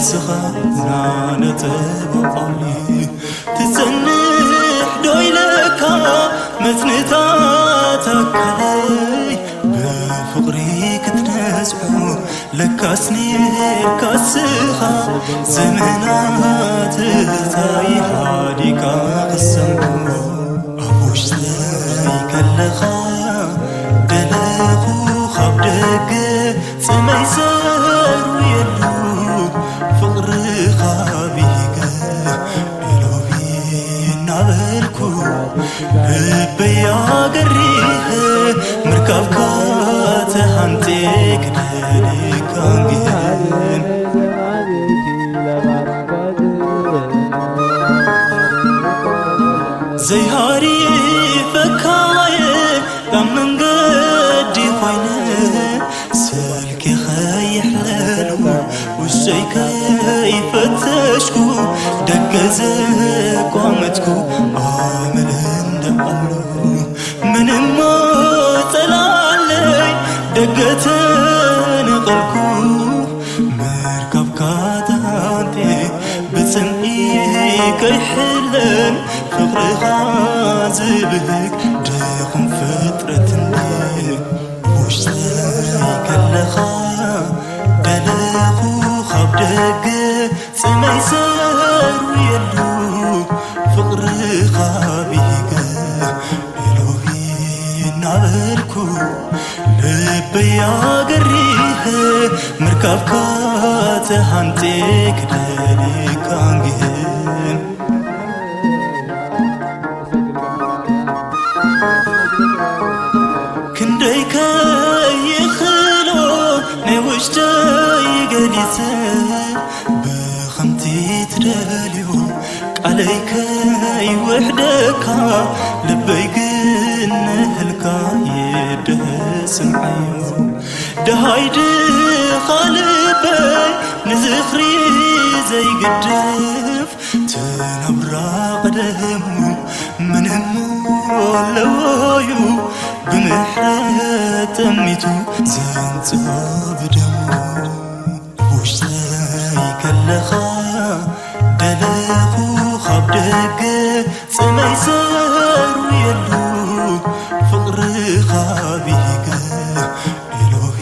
ንስኻ ናነጠበቆኒ ትጸንሕ ዶ ኢለካ መጽንታት ኣካለይ ብፍቕሪ ክትነጽሖ ለካስ ኔርካ ስኻ ዘመናት እንታይ ሃዲካ ክሰምዖ ኣብ ውሽጠይ ከለኻ ደለኹ ካብ ደገ ጽመይ ዘርውየሉ ፍቕርኻ ቢገ ኢሎቢ እናበልኩ ልበይ ኣገሪህ ምርካብካ ተሃንጤ ክደልካ ግን ዘይሃሪፈካየ ካብ መንገዲ ኮይነ ስልኪ ከይሕለሉ ውሽጠይ ከይፈተሽኩ ደገ ዘቋመጥኩ ኣመል እንደኣሉ ምንሞ ጸላለይ ደገ ተነቐልኩ ምርካብካ ተሃንጤ ብጽምኢ ከይሕለል ፍቕርኻ ዝብህግ ድኹም ፍጥረት እንድየ ውሽጠይ ከለኻ ደለኹ ካብ ደገ ጽመይ ዘርውየሉ ፍቕርኻ ቢገ ኢሎቢ እናበልኩ ልበይ ኣገሪህ ምርካብካ ተሃንጤ ክደልካ እንግህን ክንደይ ከይኽሎ ናይ ውሽጠይ ገሊጸ ብኸምቲ ትደልዮ ቃለይ ከይውሕደካ ልበይ ግን ንህልካ ይድህስምዓዮ ደሃይ ድኻ ልበይ ንዝኽሪ ዘይግድፍ ትነብራ ቀደሙ ምንሞ ኣለዎዩ ብምሕረት ጠሚቱ ዘንጽኦ ብደሙ ውሽጠይ ከለኻ ደለኹ ካብ ደገ ጽመይ ዘርውየሉ ፍቕርኻ ቢገ ኢሎቢ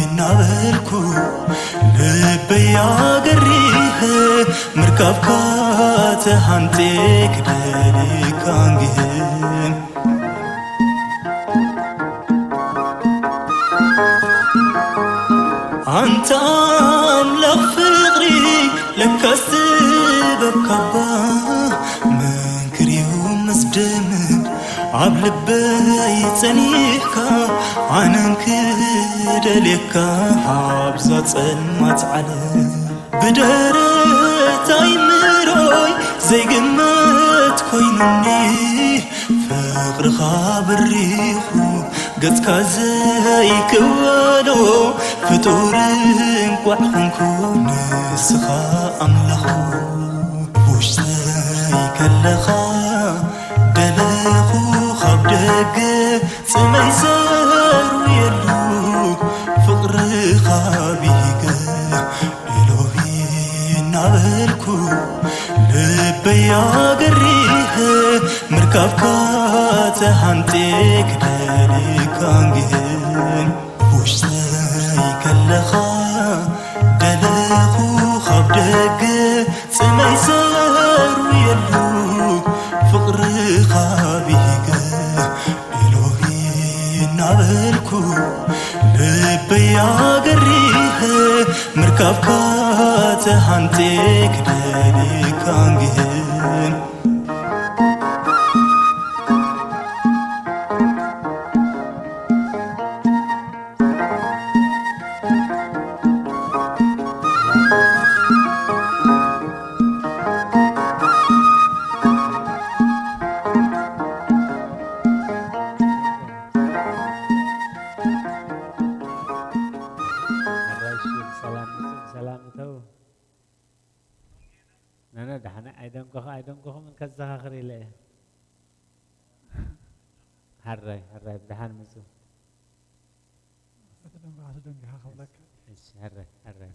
እናበልኩ ልበይ ኣገሪህ ምርካብካ ተሃንጤ ክደልካ እንግህን ኣንታ ኣምላኽ ፍቕሪ ለካስ ጥበብ ካባ መንክርዩ መስደምን ኣብ ልበይ ጸኒሕካ ኣነን ክደልየካ ኣብዛ ጸልማት ዓለም ብደረት ኣይምሮይ ዘይግመት ኮይኑኒ ፍቕርኻ በሪኹ ገጽካ ዘይክወሎ ፍጡር እንቋዕ ኾንኩ ንስኻ ኣምላኹ ውሽጠይ ከለኻ ደለኹ ካብ ደገ ጽመይ ዘርውየሉ ፍቕርኻ ቢገ ኢሎቢ እናበልኩ ልበይ ኣገሪህ ምርካብካ ተሃንጤ ክደልካ እንግህን ውሽጠይ ከለኻ ደለኹ ካብ ደገ ጽመይ ዘርውየሉ ፍቕርኻ ቢገ ኢሎቢ እናበልኩ ልበይ ኣገሪህ ምርካብካ ተሃንጤ ክደልካ እንግህን ሕራይ እሺ፣ ብሰላም ምጹ፣ ብሰላም እተው። ነነ፣ ደሓነ፣ ኣይደንጎኸ-፣ ኣይደንጎኹምን ከዘኻኽር ኢለ እየ። ሕራይ፣ ሕራይ፣ ብደሓን ምጹ። እቲ ደንጎኻ፣ እቲ ደንጎኻ ክብለካ። እሺ፣ ሕራይ፣ ሕራይ።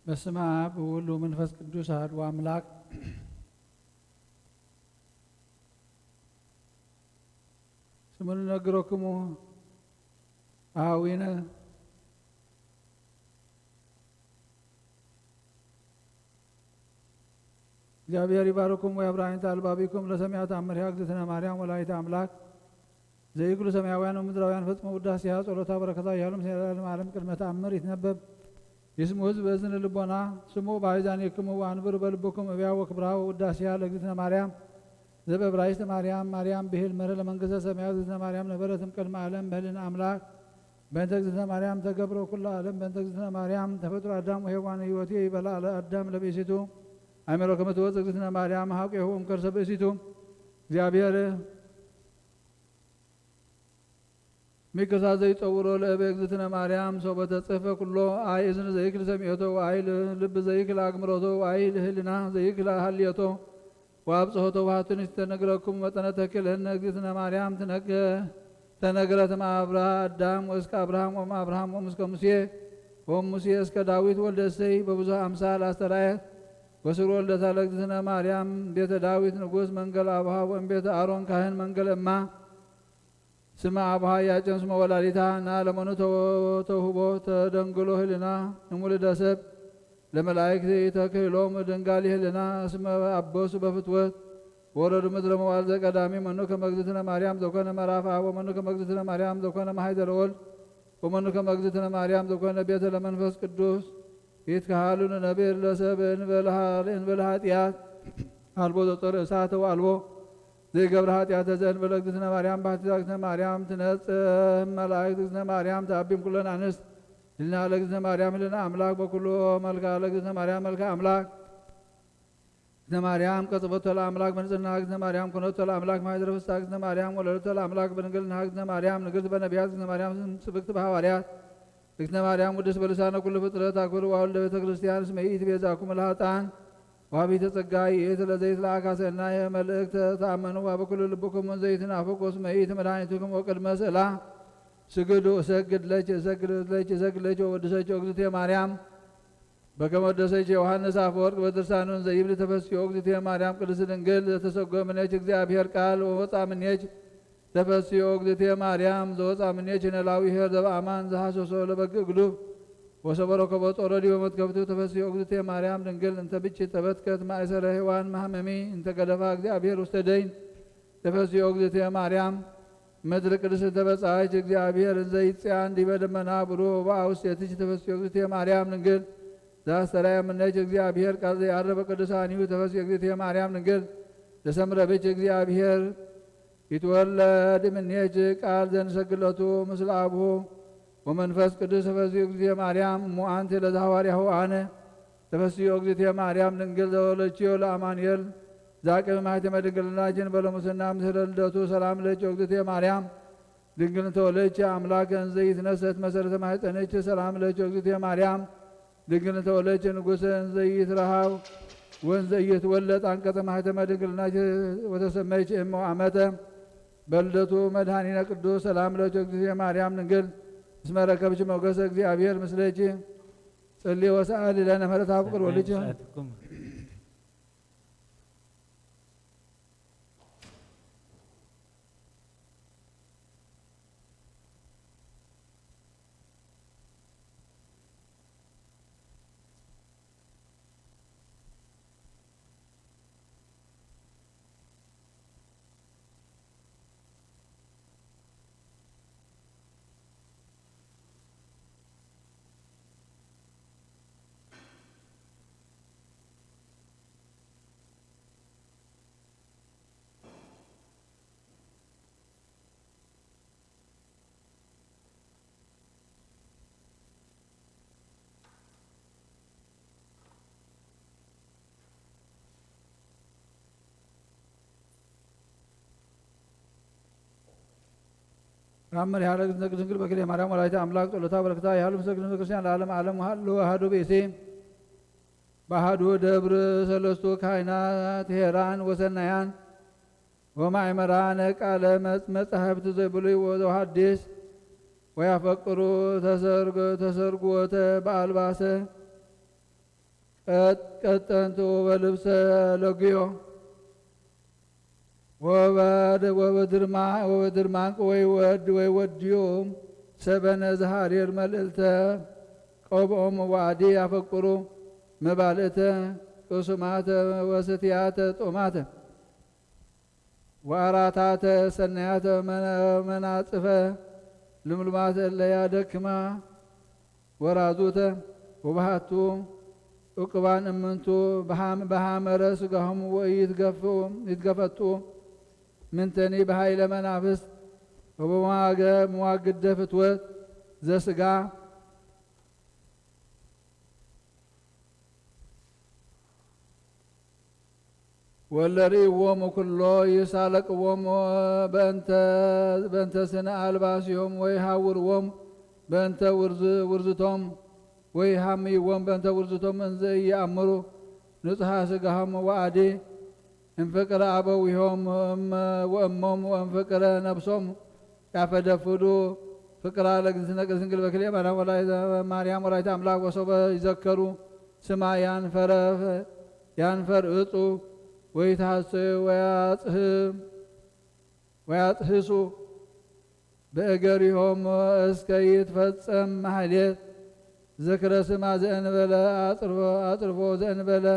በስመ አብ ወወልድ ወመንፈስ ቅዱስ አሐዱ አምላክ። ስሙ ንነግረክሙ አሃዊነ። እግዚአብሔር ይባርኩም ወያብርሃ አልባቢኩም ለሰሚዐ ተአምሪሃ እግዝእትነ ማርያም ወላዲተ አምላክ። ዘይክሉ ሰማያውያን ወምድራውያን ፈጽሞ ውዳሴሃ ጸሎታ በረከታ ያሉም ዘላለም ዓለም ቅድመ ተአምር ይትነበብ። ይስሙ ህዝብ በእዝን ልቦና ስሙ በአይዛኒክሙ ወአንብሩ በልብኩም እብያ ወክብራ ወውዳሴሃ ለእግዝእትነ ማርያም ዘበብራይስጥ ማርያም ማርያም ብሂል መረ ለመንግስተ ሰማያት እግዝእትነ ማርያም ነበረት እምቅድመ ዓለም በህልን አምላክ በእንተ እግዝእትነ ማርያም ተገብረ ኩሉ ዓለም በእንተ እግዝእትነ ማርያም ተፈጥሮ አዳም ወሔዋን ህይወቴ ይበላ አለ አዳም ለብእሲቱ አእምሮ ከመ ትወፅእ እግዝእትነ ማርያም ሀቄሁ እምከርሰ ብእሲቱ። እግዚአብሔር ሚክሳ ዘይጸውሮ ለእበ እግዝእትነ ማርያም ሶበ ተጽሕፈ ኩሎ አይ እዝን ዘይክል ሰሚዖቶ ወአይ ልብ ዘይክል አግምሮቶ ወአይ ልህልና ዘይክል ሀልዮቶ ወአብጽሖቶ ውሃቱን ይስተነግረኩም መጠነ ተክልህነ እግዝእትነ ማርያም ትነገ-፣ ተነግረት እምአብርሃ አዳም ወእስከ አብርሃም ወእምአብርሃም ወእምእስከ ሙሴ ወእምሙሴ እስከ ዳዊት ወልደ እሴይ በብዙሕ አምሳል አስተርአየት። ወስሩ ወልደታ ለእግዝእትነ ማርያም ቤተ ዳዊት ንጉስ መንገል አቡሃ ወእም ቤተ አሮን ካህን መንገል እማ። ስመ አቡሃ ያጨን ስመ ወላዲታ ና ለመኑ ተወ-፣ ተውህቦ ተደንግሎ ህልና ንሙልደ ሰብ ለመላእክት ተክህሎም ድንጋል ይህልና እስመ አበሱ በፍትወት ወረዱ ምድረ መዋል ዘቀዳሚ መኑ ከመ እግዝእትነ ማርያም ዘኮነ መራፍአ ወመኑ ከመ እግዝእትነ ማርያም ዘኮነ ማሕደረ ወልድ ወመኑ ከመ እግዝእትነ ማርያም ዘኮነ ቤተ ለመንፈስ ቅዱስ። ይትከሃሉ ንነብር ለሰብ እንበለ ኃጢአት አልቦ ዘጾር እሳተ ወአልቦ ዘይገብረ ኃጢአተ ዘእንበለ እግዝእትነ ማርያም ባሕቲታ እግዝእትነ ማርያም ትነጽህ መላእክት እግዝእትነ ማርያም ተአቢም ኩለን አንስት ህልና ለእግዝእትነ ማርያም ህልና አምላክ በኩሉ መልክዓ ለእግዝእትነ ማርያም መልክዓ አምላክ እግዝእትነ ማርያም ቀጽበቶ ለአምላክ በንጽህና እግዝእትነ ማርያም ኮነቶ ለአምላክ ማሕደረ ፍስሐ እግዝእትነ ማርያም ወለደቶ ለአምላክ በድንግልና እግዝእትነ ማርያም ንግርት በነቢያት እግዝእትነ ማርያም ስብክት በሐዋርያት እግዝእትነ ማርያም ውድስ በልሳነ ኩሉ ፍጥረት አክብር ዋልደ ቤተ ክርስቲያን እስመ ይእቲ ቤዛኩም ለኃጥኣን ወሀቢተ ጸጋ ይእቲ ለዘይትለአካ ሰናየ መልእክተ ተአመኑ ወበኩሉ ልብኩም ዘይትናፍቁ እስመ ይእቲ መድኃኒትኩም ወቅድመ ስእላ ስግዱ እሰግድ ለኪ እሰግድ ለኪ እሰግድ ለኪ ወወድሰኪ እግዝእትየ ማርያም። በከመ ወደሰች ዮሐንስ አፈወርቅ በድርሳኑ እንዘ ይብል ተፈስዮ እግዝእትየ ማርያም ቅድስት ድንግል ዘተሰጎ ምኔች እግዚአብሔር ቃል ወወፃ ምኔች ተፈስዮ እግዝእትየ ማርያም ዘወፃ ምኔች ነላዊ ኄር ዘበአማን ዘሐሰሶ ለበግ እግሉ ወሰበሮ ከቦ ጦረዲ ወመትከፍቱ ተፈስዮ እግዝእትየ ማርያም ድንግል እንተ ብች ተበትከት ማእሰረ ሔዋን ማህመሚ እንተ ገደፋ እግዚአብሔር ውስተ ደይን ተፈስዮ እግዝእትየ ማርያም ምድር ቅድስት ተበጻሕች እግዚአብሔር እንዘ ይጽያን ዲበ ደመና ብሩህ ወበአውስቴትች ተፈስዮ እግዝእትየ ማርያም ድንግል ዘአስተርአየ ምኔኪ እግዚአብሔር ቃል ዘየዐርፍ በቅዱሳኒሁ ተፈስዮ እግዝእትየ ማርያም ድንግል ዘሰምረ ብኪ እግዚአብሔር ይትወለድ ምኔኪ ቃል ዘንሰግለቱ ምስለ አቡሁ ወመንፈስ ቅዱስ ተፈስዮ እግዝእትየ ማርያም እሙ አንቲ ለዘሐዋርያሁ አነ ተፈስዮ እግዝእትየ ማርያም ድንግል ዘወለድኪዮ ለአማኑኤል ዛቅብ ማሕተመ ድንግልናኪ እንበለ ሙስና ምስለ ልደቱ ሰላም ለኪ እግዝእትየ ማርያም ድንግል እንተ ወለድኪ አምላክ እንዘ ይትነሰት መሰረተ ማሕፀንኪ ሰላም ለኪ እግዝእትየ ማርያም ድንግል እንተ ወለድኪ ንጉሰ እንዘ ይትረሃብ ወእንዘ ይትወለድ አንቀጸ ማሕተመ ድንግልናኪ ወተሰመይኪ እመ አመተ በልደቱ መድኃኒነ ቅዱስ ሰላም ለኪ እግዝእትየ ማርያም ድንግል እስመ ረከብኪ ሞገሰ እግዚአብሔር ምስሌኪ ጽሊ ወሰአሊ ለነ ምሕረት አብ ፍቅር ወልጅ መርሃ ለእግዝእትነ ቅድስት ድንግል በክልኤ ማርያም ወላዲተ አምላክ ጸሎታ በረከታ ያህሉ ምስለ ቅድስት ቤተክርስቲያን ለዓለም ዓለም ወሃሉ አሐዱ ብእሲ በአሐዱ ደብር ሰለስቱ ካህናት ሄራን ወሰናያን ወማእመራነ ቃለ መጽ-፣ መጻሕፍት ዘብሉይ ወዘሐዲስ ወያፈቅሩ ተሰርግ-፣ ተሰርጉወተ በአልባሰ ቀጠንት ወበልብሰ ለግዮ ወበድርማንቅ ወይ ወድ ወይ ወድዩ ሰበነ ዝሃሪር መልእልተ ቀብኦም ዋዲ ያፈቅሩ መባልእተ ቅሱማተ ወስትያተ ጦማተ ወኣራታተ ሰናያተ መናጽፈ ልምሉማተ እለያ ደክማ ወራዙተ ወባሃቱ እቅባን እምንቱ በሃመረ ስጋሆም ወይትገፈጡ ምንተኒ በሃይለ መናፍስት ወበመዋግደ ፍትወት ዘስጋ ወለርእይዎሙ ኩሎ ይሳለቅዎሙ በእንተ ስነ ኣልባሲሆም ወይ ሃውርዎም በእንተ ውርዝቶም ወይ ሃምይዎም በእንተ ውርዝቶም እንዘ ኢየኣምሩ ንጽሃ ስጋሆም ወኣዲ እምፍቅረ ኣበዊሆም ወእሞም ወእምፍቅረ ነብሶም ያፈደፍዱ ፍቅራ ለእግዝእትነ ቅድስት ድንግል በክልኤ ማርያም ወላዲተ ማርያም ወላዲተ ኣምላክ ወሶበ ይዘከሩ ስማ ያንፈረ ያንፈር እጹ ወይትሐሰዩ ወያጽህም ወያጽህሱ በእገሪሆም እስከ ይትፈጸም ማሕሌት ዝክረ ስማ ዘእንበለ ኣጽርፎ ዘእንበለ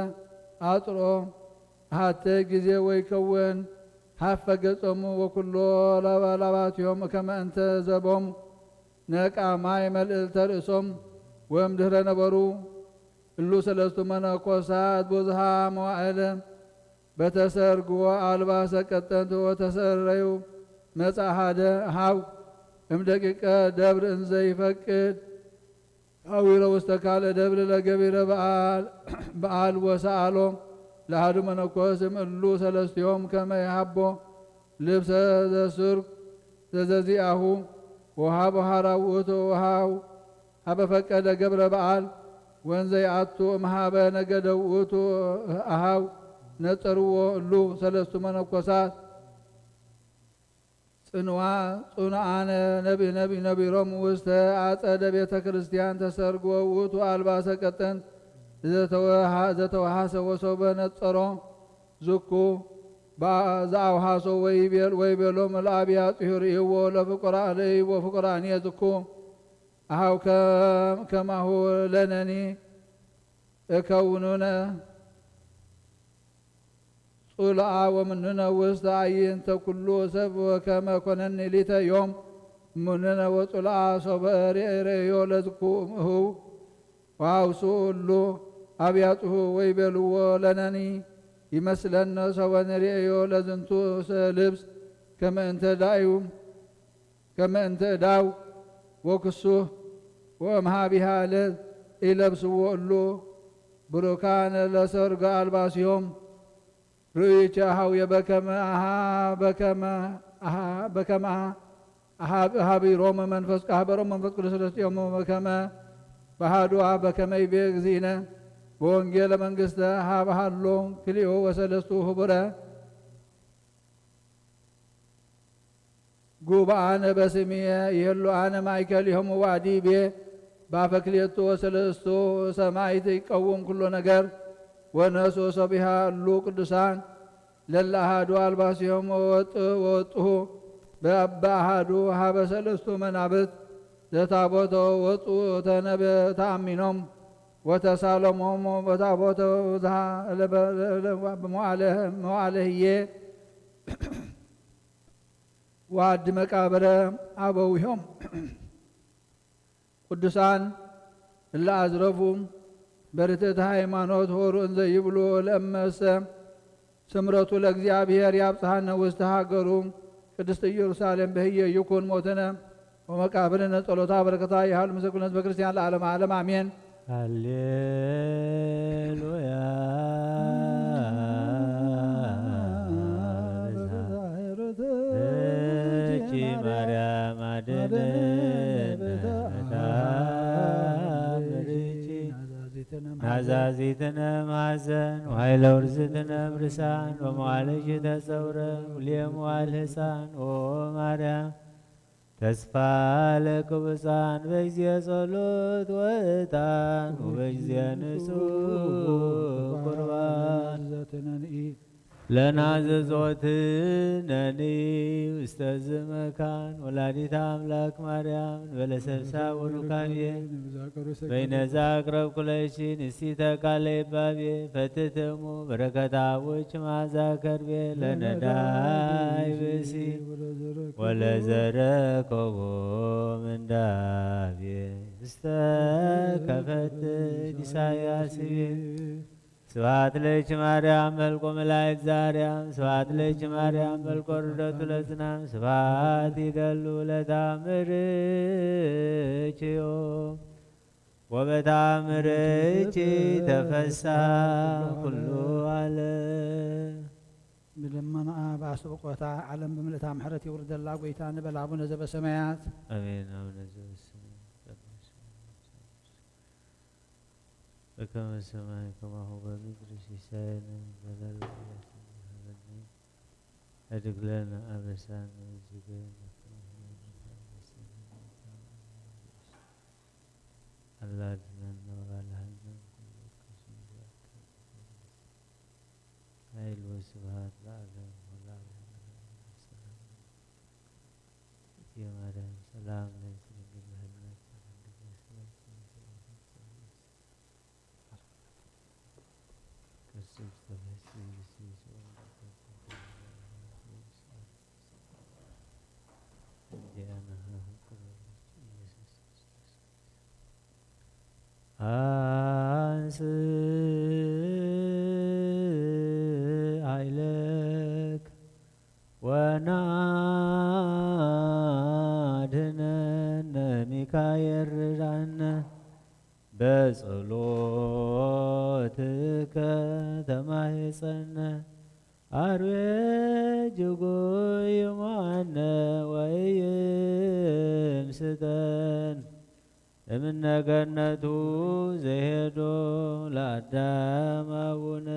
ኣጽርኦ ሃተ ጊዜ ወይከውን ሃፈ ገጾሙ ወኩሎ ላባላባትዮም ከመ እንተ ዘቦም ነቃ ማይ መልእልተ ርእሶም ወእምድህረ ነበሩ እሉ ሰለስቱ መነኮሳት ብዙሃ መዋዕል በተሰርግዎ ኣልባሰ ቀጠንት ወተሰረዩ መጻ ሓደ ሃው እምደቂቀ ደብር እንዘይፈቅድ ሃዊረ ውስተ ካልእ ደብር ለገቢረ በዓል ወሰኣሎ ለሃዱ መነኮስ እምእሉ ሰለስቲዮም ከመ ይሃቦ ልብሰ ዘሱር ዘዘዚኣሁ ወሃቦ ሃራ ውእቱ ሃው ሃበ ፈቀደ ገብረ በዓል ወንዘ ይኣቱ እምሃበ ነገደ ውእቱ ኣሃው ነጸርዎ እሉ ሰለስቱ መነኮሳት ጽንዋ ጽኑዓነ ነቢ ነቢ ነቢሮም ውስተ ኣጸደ ቤተ ክርስቲያን ተሰርግዎ ውእቱ ኣልባሰ ቀጠን ዘተወሃሰ ወሶበ ነጸሮ ዝኩ ዘኣውሃሶ ወይቤሎም ለአብያጺሁ ርእይዎ ለፍቁራንየ ዝኩ አሃው ከማሁ ለነኒ እከውኑነ ጹልኣ ወምኑነ ውስተ አዕይንተ ኩሉ ሰብ ወከመ ኮነኒ ሊተ ዮም ምኑነ ወጹልኣ ሶበ ርእዮ ለዝኩ እምእሁ ወአውስኡ እሉ አብያጽሁ ወይቤልዎ ለነኒ ይመስለነ ሶበ ንርእዮ ለዝንቱ ልብስ ከመ እንተ ዳዩ ከመ እንተ እዳው ወክሱህ ወእምሃቢሃ ለኢለብስዎ እሉ ብሩካነ ለሰርገ አልባሲሆም ርእይቼ አሃውየ በከመ አሃ በከመ አሃ በከመ አሃ አሃብ- አሃቢሮም መንፈስ አሃበሮም መንፈስ ቅዱስ ሰለስቲኦም በከመ በሃዱ አብ በከመ ይቤ እግዚእነ በወንጌለ መንግስተ አሃብ ሃሎ ክልኤሁ ወሰለስቱ ህቡረ ጉባአነ በስምየ ይህሉ አነ ማእከሊሆም ወአዲቤ በአፈ ክልኤቱ ወሰለስቱ ሰማይት ይቀውም ኩሎ ነገር ወነሱ ሰቢሃ እሉ ቅዱሳን ለለ አሃዱ አልባሲሆም ወወጥ- ወወጥሁ በአሃዱ ሀበ ሰለስቱ መናብት ዘታቦተ ወጡ ተነበ ተአሚኖም ወተሳለሞም በታቦተ ብዝሃ ለበ- ለበ- መዋዕለ መዋዕለ ህዬ ወአዲ መቃብረ አበዊሆም ቅዱሳን እለ አዝረፉ በርትዕተ ሃይማኖት ሆሩ እንዘ ይብሉ ለእመሰ ስምረቱ ለእግዚአብሔር ያብጽሐነ ውስተ ሃገሩ ቅድስት ኢየሩሳሌም በህየ ይኩን ሞትነ ወመቃብርነ ጸሎታ በረከታ ይሃሉ ምስለ ኩልነ ህዝበ ክርስቲያን ለዓለመ ዓለም አሜን። ሃሌሉያ። እቺ ማርያም አድነን እታ ምልእቲ ናዛዚትነ ማሕዘን ዋይለ ውርዝትነ ብርሳን በመዋለጅ ተጸውረ ውልየ መዋል ህፃን ኦ ማርያም ተስፋ ለቅቡፃን በጊዜ ጸሎት ወዕጣን ወበጊዜ ንጹሕ ቁርባን። ለናዘዞትነኒ ውስተ ዝመካን ወላዲት ኣምላክ ማርያም እንበለ ሰብሳ ወሩካቤ በይነዛ ኣቅረብኩለኪ ንስቲተ ቃለ ይባቤ ፈትትሙ በረከት ኣቦች ማዛ ከርቤ ለነዳይ ብእሲ ወለዘረከቦ ምንዳቤ እስተ ከፈትት ኢሳያስ ቤ። ስብሐት ለኪ ማርያም መልኮ መላእክት ዛርያም። ስብሐት ለኪ ማርያም መልኮ ርደቱ ለዝናም። ስብሐት ይደሉ ለታምርኪዮ ወበታምርኪ ተፈሳ ኩሉ ዓለም። ብልመናኣ ብኣስብቆታ ዓለም ብምልእታ ምሕረት የውርደላ ጎይታ ንበል ኣቡነ ዘበሰማያት። ኣሜን። ኣቡነ ዘበሰማያት በከመ ሰማይ ከማሁ በምድሪ ሲሳየነ ዘለለዕለትነ ሀበነ ሀድግ ለነ አበሳነ ወጌጋየነ ከማሁ ንሕነኒ አበሳነ ወጌጋየነ አላድነነ ወባልሐነ እምኩሉ ርኩስ። ኃይል ወስብሐት ለዓለም ወለዓለም። ሰላም ለኪ ማርያም ሰላም ለኪ ድንግል በህልናኪ ወድንግል በስጋኪ። አንስ ኃይለክ ወናድነነ ሚካኤል ርዳነ። በጸሎትከ ተማህጸነ አርዌ ጅጉ ይማነ ወይምስጠን እምነ ገነቱ ዘሄዶ ለአዳም አቡነ።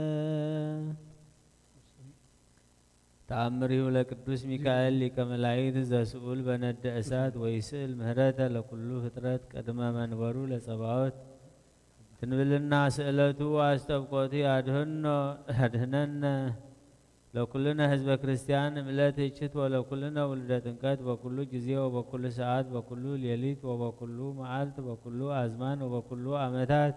ተአምሪሁ ለቅዱስ ሚካኤል ሊቀ መላእክት ዘስኡል በነደ እሳት ወይስእል ምህረተ ለኩሉ ፍጥረት ቅድመ መንበሩ ለጸባኦት። ትንብልና ስእለቱ አስጠብቆቱ ያድህኖ ያድህነነ ለኩልነ ህዝበ ክርስቲያን እምለት እችት ወለኩልነ ውሉደ ጥምቀት በኩሉ ጊዜ ወበኩሉ ሰዓት በኩሉ ሌሊት ወበኩሉ መዓልት በኩሉ አዝማን ወበኩሉ ዓመታት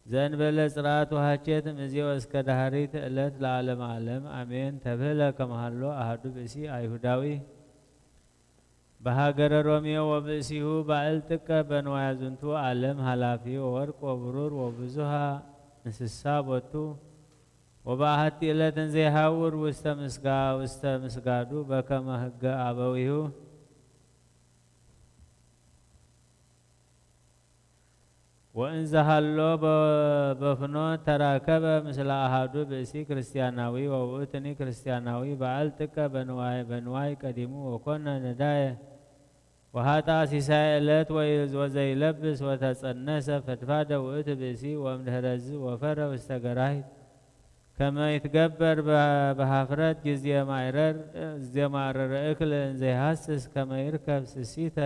ዘእንበለ ጽርዓት ወሃኬት እምእዜወ እስከ ዳህሪት ዕለት ለዓለመ ዓለም አሜን። ተብህለ ከመሃሎ አሐዱ ብእሲ አይሁዳዊ በሃገረ ሮሜ ወብእሲሁ ባእል ጥቀ በንዋያ ዝንቱ ዓለም ኃላፊ ወወርቅ ወብሩር ወብዙሃ እንስሳ ቦቱ ወበአሐቲ ዕለት እንዘ ይሃውር ውስተ ምስጋ ውስተ ምስጋዱ በከመ ህገ አበዊሁ። ወእንዘ ሀሎ በ-፣ በፍኖት ተራከበ ምስለ አሃዱ ብእሲ ክርስቲያናዊ ወውእቱኒ ክርስቲያናዊ በዐል ጥቀ በንዋይ፣ በንዋይ ቀዲሙ ወኮነ ነዳየ ወሃጣ ሲሳይ ዕለት ወይ-፣ ወዘይለብስ ወተጸነሰ ፈድፋደ ውእቱ ብእሲ ወእምድህረዝ ወፈረ ውስተ ገራሂት። ከመ ይትገበር በ-፣ በሃፍረት ጊዜ ማይረር፣ ጊዜ ማረረ እክል እንዘይሃስስ ከመ ይርከብ ስሲተ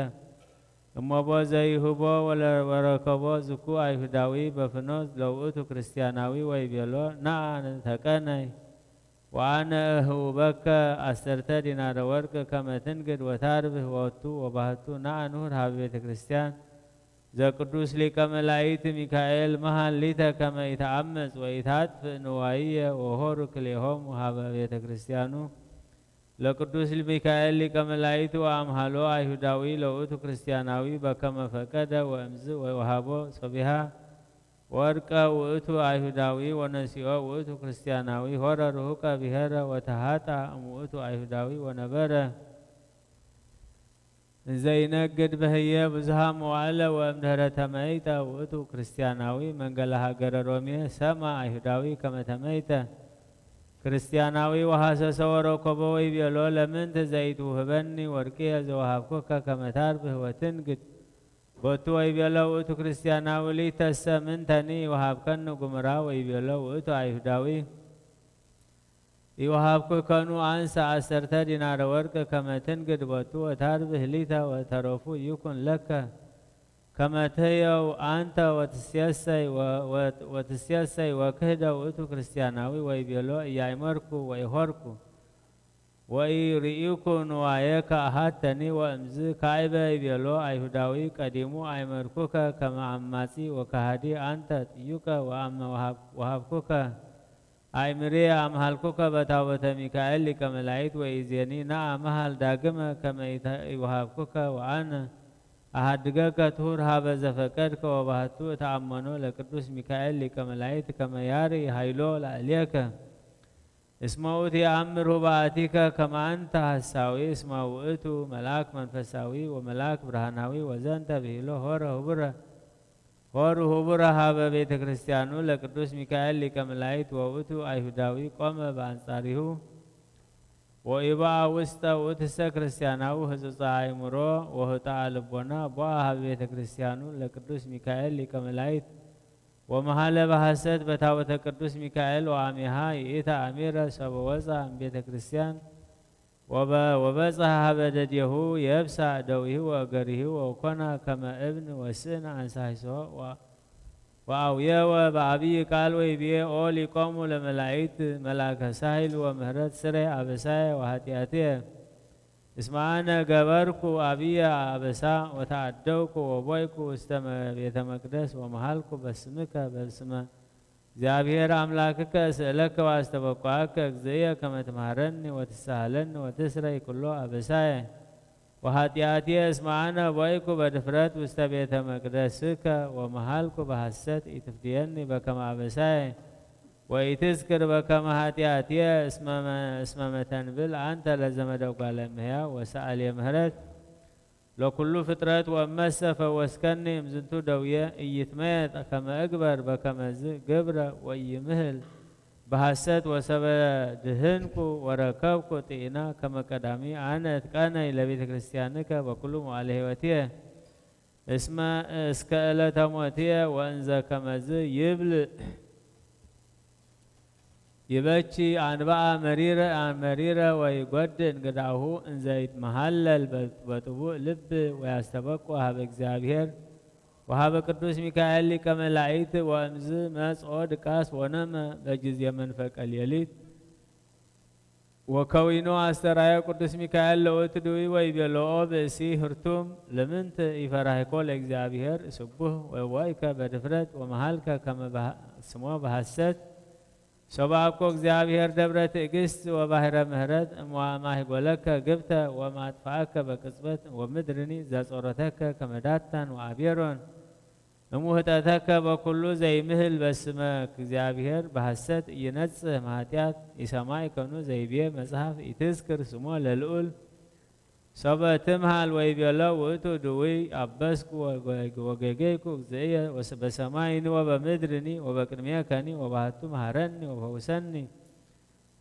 እሞቦ ዘይህቦ ወለ-፣ ወረከቦ ዝኩ አይሁዳዊ በፍኖት ለውእቱ ክርስቲያናዊ ወይቤሎ፣ ነአ ንተቀነይ ወአነ እህውበከ አሰርተ ዲናረ ወርቅ ከመ ትንግድ ወታርብህ ወቱ ወባህቱ ነአ ንሁር ሀበ ቤተ ክርስቲያን ዘቅዱስ ሊቀ መላእክት ሚካኤል መሃን ሊተ ከመ ኢተአምፅ ወኢታጥፍእ ንዋይየ ወሆሩ ክልኤሆሙ ሀበ ቤተ ክርስቲያኑ ለቅዱስ ሚካኤል ሊቀ መላእክት ወአምሃሎ አይሁዳዊ ለውእቱ ክርስቲያናዊ በከመ ፈቀደ ወእምዝ ወሃቦ ሶቢሃ ወርቀ ውእቱ አይሁዳዊ ወነሲኦ ውእቱ ክርስቲያናዊ ሆረ ርሁቀ ብሔረ ወተሃጣ እምውእቱ አይሁዳዊ ወነበረ እንዘ ይነግድ በህየ ብዙሃ መዋዕለ ወእምድህረ ተመይጠ ውእቱ ክርስቲያናዊ መንገለ ሃገረ ሮሜ ሰማ አይሁዳዊ ከመ ተመይጠ ክርስቲያናዊ ወሃሰሰ ወረከቦ ወይቤሎ ለምንት ዘይትውህበኒ ወርቅየ ዘወሃብኩከ ከመ ታርብህ ወትንግድ ቦቱ ወይቤሎ ውእቱ ክርስቲያናዊ ሊተሰ ምንተኒ ወሃብከኒ ጉምራ ወይቤሎ ውእቱ አይሁዳዊ ይወሃብኩ ከኑ አንሰ ዐሰርተ ዲናረ ወርቅ ከመ ትንግድ ቦቱ ወታርብ ህሊተ ወተረፉ ይኩን ለከ ከመ ትህየው አንተ ወትስየሰይ ወ-፣ ወ-፣ ወትስየሰይ ወክህደ ውእቱ ክርስቲያናዊ ወይቤሎ ኢያእመርኩ ወኢሆርኩ ወኢርኢኩ ንዋየከ አሃተኒ ወእምዝ ካይበ ይቤሎ አይሁዳዊ ቀዲሙ አይመርኩከ ከመ አማጺ ወከሃዲ አንተ ጥዩቀ ወአመ ወሃብ-፣ ወሃብኩከ አእምሬ አምሃልኩከ በታቦተ ሚካኤል ሊቀ መላእክት ወኢዜኒ ነአ መሃል ዳግመ ከመ ኢተ-፣ ኢወሃብኩከ ወአነ አሃድገከ ትሁር ሀበ ዘፈቀድከ ወባህቱ እተአመኖ ለቅዱስ ሚካኤል ሊቀ መላእክት ከመ ያርኢ ኃይሎ ላዕሌከ። እስመ ውእቱ የአምር ሁባእቲከ ከመ አንተ ሐሳዊ እስመ ውእቱ መልአክ መንፈሳዊ ወመልአክ ብርሃናዊ ወዘንተ ብሂሎ ሆረ ህቡረ ሆሩ ህቡረ ሀበ ቤተ ክርስቲያኑ ለቅዱስ ሚካኤል ሊቀ መላእክት ወውእቱ አይሁዳዊ ቆመ በአንጻሪሁ ወኢበአ ውስጠ ውእትሰ ክርስቲያናዊ ህጹጸ አእምሮ ወህጣ ልቦና ቦአ ሀበ ቤተ ክርስቲያኑ ለቅዱስ ሚካኤል ሊቀ መላእክት ወመሃለ በሐሰት በታቦተ ቅዱስ ሚካኤል ወአሜሃ ይእተ አሚረ ሰበ ወፃ እምቤተ ክርስቲያን ወበ-፣ ወበጽሐ ሀበ ደዴሁ የብሳ ደዊሁ ወእገሪሁ ወኮና ከመ እብን ወስእን አንሳሂሶ ወ-፣ ወአውየወ በአብይ ቃል ወይብዬ ኦ ሊቆሙ ለመላእክት መልአከ ሳህል ወምህረት ስሬ አበሳየ ወኃጢአትየ። እስመ አነ ገበርኩ አብየ አበሳ ወተአደውኩ ወቦይኩ ውስተ መ-፣ ቤተ መቅደስ ወመሃልኩ በስምከ በስመ እግዚአብሔር አምላክከ እስእለከ ወአስተበቋከ እግዚእየ ከመ ትምሃረኒ ወትሳሃለኒ ወትስረይ ኩሎ አበሳየ ወኃጢአትየ እስመ አነ ቦይኩ በድፍረት ውስተ ቤተ መቅደስከ ወመሃልኩ በሐሰት ኢትፍድየኒ በከመ አበሳየ ወኢትዝክር በከመ ኃጢአትየ እስመ መ-፣ እስመ መተንብል አንተ ለዘመደ ጓለ እመሕያው ወሰአልየ ምህረት ለኩሉ ፍጥረት ወእመሰ ፈወስከኒ እምዝንቱ ደውየ ኢይትመየጥ ከመ እግበር በከመዝ ገብረ ወኢይምህል በሐሰት ወሰበ ድህንኩ ወረከብኩ ጢኢና ከመ ቀዳሚ አነ እትቀነይ ለቤተ ክርስቲያንከ በኩሉ መዋዕለ ሕይወትየ እስመ እስከ ዕለተ ሞትየ ወእንዘ ከመዝ ይብል ይበኪ አንብአ መሪረ መሪረ ወይጎድእ እንግዳሁ እንዘ ይትመሃለል በ-፣ በጥቡእ ልብ ወያስተበቁ ሀበ እግዚአብሔር ወሀበ ቅዱስ ሚካኤል ሊቀ መላእክት ወእምዝ መጽኦ ድቃስ ወነመ በጊዜ መንፈቀ ሌሊት ወከዊኖ አስተራየ ቅዱስ ሚካኤል ለውእቱ ድዊ ወይቤሎኦ ብእሲ ህርቱም ለምንት ኢፈራህኮ ለእግዚአብሔር ስቡህ ወወይከ በድፍረት ወመሃልከ ከመ በሃ-፣ ስሞ በሐሰት ሶበ አኮ እግዚአብሔር ደብረ ትዕግስት ወባሕረ ምሕረት እምአማሂጎለከ ግብተ ወማጥፍአከ በቅጽበት ወምድርኒ ዘጾረተከ ከመ ዳታን ወአቤሮን እምውህጠተከ በኩሉ ዘይምህል በስመ እግዚአብሔር በሐሰት ኢይነጽህ እምኃጢአት ኢሰማይ ከኑ ዘይቤ መጽሐፍ ኢትዝክር ስሞ ለልዑል ሶበ ትምሃል ወይቤሎ ውእቱ ድውይ አበስኩ ወገ-፣ ወጌጌይኩ እግዚእየ ወስ-፣ በሰማይኒ ወበምድርኒ ወበቅድሜከኒ ወባህቱ መሃረኒ ወፈውሰኒ።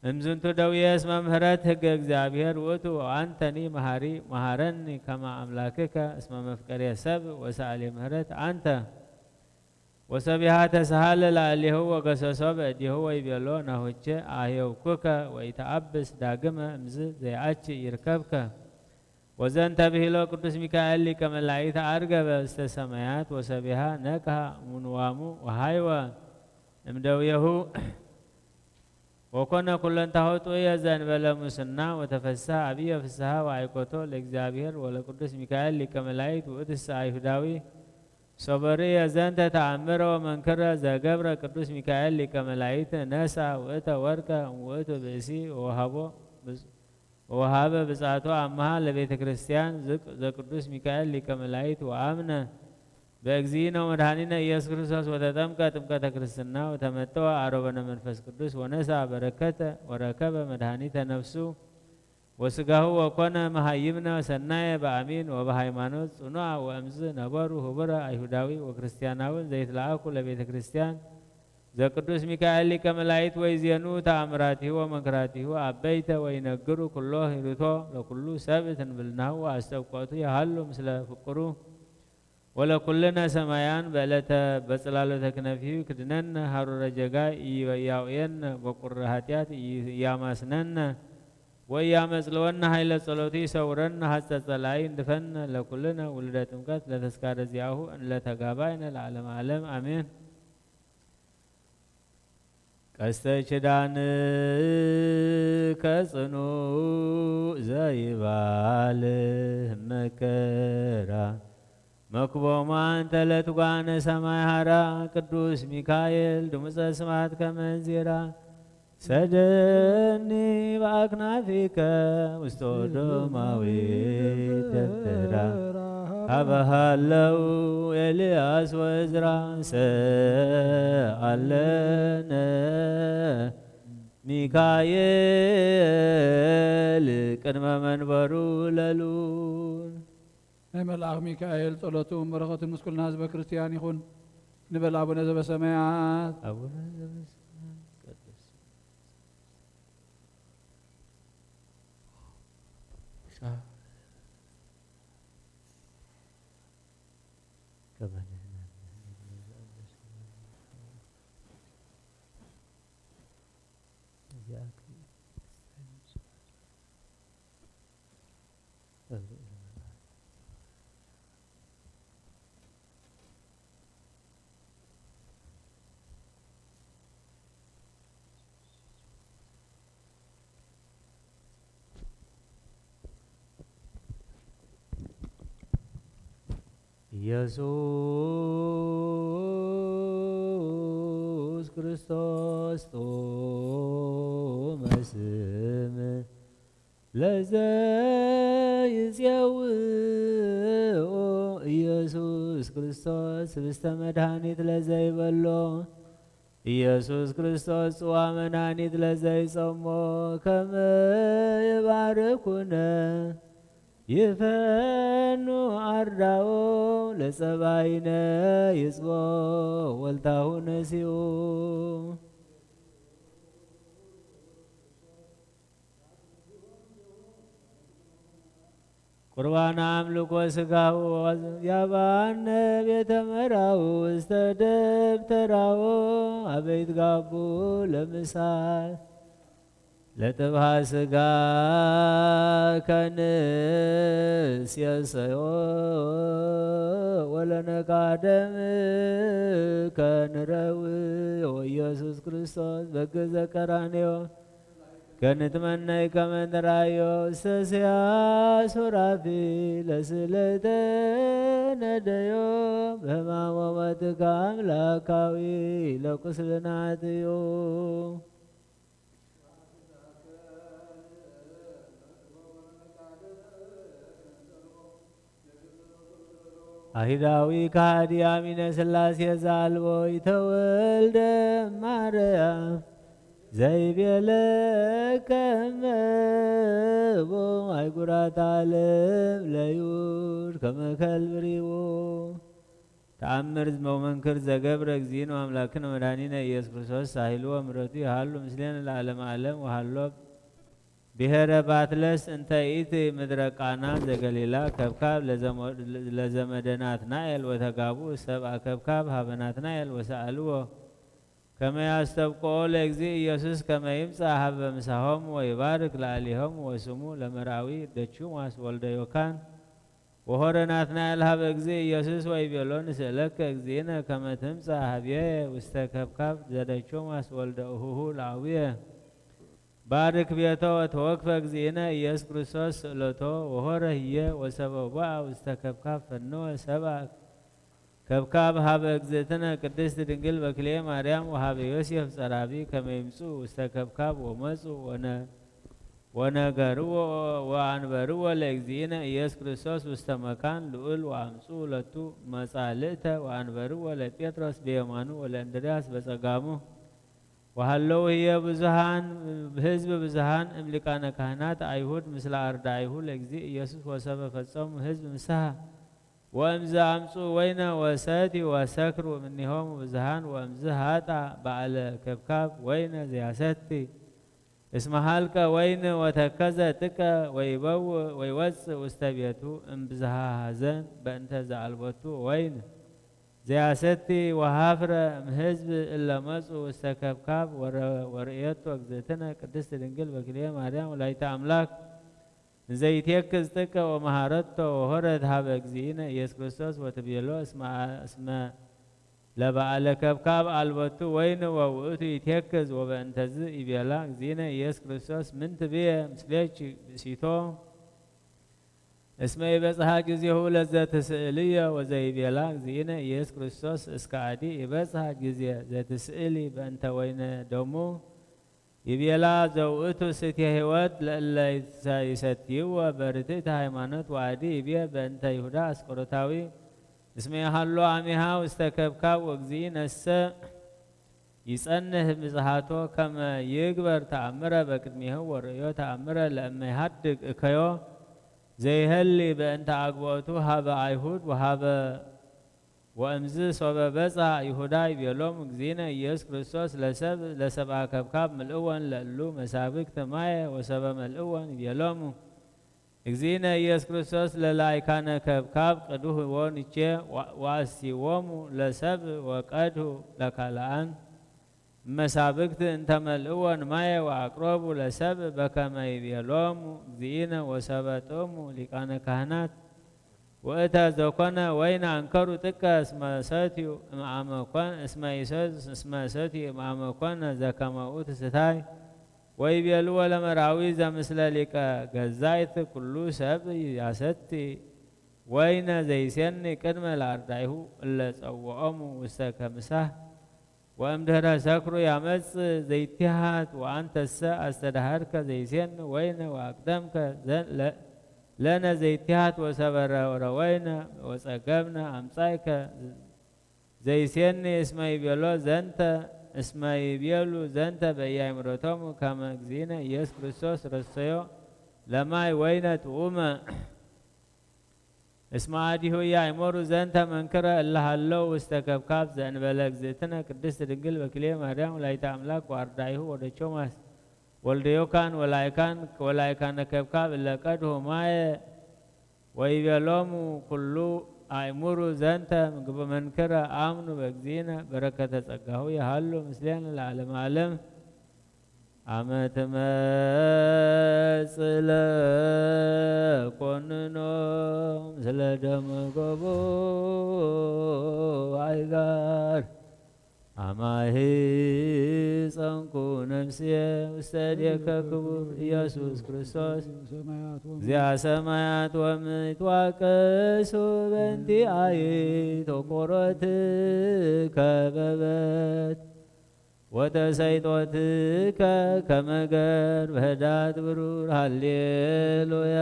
እምዝንቱ ደውየ እስመ ምህረት ህገ እግዚአብሔር ውእቱ ወአንተኒ መሃሪ መሃረኒ ከመ አምላክከ እስመ መፍቀሬ ሰብ ወሰአሌ ምህረት አንተ። ወሰቢሃ ተስሃለ ላዕሌሁ ወገሰሶ በእዴሁ ወይቤሎ ናሁቼ አህየውኩከ ወኢተአብስ ዳግመ እምዝ ዘይአቺ ይርከብከ። ወዘንተ ብሂሎ ቅዱስ ሚካኤል ሊቀ መላእክት አርገበ እስተ ሰማያት ወሰቢሃ ነቅሃ እምንዋሙ ወሃይወ እምደውየሁ ወኮነ ኩለንታሁ ጥዑየ ዘእንበለ ሙስና ወተፈስሐ አብየ ፍስሐ ወአይኮቶ ለእግዚአብሔር ወለቅዱስ ሚካኤል ሊቀ መላእክት ውእትሰ አይሁዳዊ ሶበ ርእየ ዘንተ ተአምረ ወመንክረ ዘገብረ ቅዱስ ሚካኤል ሊቀ መላእክት ነሳ ውእተ ወርቀ እምውእቱ ብእሲ ወወሃቦ ብጽ-፣ ወወሃበ ብጻቱ አምሃ ለቤተ ክርስቲያን ዝቅ-፣ ዘቅዱስ ሚካኤል ሊቀ መላእክት ወአምነ በእግዚእነ ወመድኃኒነ ኢየሱስ ክርስቶስ ወተጠምቀ ጥምቀተ ክርስትና ወተመጠወ አሮበነ መንፈስ ቅዱስ ወነሳ በረከተ ወረከበ መድኃኒተ ነፍሱ ወስጋሁ ወኮነ መሃይምነ ሰናየ በአሚን ወበሃይማኖት ጽኑዓ ወእምዝ ነበሩ ህቡረ አይሁዳዊ ወክርስቲያናውን ዘይትለአኩ ለቤተ ክርስቲያን ዘቅዱስ ሚካኤል ሊቀ መላእክት ወይዜኑ ተአምራቲሁ ወመንክራቲሁ አበይተ ወይነግሩ ኩሎ ሂሩቶ ለኩሉ ሰብ ትንብልናሁ ወአስተብቆቱ የሃሉ ምስለ ፍቅሩ ወለኩልነ ሰማያን በዕለተ በጽላሎተ ክነፊሁ ክድነን ሀሩረ ጀጋይ ኢያውየን በቁረ ኃጢአት ኢያማስነን ወኢያመጽልወነ ኃይለ ጸሎቱ ይሰውረን ሐጸ ጸላኢ እንድፈን ለኩልነ ውሉደ ጥምቀት ለተስካረ ዚአሁ ለተጋባይነ ለዓለመ ዓለም አሜን። ቀስተ ኪዳን ከጽኑ ዘይባል መከራ መክቦሙ አንተ ለትጓነ ሰማይ ሐራ ቅዱስ ሚካኤል ድሙፀ ስብሐት ከመንዚራ ሰደኒ በአክናፊከ ውስተ ዶማዊ ደብተራ ሀበሃለው ኤልያስ ወእዝራ ሰአለነ ሚካኤል ቅድመ መንበሩ ለልዑል። ናይ መልኣኽ ሚካኤል ጸሎቱን በረኸቱን ምስ ኩልና ህዝበ ክርስቲያን ይኹን። ንበል ኣቡነ ዘበሰማያት። አቡነ ዘበሰማያት ቅዱስ ኢየሱስ ክርስቶስ ጥዑመ ስም ለዘይጼውኦ ኢየሱስ ክርስቶስ ህብስተ መድኃኒት ለዘይበሎ ኢየሱስ ክርስቶስ ጽዋ መድኃኒት ለዘይጸሞ ከመ ይባርኩነ ይፈኑ አርዳኦ ለጸባይነ ይጽቦ ወልታሁ ነሲኡ። ቁርባን አምልኮ ስጋሁ ያባነ ቤተ መራሁ ውስተ ደብተራሁ አበይት ጋቡ ለምሳል ለጥብሃ ስጋ ከንስ የሰዮ ወለነቃደም ከንረው ኢየሱስ ክርስቶስ በግዘ ቀራንዮ ከንትመነይ ከመ ንርአዮ ውስተ ስያ ሱራፊ ለስለተ ነደዮ በህማሞ ሞትከ አምላካዊ ለቁስልና አጥዮ። አይሁዳዊ ከሃዲ አሚነ ሥላሴ ዘአልቦ ኢተወልደ ማርያም ዘይቤለከ እመቦ አይጉራት ዓለም ለይሁድ ከመ ከልብ ሪቦ። ተአምር ወመንክር ዘገብረ እግዚእነ ወአምላክነ መድኃኒነ ኢየሱስ ክርስቶስ ሳህሉ ወምሕረቱ ይሃሉ ምስሌነ ለዓለመ ዓለም ወሃሎ ብሔረ ባትለስ እንተ ኢቲ ምድረ ቃና ዘገሊላ ከብካብ ለዘመደ ናትናኤል ወተጋቡ ሰብአ ከብካብ ሀበ ናትናኤል ወሰአልዎ ከመ ያስተብቅኦ ለእግዚእ ኢየሱስ ከመ ይምጻእ ሀበ ምሳሆሙ ወይባርክ ለአሊሆሙ ወስሙ ለመርአዊ ደቹማስ ወልደ ዮካን ወሆረ ናትናኤል ሀበ እግዚእ ኢየሱስ ወይቤሎ ንስእለከ እግዚእነ ከመ ትምጻእ ሀብየ ውስተ ከብካብ ዘደቹማስ ወልደ እሁሁ ለአቡየ ባርክ ቤቶ ወተወክፈ እግዚእነ ኢየሱስ ክርስቶስ ስእለቶ ወሆረ ህዬ ወሰበ ቦአ ውስተ ከብካብ ፈነወ ሰብአ ከብካብ ሀበ እግዝእትነ ቅድስት ድንግል በክልኤ ማርያም ወሀበ ዮሴፍ ጸራቢ ከመ ይምጽኡ ውስተ ከብካብ ወመጹ ወነ ወነገርዎ ወአንበርዎ ለእግዚእነ ኢየሱስ ክርስቶስ ውስተ መካን ልዑል ወአምጽኡ ለቱ መጻልእተ ወአንበርዎ ለጴጥሮስ በየማኑ ወለእንድርያስ በጸጋሙ ወሀለው ህየ ብዙሃን ህዝብ ብዙሃን እም ሊቃነ ካህናት አይሁድ ምስለ አርዳኢሁ ለእግዚእ ኢየሱስ ወሰበ ፈጸሙ ህዝብ ምስሃ ወእምዝ አምጹ ወይነ ወሰቲ ወሰክሩ እምኔሆሙ ብዙሃን ወእምዝ ሃጣ በዓለ ከብካብ ወይነ ዘያሰቲ እስመ ሀልቀ ወይን ወተከዘ ጥቀ ወይበውእ ወይወፅእ ውስተ ቤቱ እምብዝሃ ሐዘን በእንተ ዘአልቦቱ ወይን ዘያሰቲ ወሃፍረ እምሕዝብ እለ መጹ ውስተ ከብካብ ወረ-፣ ወርእየቶ እግዝእትነ ቅድስት ድንግል በክልኤ ማርያም ወላዲተ አምላክ እንዘይትየክዝ ጥቀ ወመሃረቶ ወሆረት ሀበ እግዚእነ ኢየሱስ ክርስቶስ ወትቤሎ እስመ አ-፣ እስመ ለበዓለ ከብካብ አልቦቱ ወይን ወውእቱ ይትየክዝ ወበእንተዝ ይቤላ እግዚእነ ኢየሱስ ክርስቶስ ምን ትብየ ምስሌኪ ብእሲቶ እስመ ኢበጽሐ ጊዜሁ ለዘትስእልዮ ወዘይቤላ እግዚእነ ኢየሱስ ክርስቶስ እስከ አዲ ኢበጽሐ ጊዜ ዘትስእሊ በእንተ ወይነ ደሙ ይቤላ ዘውእቱ ስቴ ሕይወት ለእለ ይሰትይዎ በርትዕቲ ሃይማኖት ወአዲ ይቤ በእንተ ይሁዳ አስቆሮታዊ እስመ ይሃሎ አሚሃ ውስተ ከብካብ ወእግዚእነሰ ይጸንህ ምጽሓቶ ከመ ይግበር ተአምረ በቅድሜሁ ወርእዮ ተአምረ ለእመ ይሃድግ እከዮ ዘይሀሊ በእንተ አግብኦቱ ሀበ አይሁድ ወሀበ ወእምዝ ሶበ በጽሐ ይሁዳ ይቤሎሙ እግዚእነ ኢየሱስ ክርስቶስ ለሰብ ለሰብአ ከብካብ ምልእወን ለእሉ መሳብክት ማየ ወሰበ መልእወን ይቤሎሙ እግዚእነ ኢየሱስ ክርስቶስ ለላይካነ ከብካብ ቅዱህ ወንቼ ወአስቲዎሙ ለሰብ ወቀድሁ ለካልአን እመሳብክት እንተ መልእወን ማየ ወአቅረቡ ለሰብ በከመ ይቤሎሙ እግዚእነ ወሰበ ጥሙ ሊቃነ ካህናት ወእተ ዘኮነ ወይነ አንከሩ ጥቀ እስመ ሰትዩ እምአመ ኮን እስመ ኢሰ-፣ እስመ ሰትዩ እምአመ ኮነ ዘከመ ውእቱ ስታይ ወይቤልዎ ለመራዊ ዘምስለ ሊቀ ገዛይት ኩሉ ሰብ ያሰቲ ወይነ ዘይሴኒ ቅድመ ለአርዳኢሁ እለ ጸውዖሙ ውስተ ከምሳህ ወእምድህረ ሰክሩ ያመጽእ ዘይቲሃት ወአንተሰ አስተዳሃርከ ዘይሴኒ ወይነ ወአቅደምከ ዘ-፣ ለ-፣ ለነ ዘይቲሃት ወሰበረ ረወይነ ወጸገብነ አምጻእከ ዘይሴኒ እስመ ይቤሎ ዘንተ እስመ ይቤሉ ዘንተ በኢያእምሮቶሙ ከመ እግዚእነ ኢየሱስ ክርስቶስ ረሰዮ ለማይ ወይነ ጥዑመ እስመ አዲሁ ኢያእመሩ ዘንተ መንክረ እለ ሀለው ውስተ ከብካብ ዘእንበለ እግዝእትነ ቅድስት ድንግል በክልኤ ማርያም ወላዲተ አምላክ ወአርዳኢሁ ወደቾማስ ወልደ ዮካን ወላይካን ወላይካነ ከብካብ እለ ቀድሁ ማየ ወይቤሎሙ ኩሉ አእምሩ ዘንተ ምግብ መንክረ አምኑ በእግዚእነ በረከተ ጸጋሁ ይሃሉ ምስሌነ ለዓለመ ዓለም። አመ ትመጽእ ለኮንኖም ስለ ደመ ገቦ አይጋር አማሂ ጸንኩ ነፍስየ ውስተ እዴከ ክቡር ኢየሱስ ክርስቶስ እግዚአ ሰማያት ወምድር ይትዋቀሱ በእንቲአየ ተቆሮትከ በበት ወተሰይጦትከ ከመ ገር በህዳት ብሩር ሃሌሉያ።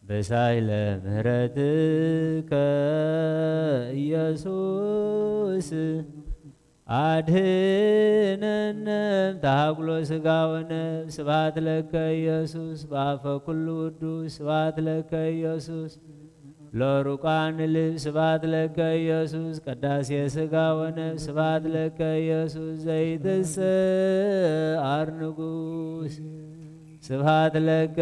በሳይለ ምህረትከ ኢየሱስ አድህነነ እምተሃጉሎ ስጋ ወነፍስ። ስብሐት ለከ ኢየሱስ በአፈ ኩሉ ውዱስ። ስብሐት ለከ ኢየሱስ ለሩቃን ልብ። ስብሐት ለከ ኢየሱስ ቀዳሴ ስጋ ወነፍስ። ስብሐት ለከ ኢየሱስ ዘይትስአር ንጉስ። ስብሐት ለከ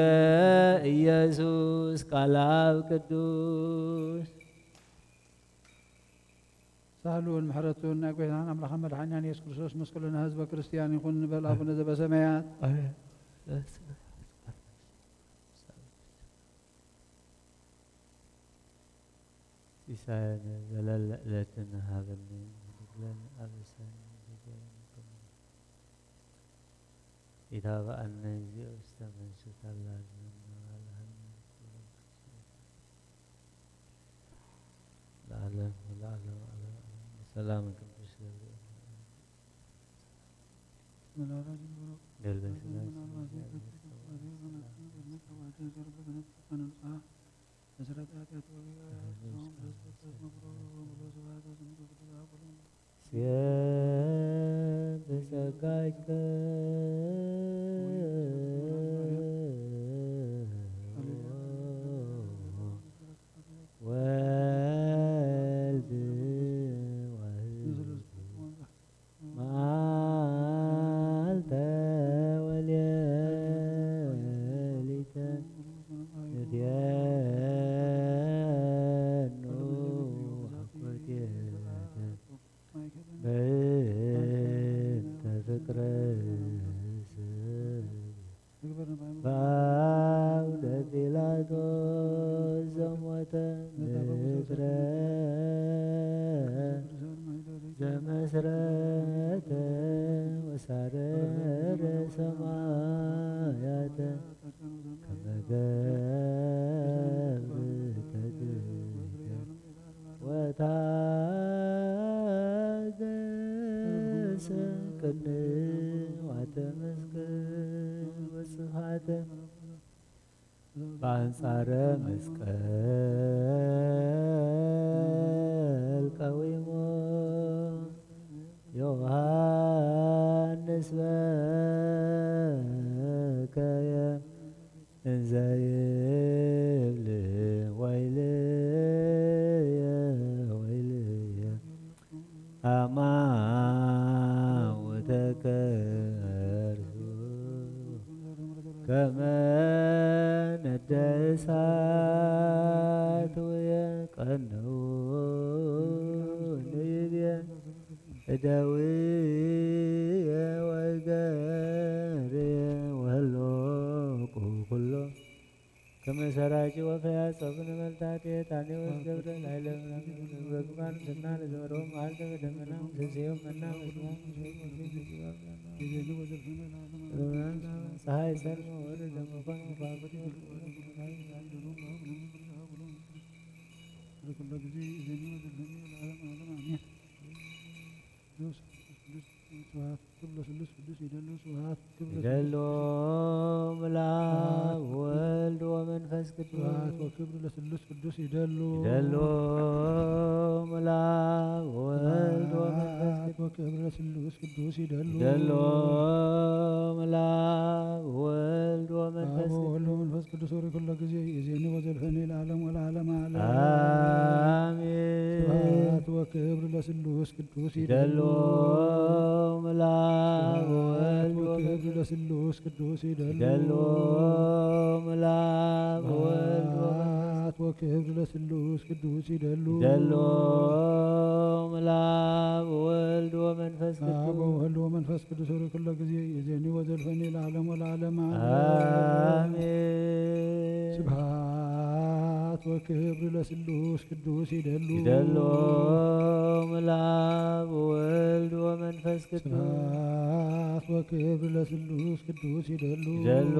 ኢየሱስ ቃል አብ ቅዱስ። ሳህሉን ምሕረቱን ናይ ጐይታን ኣምላኽን መድሓኒናን የሱስ ክርስቶስ ምስ ኩልና ህዝበ ክርስትያን ይኹን። ንበል ኣቡነ ዘበሰማያት። ሲሳየነ ዘለለ ዕለትነ ሀበነ፣ ወህድግ ለነ አበሳነ ወጌጋየነ ከመ ኢታብአነ እግዚኦ ውስተ መንሱት አላ ለዓለም ወለዓለም ዓለም። ሰላም ቅዱስ ገብርኤል ገልበ ስጋ ሲዮን ተጸጋጅከ ወልድ ዋህድ ዘሞተ ምድረ ዘመስረተ ወሳረረ ሰማያተ ከመ ገብር ተግህደ ወታደሰ ቅንዋተ መስቀል ወጽፋተ በአንጻረ መስቀል ቀዊሞ ዮሐንስ በከየ እንዘ ይብል ወይልየ ወይልየ አማውተ ከርሱ ከመ ነደ እሳት ውየ ቀንው ንይብየ እደውየ ወገርየ ወህሎቁ ኩሎ ከመ ሰራቂ ወፈያጸ ብንመልታቴ ታኔዎስ ገብረ ላይለ ምናምን በግማን ስና ለዘመረው መዓልተ በደመና ምስስዮም መና መስማም ፀሐይ ሰልሞ ወደ ደመኳን መፋቅር ኩሎ ጊዜ እዘኒ ወዘልፈኒ ለዓለም ዓለም አሜን። ቅዱስ ቅዱስ ስብሐት ክብር ለስሉስ ቅዱስ ይደሉ ስብሐት ክብር ይደሉ ለስሉስ ለአብ ወወልድ ወመንፈስ ቅዱስ ስብሐት ወክብር ለስሉስ ቅዱስ ይደሉ ይደሉ ለአብ ወወልድ ወመንፈስ ስብሐት ቅዱስ ወክብር ለስሉስ ቅዱስ ይደሉ ይደሉ ለአብ ወወልድ ወመንፈስ አብ ወወልድ ቅዱስ ወመንፈስ ቅዱስ ወሪ ኩሎ ጊዜ ይእዜኒ ወዘልፈኒ ለዓለም ወለዓለም ዓለም። አሜን። ስብሐት ወክብር ለስሉስ ቅዱስ ይደሉ ይደሉ ለአብ ወወልድ ወመንፈስ ቅዱስ ይደሉ ይደሉ ለአብ ወወልድ ወመንፈስ ስብሐት ወክብር ለስሉስ ቅዱስ ይደሉ ይደሉ ለአብ ወወልድ ወመንፈስ አብ ቅዱስ ወወልድ ወመንፈስ ቅዱስ ወሪ ኩሎ ጊዜ ይእዜኒ ወዘልፈኒ ለዓለም ወለዓለም ዓለም። አሜን። ስብሐት ወክብር ለስሉስ ቅዱስ ይደሉ ይደሉ ለአብ ወወልድ ወመንፈስ ቅዱስ ስብሐት ወክብር ለስሉስ ቅዱስ ይደሉ ይደሉ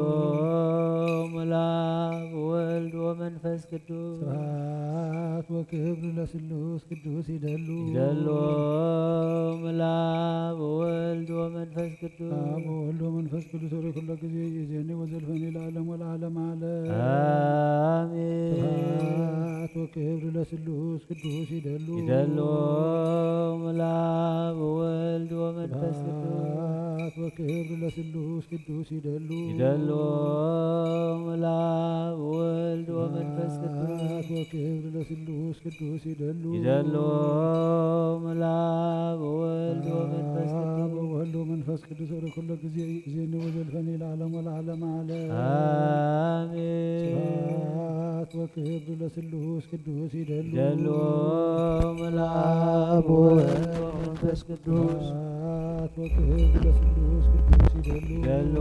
ለአብ ወወልድ ወመንፈስ ቅዱስ ስብሐት ወክብር ለስሉስ ቅዱስ ይደሉ ይደሉ ለአብ ወወልድ ወመንፈስ ቅዱስ አብ ወወልድ ወመንፈስ ቅዱስ ወሪ ኩሎ ጊዜ ይእዜኒ ወዘልፈኒ ለዓለም ወለዓለም ዓለም። አሜን። ስብሐት ወክብር ለስሉስ ቅዱስ ይደሉ ይደሉ ለአብ ወወልድ ወመንፈስ ቅዱስ ስብሐት ወክብር ለስሉስ ቅዱስ ይደሉ ይደሉ ለአብ ወወልድ ወመንፈስ ቅዱስ ስብሐት ወክብር ለስሉስ ቅዱስ ይደሉ ይደሉ ለአብ ወወልድ ወመንፈስ አብ ቅዱስ ወወልድ ወመንፈስ ቅዱስ ወደ ኩሎ ጊዜ ይእዜኒ ወዘልፈኒ ለዓለም ወለዓለም ዓለም። አሜን። ስብሐት ወክብር ለስሉስ ቅዱስ ይደሉ ይደሉ ለአብ ወወልድ ወመንፈስ ቅዱስ ስብሐት ወክብር ለስሉስ ቅዱስ ይደሉ ይደሉ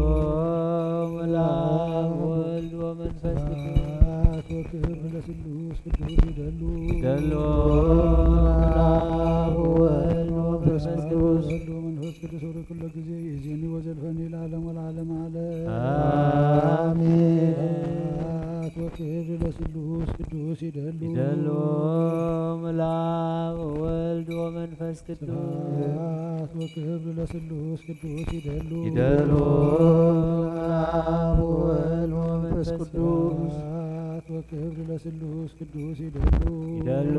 ለአብ ወወልድ ወመንፈስ ቅዱስ ስብሐት ወክብር ለስሉስ ቅዱስ ይደሉ ይደሉ ለአብ ወወልድ ወመንፈስ ቅዱስ ወወልድ ወመንፈስ ቅዱስ ወደ ኩሎ ጊዜ ይእዜኒ ወዘልፈኒ ለዓለም ወለዓለም ዓለም። አሜን። ስብሐት ወክብር ለስሉስ ቅዱስ ይደሉ ይደሉ ለአብ ወወልድ ወመንፈስ ቅዱስ ስብሐት ወክብር ለስሉስ ቅዱስ ይደሉ ይደሉ ለአብ ወወልድ ወመንፈስ ቅዱስ ስብሐት ወክብር ለስሉስ ቅዱስ ይደሉ ይደሉ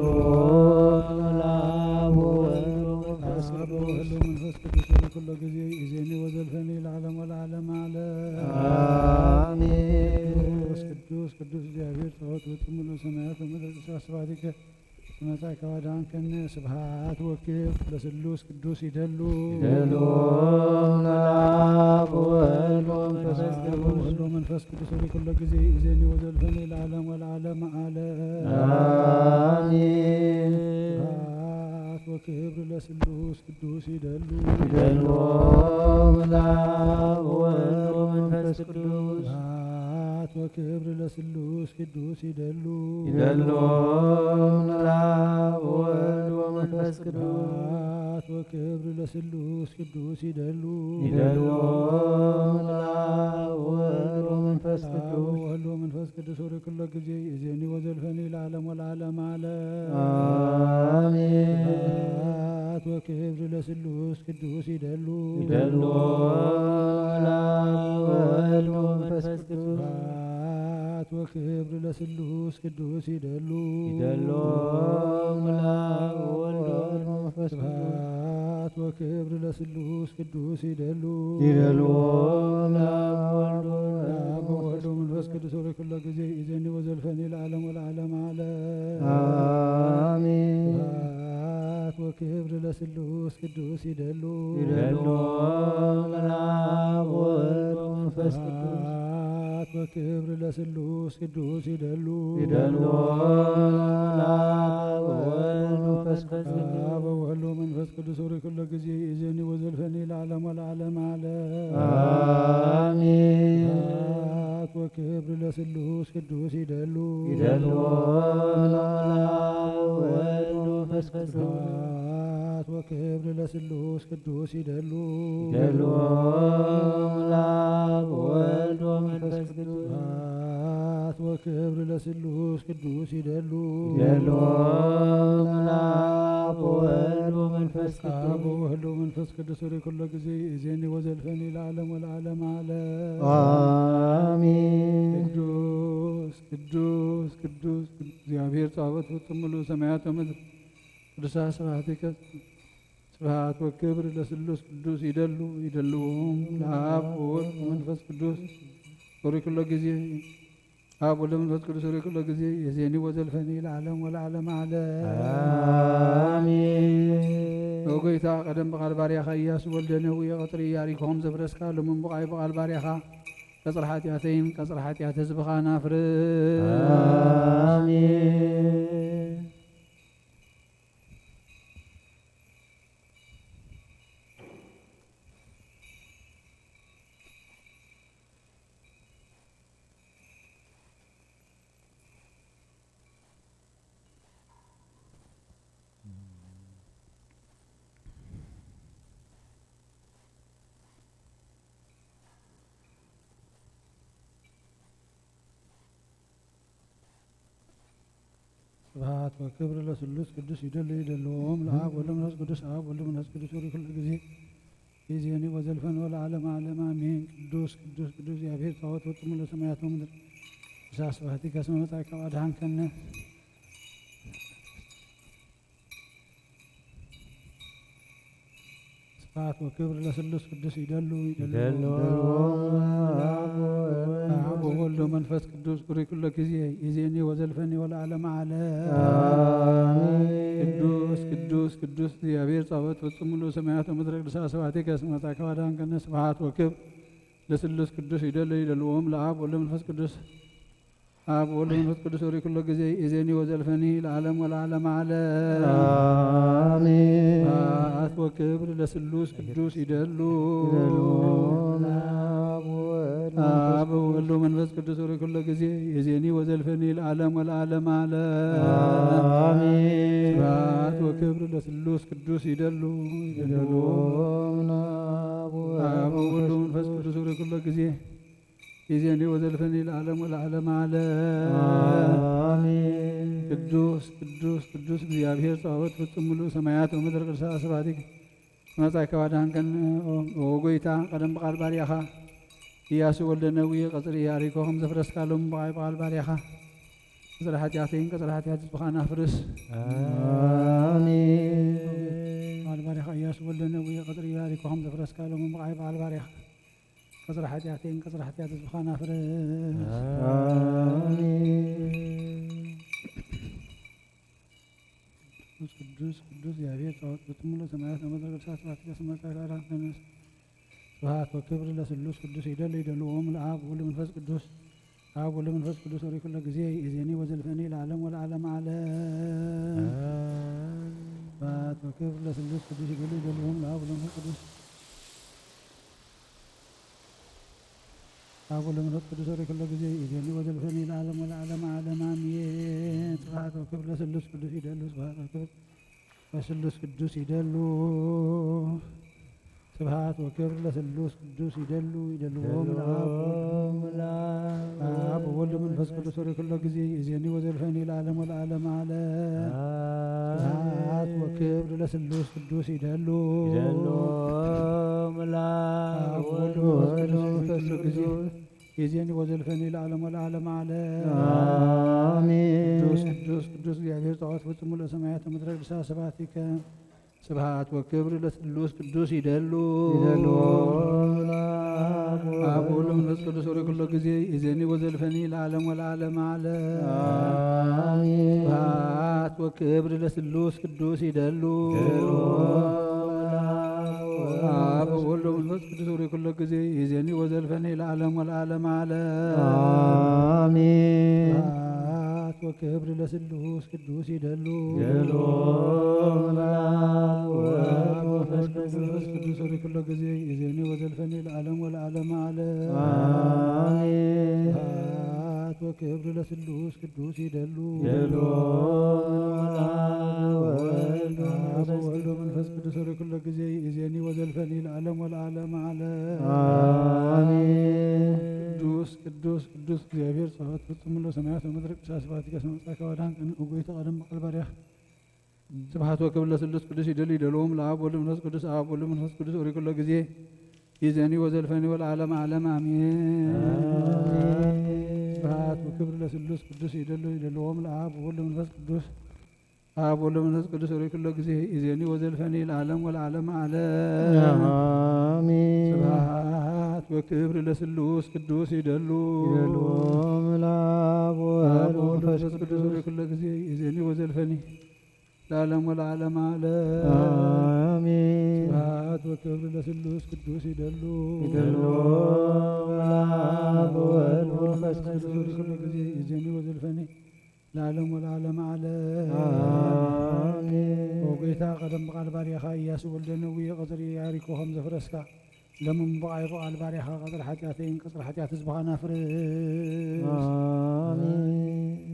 ለአብ ወወልድ ወመንፈስ አብ ወወልድ ቅዱስ ወመንፈስ ቅዱስ ወደ ኩሎ ጊዜ ይእዜኒ ወዘልፈኒ ለዓለም ወለዓለም ዓለም። አሜን። ቅዱስ ቅዱስ ቅዱስ እግዚአብሔር ጸባኦት ውእቱ ምሉእ ሰማያት ወምድር ስብሐት ስብሐቲከ እስመ መጻእከ ወአድኃንከነ። ስብሐት ወክብር ለስሉስ ቅዱስ ይደሉ ይደሉ ለአብ ወወልድ ወመንፈስ ቅዱስ ወወልድ ወመንፈስ ቅዱስ ወደ ኩሎ ጊዜ ይእዜኒ ወዘልፈኒ ለዓለም ወለዓለም ዓለም። አሜን። ስብሐት ወክብር ለስሉስ ቅዱስ ይደሉ ይደሉ ለአብ ወወልድ ወመንፈስ ቅዱስ ስብሐት ወክብር ለስሉስ ቅዱስ ይደሉ። ይደልዎም ለአብ ወወልድ ወመንፈስ ቅዱስ። ስብሐት ወክብር ለስሉስ ቅዱስ ይደሉ። ይደልዎም ለአብ ወወልድ ወመንፈስ ቅዱስ። ወወልድ ወመንፈስ ቅዱስ ወደ ኩሎ ጊዜ ይእዜኒ ወዘልፈኒ ለዓለም ወለዓለም ዓለም። አሜን። ስብሐት ወክብር ለስሉስ ቅዱስ ይደሉ። ይደልዎም ለአብ ወወልድ ወመንፈስ ቅዱስ። ስብሐት ወክብር ለስሉስ ቅዱስ ይደሉ። ይደልዎም ለአብ ወወልድ ወመንፈስ ቅዱስ። ስብሐት ወክብር ለስሉስ ቅዱስ ይደሉ። ይደልዎም ለአብ ወወልድ ለአብ ወወልድ ወመንፈስ ቅዱስ ወደ ኩሎ ጊዜ ይእዜኒ ወዘልፈኒ ለዓለም ወለዓለም ዓለም። አሜን። ስብሐት ወክብር ለስሉስ ቅዱስ ይደሉ። ይደልዎም ለአብ ወወልድ ወመንፈስ ቅዱስ። ስብሐት ወክብር ለስሉስ ቅዱስ ይደሉ። ይደልዎም ለአብ ወወልድ ወመንፈስ ቅዱስ። አብ ወወልድ ወመንፈስ ቅዱስ ወደ ኩሎ ጊዜ ይእዜኒ ወዘልፈኒ ለዓለም ወለዓለም ዓለም። አሜን። ስብሐት ወክብር ለስሉስ ቅዱስ ይደሉ። ይደልዎም ለአብ ወወልድ ወመንፈስ ቅዱስ። ስብሐት ወክብር ለስሉስ ቅዱስ ይደሉ። ይደልዎም ለአብ ወወልድ ወመንፈስ ቅዱስ። ስብሐት ወክብር ለስሉስ ቅዱስ ይደሉ። ይደልዎም ለአብ ወወልድ ወመንፈስ አብ ቅዱስ። ወወልድ ወመንፈስ ቅዱስ ወደ ኩሎ ጊዜ ይእዜኒ ወዘልፈኒ ለዓለም ወለዓለም ዓለም። አሜን። ቅዱስ ቅዱስ ቅዱስ እግዚአብሔር ጸባኦት ፍጹም ምሉእ ሰማያት ወምድር ቅዱሳት ስብሐቲከ። ስብሐት ወክብር ለስሉስ ቅዱስ ይደሉ ይደልዎም ለአብ ወወልድ ወመንፈስ ቅዱስ ወደ ኩሎ ጊዜ አብ ወልድ መንፈስ ቅዱስ ወደ ኩሎ ጊዜ ይእዜኒ ወዘልፈኒ ለዓለም ወለዓለም ዓለም። አሜን። ኦ ጎይታ፣ ቀደም ብቓል ባርያኻ ኢያሱ ወልደ ነዌ ቀጽሪ ኢያሪኮ ከም ዘፍረስካ፣ ሎሚ ብቓይ ብቓል ባርያኻ ቀጽሪ ሓጢኣተይን ቀጽሪ ሓጢኣት ህዝብኻን ኣፍርስ። አሜን። ስብሐት ወክብር ለስሉስ ቅዱስ ይደሉ ይደልዎም ለአብ ወወልድ ወመንፈስ ቅዱስ። አብ ወወልድ ወመንፈስ ቅዱስ ወደ ኩሎ ጊዜ ይእዜኒ ወዘልፈኒ ወለዓለመ ዓለም አሜን። ቅዱስ ቅዱስ ቅዱስ እግዚአብሔር ጸባኦት ፍጹም ምሉእ ሰማያት ወምድር። ስብሐት ወክብር ለስሉስ ቅዱስ ይደሉ ይደልዎም ለአብ ወወልድ ወመንፈስ ቅዱስ። አብ ወወልድ ወመንፈስ ቅዱስ ወደ ኩሎ ጊዜ ይእዜኒ ወዘልፈኒ ለዓለመ ዓለም ዓለም። ስብሐት ወክብር ለስሉስ ቅዱስ ይደሉ ይደሉ ይደልዎም ለአብ ወወልድ አብ ወወልድ ወመንፈስ ቅዱስ ወደ ኩሎ ጊዜ ይእዜኒ ወዘልፈኒ ወለዓለመ ዓለም። አሜን። ቅዱስ ቅዱስ ቅዱስ እግዚአብሔር ጸባኦት ፍጹም ምሉእ ሰማያት ወምድር ቅዱሳት ስብሐቲከ እስመ መጻእከ ወአድኃንከነ። ስብሐት ወክብር ለስሉስ ቅዱስ ይደሉ ይደልዎም ለአብ ወወልድ ወመንፈስ ቅዱስ። አብ ወወልድ ወመንፈስ ቅዱስ ወደ ኩሎ ጊዜ ይእዜኒ ወዘልፈኒ ለዓለም ወለዓለመ ዓለም። አሜን። ስብሐት ወክብር ለስሉስ ቅዱስ ይደሉ ይደልዎም ለአብ ወወልድ አብ ወወልድ ወመንፈስ ቅዱስ ወደ ኩሎ ጊዜ ይእዜኒ ወዘልፈኒ ለዓለም ወለዓለመ ዓለም። አሜን። ስብሐት ወክብር ለስሉስ ቅዱስ ይደሉ ይደልዎም ይደልዎም ለአብ አብ ወወልድ ወወልድ ወመንፈስ ቅዱስ ወደ ኩሎ ጊዜ ይእዜኒ ወዘልፈኒ ለዓለም ወለዓለመ ዓለም። አሜን። ቅዱስ ቅዱስ ቅዱስ እግዚአብሔር ጸባኦት ፍጹም ምሉእ ሰማያት ወምድር ቅዱሳት ስብሐቲከ እስመ መጻእከ ወአድኃንከነ። ኦ ጎይታ፣ ቀደም ብቓል ባርያኻ ኢያሱ ወልደ ነዌ ቀጽሪ ኢያሪኮ ከም ዘፍረስካ፣ ሎሚ ብቓል ባርያኻ ቀጽሪ ሓጢኣተይን ቀጽሪ ሓጢኣት ህዝብኻን ኣፍርስ። አሜን። ብቓል ባርያኻ ኢያሱ ወልደ ነዌ ቀጽሪ ኢያሪኮ ከም ዘፍረስካ፣ ሎሚ ብቓል ባርያኻ ቀጽሪ ሓጢኣተይን ቀጽሪ ሓጢኣት ህዝብኻን ኣፍርስ። አሜን። ቅዱስ ቅዱስ ቅዱስ እግዚአብሔር ጸባኦት ፍጹም ምሉእ ሰማያት ወምድር ቅዱሳት ስብሐቲከ እስመ መጻእከ ወአድኃንከነ። ስብሐት ወክብር ለስሉስ ቅዱስ ይደሉ ይደልዎም ለአብ ወወልድ ወመንፈስ ቅዱስ። አብ ወወልድ ወመንፈስ ቅዱስ ወደ ኩሎ ጊዜ ይእዜኒ ወዘልፈኒ ለዓለም ወለዓለመ ዓለም። ስብሐት ወክብር ለስሉስ ቅዱስ ይደሉ ይደልዎም ለአብ ወወልድ ወመንፈስ ቅዱስ። አብ ወወልድ ወመንፈስ ቅዱስ ወሬ ኩሎ ጊዜ ይዜኒ ወዘልፈኒ ለዓለም ወለዓለም ዓለም አሜን። ስብሐት ወክብር ለስሉስ ቅዱስ ይደሉ፣ ስብሐት ወክብር ለስሉስ ቅዱስ ይደሉ፣ ስብሐት ወክብር ለስሉስ ቅዱስ ይደሉ፣ ይደልዎም ለአብ ወወልድ ወመንፈስ ቅዱስ ወሬ ኩሎ ጊዜ ይዜኒ ወዘልፈኒ ለዓለም ወለዓለም ዓለም። ስብሐት ወክብር ለስሉስ ቅዱስ ይደሉ፣ ይደልዎም ለአብ ወወልድ ወመንፈስ ቅዱስ ይዜኒ ወዘልፈኒ ለዓለም ወለዓለም ዓለም። አሜን። ቅዱስ ቅዱስ ቅዱስ እግዚአብሔር ጸባኦት ፍጹም ምሉእ ሰማያት ወምድረ ቅዱሳን ስብሐቲከ። ስብሐት ወክብር ለስሉስ ቅዱስ ይደሉ፣ ይደሉ አብ ወወልድ ወመንፈስ ቅዱስ ወሬ ኩሎ ጊዜ ይዜኒ ወዘልፈኒ ለዓለም ወለዓለም ዓለም። አሜን። ስብሐት ወክብር ለስሉስ ቅዱስ ይደሉ፣ ይደሉ አብ ወወልድ ወመንፈስ ቅዱስ ወሬ ኩሎ ጊዜ ይዜኒ ወዘልፈኒ ለዓለም ወለዓለም ዓለም። አሜን። ስብሐት ወክብር ለስሉስ ቅዱስ ይደሉ፣ ይደሉ አብ ወወልድ ወመንፈስ ቅዱስ ወሬ ኩሎ ጊዜ ይዜኒ ወዘልፈኒ ለዓለም ወለዓለም ዓለም። አሜን። ስብሐት ወክብር ለስሉስ ቅዱስ ይደሉ፣ ይደሉ አብ ወወልድ ወመንፈስ ቅዱስ ወሬ ኩሎ ጊዜ ይዜኒ ወዘልፈኒ ለዓለም ወለዓለም ዓለም። አሜን። ቅዱስ ቅዱስ ቅዱስ እግዚአብሔር ጸባኦት ፍጹም ምሉእ ሰማያት ወምድር ቅዱስ ስብሐቲከ። እስመ መጻእከ ወአድኃንከነ ኦ ጎይታ ቀደም በቃል ባሪያከ። ስብሐት ወክብር ለስሉስ ቅዱስ ይደሉ፣ ይደልዎም ለአብ ወወልድ ወመንፈስ ቅዱስ፣ አብ ወወልድ ወመንፈስ ቅዱስ ወሬ ኩሎ ጊዜ ይዜኒ ወዘልፈኒ ወለዓለም ዓለም አሜን። አሜን። ስብሐት ወክብር ለስሉስ ቅዱስ ይደሉ፣ ይደልዎም ለአብ ወወልድ ወመንፈስ ቅዱስ፣ አብ ወወልድ ወመንፈስ ቅዱስ ወሬ ኩሎ ጊዜ ይዜኒ ወዘልፈኒ ለዓለም ወለዓለም ዓለም። አሜን። ስብሐት ወክብር ለስሉስ ቅዱስ ይደሉ፣ ይደልዎም ለአብ አብ ወወልድ ወመንፈስ ቅዱስ ወሬ ኩሎ ጊዜ ይዜኒ ወዘልፈኒ ለዓለም ወለዓለም ዓለም። አሜን። ስብሐት ወክብር ለስሉስ ቅዱስ ይደሉ፣ ይደሉ አብ ወወልድ ወመንፈስ ቅዱስ ወሬ ኩሎ ጊዜ ይዜኒ ወዘልፈኒ ለዓለም ወለዓለም ዓለም። አሜን። ኦ ጎይታ፣ ቀደም ብቃል ባሪያኻ ኢያሱ ወልደ ነዌ ቀጽሪ ኢያሪኮ ከም ዘፍረስካ፣ ለምን ብቃል ባሪያኻ ቀጽሪ ሓጢኣተይን ቀጽሪ ሓጢኣት ህዝብኻን ኣፍርስ። አሜን።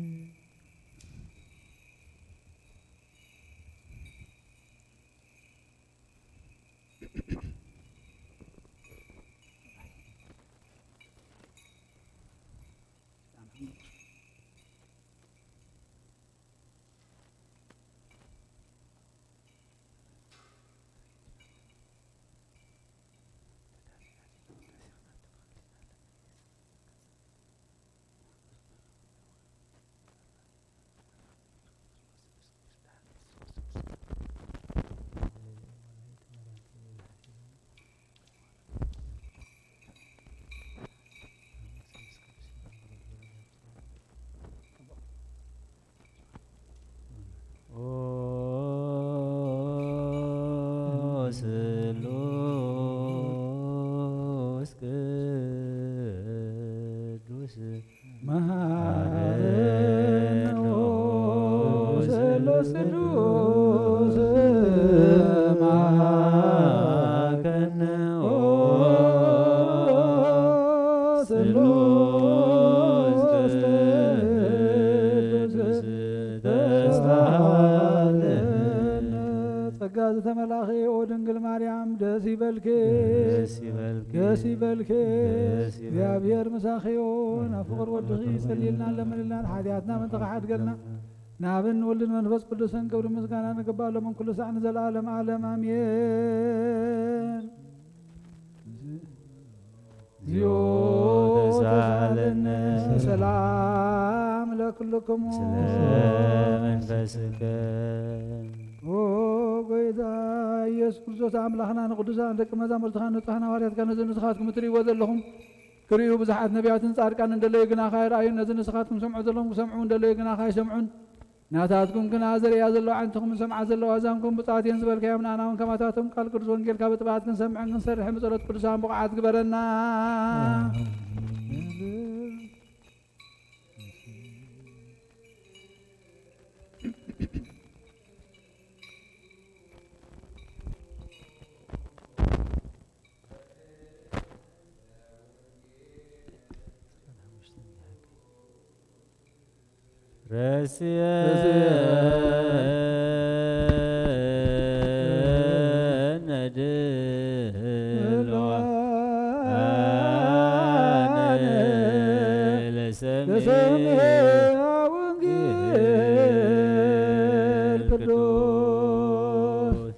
ኦ ስሉስ ቅዱስ መሐረነ። ኦ ስሉስ ቅዱስ መሐረነ። ኦ ስሉስ ቅዱስ ተስፋ ጸጋ ዝተመላኺ ኦ ድንግል ማርያም ደስ ይበልኪ፣ ደስ ይበልኪ፣ ደስ ይበልኪ። ደስ ይበልኪ። እግዚኣብሔር ምሳኺ ዮ፣ ናብ ፍቕር ወድኺ ጸልይልና፣ ለምንልና፣ ሓጢኣትና ምእንቲ ክሓድገልና። ናብን ወልድን መንፈስ ቅዱስን ክብሪ ምስጋና ንግባእ፣ ሎምን ኩሉ ሳዕ ንዘለዓለም ዓለም ኣሜን። እግዚኦ ተሳሃለነ። ሰላም ለክልክሙ። ስለ መንፈስከ። ኦ ጎይታ ኢየሱስ ክርስቶስ ኣምላኽና፣ ንቅዱሳን ደቂ መዛሙርትኻ ንጹሓን ሃዋርያትካ ነዚ ንስኻትኩም እትርእይዎ ዘለኹም ክርእዩ ብዙሓት ነቢያትን ጻድቃንን እንደለዩ ግናኻ ኣይረኣዩን። ነዚ ንስኻትኩም ሰምዑ ዘለኹም ክሰምዑ እንደለዩ ግናኻ ኣይሰምዑን። ናታትኩም ግና ዝርእያ ዘለዋ ኣዕንትኹም ዝሰምዓ ዘለዋ ኣእዛንኩም ብፅዓት እየን ዝበልካዮም ንኣና እውን ከማታቶም ቃል ቅዱስ ወንጌልካ ብጥብዓት ክንሰምዕን ክንሰርሕን ብጸሎት ቅዱሳን ብቑዓት ግበረና። ረስየነ ድልዋነ ለሰምዐ ወንጌል ቅዱስ።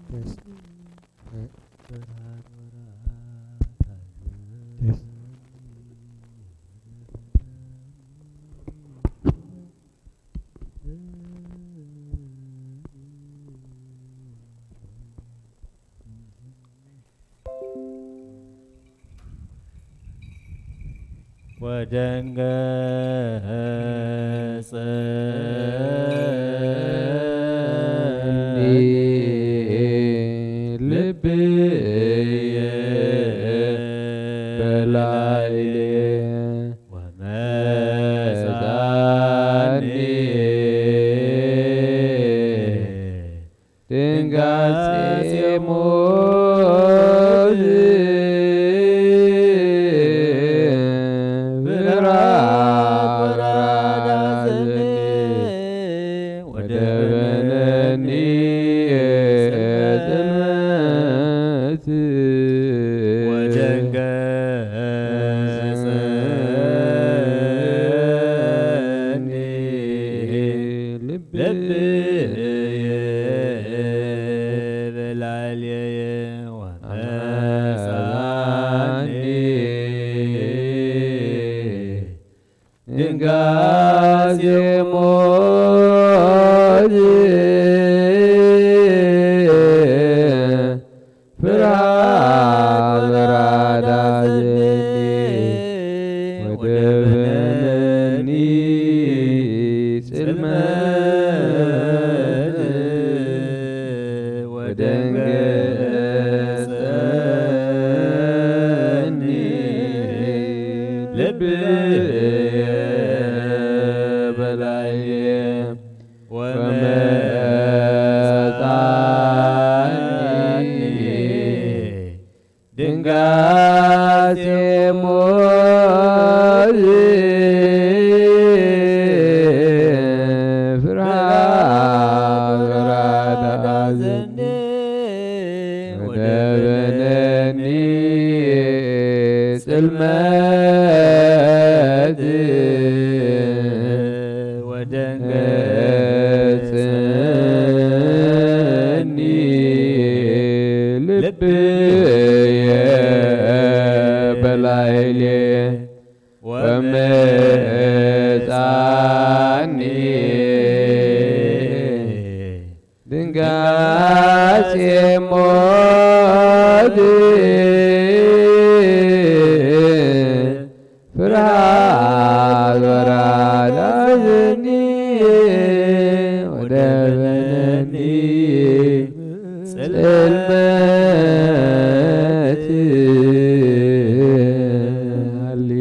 Yes. Yes. Yes. ወደንገጸኒ ልብየ በላዕሌ ወመጻኒ ድንጋጼ ሞት ፍርሃት ወራዳ ዘኔ ወደበነኒ ጽልመት ወደንገጸኒ ልብየ በላዕሌየ ወመጻኒ ድንጋጼ ሞት ፍርሃት በራዳ ዘኒ ወደበነኒ ጽልመት ወደንገጸኒ ልብየ በላዕሌ ወመጻኒ ድንጋጼ ሞት ፍርሃት በራዳ ዘኒ ወደበነኒ ጽልመት ወደንገጸኒ ልብየ በላዕሌ ወመጻኒ ድንጋጼ ሞት ፍርሃት በራዳ ዘኒ ወደበነኒ ጽልመት ሃሌ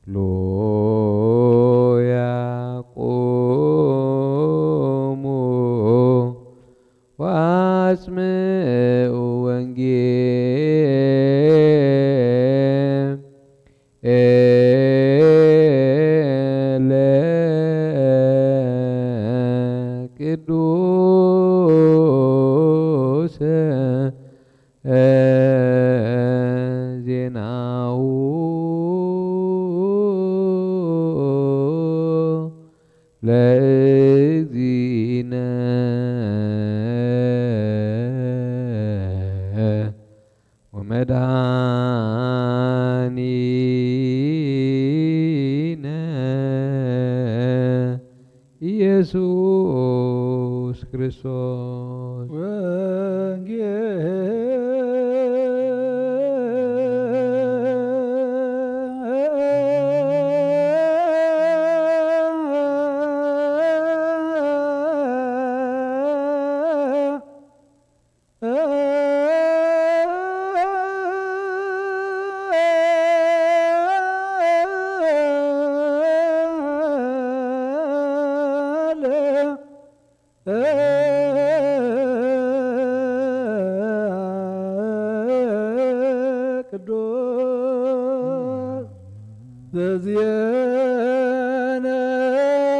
ሉያ ቁሙ ዋ መድኃኒነ ኢየሱስ ክርስቶስ። ወንጌል ቅዱስ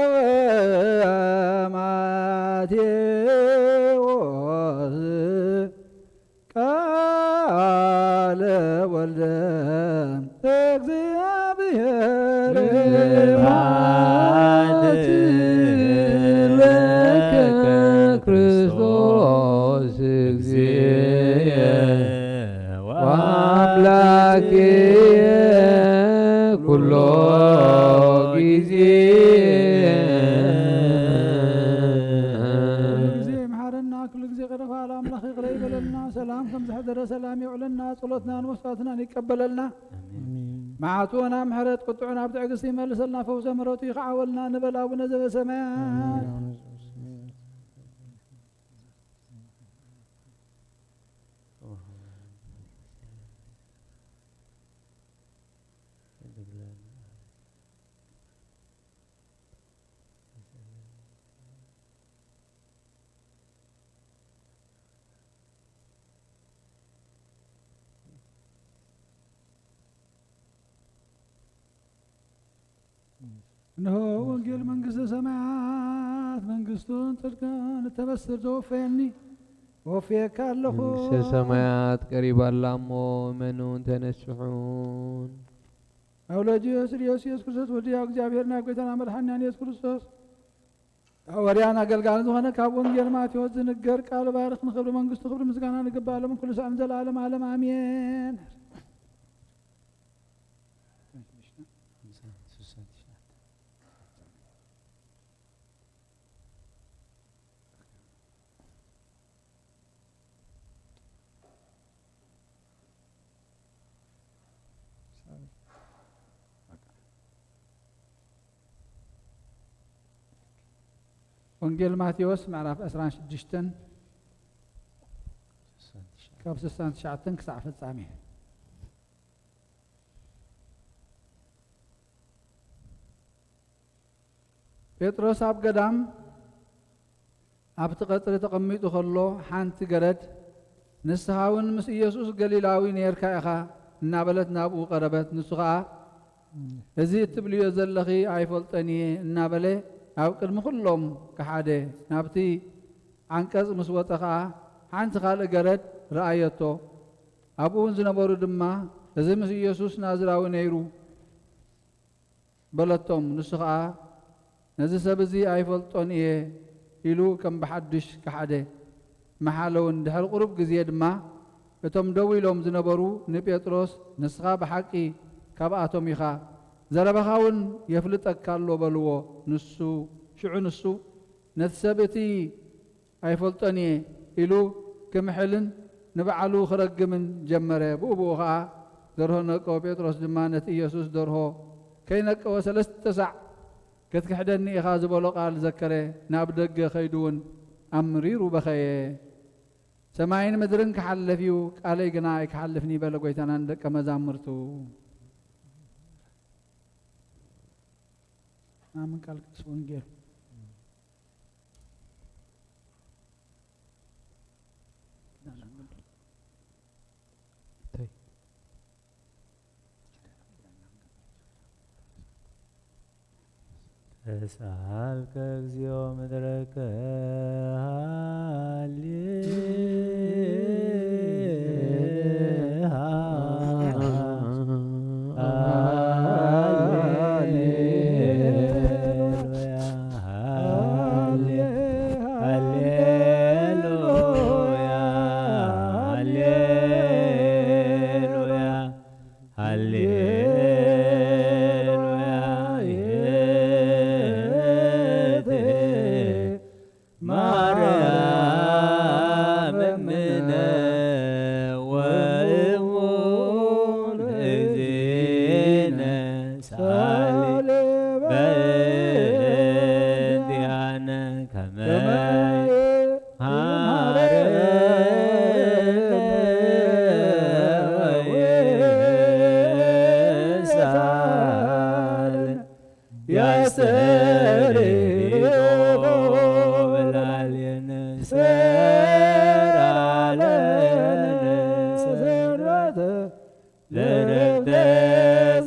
ዘዜነወ ማቴዎስ ቃለ ወልደ እግዚአብሔር። ስብሐት ለከ ክርስቶስ እግዚእ ወአምላኬ ኩሎ ጊዜ። ኩሉ ጊዜ ይምሓረና፣ ኩሉ ጊዜ ቅርብ ኣምላኽ ይቕረ ይበለልና። ሰላም ከም ዝሕደረ ሰላም የውዕለልና፣ ጸሎትናን መስዋዕትናን ይቀበለልና። ኣሜን። መዓቱ ናብ ምሕረት፣ ቁጥዑ ናብ ትዕግስቲ ይመልሰልና፣ ፈውሰ ምሕረቱ ይኽዓወልና ንበል ኣቡነ ዘበሰማያት። እንሆ ወንጌል መንግስተ ሰማያት መንግስቱን ጽድቅን እተበስር ዘወፈየኒ ወፍየካ ኣለኹ። መንግስተ ሰማያት ቀሪባ ኣላ እሞ እመኑን ተነስሑን። ኣውሎጂዮስ ኢየሱስ ክርስቶስ ወዲ ያው እግዚኣብሔር ናብ ጎይታና መድሓኒና ኢየሱስ ክርስቶስ ኣወርያን ኣገልጋልን ዝኾነ ካብ ወንጌል ማቴዎስ ዝንገር ቃል ባርኽ ንኽብሪ መንግስቱ ክብሪ ምስጋና ንግባእ ሎም ኩሉ ሳዕ ንዘለዓለም ዓለም ኣሜን። ወንጌል ማቴዎስ ምዕራፍ ዕስራን ሽዱሽተን ካብ ስሳን ትሽዓተን ክሳዕ ፍጻሜ። ጴጥሮስ ኣብ ገዳም ኣብቲ ቀጽሪ ተቐሚጡ ኸሎ፣ ሓንቲ ገረድ፣ "ንስኻ እውን ምስ ኢየሱስ ገሊላዊ ኔርካ ኢኻ" እናበለት ናብኡ ቀረበት። ንሱ ኸኣ፣ "እዚ እትብልዮ ዘለኺ ኣይፈልጦን እየ" እናበለ ኣብ ቅድሚ ኹሎም ከሓደ። ናብቲ ዓንቀጽ ምስ ወጸ ኸኣ፣ ሓንቲ ካልእ ገረድ ረኣየቶ። ኣብኡ እውን ዝነበሩ ድማ፣ "እዚ ምስ ኢየሱስ ናዝራዊ ነይሩ" በለቶም። ንሱ ኸኣ፣ "ነዚ ሰብ እዚ ኣይፈልጦን እየ" ኢሉ ከም ብሓድሽ ከሓደ። መሓለውን። ድሕሪ ቁሩብ ግዜ ድማ እቶም ደው ኢሎም ዝነበሩ ንጴጥሮስ፣ "ንስኻ ብሓቂ ካብኣቶም ኢኻ፣ ዘረባኻ እውን የፍልጠካ ኣሎ" በልዎ። ንሱ፣ ሽዑ ንሱ፣ "ነቲ ሰብ እቲ ኣይፈልጦን እየ" ኢሉ ክምሕልን ንባዕሉ ክረግምን ጀመረ። ብኡ ብኡ ኸኣ ደርሆ ነቀወ። ጴጥሮስ ድማ ነቲ ኢየሱስ ደርሆ ከይነቀወ ሰለስተ ሳዕ "ክትክሕደኒ ኢኻ" ዝበሎ ቃል ዘከረ። ናብ ደገ ከይዱ እውን ኣምሪሩ በኸየ። "ሰማይን ምድርን ክሓልፍ እዩ፣ ቃለይ ግና ኣይክሓልፍን እዩ" በለ ጎይታና ንደቀ መዛሙርቱ። ኣምን ቃል ቅዱስ ወንጌል። ተስኣልከ እግዚኦ ምድረከ ሃሌ ሃሌሉያ፣ ሃሌ-፣ ሃሌሉያ፣ ሃሌ-፣ ለረፍተ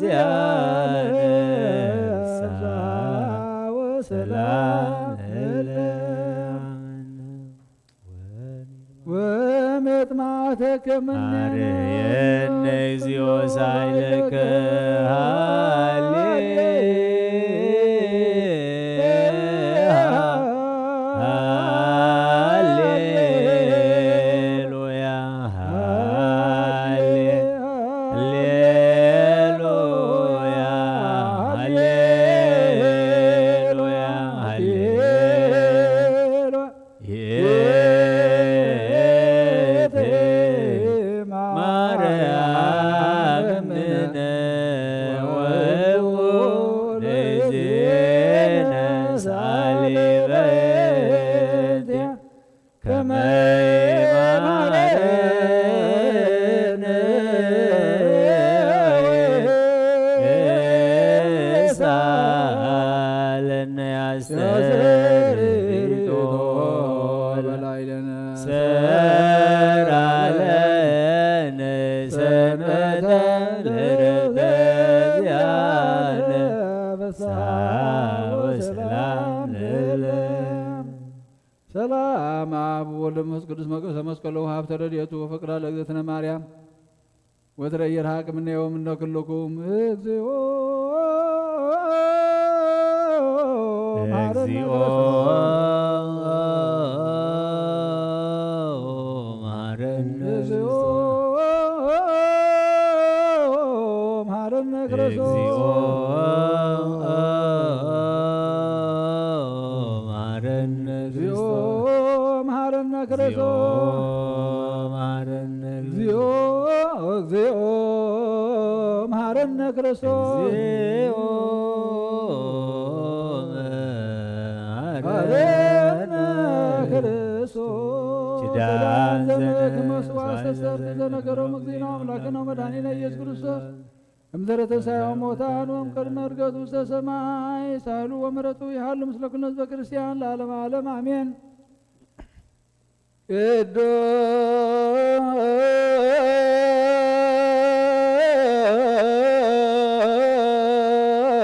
ዚአነ ፍስሐ ወሰላም እለ ወመጥማዕተከ እምኔነ አርየነ እግዚኦ ሳይለከ ሃሌ ሃሌሉያ ሃሌ ሃሌሉያ ሃሌሉያ ሃሌሉያ ይእቲ ማርያም እምነ ወውሉድ ዜነ ሳሊ በእንቲአ ከመ ይማረነ ወይሳለነ ያስተርእዮ በላዕሌነ ሰራለነ ሰንበተ ለረፍተ ዚአነ ፍስሐ ወሰላም ለዓለም። ሰላም አብ ወወልድ ወመንፈስ ቅዱስ መቅደሰ መስቀሉ ሀብተ ረድኤቱ ወፍቅራ ለእግዝእትነ ማርያም ወትረ ይርሃቅ እምኔሆሙ እምነ ኩልኩም እግዚኦ መሐረነ እግዚኦ መሐረነ እግዚኦ መሐረነ ክርስቶስ። እግዚኦ መሐረነ እግዚኦ ክርስቶስ። መሐረነ ክርስቶስ። እግዚኦ መሐረነ እግዚኦ እግዚኦ መሐረነ ክርስቶስ። እግዚኦ መሐረነ ክርስቶስ። ኪዳን ዘመክመስ ዘመክመስ ዋስተሰርክ ዘነገሮም እግዚእነ አምላክነ ወመድኃኒነ ኢየሱስ ክርስቶስ። እምድረ ተንሳኤ እሙታን ወእምቅድመ ዕርገቱ ውስተ ሰማይ ሳህሉ ወምሕረቱ ይሃሉ ምስለ ኩልነ ህዝበ ክርስቲያን ለዓለመ ዓለም አሜን። ቅዱስ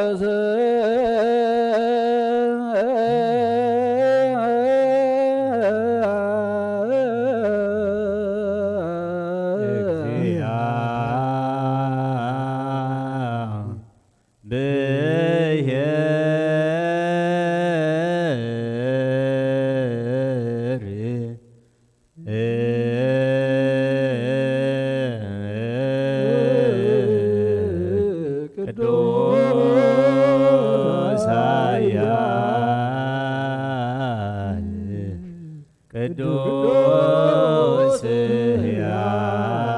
እግዚአብሔር ቅዱስ ኃያል ቅዱስ ሕያው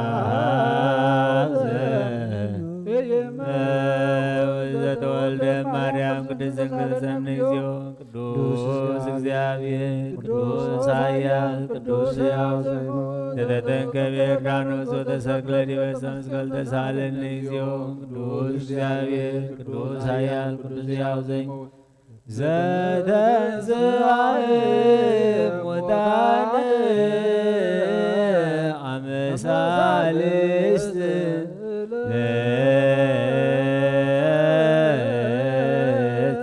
ዘእመ ዘተወልደ ማርያም ቅድስት ድንግል ዘእምነ እግዚኦ ቅዱስ እግዚአብሔር ቅዱስ ኃያል ቅዱስ ሕያው ዘእመ ዘተጠምቀ በዮርዳኖስ ወተሰቅለ ዲበ ዕፀ መስቀል ተሳሃለነ እግዚኦ ቅዱስ እግዚአብሔር ቅዱስ ኃያል ቅዱስ ሕያው ዘእመ ዘተንሥአ እሙታነ አመ ሳልስት ለዕለት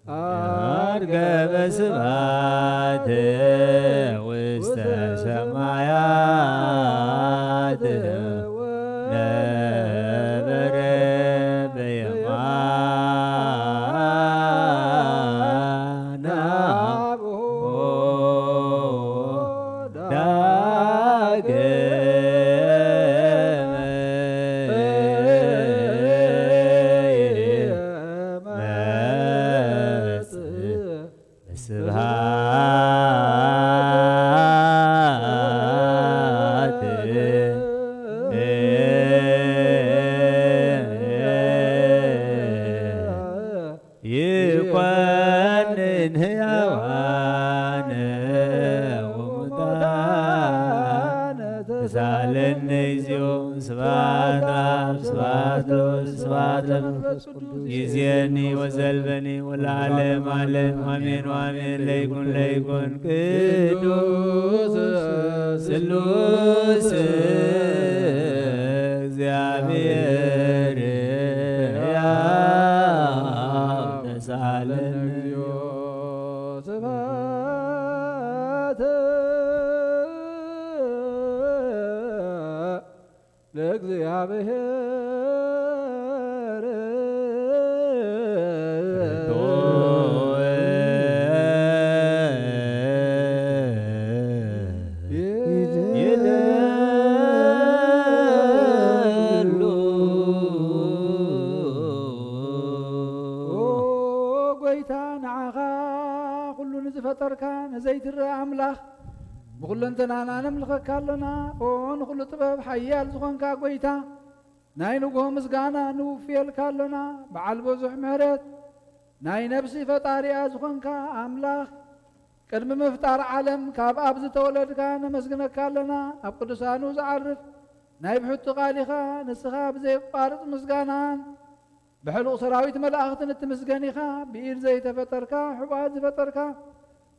ዐርገ በስብሐት ውስተ ሰማያት ወነበረ በየማነ አብኡ ዳግመ ይመጽእ። ስብሐት ይኮንን ሕያዋነ ወሙታነ ሳለነ እግዚኦ። ስብሐት ለአብ፣ ስብሐት ለወልድ፣ ስብሐት ለመንፈስ ቅዱስ። ይእዜኒ ወዘልፈኒ ወለዓለመ ዓለም። አሜን ወአሜን። ለይኩን ለይኩን ቅዱስ ስሉስ እግዚአብሔር ያብ ተሳለን። ስብሐት ለእግዚአብሔር። ይደሉ። ኦ ጎይታ፣ ንዓኻ ኩሉ ንዝፈጠርካ ንዘይትረአ ኣምላኽ ብኹለንተናና ነምልኸካ ኣለና። ኦ ንኹሉ ጥበብ ሓያል ዝኾንካ ጎይታ፣ ናይ ንግሆ ምስጋና ንውፍየልካ ኣለና። በዓል ብዙሕ ምሕረት፣ ናይ ነፍሲ ፈጣሪኣ ዝኾንካ ኣምላኽ፣ ቅድሚ ምፍጣር ዓለም ካብ ኣብ ዝተወለድካ ነመስግነካ ኣለና። ኣብ ቅዱሳኑ ዝዓርፍ ናይ ብሕቱ ቃሊኻ ንስኻ ብዘየቋርጽ ምስጋናን ብሕሉቕ ሰራዊት መላእኽትን እትምስገን ኢኻ። ብኢድ ዘይተፈጠርካ፣ ሕቡኣት ዝፈጠርካ፣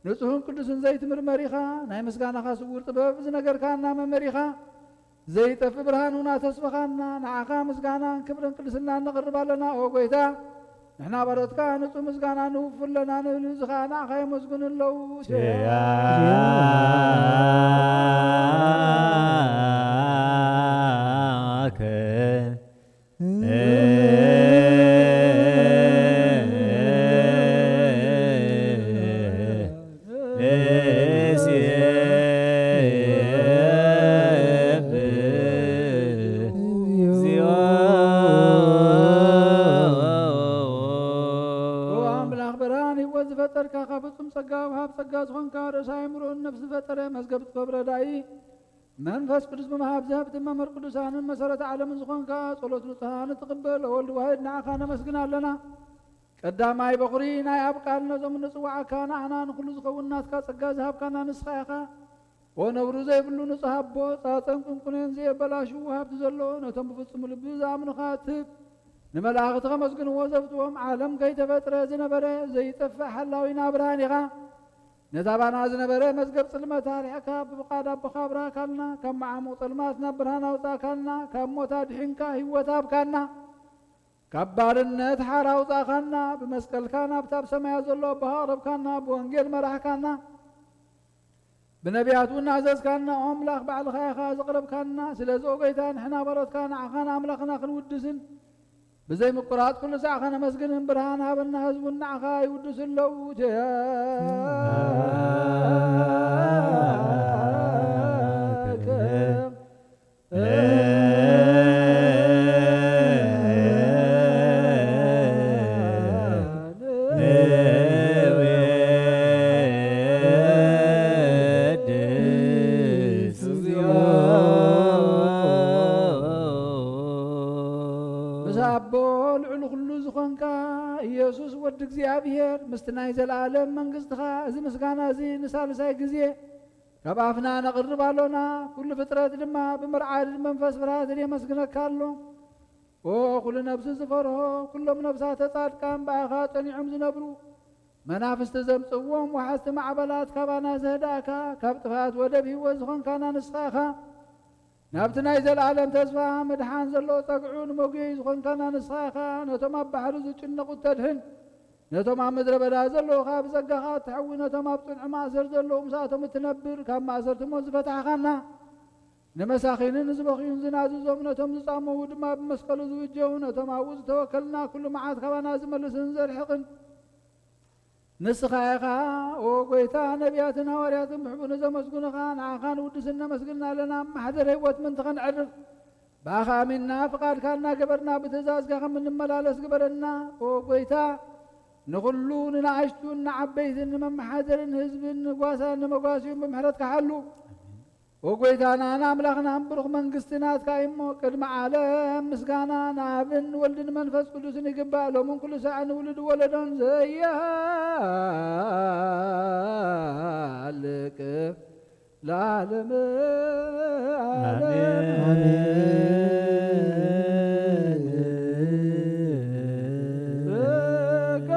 ንጹህን ቅዱስን ዘይትምርመር ኢኻ። ናይ ምስጋናኻ ስውር ጥበብ ዝነገርካና መምህር ኢኻ። ዘይጠፍእ ብርሃን ሁና ተስፍኻና። ንዓኻ ምስጋናን ክብርን ቅድስናን ነቕርብ ኣለና። ኦ ጎይታ፣ ንሕና ባሮትካ ንጹህ ምስጋና ንውፉ ኣለና። ንብል እዚ ኸኣ ንዓኻ የመስግኑ ኣለዉ። ኪያከ ንሴብህ እግዚኦ። ኦ ኣምላኽ ብርሃን ህይወት ዝፈጠርካ፣ ካብ ፍጹም ጸጋ ወሃብ ጸጋ ዝኾንካ፣ ርእሰ ኣእምሮን ነፍሲ ዝፈጠረ መዝገብ ጥበብ ረዳኢ፣ መንፈስ ቅዱስ ብምሃብ ዘህብቲ መምህር ቅዱሳንን መሰረተ ዓለምን ዝኾንካ፣ ጸሎት ንጹሃን እትቕበል ወልድ ዋሕድ ንዓኻ ነመስግን ኣለና። ቀዳማይ በኹሪ ናይ ኣብ ቃል ነዞም እንጽውዓካ ንዓና ንኹሉ ዝኸውን ናትካ ጸጋ ዝሃብካና ንስኻ ኢኻ። ኦ ነብሩ ዘይብሉ ንጹህ ኣቦ፣ ጻጸን ቁንቁኔን ዘየበላሽዉ ሃብቲ ዘሎ፣ ነቶም ብፍጹም ልቢ ዝኣምኑኻ እትህብ፣ ንመላእኽቲ ከመስግንዎ ዘፍትዎም፣ ዓለም ከይተፈጥረ ዝነበረ ዘይጠፍእ ሓላዊና ብርሃን ኢኻ። ነታ ባና ዝነበረ መዝገብ ጽልመት ኣርሒቕካ፣ ብፍቓድ ኣቦኻ ኣብርሃካልና፣ ካብ መዓሙቕ ጸልማት ናብ ብርሃን ኣውጻእካልና፣ ካብ ሞት ኣድሒንካ ህይወት ሃብካና። ካብ ባርነት ሓራ ኣውጻእካና፣ ብመስቀልካ ናብታ ኣብ ሰማያት ዘሎ ኣቦኻ ኣቕረብካና፣ ብወንጌል መራሕካና፣ ብነቢያት እውን ኣዘዝካና። ኦ ኣምላኽ፣ ባዕልኻ ኢኻ ዘቕረብካና። ስለዚ ኦ ጎይታ፣ ንሕና ባሮትካ ንዓኻን ኣምላኽና ክንውድስን ብዘይ ምቁራጽ ኩሉ ሳዕ ከነመስግንን፣ ብርሃን ሃበና፣ ህዝቡን ንዓኻ ይውድሱ ኣለዉ። ምስ ኣቦ ልዕሊ ኩሉ ዝኾንካ ኢየሱስ ወዲ እግዚኣብሔር፣ ምስቲ ናይ ዘለኣለም መንግስትኻ እዚ ምስጋና እዚ ንሳልሳይ ግዜ ካብ ኣፍና ነቕርብ ኣሎና። ኩሉ ፍጥረት ድማ ብምርዓድ መንፈስ ፍርሃትን የመስግነካ ኣሎ። ኦ ኩሉ ነብሲ ዝፈርሆ፣ ኩሎም ነብሳተ ጻድቃን ብኣኻ ጸኒዖም ዝነብሩ፣ መናፍስቲ ዘምጽእዎም ወሓዝቲ ማዕበላት ካባና ዘህዳእካ፣ ካብ ጥፍኣት ወደብ ህይወት ዝኾንካና ንስኻ ኢኻ። ናብቲ ናይ ዘለኣለም ተስፋ ምድሓን ዘሎ ጸግዑ ንመጉየይ ዝኾንካና ንስኻ ኢኻ። ነቶም ኣብ ባሕሪ ዝጭነቑ እተድሕን፣ ነቶም ኣብ ምድረ በዳ ዘለዉ ኸኣ ብጸጋኻ እትሐዊ፣ ነቶም ኣብ ጽንዒ ማእሰር ዘለዉ ምስኣቶም እትነብር፣ ካብ ማእሰርቲ ሞት ዝፈታሕኻና፣ ንመሳኺንን ንዝበኽዩን ዝናዝዞም፣ ነቶም ዝጻመዉ ድማ ብመስቀሉ ዝብጀው፣ ነቶም ኣብኡ ዝተወከልና ኩሉ መዓት ካባና ዝመልስን ዘርሕቕን ንስኻ ኢኻ። ኦ ጐይታ፣ ነቢያትን ሃዋርያትን ብሕቡእ ንዘመስግኑኻ ንዓኻ ንውድስን ነመስግን ኣለና። መሓደር ህይወት ምእንቲ ኸነዕርፍ ብኣኻ ኣሚንና ፍቓድካ እናገበርና ብትእዛዝካ ከም እንመላለስ ግበረና። ኦ ጐይታ፣ ንኹሉ ንንኣሽቱን ንዓበይትን ንመመሓደርን ህዝብን ንጓሳን ንመጓስዩን ብምሕረትካ ሓሉ። ኦ ጐይታናን ኣምላኽናን ብሩኽ መንግስቲ ናትካ እዩ እሞ፣ ቅድሚ ዓለም ምስጋና ንኣብን ወልድን መንፈስ ቅዱስን ይግባእ፣ ሎምን ኩሉ ሳዕ ንውሉድ ወለዶን ዘያልቅ ለዓለመ አሜን። ጸጋ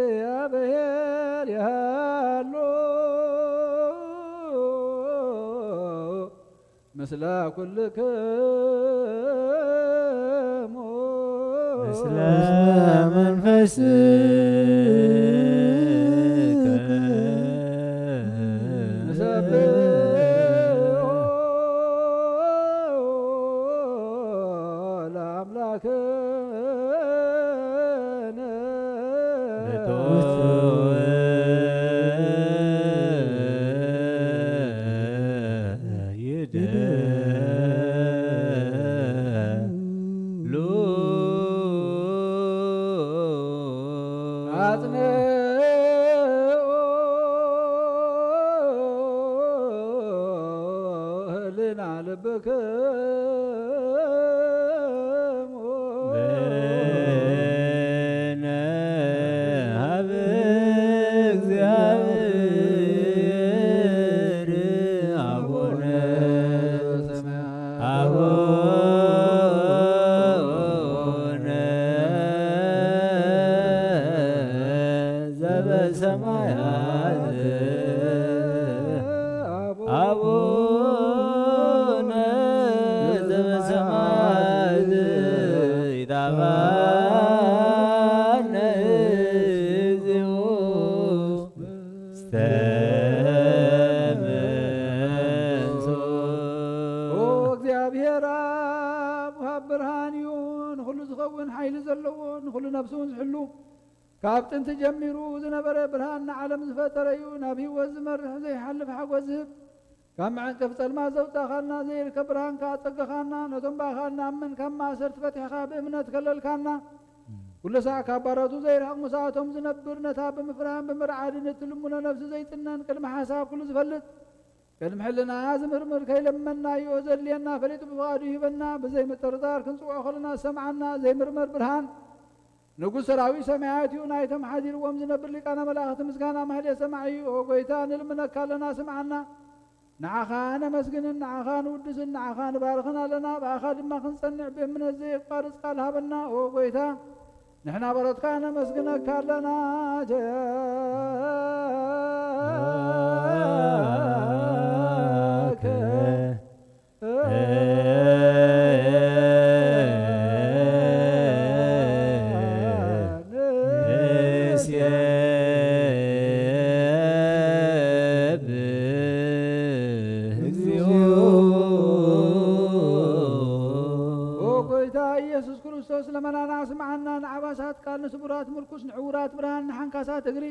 ዘእግዚአብሔር ይሃሉ ምስለ ኩልክሙ ምስለ መንፈስከ ንሰብሖ ለአምላክነ ይደሉ። አጽንኦ ህልና ልብክሙ በይነ ሀበ እግዚአብሔር አቡነ አቡነ ዘበሰማያት አቡነ ዘበሰማያት ይትባረክ እግዚኦ። ኦ እግዚአብሔር አብ፣ ውሃብ ብርሃን እዩ። ንኹሉ ዝኸውን ሓይሊ ዘለዎ፣ ንኹሉ ነፍሱ እውን ዝሕሉ፣ ካብ ጥንቲ ጀሚሩ ዝነበረ ብርሃን ንዓለም ዝፈጠረ እዩ። ናብ ህይወት ዝመርሕ ዘይሓልፍ ሓጎስ ዝህብ፣ ካብ መዐንቀፊ ጸልማት ዘውጻኻና፣ ዘይርከብ ብርሃን ከኣ ኣጸገኻና። ነቶም ብኣኻ እንኣምን ካብ ማእሰርቲ ፈቲሕኻ ብእምነት ከለልካና። ኩሉ ሳዕ ካብ ባሮቱ ዘይርሕቕ፣ ምስኣቶም ዝነብር፣ ነታ ብምፍርሃን ብምርዓድን እትልምኖ ነፍሲ ዘይጥነን፣ ቅድሚ ሓሳብ ኩሉ ዝፈልጥ፣ ቅድሚ ሕልና ዝምርምር፣ ከይለመናዮ ዘድልየና ፈሊጡ ብፍቓዱ ይህበና። ብዘይ ምጥርጣር ክንጽውዖ ከለና ዝሰምዓና ዘይምርመር ብርሃን ንጉሥ ሰራዊት ሰማያት እዩ። ናይቶም ሓዚርዎም ዝነብር ሊቃነ መላእኽቲ ምስጋና ማህሌት ሰማዒ እዩ። ኦ ጐይታ፣ ንልምነካ ኣለና፣ ስምዓና። ንዓኻ ነመስግንን ንዓኻ ንውድስን ንዓኻ ንባርኽን ኣለና። ብኣኻ ድማ ክንጸንዕ ብእምነት ዘየቋርጽ ቃል ሃበና። ኦ ጐይታ፣ ንሕና በሮትካ ነመስግነካ ኣለና። ጀከ ንሴብህ እግዚኦ። ኦ ጐይታ ኢየሱስ ክርስቶስ፣ ለመናና ስምዓና፣ ንዓባሳት ቃል ንስቡራት ምርኩስ፣ ንዕዉራት ብርሃን፣ ንሓንካሳት እግሪ፣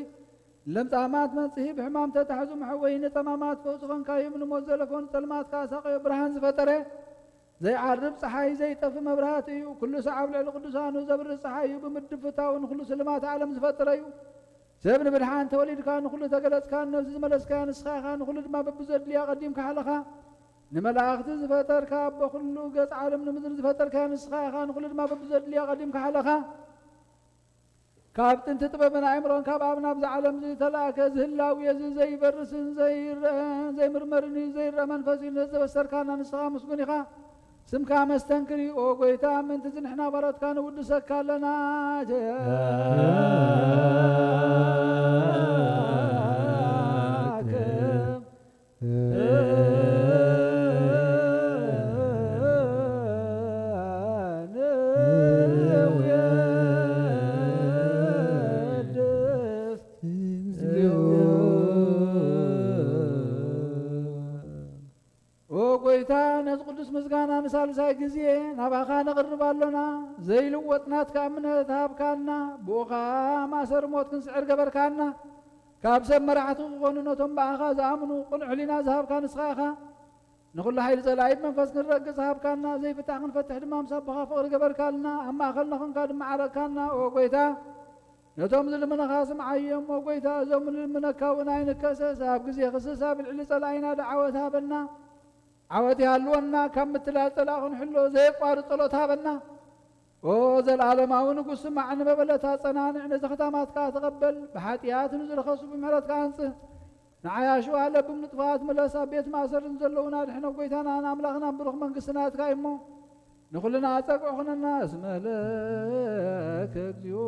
ለምጻማት መንጽሂ፣ ብሕማም ተታሕዙ መሕወዪ፣ ንጸማማት ፈውሲ ኾንካዮም፣ ንሞት ዘለፎ ንጸልማት ከኣ ሳቐዮ። ብርሃን ዝፈጠረ፣ ዘይዓርብ ጸሓይ፣ ዘይጠፍእ መብራህቲ እዩ። ኩሉ ሳዕ ኣብ ልዕሊ ቅዱሳኑ ዘብርህ ጸሓይ እዩ። ብምድፍታው ንኹሉ ስልማት ዓለም ዝፈጠረ እዩ። ሰብ ንምድሓን ተወሊድካ፣ ንኹሉ ተገለጽካ፣ ንነፍሲ ዝመለስካያ ንስኻ ኢኻ። ንኹሉ ድማ በብዘድልያ ቀዲምካ ሓለኻ። ንመላእኽቲ ዝፈጠርካ፣ ኣቦ ኩሉ ገጽ ዓለም ንምድሪ ዝፈጠርካያ ንስኻ ኢኻ። ንኹሉ ድማ በብዘድልያ ቀዲምካ ሓለኻ። ካብ ጥንቲ ጥበብን ኣእምሮን ካብ ኣብ ናብዚ ዓለም እዚ ተላእከ፣ እዚ ህላዌ እዚ ዘይበርስን ዘይረአን ዘይምርመርን እዩ። ዘይረአ መንፈስ እዩ። ነዚ ዘበሰርካና ንስኻ ምስጉን ኢኻ። ስምካ መስተንክር እዩ። ኦ ጐይታ፣ ምእንቲ እዚ ንሕና ባሮትካ ንውድሰካ ኣለና። ጀከ ኦ ጐይታ፣ ነዚ ቅዱስ ምስጋና ንሳልሳይ ግዜ ናባኻ ነቕርብ ኣሎና። ዘይልወጥ ናትካ እምነት ሃብካና፣ ብኡኻ ማእሰሪ ሞት ክንስዕር ገበርካና። ካብ ሰብ መራሕቲ ክኾኑ ነቶም ብኣኻ ዝኣምኑ ቅኑዕ ሕሊና ዝሃብካ ንስኻ ኢኻ። ንኹሉ ሓይሊ ጸላኢ ብመንፈስ ክንረግጽ ሃብካና፣ ዘይፍታሕ ክንፈትሕ ድማ ምስ ኣቦኻ ፍቕሪ ገበርካልና፣ ኣብ ማእከልና ኾንካ ድማ ዓረቅካና። ኦ ጐይታ፣ ነቶም ዝልምኑኻ ስምዓዮም። ኦ ጐይታ፣ እዞም ንልምነካ እውን ኣይንከሰስ። ኣብ ግዜ ክስስ ኣብ ልዕሊ ጸላኢና ደዓወት ሃበና። ዓወት ይሃልወና፣ ካብ ምትላል ጸላኢ ክንሕሎ ዘየቋርጽ ጸሎት ሃበና። ኦ ዘለዓለማዊ ንጉስ፣ ስማዕ፣ ንመበለት ኣጸናንዕ፣ ነዚ ክታማትካ ተቐበል፣ ብሓጢኣት ንዝረኸሱ ብምሕረትካ ኣንጽህ። ንዓይ ኣሽዋ ለብም ንጥፋት ምለስ፣ ኣብ ቤት ማእሰርን ዘለዉና ድሕነ ጎይታናን ኣምላኽናን ብሩኽ መንግስቲ ናትካ እዩ እሞ፣ ንኹልና ጸግዒ ኩነና። እስመ ለከ እግዚኦ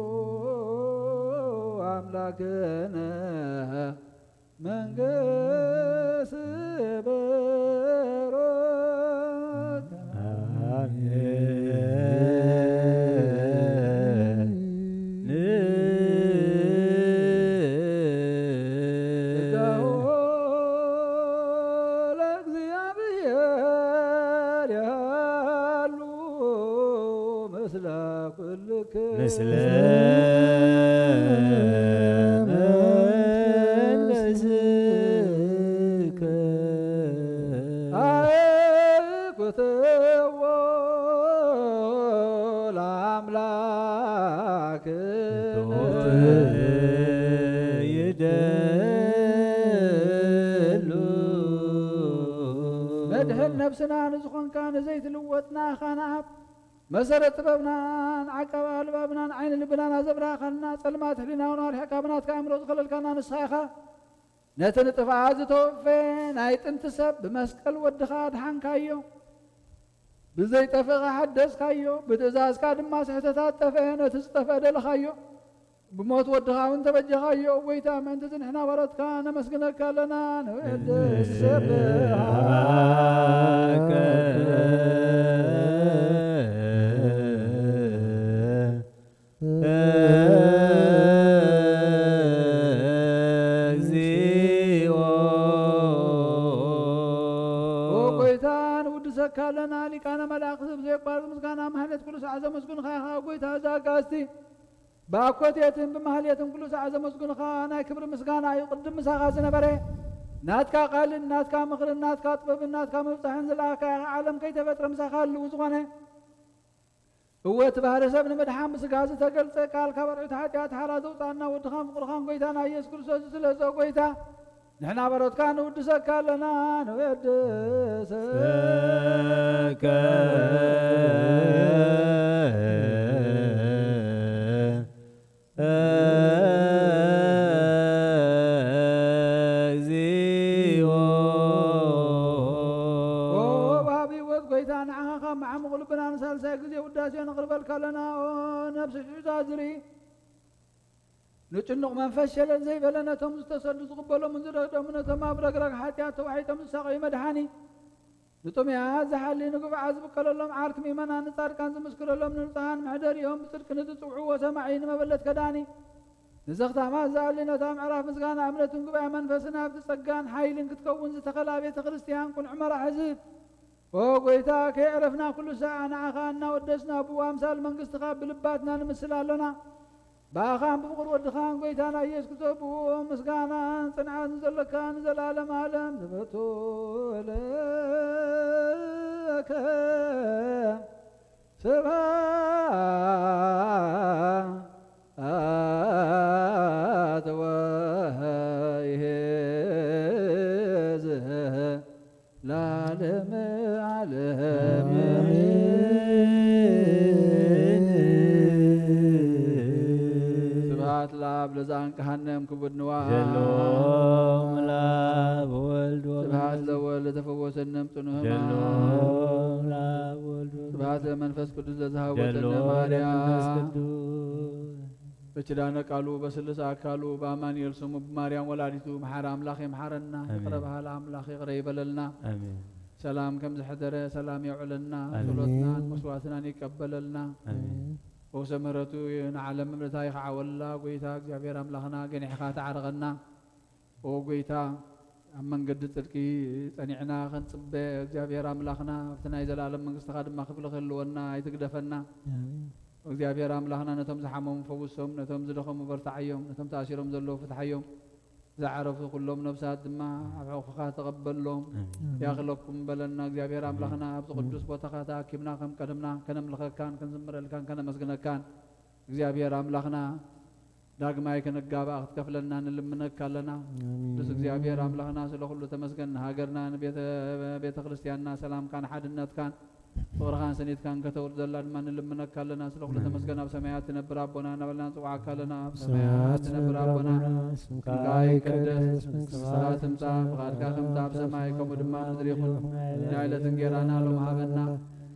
ኣምላክነ መንግስት በሮት። አሜን። ስጋሁ ለእግዚአብሔር ያሉ ምስለ ኩልክ ምስለ መንፈስከ አኩትዎ ለአምላክ ይደሉ። መድህን ነብስና ንዝኾንካ ንዘይትልወጥ ንኣኻ ንኣብ መሰረት ጥበብናን ዓቃብ ኣልባብናን ዓይኒ ልብናን ኣዘብራኻልና፣ ጸልማት ህሊናውን ኣርሒቕካ ብናትካ ኣእምሮ ዝኸለልካና ንስኻ ኢኻ። ነቲ ንጥፍኣት ዝተወፈየ ናይ ጥንቲ ሰብ ብመስቀል ወድኻ ኣድሓንካዮ። ብዘይጠፍእ ሓደስካዮ፣ ብትእዛዝካ ድማ ስሕተታት ጠፍአ፣ ነቲ ዝጠፍአ ደለኻዮ። ብሞት ወድኻ እውን ተበጀኻዮ። ጎይታ፣ ምእንቲ እዚ ንሕና ባሮትካ ነመስግነካ ኣለና። ንወድስ ስብሐት እግዚኦ። ኦ ጎይታ፣ ንውድሰካ ኣለና። ሊቃነ መላእክት ብዘየቋርጽ ምስጋና ማህሌት ኩሉ ሰዓት ዘመስግንኻ ኢኻ። ጎይታ፣ እዚ ኣጋእዝቲ ብኣኮቴትን ብማህሌትን ኩሉ ሰዓት ዘመስግንኻ ናይ ክብሪ ምስጋና እዩ። ቅድም ምሳኻ ዝነበረ ናትካ ቃልን ናትካ ምኽርን ናትካ ጥበብን ናትካ ምብጻሕን ዝለኣኻ ኢኻ። ዓለም ከይተፈጥረ ምሳኻ ህልው ዝኾነ፣ እወ፣ እቲ ባህሪ ሰብ ንምድሓን ብስጋ ዝተገልጸ ቃል ካብ ኣርዑት ሓጢኣት ሓራ ዘውጻና ወድኻን ፍቕርኻን ጎይታና ኢየሱስ ክርስቶስ እዩ። ስለዚ፣ ኦ ጎይታ፣ ንሕና በሮትካ ንውድሰካ ኣለና። ንወድሰከ እግዚኦ። ኦ ወሃቢ ህይወት ጎይታ፣ ንዓኻ ካብ መዓሙቕ ልብና ንሳልሳይ ግዜ ውዳሴ ነቕርበልካ ኣለና። ኦ ነፍሲ ሽዑታ ዝርኢ፣ ንጭኑቕ መንፈስ ሸለል ዘይበለ፣ ነቶም ዝተሰዱ ዝቕበሎምን ዝረግደሙ፣ ነቶም ኣብ ረግረግ ሓጢኣት ተዋሒጦም ዝሳቐዩ መድሓኒ፣ ንጥሙያት ዝሓሊ፣ ንግፉዓት ዝብቀለሎም፣ ዓርኪ ምእመናን ንጻድቃን ዝምስክረሎም፣ ንንጹሃን መሕደሪኦም፣ ብጽድቂ ንዝጽውዕዎ ሰማዒ፣ ንመበለት ከዳኒ፣ ንዘኽታማት ዝኣሊ፣ ነታ ምዕራፍ ምስጋና እምነትን ጉባኤ መንፈስን ኣብቲ ጸጋን ሓይልን ክትከውን ዝተኸላ ቤተ ክርስቲያን ቅኑዕ መራሒ ህዝብ፣ ኦ ጎይታ፣ ከየዕረፍና ኩሉ ሰዓት ንዓኻ እናወደስና ብኡ ኣምሳል መንግስትኻ ብልባትና ንምስል ኣሎና። ብኣኻን ብፍቕሪ ወድኻን ጎይታና ኢየሱስ ክርስቶስ ብኡ ምስጋናን ጽንዓትን ዘሎካ ንዘለዓለም ዓለም ንበቱ ለከ ስብሐት ወይሄ ለዓለመ ዓለም። ስብሐት ለአብ ለዘአንቅሐነ እምክቡድ ንዋይ። ዘለዎም ለአብ ወልድ ወመንፈስ ስብሐት ለወልድ ለተፈወሰነ እምጽኑ ሕማም። ዘለዎም ለአብ ወልድ ወመንፈስ ስብሐት ለመንፈስ ቅዱስ ለዘሃወተነ ዘለዎም ማርያም። ለመንፈስ ቅዱስ። በኪዳነ ቃሉ በስሉስ አካሉ በአማኑኤል ስሙ በማርያም ወላዲቱ መሐረ አምላክ ይምሐረና። አሜን። ይቅረ በሃሊ አምላክ ይቅረ ይበለልና። አሜን። ሰላም ከም ዝሐደረ ሰላም የውዕለልና። አሜን። ጸሎትናን መስዋዕትናን ይቀበለልና። አሜን። ፈውሰ ምሕረቱ ንዓለም ምድርታ ይኽዓወልና። ጎይታ እግዚኣብሔር ኣምላኽና ገኒሕኻ ተዓረቐና። ኦ ጎይታ፣ ኣብ መንገዲ ጽድቂ ጸኒዕና ኸንጽበ እግዚኣብሔር ኣምላኽና ኣብቲ ናይ ዘለኣለም መንግስትኻ ድማ ክፍሊ ክህልወና ኣይትግደፈና። ኣሜን። እግዚኣብሔር ኣምላኽና ነቶም ዝሓመሙ ፈውሶም፣ ነቶም ዝደኸሙ በርትዓዮም፣ ነቶም ተኣሲሮም ዘለዉ ፍትሓዮም። ዝዓረፉ ኩሎም ነፍሳት ድማ ኣብ ሕቑፍኻ ተቐበሎም። ኣሜን። ያኽለኩም በለና እግዚኣብሔር ኣምላኽና፣ ኣብዚ ኣሜን። ቅዱስ ቦታኻ ተኣኪብና ከም ቀደምና ከነምልኸካን ክንዝምረልካን ከነመስግነካን እግዚኣብሔር ኣምላኽና ዳግማይ ክንጋባእ ክትከፍለና ንልምነካ ኣለና። ኣሜን። ቅዱስ እግዚኣብሔር ኣምላኽና ስለ ኩሉ ተመስገን። ንሃገርና ንቤተ ቤተ ክርስቲያንና ሰላምካን ሓድነትካን ፍቕርኻን ስኒትካን ከተውርድ ዘላ ድማ ንልምነካ ኣለና። ስለ ኩሉ ተመስገን። ኣብ ሰማያት ትነብር ኣቦና እናበልና ንጽውዓካ ኣለና። ኣብ ሰማያት ትነብር ኣቦና፣ ስምካ ይቀደስ፣ መንግስትኻ ትምጻእ፣ ፍቓድካ ከምቲ ኣብ ሰማይ ከምኡ ድማ ኣብ ምድሪ ይኹን። ናይ ዕለት እንጌራና ሎም ሃበና።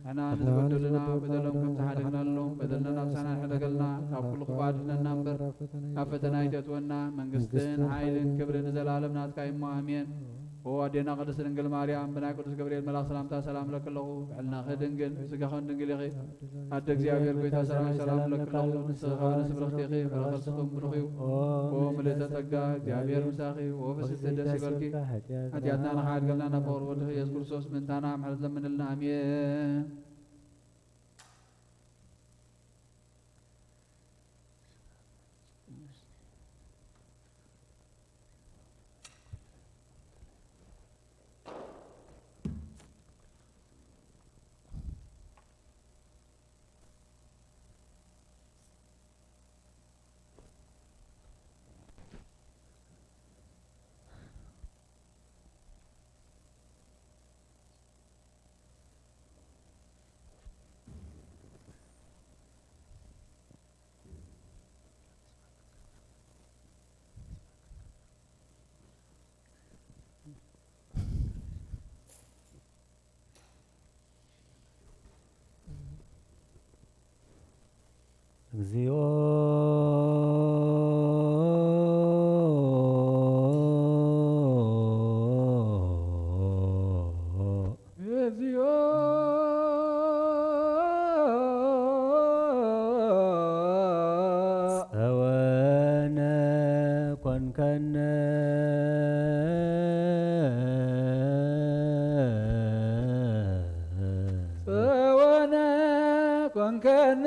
ንሕና ንዝበደሉና በደሎም ከም ዝሓደግናሎም በደልና ናብሳና ሕደገልና፣ ካብ ኩሉ ክፉእ ኣድሕነና እምበር፣ ናብ ፈተና ኣይተእትወና። መንግስትን ሓይልን ክብርን ንዘለኣለም ናትካ እሞ፣ ኣሜን። ኦ ኣዴና ቅድስት ድንግል ማርያም፣ ብናይ ቅዱስ ገብርኤል መልኣኽ ሰላምታ ሰላም እለኪ ኣለኹ። ብዕልናኺ ድንግል፣ ብስጋኽን ድንግል ኢኺ። ኣደ እግዚኣብሔር፣ ጎይታ ሰራዊት፣ ሰላም እለኪ ኣለኹ። ንስኺ ከኣ ንስብርኽቲ ኢኺ፣ ፍረ ከርስኺ እውን ብሩኽ እዩ። ኦ ምልእተ ጸጋ፣ እግዚኣብሔር ምሳኺ፣ ኦ ፍስሕቲ ደስ ይበልኪ። ሓጢኣትና ንኽሓድገልና ናብ ፍቕሪ ወድኺ ኢየሱስ ክርስቶስ ምእንታና ምሕረት ለምንልና። ኣሜን። እግዚኦ። እግዚኦ። ጸወነ ኮንከነ። ጸወነ ኮንከነ።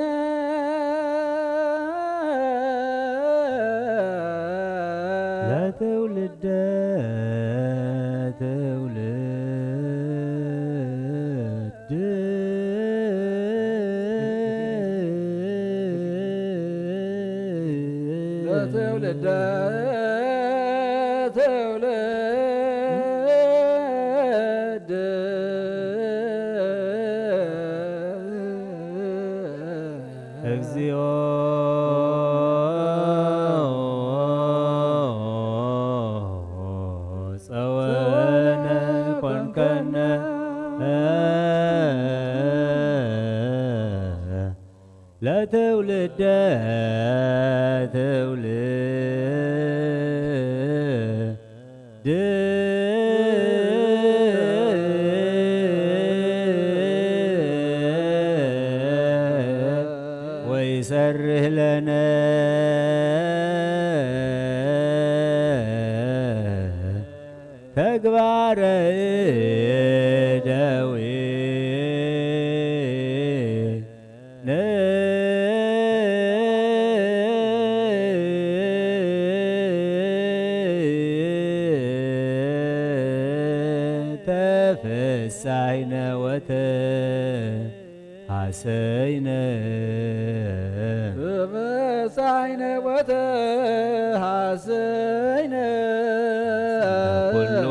ለትውልደ ትውልድ። ለትውልደ ትውልድ። እግዚኦ። ጸወነ ኮንከነ። ለትውልደ ትውልድ። ወይሰርህ ለነ ተግባረ እደዊነ። ተፈሳይነ ወተሃሰይነ። ተፈሳይነ ወተሃሰይነ። ኩሉ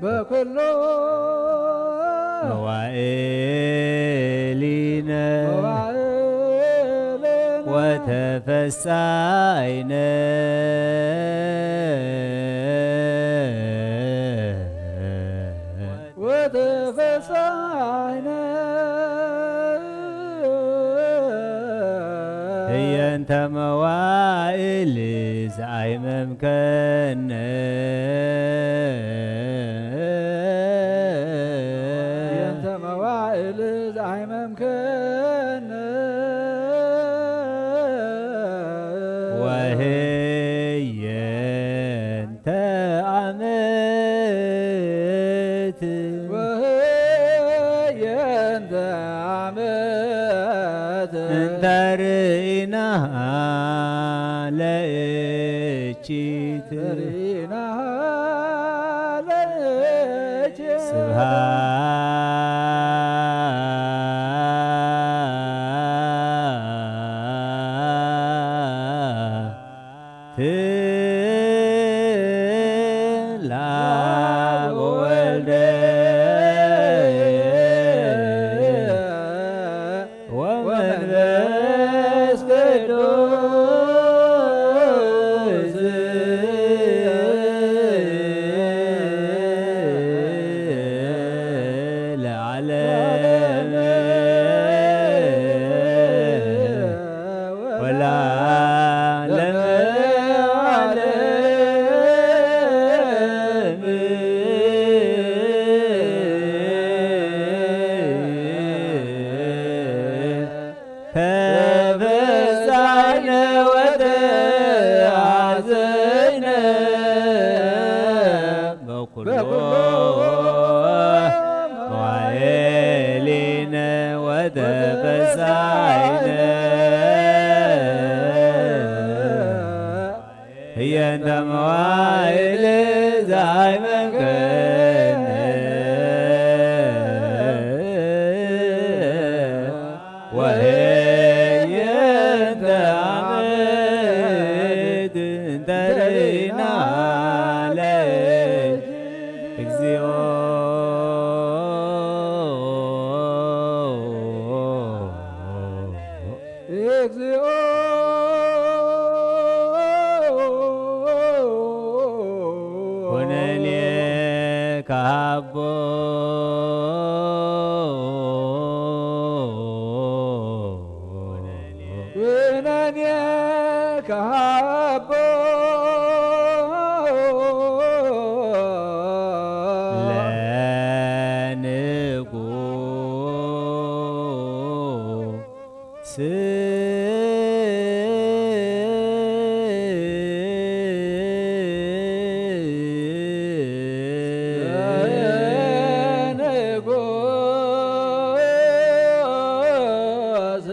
በኩሉ መዋዕሊነ መዋዕሊነ ወተፈሳይነ። ወተፈሳይነ። ህየንተ መዋዕል ዘኣይመምከነ። ህየንተ መዋዕል ዘኣይመምከነ። ወህየንተ ዓመት። ወህየንተ ዓመት። እንተ ርኢናሃ ለእቺት። ርኢናሃ ለእቺት። ስብሐት ለአብ ወወልድ ለዓለም ወለዓለም ተፈሳይነ ወተሐዘይነ በኩሉ መዋዕሊነ ወተፈሳይነ ህየንተ መዋዕል ዛይመንከነ ወህየንተ ዓመት እንተርኢና ለእግዚኦ። እግዚኦ ኩነኔ ካቦ ኩነኔ ካቦ ለንጉስ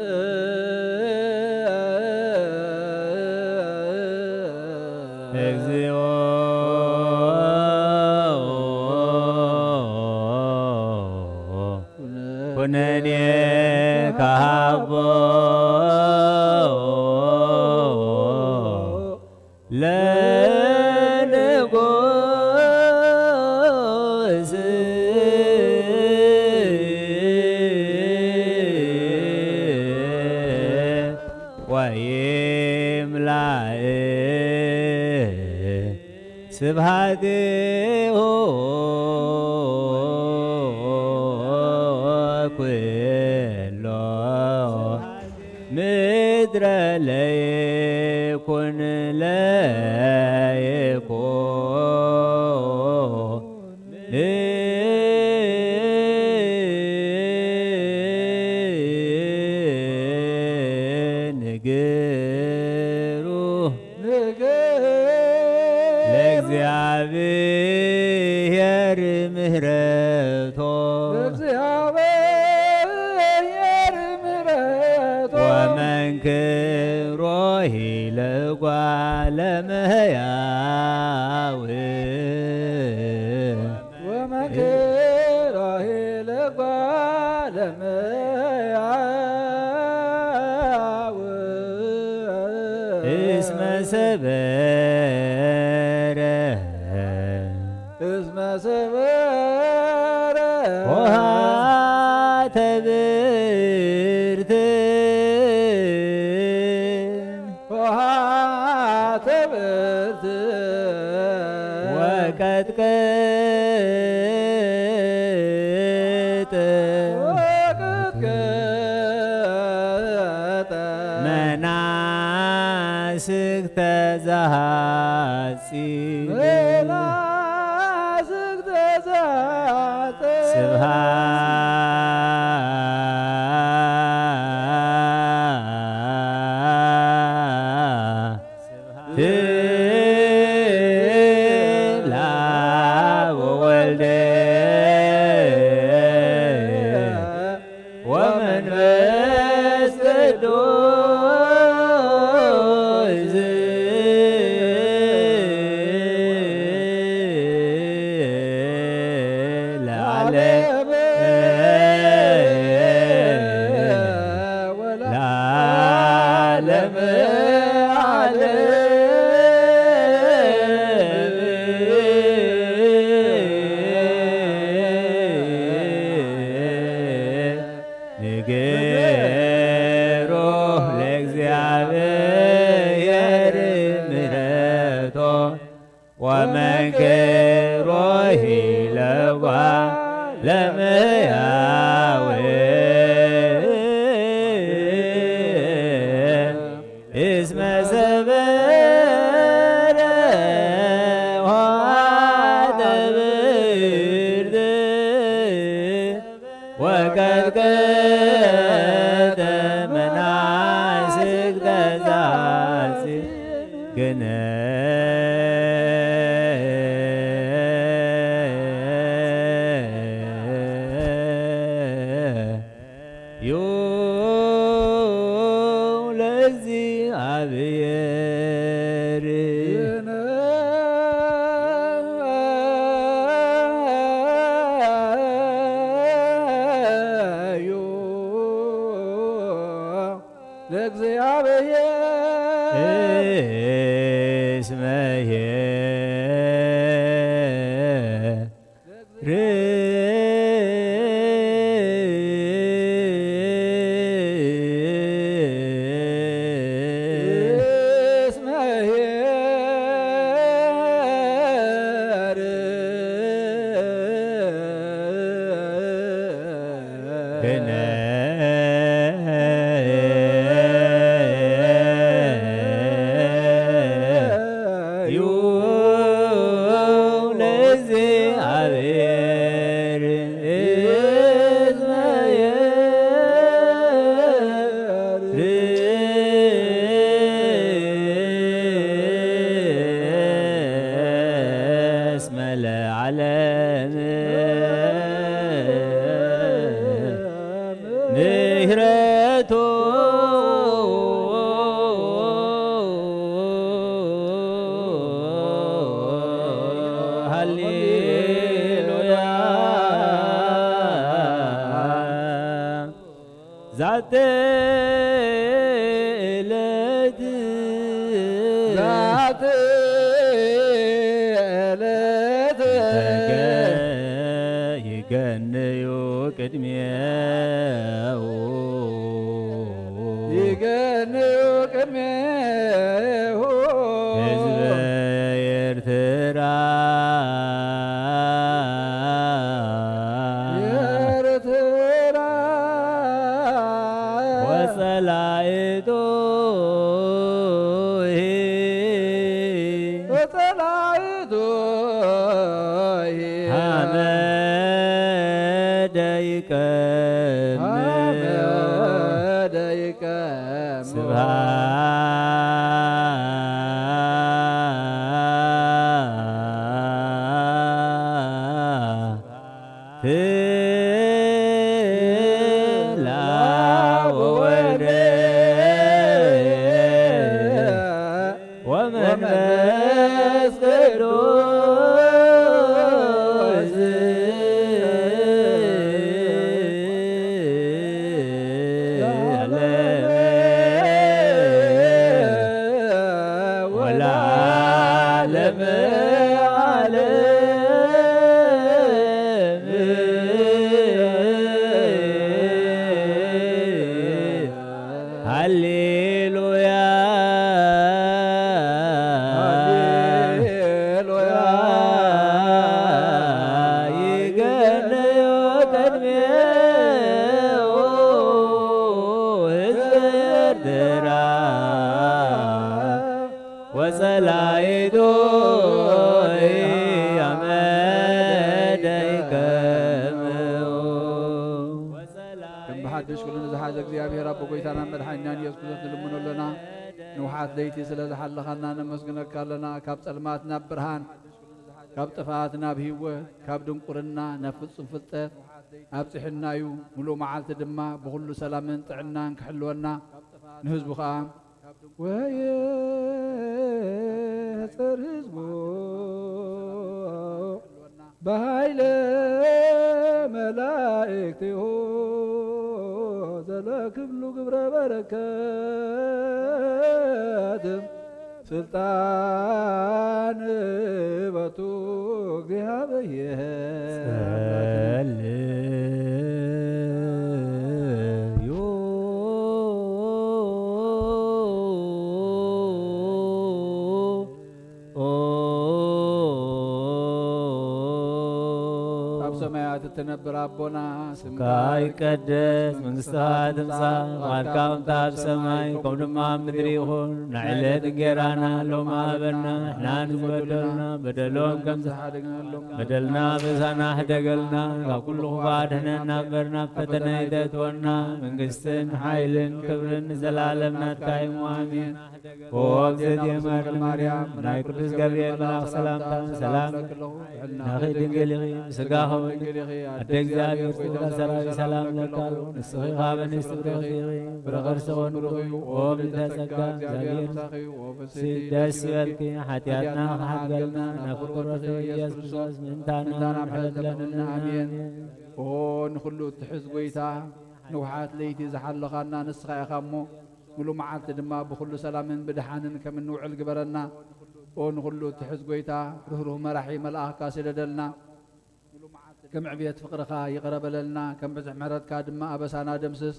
እግዚኦ ኩነኔ ካቦ ለንጉስ ወይምላእ ስብሐቲሁ ኩሎ ምድረ ለይኩን ለይኩን ንግሩ ንግር ለእግዚኣብሔር ምህረቶ ለእግዚኣብሔር ምህረቶ ወመንክሮ ለጓለ እመሕያው ወመንክሮ ለጓለ እመሕያው እስመ ሰበረ እስመ ሰበረ ኆኃተ ብርት ኆኃተ ብርት ወቀጥቀጠ ወቀጥቀጠ መናስክተ ዘሐጺን መናስክተ ዘሐጺን ስብሐት ለአብ ወወልድ ወመንፈስ ቅዱስ ለዓለም ለዓለም ዓለም። ንግሮ ለእግዚኣብሔር ወመንክሮ ሂለዋ ለመያዌ እስመ ሰበረ ኆኃተ ብርት ወቀጥቀጠ መናስክ ተዛዝግነ። ዩ ለእግዚኣብሔር። ለእግዚኣብሔር እስመ እስመ ለዓለም ምህረቱ ሃሌሉያ። ዛቲ ዕለት ዛቲ ዕለት ይገንዩ ቅድሜሁ ይገንዩ ቅድሜሁ ህዝበ ኤርትራ ኤርትራ ወጸላእቱ ወጸላእቱ ሐመደ ይቀም ሐመደ ይቀም ስብሐት ለአብ ወወልድ ወመንፈስ ቅዱስ ለዓለመ ወለዓለመ ዓለም። ሃሌሉያ ሃሌሉያ ይገነዮ ቅድሜሁ ህዝበ ኤርትራ ወጸላይቱ ያመደይከምኡ። ከም ብሓድሽ ኩሉ ንዝሓዘ እግዚኣብሔር ኣቦ ጎይታና መድሓኒናን ኢየሱስ ክርስቶስ ንልምኖ ኣለና። ንውሓት ለይቲ ስለ ዝሓለኻና ነመስግነካ ኣለና። ካብ ጸልማት ናብ ብርሃን፣ ካብ ጥፍኣት ናብ ህይወት፣ ካብ ድንቁርና ናብ ፍጹም ፍልጠት ኣብጽሕና እዩ። ምሉእ መዓልቲ ድማ ብኹሉ ሰላምን ጥዕናን ክሕልወና፣ ንህዝቡ ኸኣ ወየሕጽር ህዝቡ ብሃይለ መላእክቲሁ ዘለክብሉ ግብረ በረከት ስልጣን በቱ እግዚኣብሔር ጸልዩ። እትነብር ኣቦና፣ ስምካ ይቀደስ፣ መንግስትኻ ትምጻእ፣ ፍቓድካ ከምታ ኣብ ሰማይ ከምኡ ድማ ኣብ ምድሪ ይኹን። ንዕለት እንጌራና ሎሚ ሃበና፣ ንሕና ንዝበደሉና በደሎም ከም ዝሓደግናሎም፣ በደልና በሳና ሕደገልና፣ ካብ ኩሉ ክፉእ ኣድሕነና እምበር ናብ ፈተነ ኣይተእትወና፣ መንግስትን ሓይልን ክብርን ንዘለኣለም ናትካ እዩ። ኣሜን። ኦ እግዝእትየ ማርያም፣ ናይ ቅዱስ ገብርኤል መልኣኽ ሰላምታ ሰላም ለኪ፣ ድንግል ኢኺ፣ ስጋኺ ድንግል ኢኺ፣ ኣደ እግዚኣብሔር፣ ሰራዊት ሰላም ለኪ፣ ንስኺ ካብ ኣንስቲ ብሩኽቲ ኢኺ፣ ፍረ ከርሥኺ እውን ብሩኽ እዩ። ኦ ምልዕተ ጸጋ፣ እግዚኣብሔር ምሳኺ እዩ። ኦ ፍስሕቲ ደስ ይበልኪ፣ ሓጢኣትና ክሓድገልና፣ ናብ ፍቁር ወድኺ ኢየሱስ ክርስቶስ ምእንታና ምሕረት ለምንና። ኣሜን። ኦ ንኹሉ እትሕዝ ጐይታ፣ ንውሓት ለይቲ ዝሓለኻና ንስኻ ኢኻ እሞ፣ ምሉእ መዓልቲ ድማ ብኹሉ ሰላምን ብድሓንን ከም እንውዕል ግበረና። ኦ ንኹሉ እትሕዝ ጐይታ፣ ርህሩህ መራሒ መልኣኽካ ስደደልና። ከም ዕብየት ፍቕርኻ ይቕረ በለልና፣ ከም ብዝሒ ምሕረትካ ድማ ኣበሳና ደምስስ።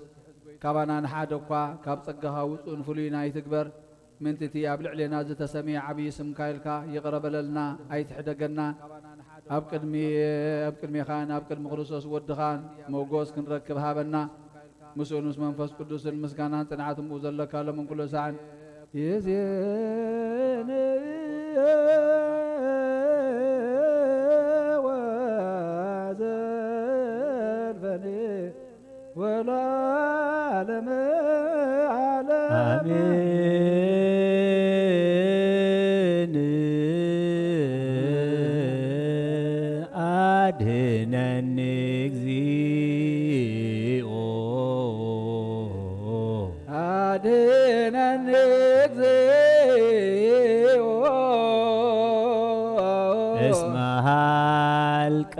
ካባና ንሓደ እኳ ካብ ጸጋኻ ውጹእን ፍሉይን ኣይትግበር። ምእንቲ እቲ ኣብ ልዕሌና ዝተሰምየ ዓብዪ ስምካ ኢልካ ይቕረ በለልና፣ ኣይትሕደገና። ኣብ ቅድሚ-፣ ኣብ ቅድሜኻን ኣብ ቅድሚ ክርስቶስ ወድኻን ሞጎስ ክንረክብ ሃበና። ምስኡን ምስ መንፈስ ቅዱስን ምስጋናን ጽንዓትን ብኡ ዘለካ ሎምን ኩሉ ሳዕን ይእዜን ወዘልፈኒ ወለዓለመ ዓለም። ኣሜን። ኣድህነኒ እግዚኦ። ኣድህነኒ እግዚኦ። እስመ ሃልቀ።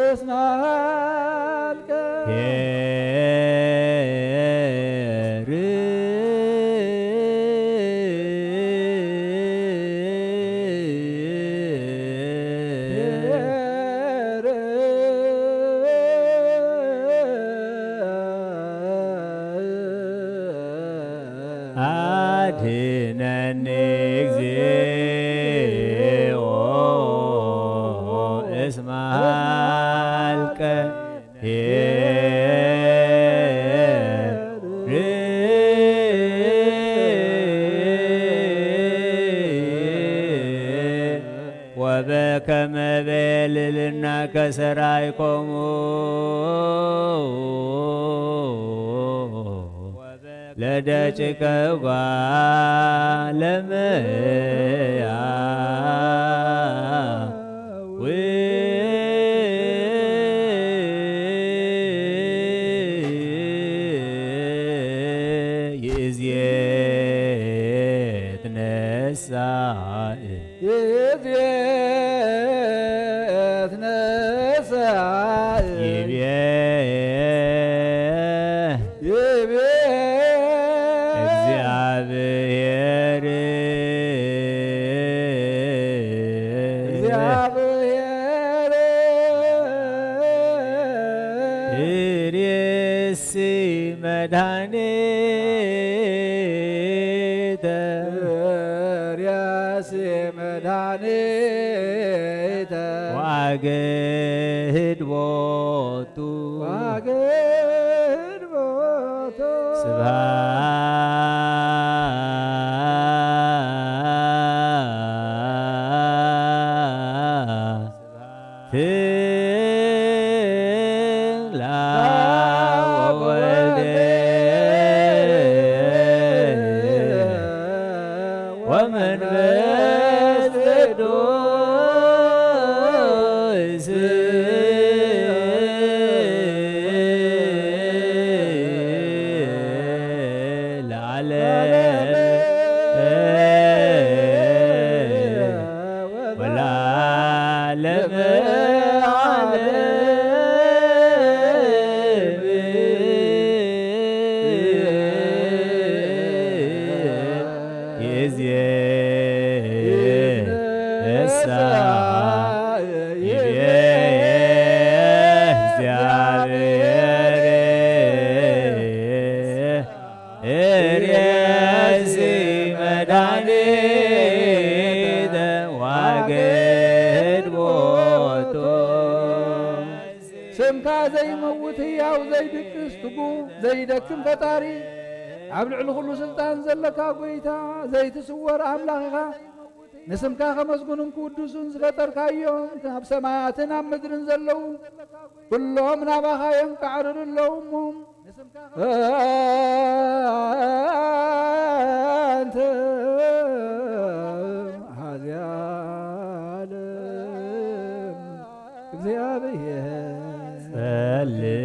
እስመ ሃልቀ። ኄር። አድነኒ እግዚኦ እስመ ሀልቀ ኄር። ወበከመ በልልና ከሰራይኮሙ ለደቂቀ ጓለመያዊ ይእዜ ትነሳ ይእዜ ትነሳ ይቤ ይቤ እግዚአብሔር እግዚአብሔር ይሬሲ መድኃኒተ ርእሲ መድኃኒተ ወአግህድ ቦቱ ወአግህድ ቦቱ ስብሐት ለአብ ወወልድ ወመንፈስ ቅዱስ ለዓለም ወለዓለመ ዓለም። ይእዜ ንሳ ይቤ እግዚአብሔር ርእሲ መድኃኒተ ወአግህድ ቦቱ ካ ዘይመውት ህያው ዘይድቅስ ትጉ ዘይደክም ፈጣሪ ኣብ ልዕሊ ኩሉ ስልጣን ዘለካ ጎይታ ዘይትስወር ኣምላኽ ኢኻ። ንስምካ ከመስግኑን ክውድሱን ዝፈጠርካዮም ኣብ ሰማያትን ኣብ ምድርን ዘለዉ ኩሎም ናባኻ የንቃዕርሩ ኣለዉ እሞ ኣንተ ሃዚ ዓለም እግዚኣብሔር ጸልዩ።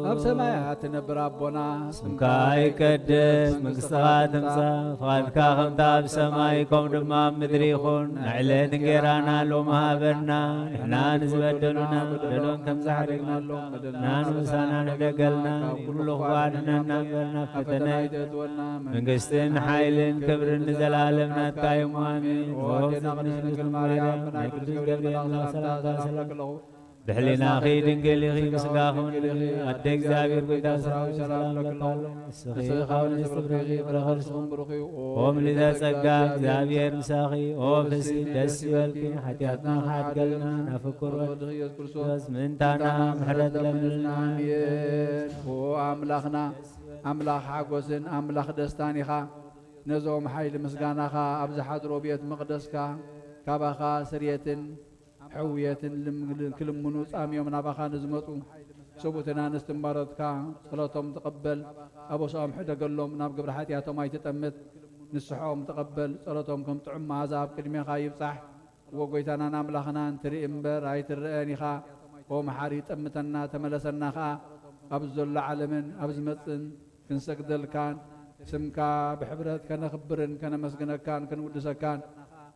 ኣብ ሰማያት ትነብር ኣቦና፣ ስምካ ይቀደስ፣ መንግስትኻ ትምጻእ፣ ፍቓድካ ከምታ ኣብ ሰማይ፣ ከምኡ ድማ ኣብ ምድሪ ይኹን። ንዕለት እንጌራና ሎሚ ሃበና፣ ንሕና ንዝበደሉና በደሎም ከም ዝሓደግናሎም በደልና ምሳና ንሕደገልና፣ ካብ ኩሉ ክፉእ ኣድሕነና እምበር ናብ ፈተና ኣይተእትወና። መንግስትን ሓይልን ክብርን ንዘለኣለም ናትካ እዮም። ኣሜን። ኦ ኣዴና ቅድስት ድንግል ማርያም፣ ብናይ ቅዱስ ገብርኤል መልኣኽ ሰላምታ ሰላም ኣለኹ። ብሕሊናኺ ድንግል ኢኺ፣ ብስጋኺ እውን ድንግል ኢኺ። ኣደ እግዚኣብሔር ጎይታ ሰራዊት ሰላም እለኪ ኣለኹ። ንስኺ ካብ ኣንስቲ ብሩኽ ኢኺ፣ ፍረ ከርስኺ እውን ብሩኽ እዩ። ኦ ምልዕተ ጸጋ፣ እግዚኣብሔር ምሳኺ። ኦ ፍስሕቲ ደስ ይበልኪ፣ ሓጢኣትና ክሓድገልና፣ ናብ ፍቁር ወድኺ ኢየሱስ ክርስቶስ ምእንታና ምሕረት ለምንልና። ኣሜን። ኦ ኣምላኽና፣ ኣምላኽ ሓጎስን ኣምላኽ ደስታን ኢኻ። ነዞም ሓይሊ ምስጋናኻ ኣብ ዝሓድሮ ቤት መቕደስካ ካባኻ ስርየትን ሕውየትን ልም-፣ ክልምኑ ጻምዮም ናባኻ ንዝመጹ ሰብኡትን ኣንስትን ባሮትካ ጸሎቶም ተቐበል። ኣበስኦም ሕደገሎም፣ ናብ ግብሪ ሓጢኣቶም ኣይትጠምት። ንስሖም ተቐበል፣ ጸሎቶም ከም ጥዑም መኣዛ ኣብ ቅድሜኻ ይብጻሕ። እወ ጎይታናን ኣምላኽናን ትርኢ እምበር ኣይትረአን ኢኻ። ኦ መሓሪ፣ ጠምተና፣ ተመለሰና ኸኣ። ኣብዚ ዘሎ ዓለምን ኣብ ዝመጽእን ክንሰግደልካን ስምካ ብሕብረት ከነኽብርን ከነመስግነካን ክንውድሰካን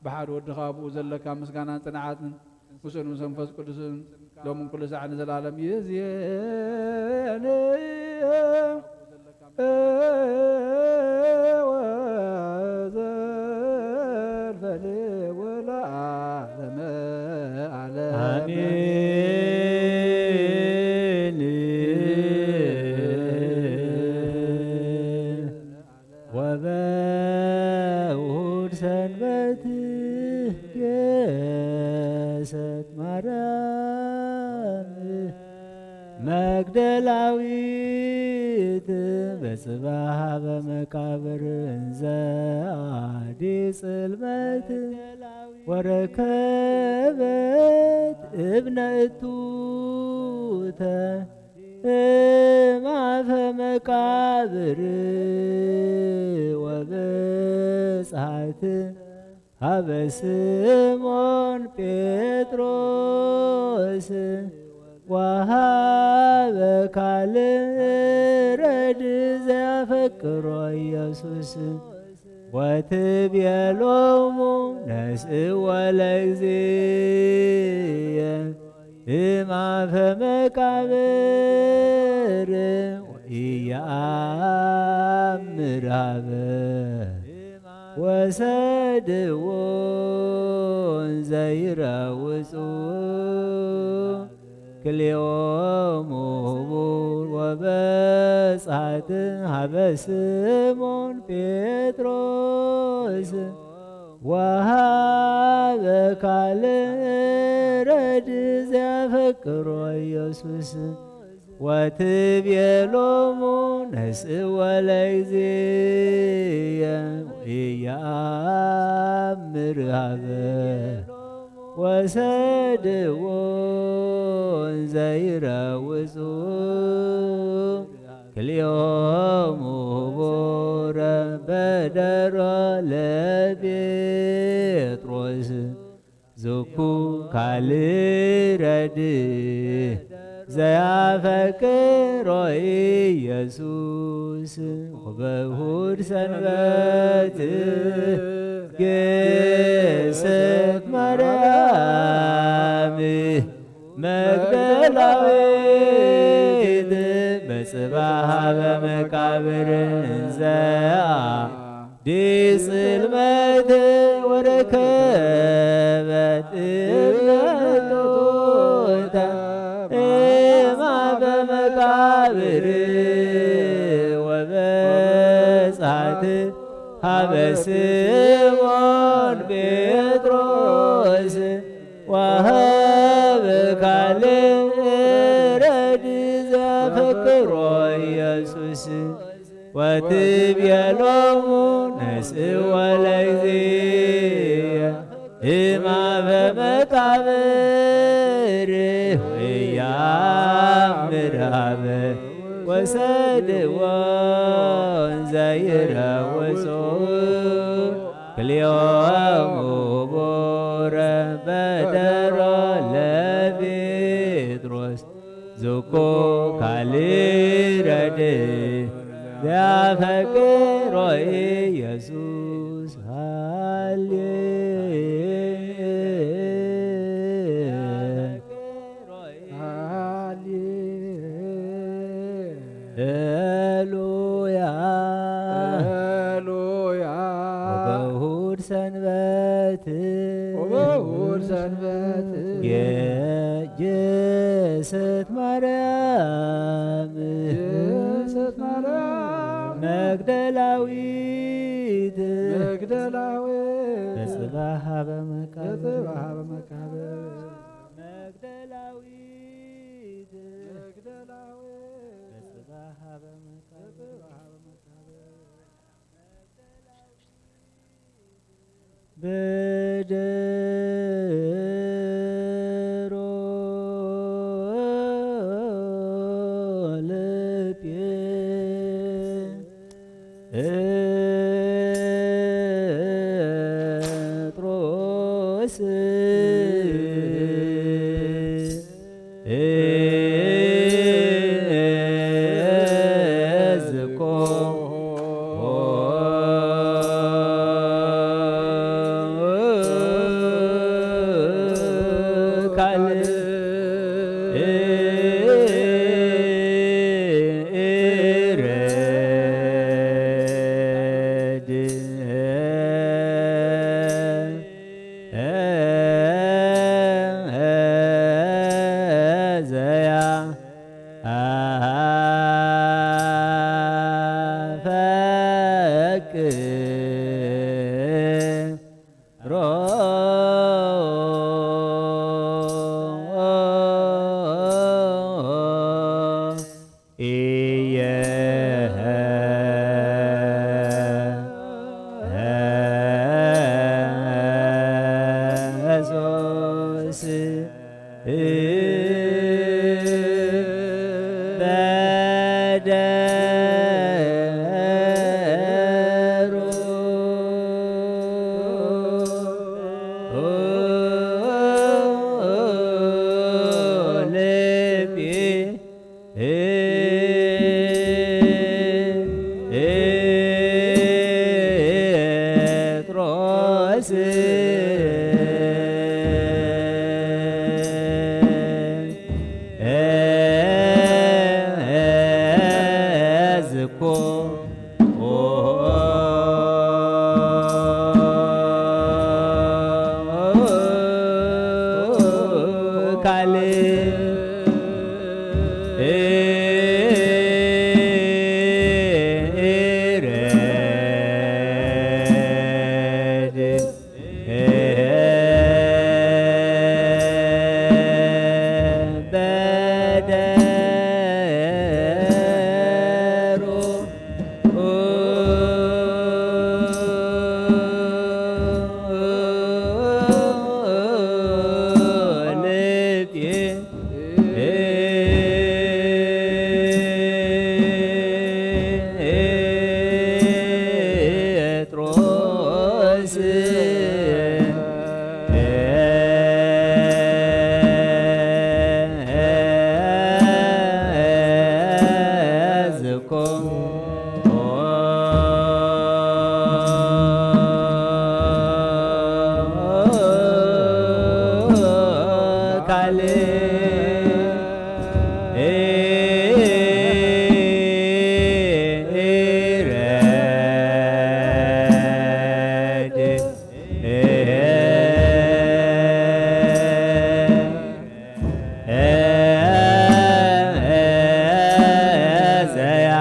ብሓደ ወድኻ ኣብኡ ዘለካ ምስጋናን ጽንዓትን ምስኡን ምስ መንፈስ ቅዱስን ሎምን ኩሉ ሳዕ ንዘለኣለም ይእዜን ወዘልፈኒ ወለዓለመ ዓለም። ኣሜን። ወበውሁድ ሰንበት ገሰት ማርያም መግደላዊት በጽባሕ በመቃብር እንዘ አዲ ጽልመት ወረከበት እብነ እቱተ እማፈ መቃብር ወበጽሐት ሀበ ስሞን ጴጥሮስ ወሀበ ካልእ ረድ ዘያፈቅሮ ኢየሱስ ወትቤሎሙ ነስእዎ ለእግዚእየ እማፈ መቃብር ወኢየአምር ሀበ ወሰድዎ እንዘ ይረውጹ ክልኤሆሙ ህቡር ወበጽሐት ሀበ ስሞን ጴጥሮስ ወሀበ ካልእ ረድ ዘያፈቅሮ ኢየሱስ ወትቤሎሙ ነስእዎ ለእግዚእየ ወኢየአምር ሀበ ወሰድዎ እንዘ ይረውጹ ክልኤሆሙ ህቡረ በደሮ ለጴጥሮስ ዝኩ ካልእ ረድ ዘያፈቅሮ ኢየሱስ በእሁድ ሰንበት ገሰት ማርያም መግደላዊት በጽባሕ በመቃብር እንዘያ ዲጽልመት ወረከበት እምነቶታ እማ በመቃብር ወበ ሀበ ስምዖን ጴጥሮስ ወሀበ ካልእ ረድእ ዘፈቅሮ ኢየሱስ። ወትቤሎሙ ነስእዎ ለእግዚእየ እምአፈ መቃብር ወኢያእምር ሀበ ወሰድዎ እንዘ ይረውጹ ክልኤሆሙ። ቡረ በደሮ ለጴጥሮስ ዝኮ ካልእ ረድእ ዘያፈቅሮ ኢየሱስ። ሃሌ ሃሌ ሉያ። ሉያ። ወበእሁድ ሰንበት ወበእሁድ ሰንበት ጌ- ጌሰት ማርያም ጌሰት ማርያም መግደላዊት መግደላዊት ተጽባሃ በመቃብር ተጽባሃ በመቃብር መግደላዊት መግደላዊት ተጽባሃ በመቃብር በደሮ ለጴጥሮስ እዝኮ ካልእ ረድእ ዘያፈቅሮ ኢየሱስ በደሮ ልቤ ጴጥሮስ ዝኮ ካልእ ረድእ በደሮ ልቤ ጴጥሮስ ዝኮ ካልእ ረድእ ዘያ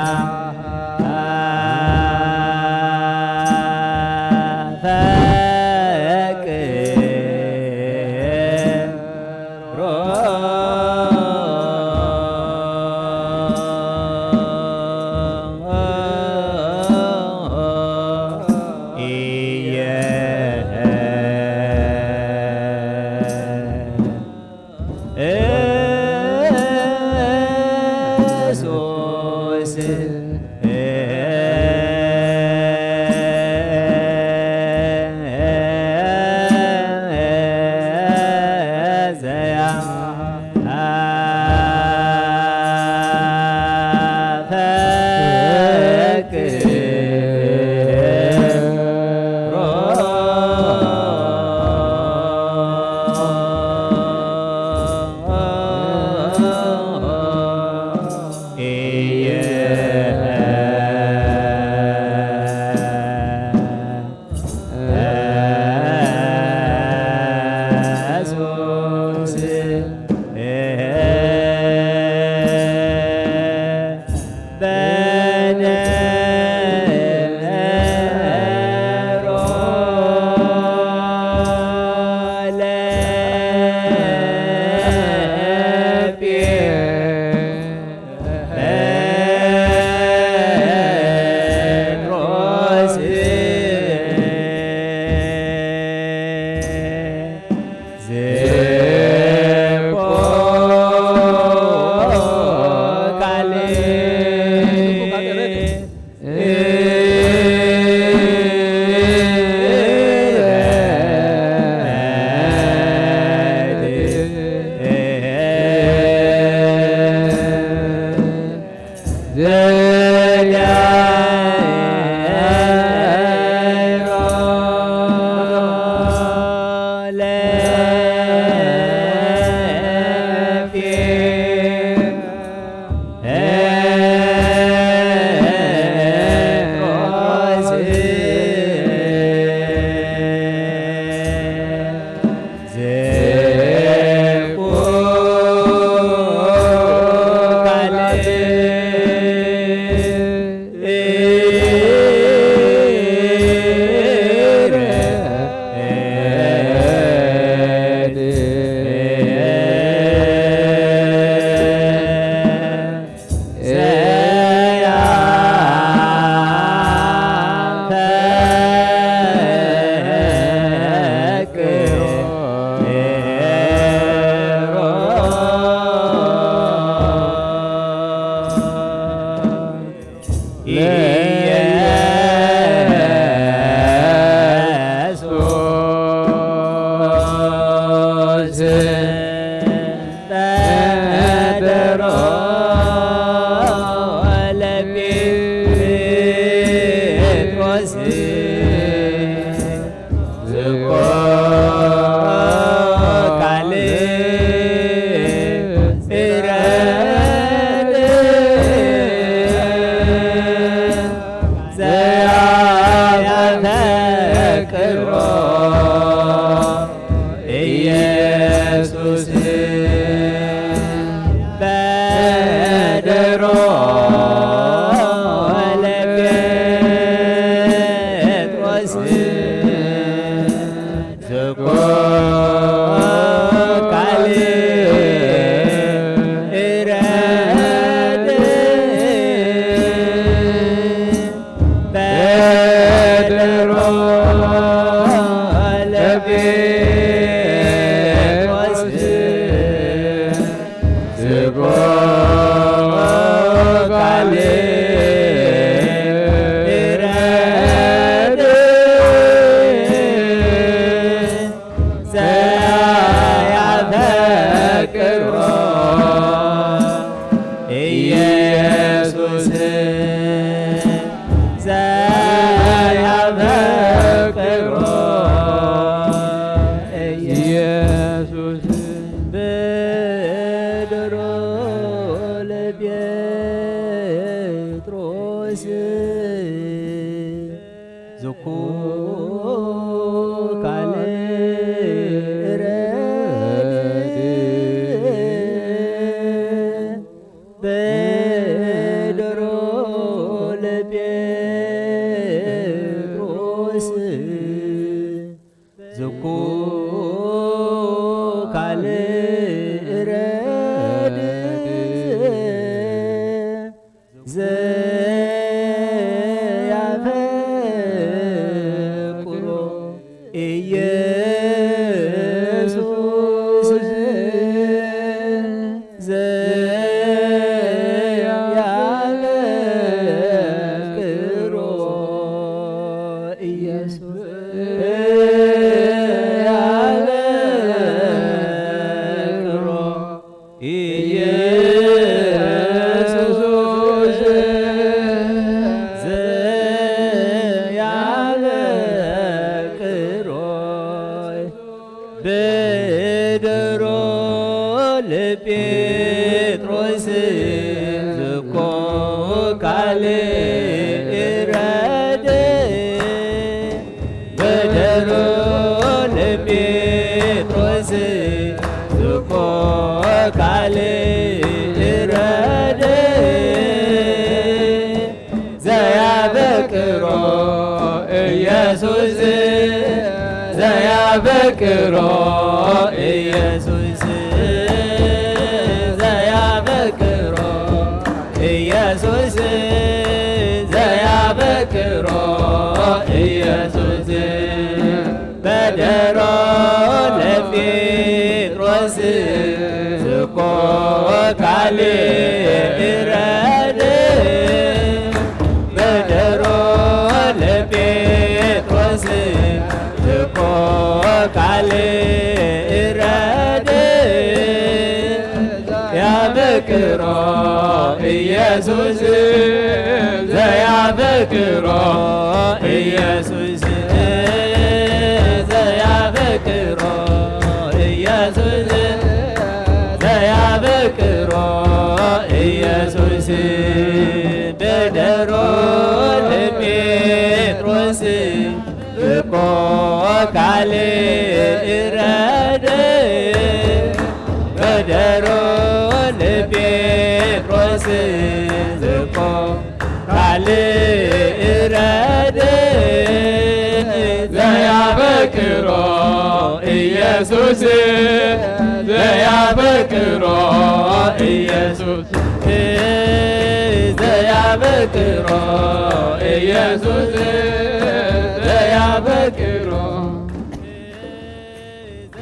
ዝኮ ካልእ ረድእ ዘያበቅሮ ኢየሱስ፣ ዘያበቅሮ ኢየሱስ፣ ዘያበቅሮ ኢየሱስ፣ ዘያበቅሮ ኢየሱስ። በደሮ ለጴጥሮስ ዝኮ ካልእ ረድእ፣ በደሮ ለጴጥሮስ ዝኮ ካልእ ረድእ፣ ያበቅሮ ኢየሱስ፣ ዘያበቅሮ ኢየሱስ፣ ዘያበቅሮ ኢየሱስ፣ ዘያበቅሮ ኢየሱስ። በደሮ ለጴጥሮስ ዝኮ ካልእ ረድእ፣ በደሮ ለጴጥሮስ ዝኮ ካልእ ረድእ፣ ዘያበቅሮ ኢየሱስ፣ ዘያበቅሮ ኢየሱስ፣ ዘያበቅሮ ኢየሱስ፣ ዘያበቅሮ።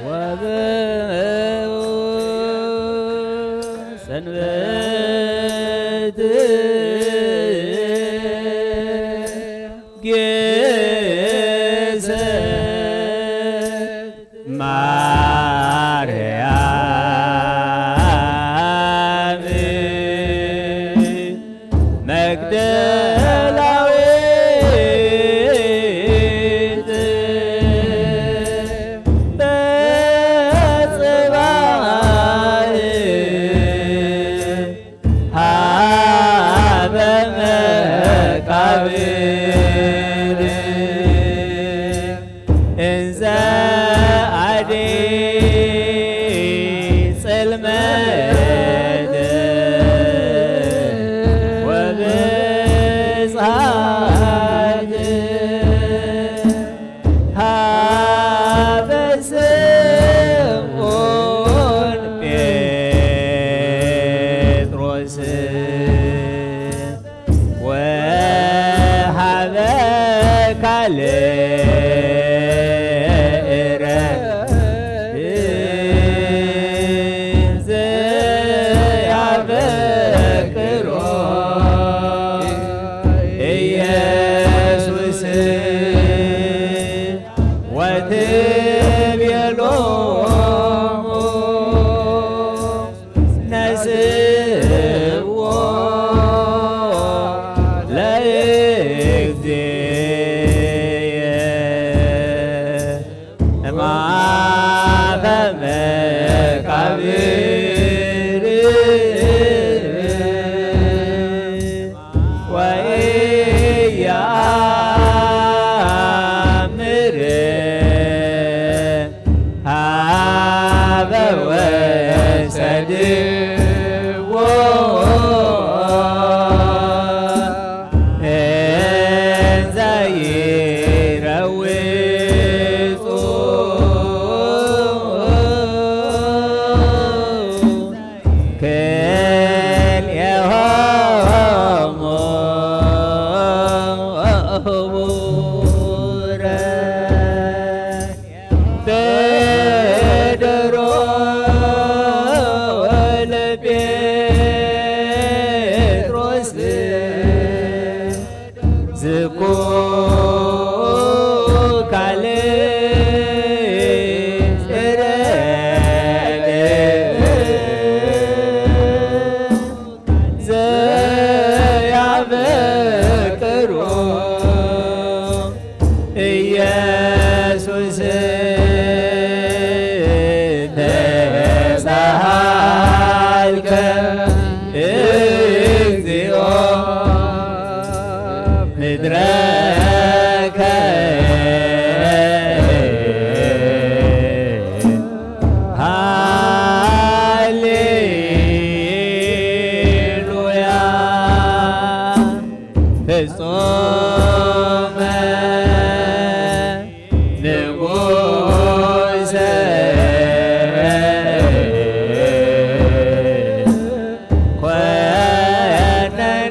ወበ ሰንበት ጌሰ ማርያም መግደላዊት በጽባሕ ሀበ መቃብር እንዘ አዲ ጽልመት ወብጽሐት ሀበ ስምዖን ጴጥሮስ ወሀበ ካልእ ረድእ ዘያበቅሮ ኢየሱስ ወትቤሎሙ ነስእዎ ለእግዚእየ እምአፈ መቃብር ወኢየአምር ሀበ ወሰድዎ እንዘ ይረውጹ ክልኤሆሙ ህቡረ በደሮ ሃሌሉያ ፍጹመ ንጉሰ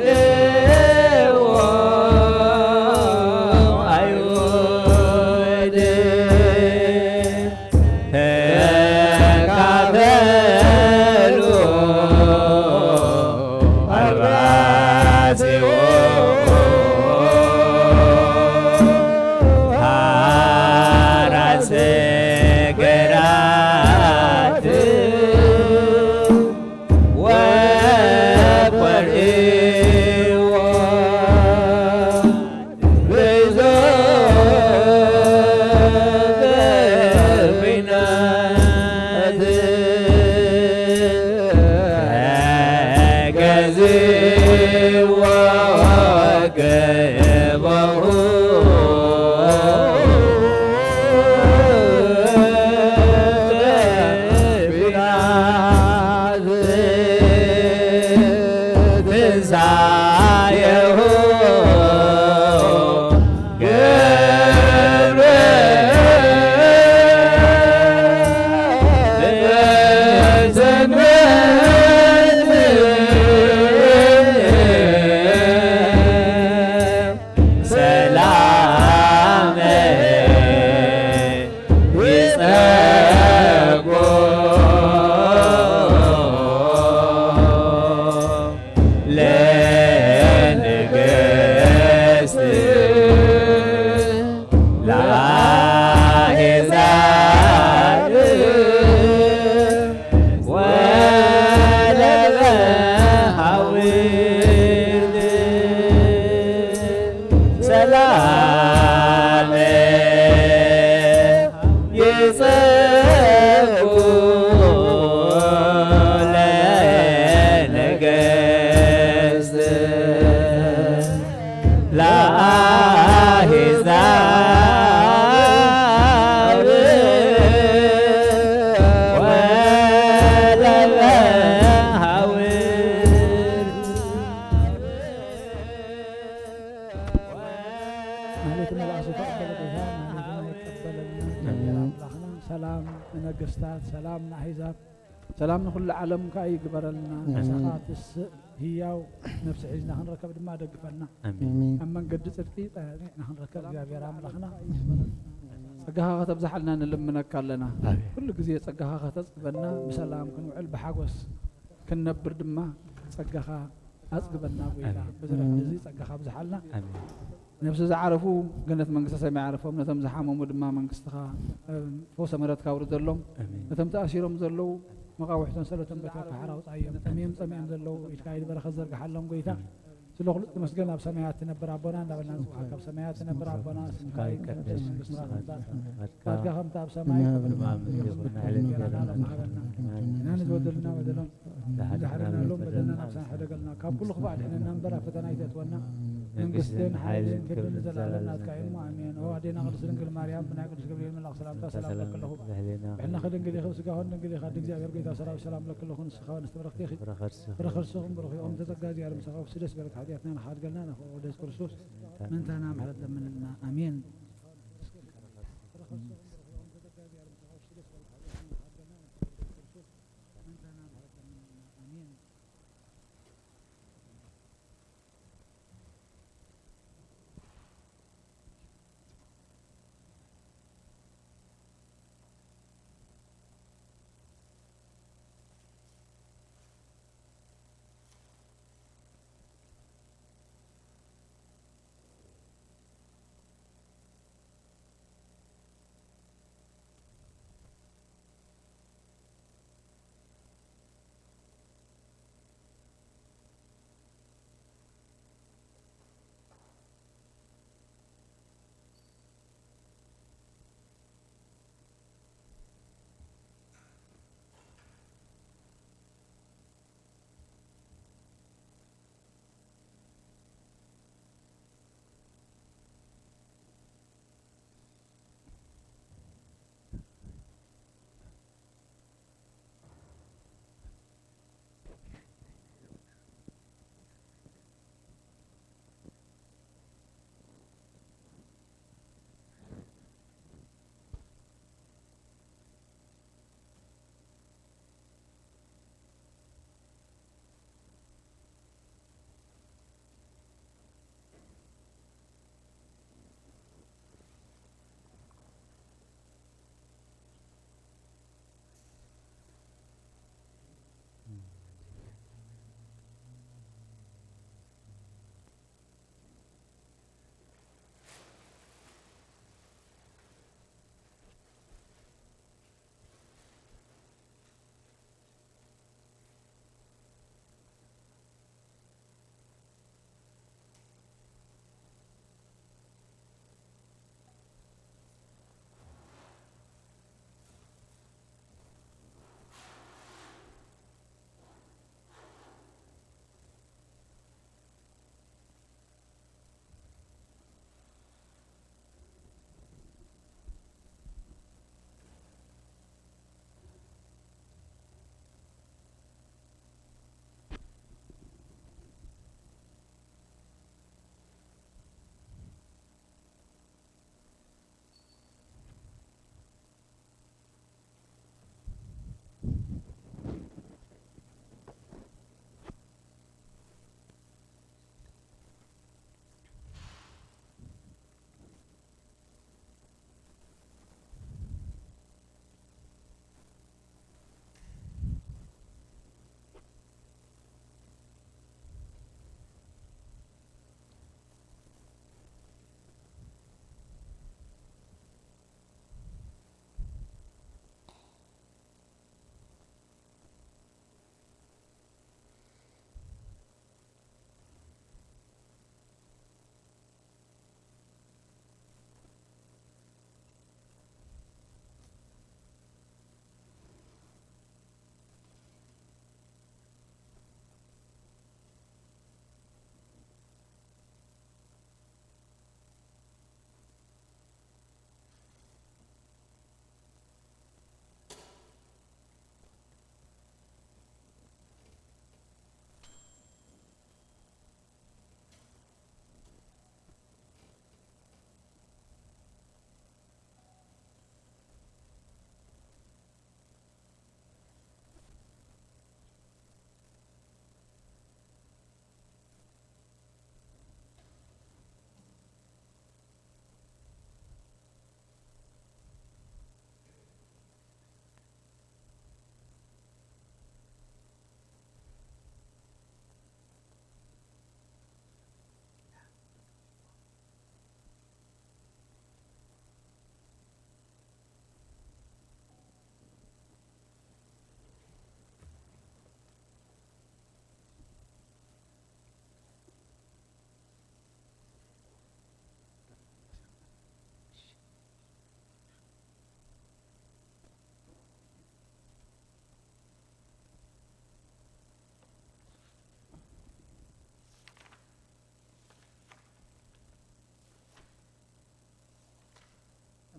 ኮነንዎ ኣይሁድ። ተካፈሉ ኣራስዎ ሓራስ ገራት ወቆርዎ። ትንሣኤሁ ግብረ ሰንበት ሰላም ይጸጎ ለንግሥት ለአሕዛብ ወለለሃውር ሰላም ይጸጉ ለነገሥት ለአሕዛብ ወለለሃውር። ማህሌት መልኣሱ ተቐበለ ጌታ፣ ማህሌትና ይቀበለልና። ኣሜን። ኣምላኽና ሰላም ንነገስታት፣ ሰላም ንኣህዛብ፣ ሰላም ንኹሉ ዓለም ከኣ ይግበረልና። ኣሜን። ንስኻ ትስእ ህያው ነፍሲ ሒዝና ክንረከብ ድማ ደግፈና። ኣሜን። ኣብ መንገዲ ጽድቂ ጸኒዕና ክንረከብ እግዚኣብሔር ኣምላኽና ጸጋኻ ከተብዝሓልና ንልምነካ ኣለና። ኣሜን። ኩሉ ግዜ ጸጋኻ ከተጽግበና፣ ብሰላም ክንውዕል፣ ብሓጎስ ክንነብር ድማ ጸጋኻ ኣጽግበና ጎይታ። ኣሜን። በዚ ረፍቲ እዚ ጸጋኻ ኣብዝሓልና። ኣሜን። ነፍሲ ዝዓረፉ ገነት መንግስተ ሰማይ ዓረፎም፣ ነቶም ዝሓመሙ ድማ መንግስትኻ፣ እ፣ ፈውሰ ምሕረትካ ኣውርደሎም። ኣሜን። ነቶም ተኣሲሮም ዘለዉ መቓውሕቶም ሰለቶም ቤት ሓራ ኣውጻዮም። ጠምዮም ጸሚኦም ዘለዉ ኢድካ ኢድ በረኸት ዘርግሓሎም ጎይታ። ኣሜን። ስለ ኩሉ ተመስገን። ኣብ ሰማያት ትነብር ኣቦና እንዳበልና ንጽውዓካ። ኣብ ሰማያት ትነብር ኣቦና፣ ስምካ ይቀደስ፣ መንግስትኻ ትምጻእ፣ ፈቃድካ ከምቲ ኣብ ሰማይ ከምቲ ኣብ ምድሪ ትኹን። ንዝበደልና በደሎም ዝሓድግና ሎም በደልና ናብሳን ሕደገልና፣ ካብ ኩሉ ክፉእ ኣድሕነና እምበር ኣብ ፈተና ኣይተእትወና። መንግስትን ሓይልን ክብርን ንዘለኣለም ናትካ እዩ እሞ ኣሜን። ኦ ኣዴና ቅድስት ድንግል ማርያም፣ ብናይ ቅዱስ ገብርኤል መልኣኽ ሰላምታ ሰላም ለክለኹ። ብሕልናኺ ድንግል ኢኺ፣ ብስጋኺ ድንግል ኢኻ። ኣደ እግዚኣብሔር ጎይታ ሰራዊት ሰላም ለክለኹ። ንስኻ ንስቲ ብረኽቲ ኢኺ። ብረኸርስኺ። ብረኸርስኹም ብሩኽ እዮም ተጸጋ እግዚኣብሔር ምሳኻ ውስደስ በረከት ሓጢኣትና ንኻድገልና ንኽወደስ ክርስቶስ ምእንታና ምሕረት ለምንልና። ኣሜን።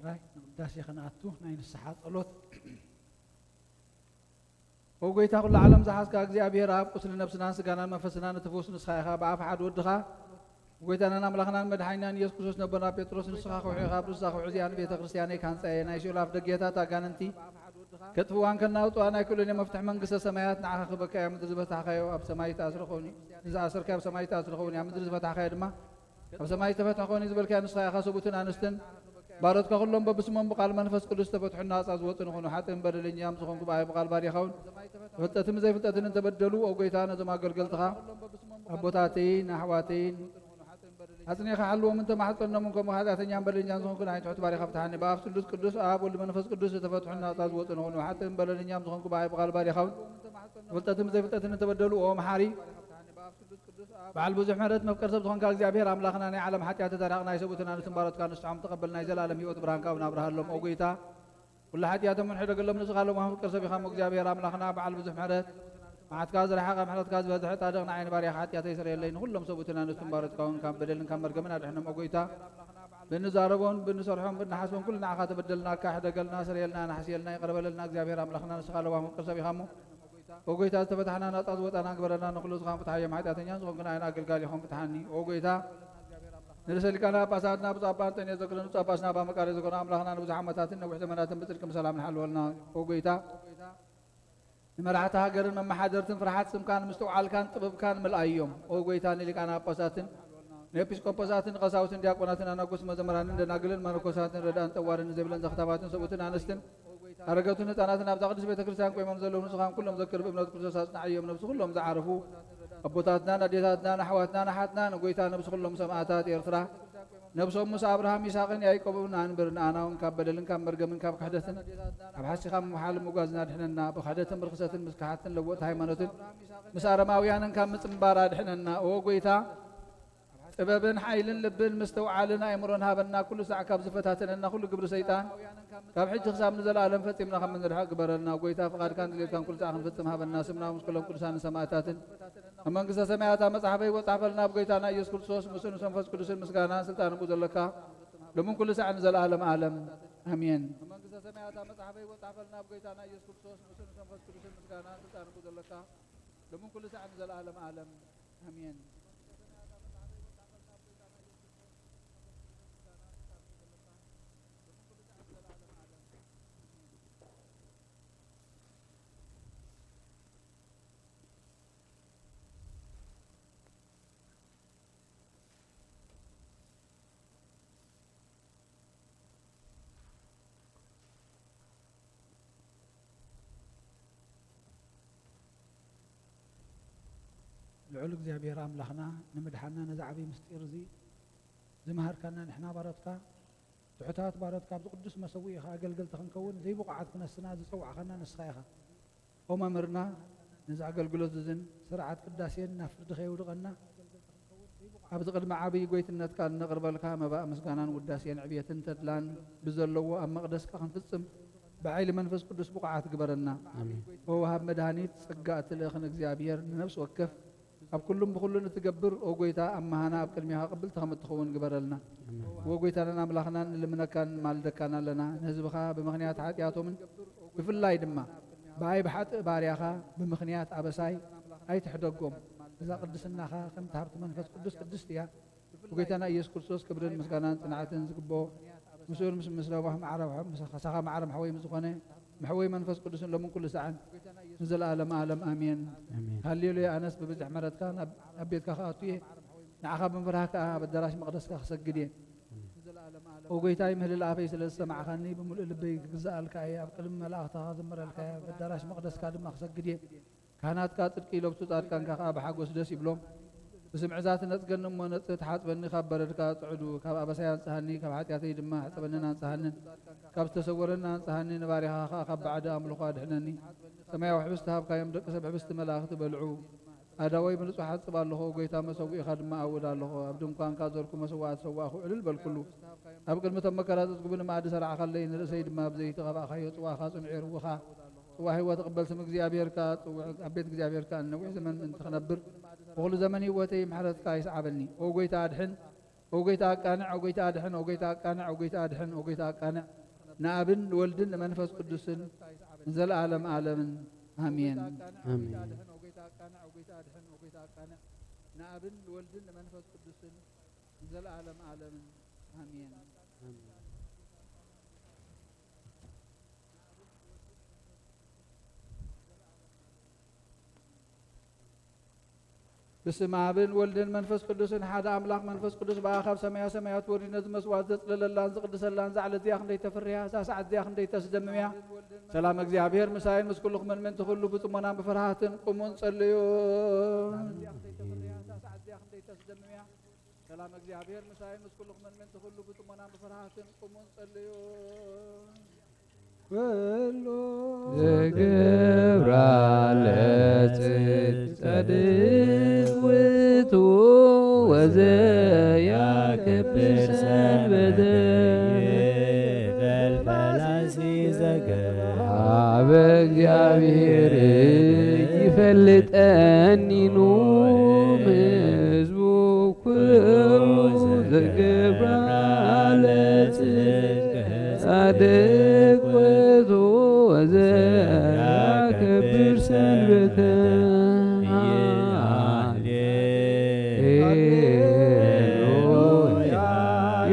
ራይ ንቅዳሴ ክንኣቱ ናይ ንስሓ ጸሎት። ኦ ጎይታ ኩሉ ዓለም ዝሓዝካ እግዚኣብሔር ኣብ ቁስሊ ነብስናን ስጋናን መንፈስናን እትፍውስ ንስኻ ኢኻ። ብኣፍ ሓደ ወድኻ ጎይታናን ኣምላኽናን መድሓኒናን ኢየሱስ ክርስቶስ ነቦና ጴጥሮስ ንስኻ ክውሒ ኢኻ፣ ብንስኻ ክውሒ እዚኣ ንቤተ ክርስቲያነይ ካንጻየ ናይ ሲኦል ኣፍ ደጌታት ኣጋንንቲ ከጥፍዋን ከናውጥዋን ኣይክእሉን እዮም። መፍትሒ መንግስተ ሰማያት ንዓኻ ክበካ እያ። ምድሪ ዝፈታሕካዮ ኣብ ሰማይ ዝተኣስረ ኸውን እዩ። ዝኣሰርካዮ ኣብ ሰማይ ዝተኣስረ ኸውን እዩ። ኣብ ምድሪ ዝፈታሕካዮ ድማ ኣብ ሰማይ ዝተፈትሐ ኾኒ ዝበልካዮ ንስኻ ኢኻ። ሰብኡትን ኣንስትን ባሮትካ ኩሎም በብስሞም ብቃል መንፈስ ቅዱስ ዝተፈትሑን ናጻ ዝወጹን ይኹኑ። ሓጥእን በደለኛም ዝኾንኩ ብኣይ ብቃል ባሪኻውን ብፍልጠትን ብዘይፍልጠትን እንተበደሉ፣ ኦ ጎይታ፣ ነዞም ኣገልገልትኻ ኣቦታተይን ኣሕዋተይን ኣጽኒኻ ሓልዎም እንተማሕጸኖምን ከምኡ ሓጢኣተኛን በደለኛን ዝኾንኩ ንዓይ ትሑት ባሪኻ ፍትሓኒ። ብኣፍ ስሉስ ቅዱስ ኣብ ወልድ መንፈስ ቅዱስ ዝተፈትሑን ናጻ ዝወጹን ይኹኑ። ሓጥእን በደለኛም ዝኾንኩ ብኣይ ብቃል ባሪኻውን ብፍልጠትን ብዘይፍልጠትን እንተበደሉ፣ ኦ መሓሪ በዓል ብዙሕ ምሕረት መፍቀር ሰብ ዝኾንካ እግዚኣብሔር ኣምላኽና ናይ ዓለም ሓጢኣት ተታራቕ ናይ ሰብኡትን ኣንስትን ባሮትካ ንስሖም ተቐበል ናይ ዘላለም ህይወት ብርሃንካ እውን ኣብርሃሎም። ኦ ጎይታ ኩሉ ሓጢኣቶም እውን ሕደገሎም ንስኻ ለዋህ መፍቀር ሰብ ኢኻ። ሞ እግዚኣብሔር ኣምላኽና በዓል ብዙሕ ምሕረት መዓትካ ዝረሓቐ ምሕረትካ ዝበዝሐ ጻድቕ ንዓይ ንባርያኻ ሓጢኣተይ ስረየለይ ንኹሎም ሰብኡትን ኣንስትን ባሮትካ እውን ካብ በደልን ካብ መርገምን ኣድሕኖም። ኦ ጎይታ ብንዛረቦን ብንሰርሖን ብንሓስቦን ኩሉ ንዓኻ ተበደልናካ ሕደገልና ስረየልና ንሓስየልና ይቕረ በለልና። እግዚኣብሔር ኣምላኽና ንስኻ ለዋህ መፍቀር ሰብ ኢኻ። ሞ ኦ ጎይታ ዝተፈታሕና ናጻ ዝወጣና ግበረና። ንኹሉ ዝኻን ፍትሓዮም ሓጢኣተኛን ዝኾንኩ ንዓይን ኣገልጋሊኹም ፍትሓኒ። ኦ ጎይታ ንርእሰ ሊቃነ ጳጳሳትና ብፁዕ ኣባ እንጠንዮስ ዘክርን ብፁዕ ኣባ ስናባ መቃርዮ ዘኮነ ኣምላኽና ንብዙሕ ዓመታትን ነዊሕ ዘመናትን ብጽድቂ ብሰላም ንሓልወልና። ኦ ጎይታ ንመራሕቲ ሃገርን መመሓደርትን ፍርሓት ስምካን ምስትውዓልካን ጥበብካን ምልኣዮም። ኦ ጎይታ ንሊቃነ ጳጳሳትን ንኤጲስቆጶሳትን ንቐሳውስትን ዲያቆናትን ኣናጉስ መዘምራንን ደናግልን መነኮሳትን ረዳእን ጠዋርን ዘይብለን ዘኽታባትን ሰብኡትን ኣንስትን ኣረገቱን ህፃናትን ኣብዛ ቅድስት ቤተ ክርስቲያን ቆይሞም ዘለዉ ንስኻን ኩሎም ዘክር ብእምነት ክርስቶስ ኣጽናዕዮም። ነብሲ ኩሎም ዝዓረፉ ኣቦታትናን ኣዴታትናን ኣሕዋትናን ኣሓትናን ጎይታ ነብሲ ኩሎም ሰማእታት ኤርትራ ነብሶም ምስ ኣብርሃም ይስሐቅን ያዕቆብን ኣንብር። ንኣና እውን ካብ በደልን ካብ መርገምን ካብ ክሕደትን ካብ ሓሲኻ ምምሓል ምጓዝን ኣድሕነና። ብክሕደትን ብርክሰትን ምስ ከሓድትን ለወጥቲ ሃይማኖትን ምስ ኣረማውያንን ካብ ምጽንባር ኣድሕነና። ኦ ጎይታ ጥበብን ሓይልን ልብን ምስትውዓልን ኣእምሮን ሃበና። ኩሉ ሳዕ ካብ ዝፈታተነና ኩሉ ግብሪ ሰይጣን ካብ ሕጂ ክሳብ ንዘለኣለም ፈጺምና ከም እንርሕቕ ግበረልና። ጎይታ ፍቓድካን ድሌትካን ኩሉ ሳዕ ክንፍጽም ሃበና። ስምና ምስ ኩሎም ቅዱሳንን ሰማእታትን ኣብ መንግስተ ሰማያት ኣብ መጽሓፈ ህይወት ጻሕፈልና። ብጎይታና ኢየሱስ ክርስቶስ ምስኡ ምስ መንፈስ ቅዱስን ምስጋናን ስልጣን ብኡ ዘለካ ሎምን ኩሉ ሳዕ ንዘለኣለም ዓለም ኣሜን። መንግስተ ሰማያት ኣብ መጽሓፈ ህይወት ጻሕፈልና። ብጎይታና ኢየሱስ ክርስቶስ ምስኡ ምስ መንፈስ ቅዱስን ምስጋናን ስልጣን ብኡ ዘለካ ሎምን ኩሉ ሳዕ ንዘለኣለም ዓለም ኣሜን። ልዑል እግዚኣብሔር ኣምላኽና ንምድሓና ነዚ ዓብዪ ምስጢር እዚ ዝመሃርካና ንሕና ባሮትካ ትሑታት ባሮትካ ኣብዚ ቅዱስ መሰውኢኻ ኣገልገልቲ ክንከውን ዘይብቑዓት ክነስና ዝጸዋዕኻና ንስኻ ኢኻ። ኦ መምህርና ነዚ ኣገልግሎት እዝን ስርዓት ቅዳሴን ናብ ፍርዲ ከየውድቐና ኣብዚ ቅድሚ ዓብዪ ጎይትነትካ እነቕርበልካ መባእ ምስጋናን ውዳሴን ዕብየትን ተድላን ብዘለዎ ኣብ መቕደስካ ክንፍጽም ብሓይሊ መንፈስ ቅዱስ ብቑዓት ግበረና። ኣሜን። ኦ ወሃብ መድኃኒት ጸጋ እትልእኽን እግዚኣብሔር ንነፍሲ ወከፍ ኣብ ኩሉን ብኹሉን እትገብር ኦ ጎይታ ኣማሃና ኣብ ቅድሚኻ ቅብልቲ ከም እትኸውን ግበረልና። ኣሜን። ኦ ጎይታናን ኣምላኽናን ንልምነካን ንማልደካን ኣለና። ንህዝብኻ ብምኽንያት ሓጢኣቶምን ብፍላይ ድማ ብኣይ ብሓጥእ ባርያኻ ብምኽንያት ኣበሳይ ኣይትሕደጎም። እዛ ቅድስናኻ ከምቲ ሃብቲ መንፈስ ቅዱስ ቅድስቲ እያ። ብጎይታና ኢየሱስ ክርስቶስ ክብርን ምስጋናን ጽንዓትን ዝግብኦ ምስኡን ምስ ምስ ለዋህ ማዕረ ምሳኻ ማዕረ መሕወይ ምስ ዝኾነ መሕወይ መንፈስ ቅዱስን ሎምን ኩሉ ሰዓን ንዘለኣለም ዓለም ኣሜን። ኣሜን። ሃሌሉያ። ኣነስ ብብዝሕ ምሕረትካ ናብ ኣብ ቤትካ ክኣቱ እየ። ንዓኻ ብምፍራህ ከኣ ኣብ ኣዳራሽ መቕደስካ ክሰግድ እየ። ኦ ጎይታይ ምህልል ኣፈይ ስለ ዝሰማዕኻኒ ብምሉእ ልበይ ክግዛኣልካ እየ። ኣብ ቅድሚ መላእኽትኻ ክዝምረልካ እየ። ኣብ ኣዳራሽ መቕደስካ ድማ ክሰግድ እየ። ካህናትካ ጽድቂ ይለብሱ፣ ጻድቃንካ ከኣ ብሓጎስ ደስ ይብሎም። ብስምዒ እዛ ትነጽገኒ እሞ ነጽህ ትሓጽበኒ፣ ካብ በረድካ ጽዕዱ፣ ካብ ኣበሳይ ኣንጽሃኒ፣ ካብ ሓጢኣተይ ድማ ሕጸበንን ኣንጽሃንን። ካብ ዝተሰወረኒ ኣንጽሃኒ፣ ንባርያኻ ከኣ ካብ ባዕዲ ኣምልኾ ኣድሕነኒ። ሰማያዊ ሕብስቲ ሃብካዮም፣ ደቂ ሰብ ሕብስቲ መላእኽቲ በልዑ። ኣእዳወይ ብንጹሕ ኣጽብ ኣለኹ፣ ጎይታ መሰውኢኻ ድማ ኣውድ ኣለኹ። ኣብ ድንኳንካ ዘርኩ መሰዋእቲ ሰዋእኹ፣ ዕልል በልኩሉ። ኣብ ቅድሚ እቶም መከራ ዘጽግቡኒ መኣዲ ሰራዕካለይ፣ ንርእሰይ ድማ ብዘይቲ ቀባእካዮ፣ ጽዋኻ ጽኑዕ የርውኻ። ጽዋ ህይወት እቕበል ስም እግዚኣብሔር ከኣ ጽውዕ፣ ኣብ ቤት እግዚኣብሔር ከኣ ንነዊሕ ዘመን ምእንቲ ክነብር፣ ብኹሉ ዘመን ህይወተይ ምሕረትካ ይስዓበኒ። ኦ ጎይታ ኣድሕን፣ ኦ ጎይታ ኣቃንዕ፣ ኦ ጎይታ ኣድሕን፣ ኦ ጎይታ ኣቃንዕ፣ ኦ ጎይታ ኣድሕን፣ ኦ ጎይታ ኣቃንዕ። ንኣብን ንወልድን ንመንፈስ ቅዱስን ንዘለዓለም ዓለምን ኣሜን። ኣሜን። ንኣብን ንወልድን ንመንፈስ ቅዱስን ንዘለዓለም ዓለምን ኣሜን። በስመ ኣብን ወልድን መንፈስ ቅዱስን ሓደ ኣምላኽ። መንፈስ ቅዱስ ብኣ ካብ ሰማያ ሰማያት ወሪዱ ነዚ መስዋዕት ዘጽለለላን ዝቕድሰላን እዛ ዕለት እዚኣ ክንደይ ተፍርያ፣ እዛ ሰዓት እዚኣ ክንደይ ተስደምም እያ። ሰላም እግዚኣብሔር ምሳይን ምስ ኩልኹምን ምእንቲ ኩሉ ብጽሞናን ብፍርሃትን ቁሙን ጸልዩ። ሰላም እግዚኣብሔር ምሳይን ምስ ኩልኹምን ምእንቲ ኩሉ ብጽሞናን ብፍርሃትን ቁሙን ጸልዩ። ኩሉ ዝገብራ ለጽድቅ ጸድቅ ውእቱ ወዘያከብር ሰንበተ በል ፈላሲ ዘገ ሀበ እግዚኣብሔር ይፈልጠኒኑ ህዝቡ ኩሉ ዘገብራ ለጽድቅ ጻድቅ ውእቱ ወዘያከብር ሰንበተ። ሃሌሉያ።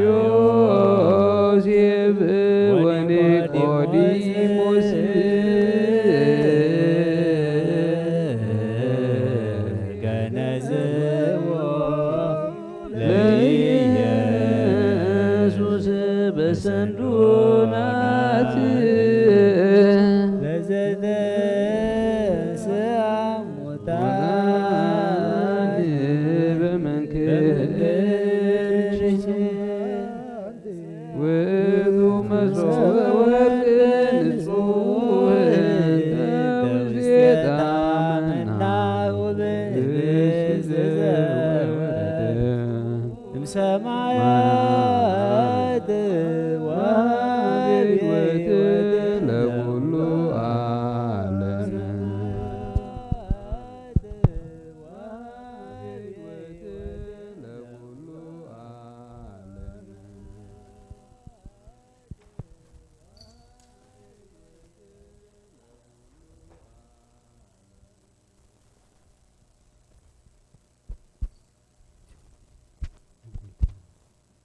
ዮሴፍ ወኒቆዲሞስ ገነዝዎ ለኢየሱስ በሰንዱናት ለዘተንሥአ እሙታን በመንክር ውእቱ መሶበ ወርቅ ንጹሕ ውስቴታ መና እምሰማያት ወሀቢ ሕይወት ለኩሉ ዓለም።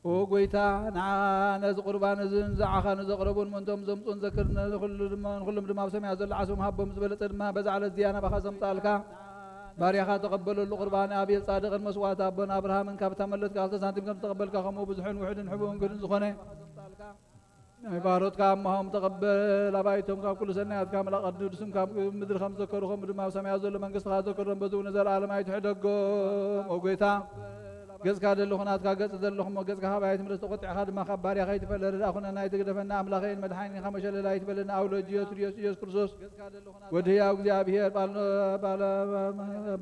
ኦ ጐይታ፣ ንዓ ነዚ ቁርባን እዚ ንዝዓኻ ንዘቕረቡን ምእንቶም ዘምጹን ዘክር። ንኹሉ ድማ፣ ንኹሎም ድማ ኣብ ሰማያት ዘሎ ዓስቦም ሃቦም። ዝበለጸ ድማ በዛ ዕለት እዚኣ ናባኻ ዘምጻልካ ባርያኻ ተቐበለሉ። ቁርባን ኣቤል ጻድቕን መስዋዕቲ ኣቦን ኣብርሃምን ካብታ መለት ክልተ ሳንቲም ከም ዝተቐበልካ፣ ከምኡ ብዙሕን ውሑድን ሕቡእን ግህድን ዝኾነ ናይ ባሮትካ እምሃኦም ተቐበል። ኣባይቶም ካብ ኩሉ ሰናያትካ ምላ ቅዱስም ካብ ምድሪ ከም ዝዘከሩ፣ ከምኡ ድማ ኣብ ሰማያት ዘሎ መንግስትኻ ዘከሮም። በዚ እውን ንዘለኣለም ኣይትሕደጎም። ኦ ጐይታ፣ ገጽካ ዘለኹ ናትካ ገጽ ዘለኹ እሞ፣ ገጽካ ካባይ ኣይትምለስ፣ ተቖጢዕካ ድማ ካብ ባርያኻ ኣይትፈለ። ርድኣ ኩነና ኣይትግደፈና፣ ኣምላኸይን መድሓኒን ኢኻ፣ መሸለል ኣይትበለና። ኣውሎጅዮስ ርዮስ ኢየሱስ ክርስቶስ፣ ወዲ ህያው እግዚኣብሔር፣ ባል-፣ ባል-፣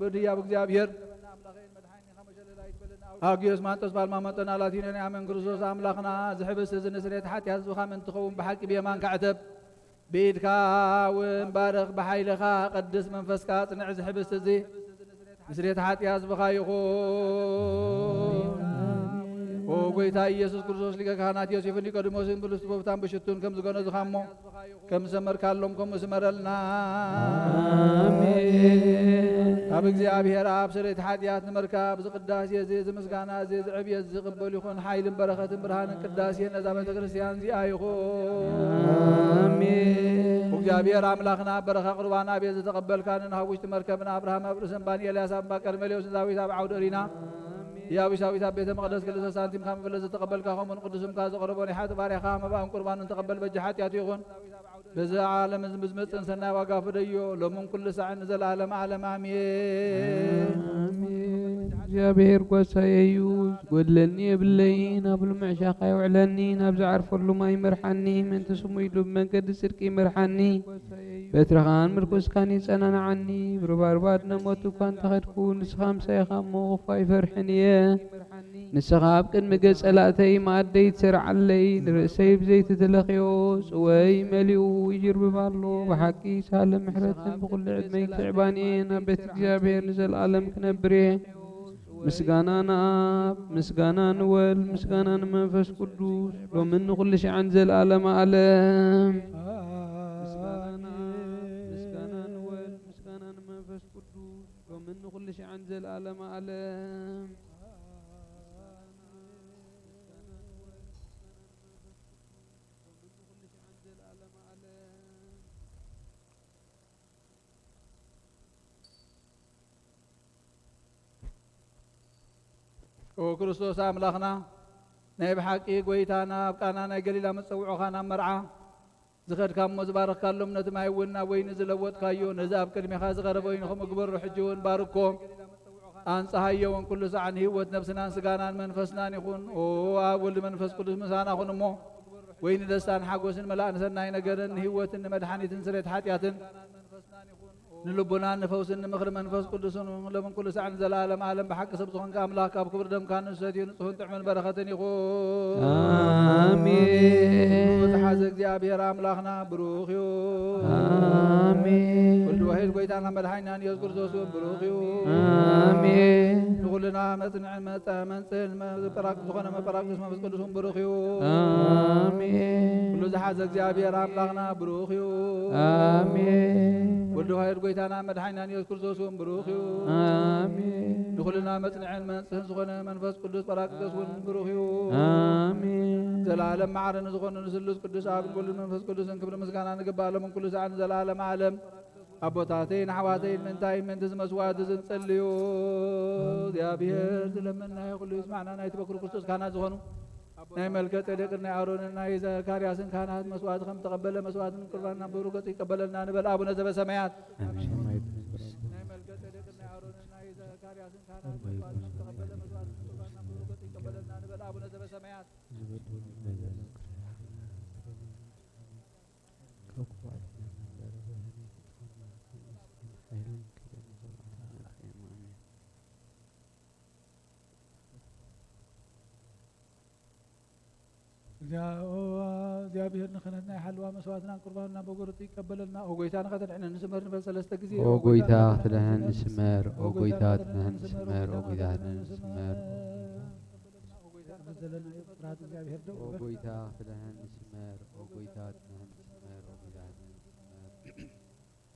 ወዲ ህያው እግዚኣብሔር፣ ኣግዮስ ማንጦስ ባልማመንጦና ላቲኖን ኣመን ክርስቶስ ኣምላኽና፣ እዚ ሕብስቲ እዚ ንስርየት ሓጢኣት ህዝብኻ ምእንቲ ትኸውን ብሓቂ ብየማንካ ዕተብ፣ ብኢድካ እውን ባርኽ፣ ብሓይልኻ ቀድስ፣ መንፈስካ ኣጽንዕ። እዚ ሕብስቲ እዚ ንስርየት ሓጢኣት ህዝብኻ ይኹን። ኦ ጐይታ ኢየሱስ ክርስቶስ፣ ሊቀ ካህናት ዮሴፍን ኒቆዲሞስን ብልስቲ ጎፍታን ብሽቱን ከም ዝገነዙኻ እሞ፣ ከም ዝሰመርካሎም ከምኡ ስመረልና። ኣሜን። ካብ እግዚኣብሔር ኣብ ስርየት ሓጢኣት ንምርካብ፣ እዚ ቅዳሴ እዚ፣ እዚ ምስጋና እዚ፣ እዚ ዕብየት እዚ ቅበል ይኹን። ሓይልን በረኸትን ብርሃንን ቅዳሴ ነዛ ቤተ ክርስቲያን እዚኣ ይኹን። ኣሜን። እግዚኣብሔር ኣምላኽና፣ በረኻ ቁርባን ኣቤል ዝተቐበልካ፣ ንኖህ ኣብ ውሽጢ መርከብ፣ ንኣብርሃም ኣብ ርእሲ እምባ፣ ንኤልያስ ኣብ እምባ ቀርሜሌዎስ፣ ንዳዊት ኣብ ዓውደ ሪና፣ ህያው ሻዊት ኣብ ቤተ መቕደስ ክልተ ሳንቲም ካብ መበለት ዝተቐበልካ፣ ከምኡ ንቅዱስ ስምካ ዘቕረቦ ናይ ሓጥእ ባርያኻ መባእን ቁርባንን ተቐበል፣ በጃ ሓጢኣቱ ይኹን። በዚ ዓለም እዚ ብዝመጽእን ሰናይ ዋጋ ፍደዮ፣ ሎምን ኩሉ ሳዕን ንዘለዓለም ዓለም ኣሜን። ኣሜን። እግዚኣብሔር ጓሳየ እዩ፣ ዝጎድለኒ የብለይን። ኣብ ልሙዕ ሻኻ የውዕለኒ፣ ናብ ዝዓርፈሉ ማይ ይመርሓኒ፣ ምእንቲ ስሙ ኢሉ ብመንገዲ ጽድቂ ይመርሓኒ። በትርኻን ምርኩስካን የጸናንዓኒ። ብርባርባ ኣድነ ሞት እኳ እንተኸድኩ፣ ንስኻ ምሳይ ኢኻ እሞ፣ ክፉእ ኣይፈርሕን እየ። ንስኻ ኣብ ቅድሚ ገጽ ጸላእተይ መኣደይ ትሰርዓለይ። ንርእሰይ ብዘይቲ ተለኽዮ፣ ጽወይ መሊኡ ይጅርብብ ኣሎ። ብሓቂ ሳለ ምሕረትን ብኹሉ ዕድመይ ትዕባን እየ። ናብ ቤት እግዚኣብሔር ንዘለኣለም ክነብር እየ። ምስጋና ንኣብ፣ ምስጋና ንወልድ፣ ምስጋና ንመንፈስ ቅዱስ፣ ሎምን ንኹሉ ሻዕን ዘለዓለመ ዓለም። ምስጋና ንኣብ፣ ምስጋና ንወልድ፣ ምስጋና ንመንፈስ ቅዱስ፣ ሎምን ንኹሉ ሻዕን ዘለዓለመ ዓለም። ኦ ክርስቶስ ኣምላኽና፣ ናይ ብሓቂ ጐይታና፣ ኣብ ቃና ናይ ገሊላ መጸውዖኻ ናብ መርዓ ዝኸድካ እሞ ዝባረኽካሎም፣ ነቲ ማይ እውን ናብ ወይኒ ዝለወጥካዮ፣ ነዚ ኣብ ቅድሜኻ ዝቐረበ ወይኒ ከምኡ ግበሮ። ሕጂ እውን ባርኮ፣ ኣንጽሃዮ እውን ኩሉ ሳዕ ንህይወት ነብስናን ስጋናን መንፈስናን ይኹን። ኦ ኣብ ወልድ መንፈስ ቅዱስ ምሳና ኩን እሞ፣ ወይኒ ደስታን ሓጎስን መላእ ንሰናይ ነገርን ንህይወትን ንመድሓኒትን ስሬት ሓጢኣትን ንልቡናን ንፈውስን ንምኽሪ መንፈስ ቅዱስን ሎምን ኩሉ ሳዕን ዘለዓለም ዓለም ብሓቂ ሰብ ዝኾንካ ኣምላኽ ካብ ክቡር ደምካ ንሰትዩ ንጽሁን ጥዕምን በረኸትን ይኹን። ኣሜን። ዝሓዘ እግዚኣብሔር ኣምላኽና ብሩኽ እዩ። ኣሜን። ወልድ ዋሕድ ጐይታና መድሓኒናን ኢየሱስ ክርስቶስ እውን ብሩኽ እዩ። ኣሜን። ንኹልና መጽንዕን መጸ-፣ መንጽህን መ-፣ ጳራቅ-፣ ዝኾነ መጳራቅሊጦስ መንፈስ ቅዱስ እውን ብሩኽ እዩ። ኣሜን። ኩሉ ዝሓዘ እግዚኣብሔር ኣምላኽና ብሩኽ እዩ። ኣሜን። ወልድ ዋሕድ ጐይታና መድሓኒናን ኢየሱስ ክርስቶስ እውን ብሩኽ እዩ። ኣሜን። ንኹልና መጽንዕን መንጽህን ዝኾነ መንፈስ ቅዱስ ጳራቅሊጦስ እውን ብሩኽ እዩ። ኣሜን። ዘለዓለም ማዕረ ንዝኾነ ንስሉስ ቅዱስ ኣብን ወልድን መንፈስ ቅዱስን ክብሪ ምስጋና ንግባእ ሎምን ኩሉ ሳዕን ዘለዓለም ዓለም። ኣቦታተይን ኣሕዋተይን ምእንታይ ምእንቲ እዚ መስዋዕት እዚ ንጸልዩ። እግዚኣብሔር ዝለመንናዮ ኩሉ ይስማዕና። ናይ ትበክሩ ክርስቶስ ካህናት ዝኾኑ ናይ መልከ ጼዴቅን ናይ ኣሮንን ናይ ዘካርያስን ካህናት መስዋዕት ከም ተቐበለ መስዋዕትን ቁርባን ናብ ብሩህ ገጹ ይቀበለልና ንበል። ኣቡነ ዘበሰማያት ኣሜን። ናይ መልከ ጼዴቅን ናይ ኣሮንን ናይ ዘካርያስን ካህናት መስዋዕት ከም ተቐበለ መስዋዕትን ቁርባን ናብ ብሩህ ገጹ ይቀበለልና ንበል። ኣቡነ ዘበሰማያት እግዚኣብሔር ንኽህነት ናይ ሓለዋ መስዋዕትና ቁርባንና በጎ ርቱ ይቀበለልና። ኦ ጎይታ ንኸተድሕነኒ ስመር ንበል ሰለስተ ግዜ። ኦ ጎይታ ክትድሕነኒ ስመር፣ ኦ ጎይታ ክትድሕነኒ ስመር፣ ኦ ጎይታ ክትድሕነኒ ስመር። ኦ ጎይታ ዘለናዮ ፍርሃት እግዚኣብሔር ደው ኦ ይበል። ጎይታ ክትድሕነኒ ስመር፣ ኦ ጎይታ ክትድሕነኒ ስመር፣ ኦ ጎይታ ክትድሕነኒ ስመር።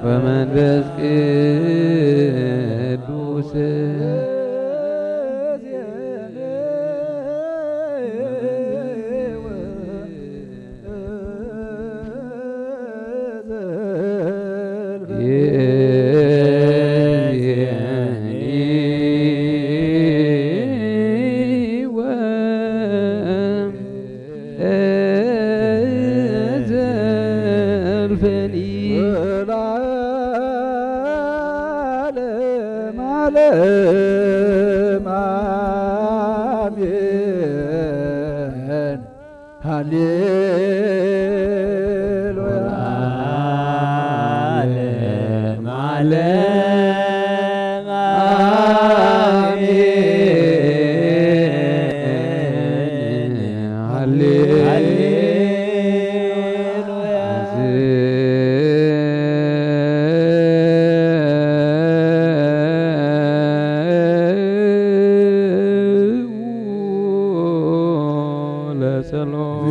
ወመንፈስ ቅዱስ። ዘልፈኒ ወለዓለመ ዓለም አሜን። ሃሌሉያ። ዓለመ ዓለም አሜን። ሃሌሉያ። ለጸሎት።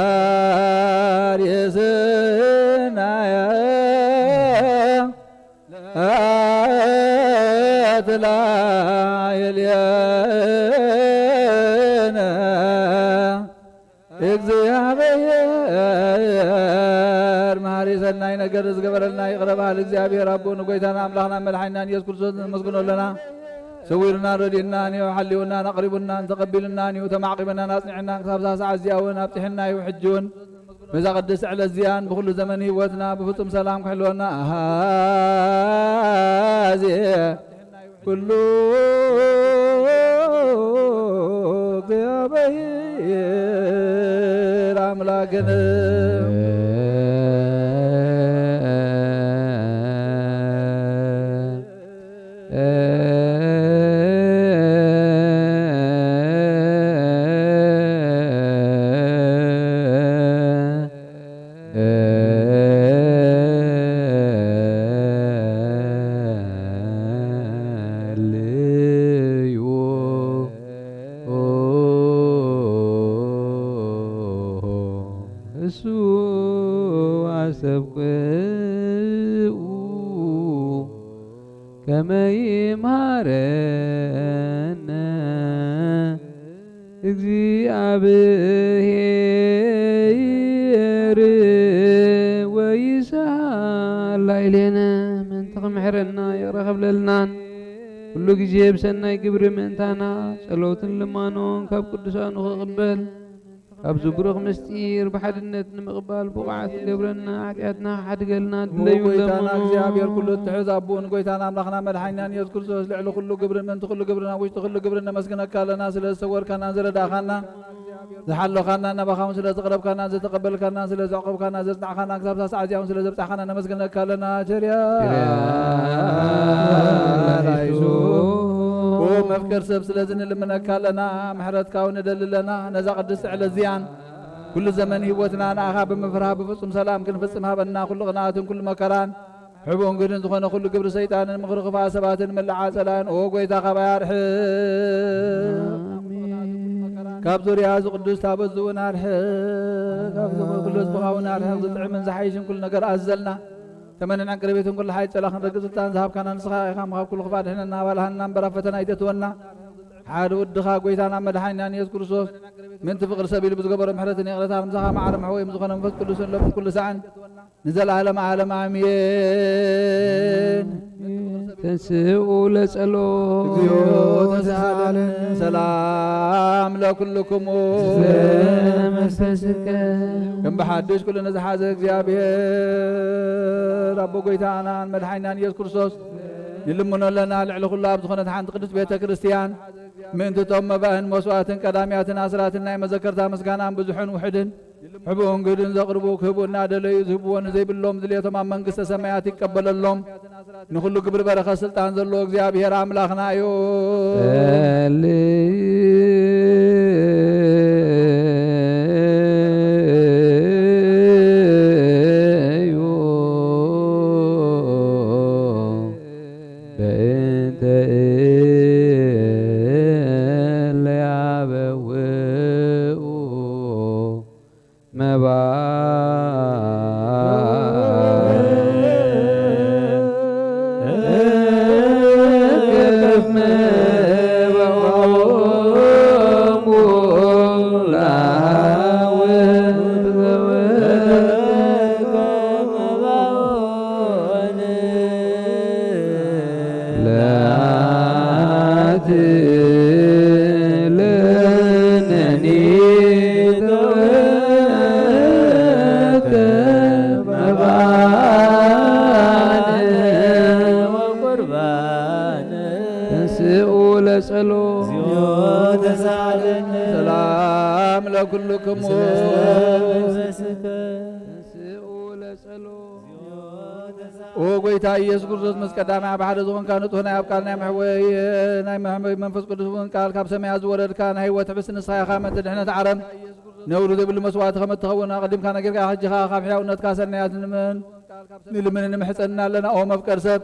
ለገባር የስናየ ትላየልየነ። እግዚአብሔር መሐሪ ሰናይ ነገር ዝገበረልና ይቕረ በሃል እግዚኣብሔር ኣቦ ንጎይታና ኣምላኽና መድሓኒናን ኢየሱስ ክርስቶስ ነመስግኖ ኣለና። ሰዊሩናን ረዲኡናን እዩ፣ ሓልዩናን ኣቕሪቡናን ተቐቢሉናን እዩ፣ ተማዕቂበናን ኣጽኒዕናን ክሳብ እዛ ሰዓት እዚኣ እውን ኣብጺሕና እዩ። ሕጂ እውን በዛ ቅድስቲ ዕለት እዚኣን ብኹሉ ዘመን ህይወትና ብፍጹም ሰላም ክሕልወና ኣሃዜ ኩሉ እግዚኣብሔር ኣምላክን። እሱ አሰብቅኡ ከመ ይምሃረነ እግዚኣብሔር ወይስኣል ላዕሌነ። ምእንቲ ክምሕረና ይቕረ ክብለልናን ኩሉ ግዜ ብሰናይ ግብሪ ምእንታና ጸሎትን ልማኖን ካብ ቅዱሳኑ ክቕበል ካብዚ ብሩኽ ምስጢር ብሓድነት ንምቕባል ብቑዓት ክገብረና፣ ሓጢኣትና ክሓድገልና እሞ ድለዩ ጎይታና ለምኑ። እግዚኣብሔር ኩሉ እትሕዝ ኣቦኡ ንጎይታና ኣምላኽና መድሓኒናን ኢየሱስ ክርስቶስ ልዕሊ ኩሉ ግብርን ምእንቲ ኩሉ ግብርን ኣብ ውሽጢ ኩሉ ግብርን ነመስግነካ ኣለና። ስለ ዝሰወርካናን ዝረዳእኻናን ዝሓለኻናን ናባኻ እውን ስለ ዝቕረብካናን ዝተቐበልካናን ስለ ዘዕቆብካናን ዘጽናዕካናን ክሳብ እዛ ሰዓት እዚኣ እውን ስለ ዘብጻሕካና ነመስግነካ ኣለና። ቸርያ ቸርያ ላይሱ ላይሱ። ኦ መፍቀር ሰብ ስለዚ ንልምነካ ኣለና፣ ምሕረትካ እውን ንደሊ ኣለና። ነዛ ቅድስቲ ዕለት እዚኣን ኩሉ ዘመን ህይወትና ንኣኻ ብምፍራህ ብፍጹም ሰላም ክንፍጽም ሃበና። ኩሉ ቅንኣትን ኩሉ መከራን ሕቡእን ግህድን ዝኾነ ኩሉ ግብሪ ሰይጣንን ምኽሪ ክፉኣት ሰባትን ምልዓ ጸላእን ኦ ጎይታ ካባይ ኣርሕቕ። ኣሜን። ካብ ዙርያ እዚ ቅዱስ ታቦት እዚ እውን ኣርሕቕ። ካብ ዘመን ኩሉ ህዝብኻ እውን ኣርሕቕ። ዝጥዕምን ዝሓይሽን ኩሉ ነገር ኣዝዘልና። ተመንን ዕንቅርቤትን ኩሉ ሓይል ጸላ ክንረግጽ ስልጣን ዝሃብካና ንስኻ ኢኻ። ካብ ኩሉ ክፋ ድሕነና ኣባልሃና እምበር ኣብ ፈተና ኣይተእትወና። ሓደ ወድኻ ጎይታና መድሓኒናን ኢየሱስ ክርስቶስ ምእንቲ ፍቕሪ ሰብ ኢሉ ብዝገበሮ ምሕረትን ይቕረታን ምሳኻ ማዕረ መሕወይም ዝኾነ መንፈስ ቅዱስን ሎምን ኩሉ ሳዕን ንዘለዓለመ ዓለም ኣሜን። ተንስኡ ለጸሎት። እግዚኦ ተሳሃለነ። ሰላም ለኩልክሙ። ዘመስተስከ። ከም ብሓድሽ ኩሉ ንዝሓዘ እግዚኣብሔር ኣቦ ጎይታናን መድሓኒናን ኢየሱስ ክርስቶስ ንልምኖ ኣለና። ልዕሊ ኩሉ ኣብ ዝኾነት ሓንቲ ቅድስት ቤተ ክርስቲያን ምእንቲ እቶም መባእን መስዋእትን ቀዳሚያትን ኣስራትን ናይ መዘከርታ ምስጋናን ብዙሕን ውሑድን ሕቡእን ግህድን ዘቕርቡ ክህቡ እናደለዩ ዝህብዎ ንዘይብሎም ድልየቶም ኣብ መንግስተ ሰማያት ይቀበለሎም። ንኹሉ ግብሪ በረኸት ስልጣን ዘለዎ እግዚኣብሔር ኣምላኽና እዩ። ጸልዩ በእንተ እለ ያበውኡ መባ ለነኒ ተወከ መባነ ወቁርባነ ተንስኡ ለጸሎ። እግዚኦ ተሳለነ። ሰላም ለኩልክሙ። ተንስኡ ለጸሎ። ኦ ጎይታ ኢየሱስ ክርስቶስ፣ ምስ ቀዳማይ ኣብ ሓደ ዝኾንካ ንጹሕ ናይ ኣብ ቃል ናይ መሕወይ ናይ መሕወይ መንፈስ ቅዱስ እውን ቃል ካብ ሰማያት ዝወረድካ ናይ ህይወት ሕብስቲ ንስኻ ኢኻ። መተ ድሕነት ዓረም ነውሪ ዘይብሉ መስዋዕቲ ከም እትኸውን ኣቐዲምካ ነጊርካ፣ ሕጂ ኸኣ ካብ ሕያውነትካ ሰናያት ንልምን ንልምን ንምሕጸንና ኣለና። ኦ መፍቀር ሰብ፣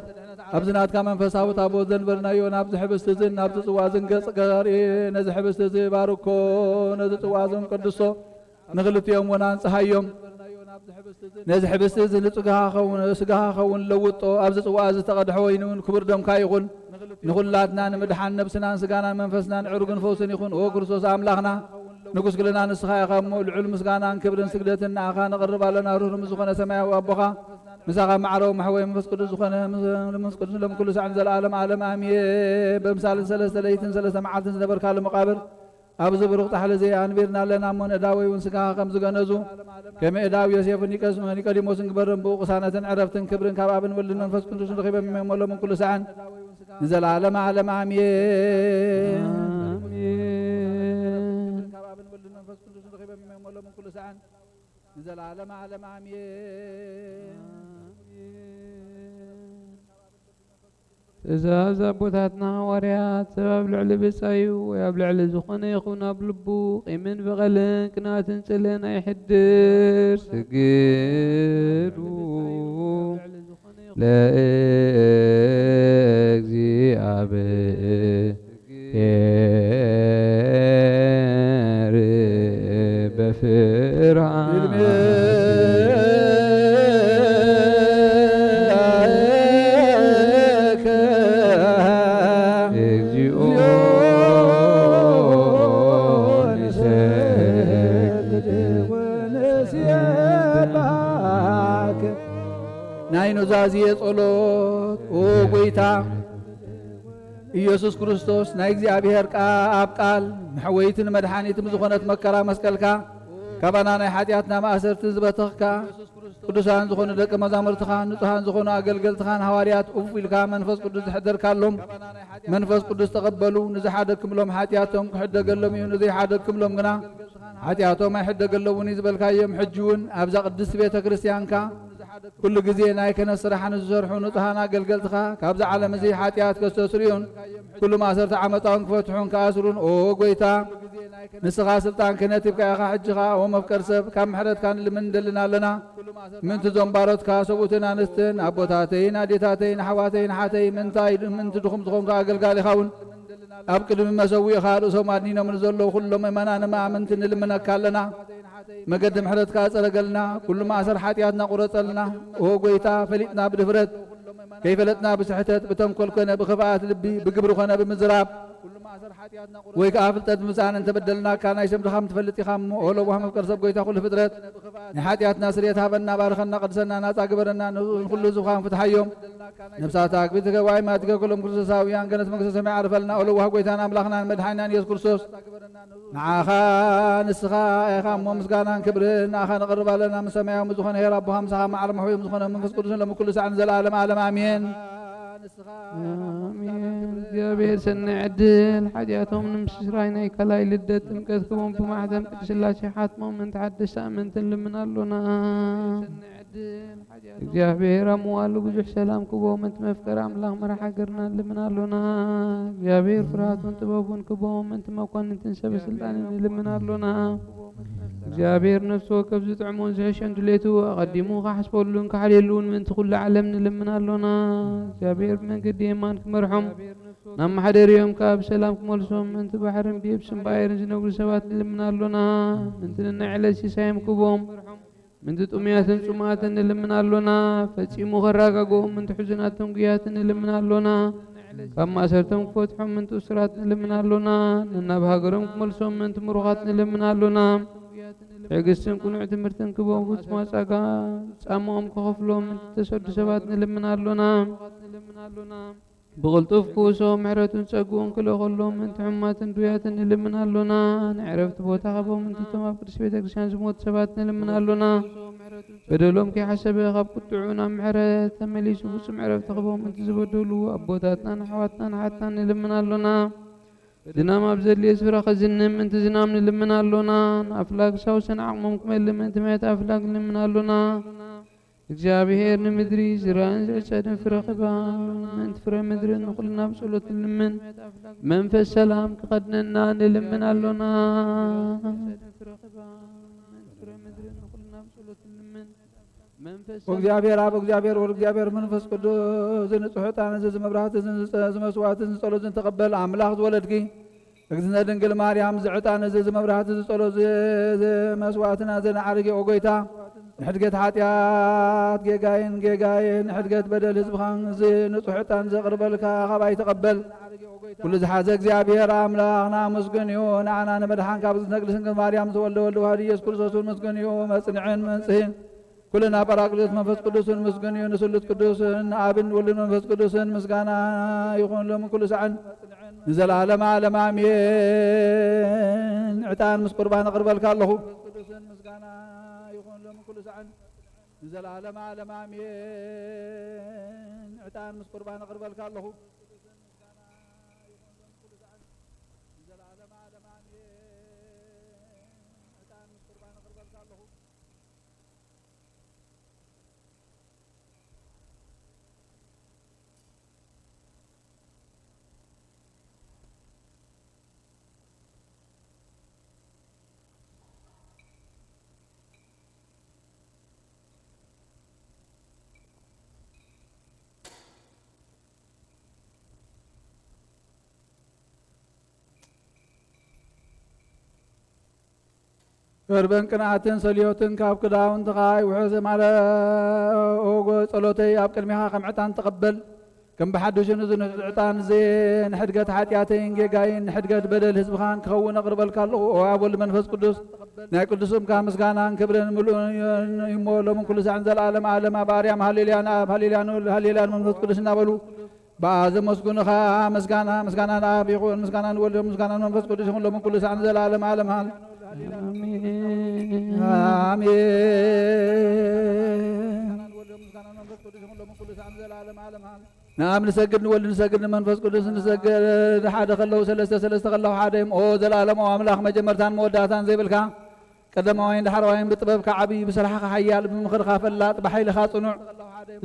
ኣብዚ ናትካ መንፈሳዊ ታቦት ዘንበርናዮ ናብዚ ሕብስቲ እዝን ናብዚ ጽዋ እዝን ገጽ ገሪ፣ ነዚ ሕብስቲ እዚ ባርኮ፣ ነዚ ጽዋ እዝን ቅዱሶ። ንኽልቲኦም እውን ኣንጽሃዮም። ነዚ ሕብስቲ እዚ ንጽጋኻ ኸውን፣ ስጋኻ ኸውን ለውጦ፣ ኣብዚ ጽዋእ ዝተቐድሐ ወይኒ እውን ክቡር ደምካ ይኹን። ንኹላትና ንምድሓን ነብስናን ስጋናን መንፈስናን ዕሩግን ፈውስን ይኹን። ኦ ክርስቶስ ኣምላኽና፣ ንጉስ ክልና ንስኻ ኢኻ እሞ፣ ልዑል ምስጋናን ክብርን ስግደትን ንኣኻ ነቕርብ ኣለና። ርህሩም ዝኾነ ሰማያዊ ኣቦኻ፣ ምሳኻ ማዕረዊ መሕወይ መንፈስ ቅዱስ ዝኾነ፣ መንፈስ ቅዱስ ሎም ኩሉ ሳዕን ዘለዓለም ዓለም ኣሜን። በምሳልን ሰለስተ ለይትን ሰለስተ መዓልትን ዝነበርካሉ መቓብር፣ ኣብዚ ብሩኽ ጻሕሊ እዚ ኣንቢርና ኣለና እሞ፣ ንእዳወይ እውን ስጋኻ ከም ዝገነዙ፣ ከም እዳው ዮሴፍን ኒቀስ-፣ ኒቆዲሞስን ግበሮም። ብኡ ቅሳነትን ዕረፍትን ክብርን ካብ ኣብን ወልድን መንፈስ ቅዱስን ረኺቦም እዮም። ሎምን ኩሉ ሳዕን ንዘለዓለመ ዓለም ኣሜን። ኣሜን። ንዘለዓለመ ዓለም ኣሜን። ትእዛዝ ኣቦታትና ሃዋርያት፣ ሰብ ኣብ ልዕሊ ብጻዩ ወይ ኣብ ልዕሊ ዝኾነ ይኹን ኣብ ልቡ ቂምን በቐልን ቅንኣትን ጽልእን ኣይሕድር። ስግዱ ለእግዚኣብሔር በፍርሃት። እግዚኦ ንሰግድ ወንሴብሐክ። ናይ ኑዛዜ ጸሎት። ኦ ጎይታ ኢየሱስ ክርስቶስ፣ ናይ እግዚኣብሔር ቃ-፣ ኣብ ቃል መሕወይትን መድሓኒትን ዝኾነት መከራ መስቀልካ፣ ካባና ናይ ሓጢኣትና ማእሰርቲ ዝበተኽካ፣ ቅዱሳን ዝኾኑ ደቂ መዛሙርትኻን ንጹሃን ዝኾኑ ኣገልገልትኻን ሃዋርያት ኡፍ ኢልካ መንፈስ ቅዱስ ዝሕደርካሎም፣ መንፈስ ቅዱስ ተቐበሉ። ንዝሓደግክምሎም ሓጢኣቶም ክሕደገሎም እዩ፣ ንዘይሓደግክምሎም ግና ሓጢኣቶም ኣይሕደገሎምን እዩ ዝበልካዮም። ሕጂ እውን ኣብዛ ቅድስቲ ቤተ ክርስቲያንካ ኩሉ ግዜ ናይ ክህነት ስራሕ ንዝሰርሑ ንጹሃን ኣገልገልትኻ ካብዛ ዓለም እዚ ሓጢኣት ከስተስርዩን ኩሉ ማእሰርቲ ዓመጻውን ክፈትሑን ክኣስሩን፣ ኦ ጎይታ፣ ንስኻ ስልጣን ክህነት ሂብካ ኢኻ። ሕጂ ኸኣ፣ ኦ መፍቀር ሰብ፣ ካብ ምሕረትካ ንልምን እንደልን ኣለና። ምእንቲ እዞም ባሮትካ ሰብኡትን ኣንስትን፣ ኣቦታተይን ኣዴታተይን ኣሕዋተይን ኣሓተይ፣ ምእንታይ ምእንቲ ድኹም ዝኾንካ ኣገልጋሊኻ እውን ኣብ ቅድሚ መሰዊእኻ ርእሶም ኣድኒኖም ንዘለዉ ኩሎም ምእመናን መኣምንቲ ንልምነካ ኣለና። መገዲ ምሕረትካ ጸረገልና፣ ኩሉ ማእሰር ሓጢኣትና ቁረጸልና። ኦ ጎይታ፣ ፈሊጥና ብድፍረት፣ ከይፈለጥና ብስሕተት፣ ብተንኮል ኮነ ብኽፍኣት ልቢ፣ ብግብሪ ኮነ ብምዝራብ፣ ወይ ከኣ ፍልጠት ብምጻን እንተበደልናካ፣ ናይ ስም ድኻም ትፈልጥ ኢኻ እሞ፣ ኦ ለዋህ መፍቀር ሰብ ጎይታ ኩሉ ፍጥረት፣ ናይ ሓጢኣትና ስርየት ሃበና፣ ባርኸና፣ ቅድሰና፣ ናጻ ግበረና፣ ንኹሉ ህዝብኻ ፍትሓዮም። ነፍሳት ኣግቢት ገባይ ማትገ ኩሎም ክርስቶሳውያን ገነት መንግስተ ሰማይ ዓርፈልና። ኦ ለዋህ ጎይታን ኣምላኽናን መድሓኒናን ኢየሱስ ክርስቶስ፣ ንዓኻ ንስኻ ኢኻ እሞ ምስጋናን ክብርን ንዓኻ ነቕርብ ኣለና። ምስ ሰማያዊ ዝኾነ ኄር ኣቦኻ ምሳኻ ማዕረ መሕውዮም ዝኾነ መንፈስ ቅዱስን ሎሚ ኩሉ ሳዕ ንዘለኣለም ዓለም ኣሜን። ኣሜን። እግዚኣብሔር ሰናይ ዕድል ሓጢኣቶም ንምስራይ ናይ ካልኣይ ልደት ጥምቀት ክቦም ብማሕተም ቅድስት ሥላሴ ሓትሞም ምእንቲ ሓደሽቲ ኣመንቲ ንልምን ኣሎና። እግዚኣብሔር ኣብ መዋሉ ብዙሕ ሰላም ክቦም ምእንቲ መፍቀሪ ኣምላኽ መራሕ ሃገርና ንልምን ኣሎና። እግዚኣብሔር ፍርሃቱን ጥበቡን ክቦም ምእንቲ መኳንንትን ሰበ ስልጣንን ንልምን ኣሎና። እግዚኣብሔር ነፍሲ ወከፍ ዝጥዕሞን ዝሕሸን ድሌቱ ኣቐዲሙ ክሓስበሉን ክሓልየሉን ምእንቲ ኩሉ ዓለም ንልምን ኣሎና። እግዚኣብሔር ብመንገዲ የማን ክመርሖም፣ ናብ ማሕደሪኦም ከኣ ብሰላም ክመልሶም፣ ምእንቲ ባሕርን ብየብስን ብኣየርን ዝነብሩ ሰባት ንልምን ኣሎና። ምእንቲ ነናይ ዕለት ሲሳዮም ክቦም፣ ምእንቲ ጥሙያትን ጽሙኣትን ንልምን ኣሎና። ፈጺሙ ከረጋግኦም፣ ምእንቲ ሕዙናትን ጉያትን ንልምን ኣሎና። ካብ ማእሰርቶም ክፈትሖም፣ ምእንቲ እሱራት ንልምን ኣሎና። ነናብ ሃገሮም ክመልሶም፣ ምእንቲ ምሩኻት ንልምን ኣሎና። ትዕግስትን ቅኑዕ ትምህርትን ክቦም፣ ፍጹማት ጸጋ ጻምኦም ክኸፍሎም፣ ምእንቲ ተሰዱ ሰባት ንልምን ኣሎና። ብቕልጡፍ ክውሶ፣ ምሕረቱን ጸግኡን ክልእኸሎም፣ ምእንቲ ሕሙማትን ድውያትን ንልምን ኣሎና። ናይ ዕረፍቲ ቦታ ክቦም፣ ምእንቲ እቶም ኣብ ቅድስት ቤተ ክርስቲያን ዝሞቱ ሰባት ንልምን ኣሎና። በደሎም ከይሓሰበ ካብ ቁጥዑ ናብ ምሕረት ተመሊሱ፣ ፍጹም ዕረፍቲ ክቦም፣ ምእንቲ ዝበደሉ ኣቦታትናን ኣሕዋትናን ኣሓትናን ንልምን ኣሎና። ዝናም ኣብ ዘድልየ ስፍራ ከዝንም፣ ምእንቲ ዝናም ንልምን ኣሎና። ንኣፍላግ ሳውሰን ዓቕሞም ክመልእ፣ ምእንቲ ምሕረት ኣፍላግ ንልምን ኣሎና። እግዚኣብሔር ንምድሪ ዝራእን ዝዕጸድን ፍረ ክባ፣ ምእንቲ ፍረ ምድርን ንኹልና ብጸሎት ንልምን። መንፈስ ሰላም ክኸድነና ንልምን ኣሎና። መንፈስ ሰላም እግዚኣብሔር ኣብ እግዚኣብሔር ወልድ እግዚኣብሔር መንፈስ ቅዱስ፣ እዚ ንጹሕ ዕጣን፣ እዚ መብራህቲ፣ እዚ መስዋዕት፣ እዚ ጸሎት፣ እዚ ተቐበል ኣምላኽ ዝወለድኪ እግዝእትነ ድንግል ማርያም፣ እዚ ዕጣን፣ እዚ፣ እዚ መብራህቲ፣ እዚ ጸሎት፣ እዚ፣ እዚ መስዋዕትና፣ እዚ ንዓርግ፣ ኦ ጎይታ፣ ንሕድገት ሓጢኣት ጌጋይን፣ ጌጋይን ንሕድገት በደል ህዝብኻን፣ እዚ ንጹሕ ዕጣን ዘቕርበልካ፣ ካባይ ተቐበል። ኩሉ ዝሓዘ እግዚኣብሔር ኣምላኽና ምስጉን እዩ። ንዓና ንመድሓን ካብ እግዝእትነ ቅድስት ድንግል ማርያም ዝተወልደ ወልድ ዋህድ ኢየሱስ ክርስቶስ እውን ምስጉን እዩ። መጽንዕን መንጽህን ኩልና ጳራቅሊጦስ መንፈስ ቅዱስን ምስጉን እዩ። ንስሉስ ቅዱስን ኣብን ወልድን መንፈስ ቅዱስን ምስጋና ይኹን ሎምን ኩሉ ሳዕን ንዘለዓለመ ዓለም ኣሜን። ዕጣን ምስ ቁርባን እቕርበልካ ኣለኹ። ንዘለዓለመ ዓለም ኣሜን። ዕጣን ምስ ቁርባን እቕርበልካ ኣለኹ። ንዘለዓለመ ዓለም ኣሜን። ዕጣን ምስ ቁርባን እቕርበልካ ኣለኹ። ቅርበን ቅንኣትን ሰልዮትን ካብ ክዳውንትኻ ይውሕዝ። ማለ ኦጎ ጸሎተይ ኣብ ቅድሚኻ ከም ዕጣን ተቐበል። ከም ብሓድሽ ንዝንሑት ዕጣን እዚ ንሕድገት ሓጢኣተይን ጌጋይን ንሕድገት በደል ህዝብኻን ክኸውን እቕርበልካ ኣለኹ። ኦ ኣብ ወልድ መንፈስ ቅዱስ ናይ ቅዱስ ስምካ ምስጋናን ክብርን ምሉእን እዩሞ ሎምን ኩሉ ሳዕን ዘለዓለም ዓለም ኣብ ኣርያም ሃሌሉያን ኣብ ሃሌሉያን ወልድ ሃሌሉያን መንፈስ ቅዱስ እናበሉ ብኣ ዘመስግኑኻ ምስጋና ምስጋና ንኣብ ይኹን ምስጋና ንወልድ ምስጋና ንመንፈስ ቅዱስ ይኹን ሎምን ኩሉ ሳዕን ዘለዓለም ዓለም ሃሌ ኣሜን። ኣሜን። ንኣብ ንሰግድ ንወልድ ንሰግድ ንመንፈስ ቅዱስ ንሰግድ ሓደ ከለዉ ሰለስተ ሰለስተ ከለዉ ሓደ እዮም። ኦ ዘለዓለማዊ ኣምላኽ መጀመርታን መወዳእታን ዘይብልካ ቀደማዋይን ዳሕረዋይን ብጥበብካ ዓብዪ ብስራሕኻ ሓያል ብምኽርኻ ፈላጥ ብሓይልኻ ጽኑዕ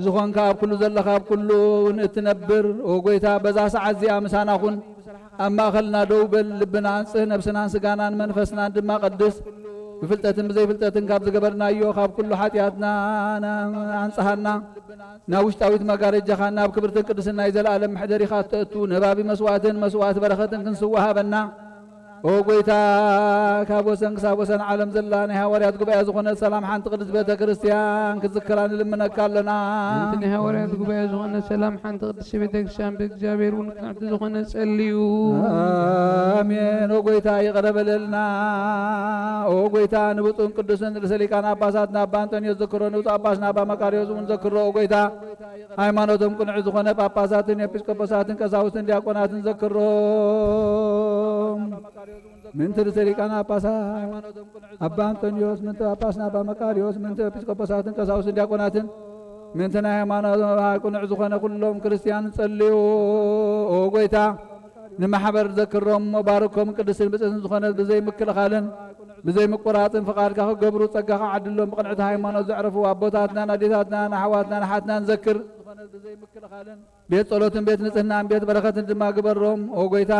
ዝኾንካ ኣብ ኩሉ ዘለኻ ኣብ ኩሉ እውን እትነብር ኦ ጎይታ በዛ ሰዓት እዚኣ ምሳና ኩን። ኣብ ማእኸልና ደው በል፣ ልብና ኣንጽህ፣ ነብስናን ስጋናን መንፈስናን ድማ ቀድስ። ብፍልጠትን ብዘይፍልጠትን ካብ ዝገበርናዮ ካብ ኩሉ ሓጢኣትና ኣንጽሃና። ናብ ውሽጣዊት መጋረጃኻ ናብ ክብርትን ቅድስን ናይ ዘለኣለም መሕደሪኻ እተእቱ ነባቢ መስዋእትን መስዋእቲ በረኸትን ክንስዋ ሃበና። ኦ ጎይታ፣ ካብ ወሰን ክሳብ ወሰን ዓለም ዘላ ናይ ሃዋርያት ጉባኤ ዝኾነት ሰላም ሓንቲ ቅድስት ቤተ ክርስቲያን ክትዝክራ ንልምነካ ኣለና። እንቲ ናይ ሃዋርያት ጉባኤ ዝኾነት ሰላም ሓንቲ ቅድስት ቤተ ክርስቲያን ብእግዚኣብሔር እውን ቅንዕቲ ዝኾነ ጸልዩ። ኣሜን። ኦ ጎይታ፣ ይቕረ በለልና። ኦ ጎይታ፣ ንብፁዕን ቅዱስን ርእሰ ሊቃነ ጳጳሳት ንኣባ ኣንጦንዮስ ዘክሮ፣ ንብፁዕ ጳጳስና ኣባ መቃርዮስ እውን ዘክሮ። ኦ ጎይታ፣ ሃይማኖቶም ቅኑዕ ዝኾነ ጳጳሳትን ኤጲስቆጶሳትን ቀሳውስትን ዲያቆናትን ዘክሮም። ምእንቲ ርእሰ ሊቃነ ጳጳሳት ኣባ ኣንጦንዮስ፣ ምእንቲ ጳጳስና ኣባ መቃርዮስ፣ ምእንቲ ኤጲስቆጶሳትን ቀሳውስትን ዲያቆናትን፣ ምእንቲ ናይ ሃይማኖት መባእ ቅኑዕ ዝኾነ ኩሎም ክርስትያን ጸልዩ። ኦ ጎይታ፣ ንማሕበር ዘክሮም እሞ ባርኮም። ቅድስትን ብጽእትን ዝኾነት ብዘይ ምክልኻልን ብዘይ ምቁራጽን ፍቓድካ ክገብሩ ጸጋኻ ዓድሎም። ብቕንዕቲ ሃይማኖት ዘዕረፉ ኣቦታትናን ኣዴታትናን ኣሕዋትናን ኣሓትናን ዘክር። ቤት ጸሎትን ቤት ንጽህናን ቤት በረኸትን ድማ ግበሮም። ኦ ጎይታ፣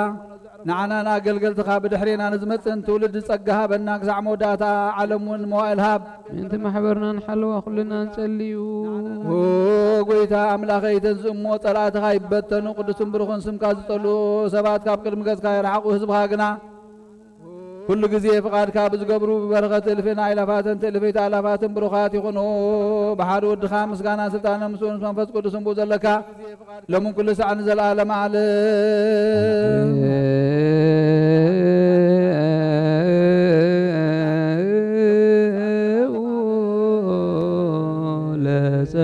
ንዓናን ኣገልገልትኻ ብድሕሬና ንዝመጽእን ትውልዲ ጸጋ ሃበና። ክሳዕ መወዳእታ ዓለም እውን መዋእል ሃብ። ምእንቲ ማሕበርናን ሓለዋ ኩልና ንጸልዩ። ኦ ጎይታ ኣምላኸይ፣ ተንስእ እሞ ጸላእትኻ ይበተኑ። ቅዱስን ብሩኽን ስምካ ዝጸልኡ ሰባት ካብ ቅድሚ ገጽካ ይርሓቑ። ህዝብኻ ግና ኩሉ ግዜ ፍቓድካ ብዝገብሩ ብበረኸት እልፍን ኣእላፋትን ትእልፊት ኣእላፋትን ብሩኻት ይኹኑ። ብሓደ ወድኻ ምስጋና ስልጣነ ምስኡ ምስ መንፈስ ቅዱስ እንብኡ ዘለካ ሎምን ኩሉ ሳዕ ንዘለዓለም ዓለም።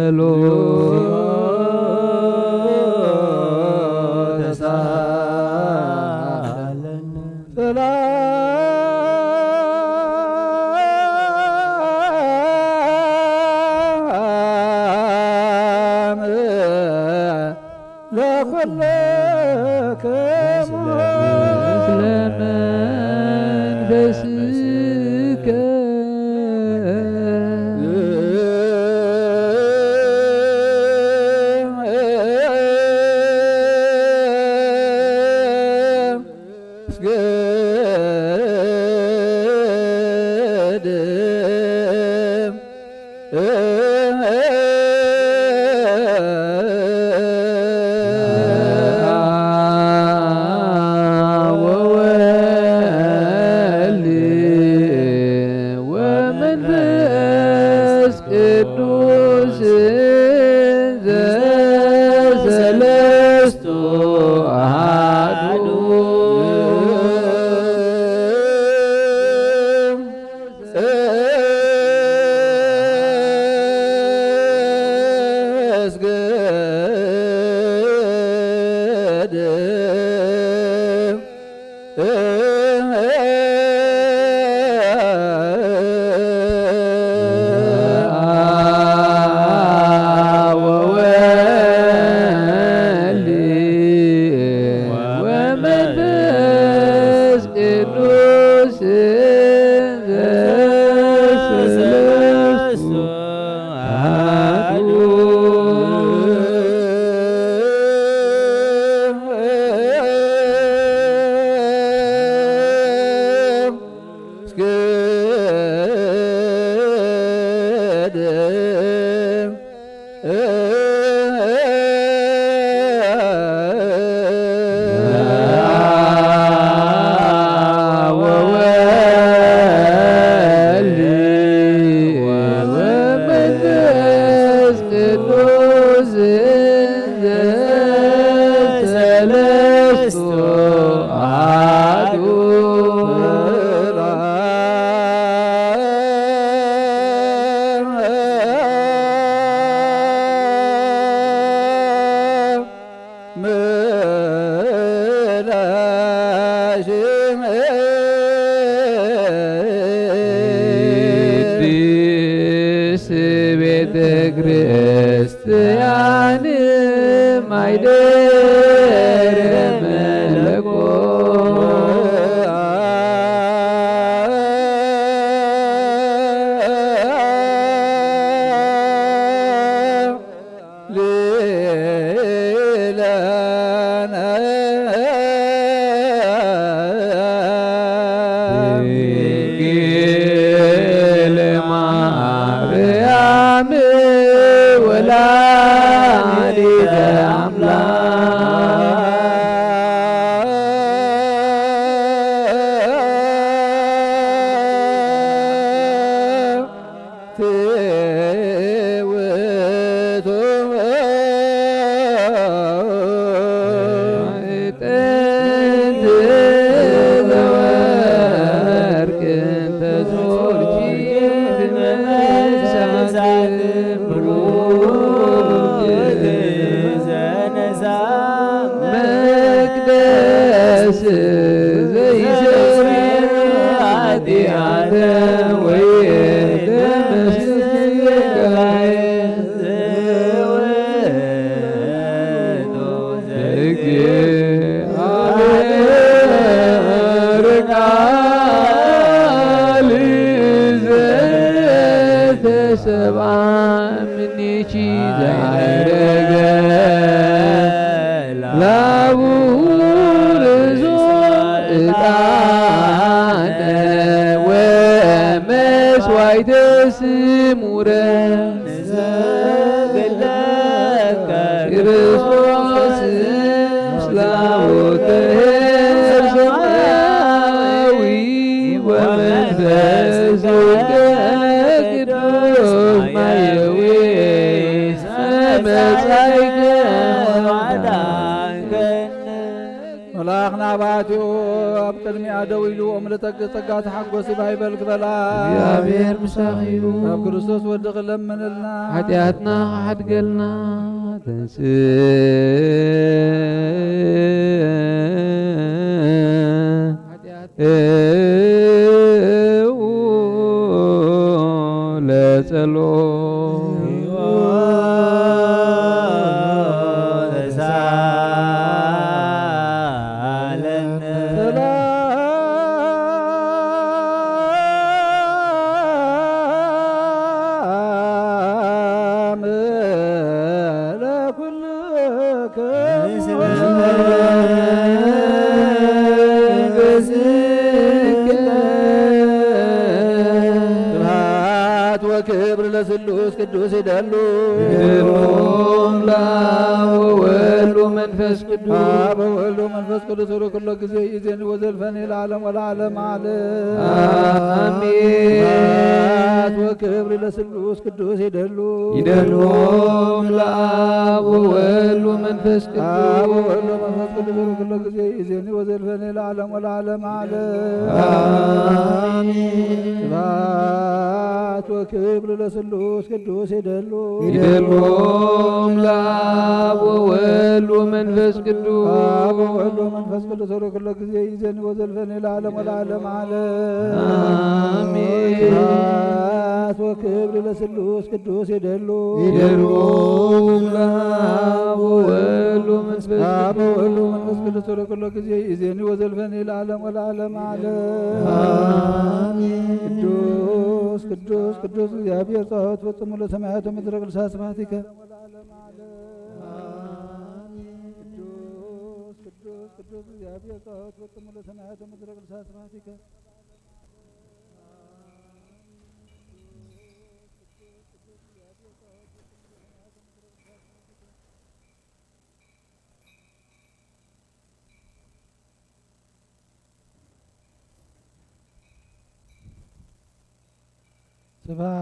ለጸሎት ተሳለነ። ሰላም ለኩልክሙ። ምስለ መንፈስከ። ወወልድ ወመንፈስ ቅዱስ ዘሰለስቱ አሐዱ። ወወልድ ወመንፈስ ቅዱስ ዘሰለስቱ አሐዱ። እስገድ ወወልድ ወመንፈስ ቅዱስ ዘሰለስቱ አሐዱ። ምላሽ ቅድስት ቤተ ክርስቲያን ማይደረ መለኮት። ሊለነ ድንግል ማርያም ወላዲተ አምላክ። ትውቱ ጥንት ዘወርቅ እንተ ቶርኪት መንሳት ብሩክ ዘነሳ መቅደስ ዘይሰሪ ኃጢአተ ወይ ደመስጋይ ቃል ዘተሰብአ ምኔኪ ዘዐረገ ላቡ ርእሶ ዕጣነ ወመስዋዕተ ስሙረ። ንሰግድ ለከ ክርስቶስ ምስለ አቡከ ሰማያዊ ወመንፈስ ዘወልደ ቅዱስ ማየዊ መጻይከ ወአዳንከነ። መልኣኽ ናባቲኡ ኣብ ቅድሚኣ ደው ኢሉ፣ "እምልጠቂ ጸጋ ተሓጎሲ ባይበል ክበላ፣ እግዚኣብሔር ምሳኺ እዩ። ኣብ ክርስቶስ ወድኺ ለምንልና። ሓጢኣትና ክሓድገልና ተንስ ለጸሎ ስብሐት ወክብር ለስሉስ ቅዱስ ይደሉ። ይደሉ ለአብ ወወልድ ወመንፈስ ቅዱስ። አብ ወወልድ ወመንፈስ ቅዱስ ሩ ኩሎ ጊዜ ይዜን ወዘልፈን ለዓለም ወለዓለም ዓለም። አሜን። ስብሐት ወክብር ለስሉስ ቅዱስ ይደሉ። ይደሉ ለአብ ወወልድ ወመንፈስ ቅዱስ። አብ ወወልድ ወመንፈስ ቅዱስ ሩ ኩሎ ጊዜ ይዜን ወዘልፈን ለዓለም ወለዓለም ዓለም። አሜን። ስብሐት ወክብር ለስሉስ ቅዱስ ይደሉ። ይደሉ ለአብ ወወልድ ወመንፈስ ቅዱስ። አብ ወወልድ ወመንፈስ ቅዱስ ሩ ኩሎ ጊዜ ይዜን ወዘልፈን ለዓለም ወለዓለም ዓለም። አሜን። ስብሐት ወክብር ለስሉስ ቅዱስ ይደሉ። ይደሉ ለአብ ወወልድ ወመንፈስ አብ ወወልድ ወመንፈስ ቅዱስ ሩ ኩሎ ጊዜ ይዜን ወዘልፈን ለዓለም ወለዓለም ዓለም። አሜን። ቅዱስ ቅዱስ ቅዱስ እግዚአብሔር ጸባኦት ፈጽሙ ለሰማያት ወምድረ ቅዱሳት ስብሐቲከ። ቅዱስ ቅዱስ ቅዱስ እግዚአብሔር ጸባኦት ፈጽሙ ለሰማያት ወምድረ ቅዱሳት ስብሐቲከ።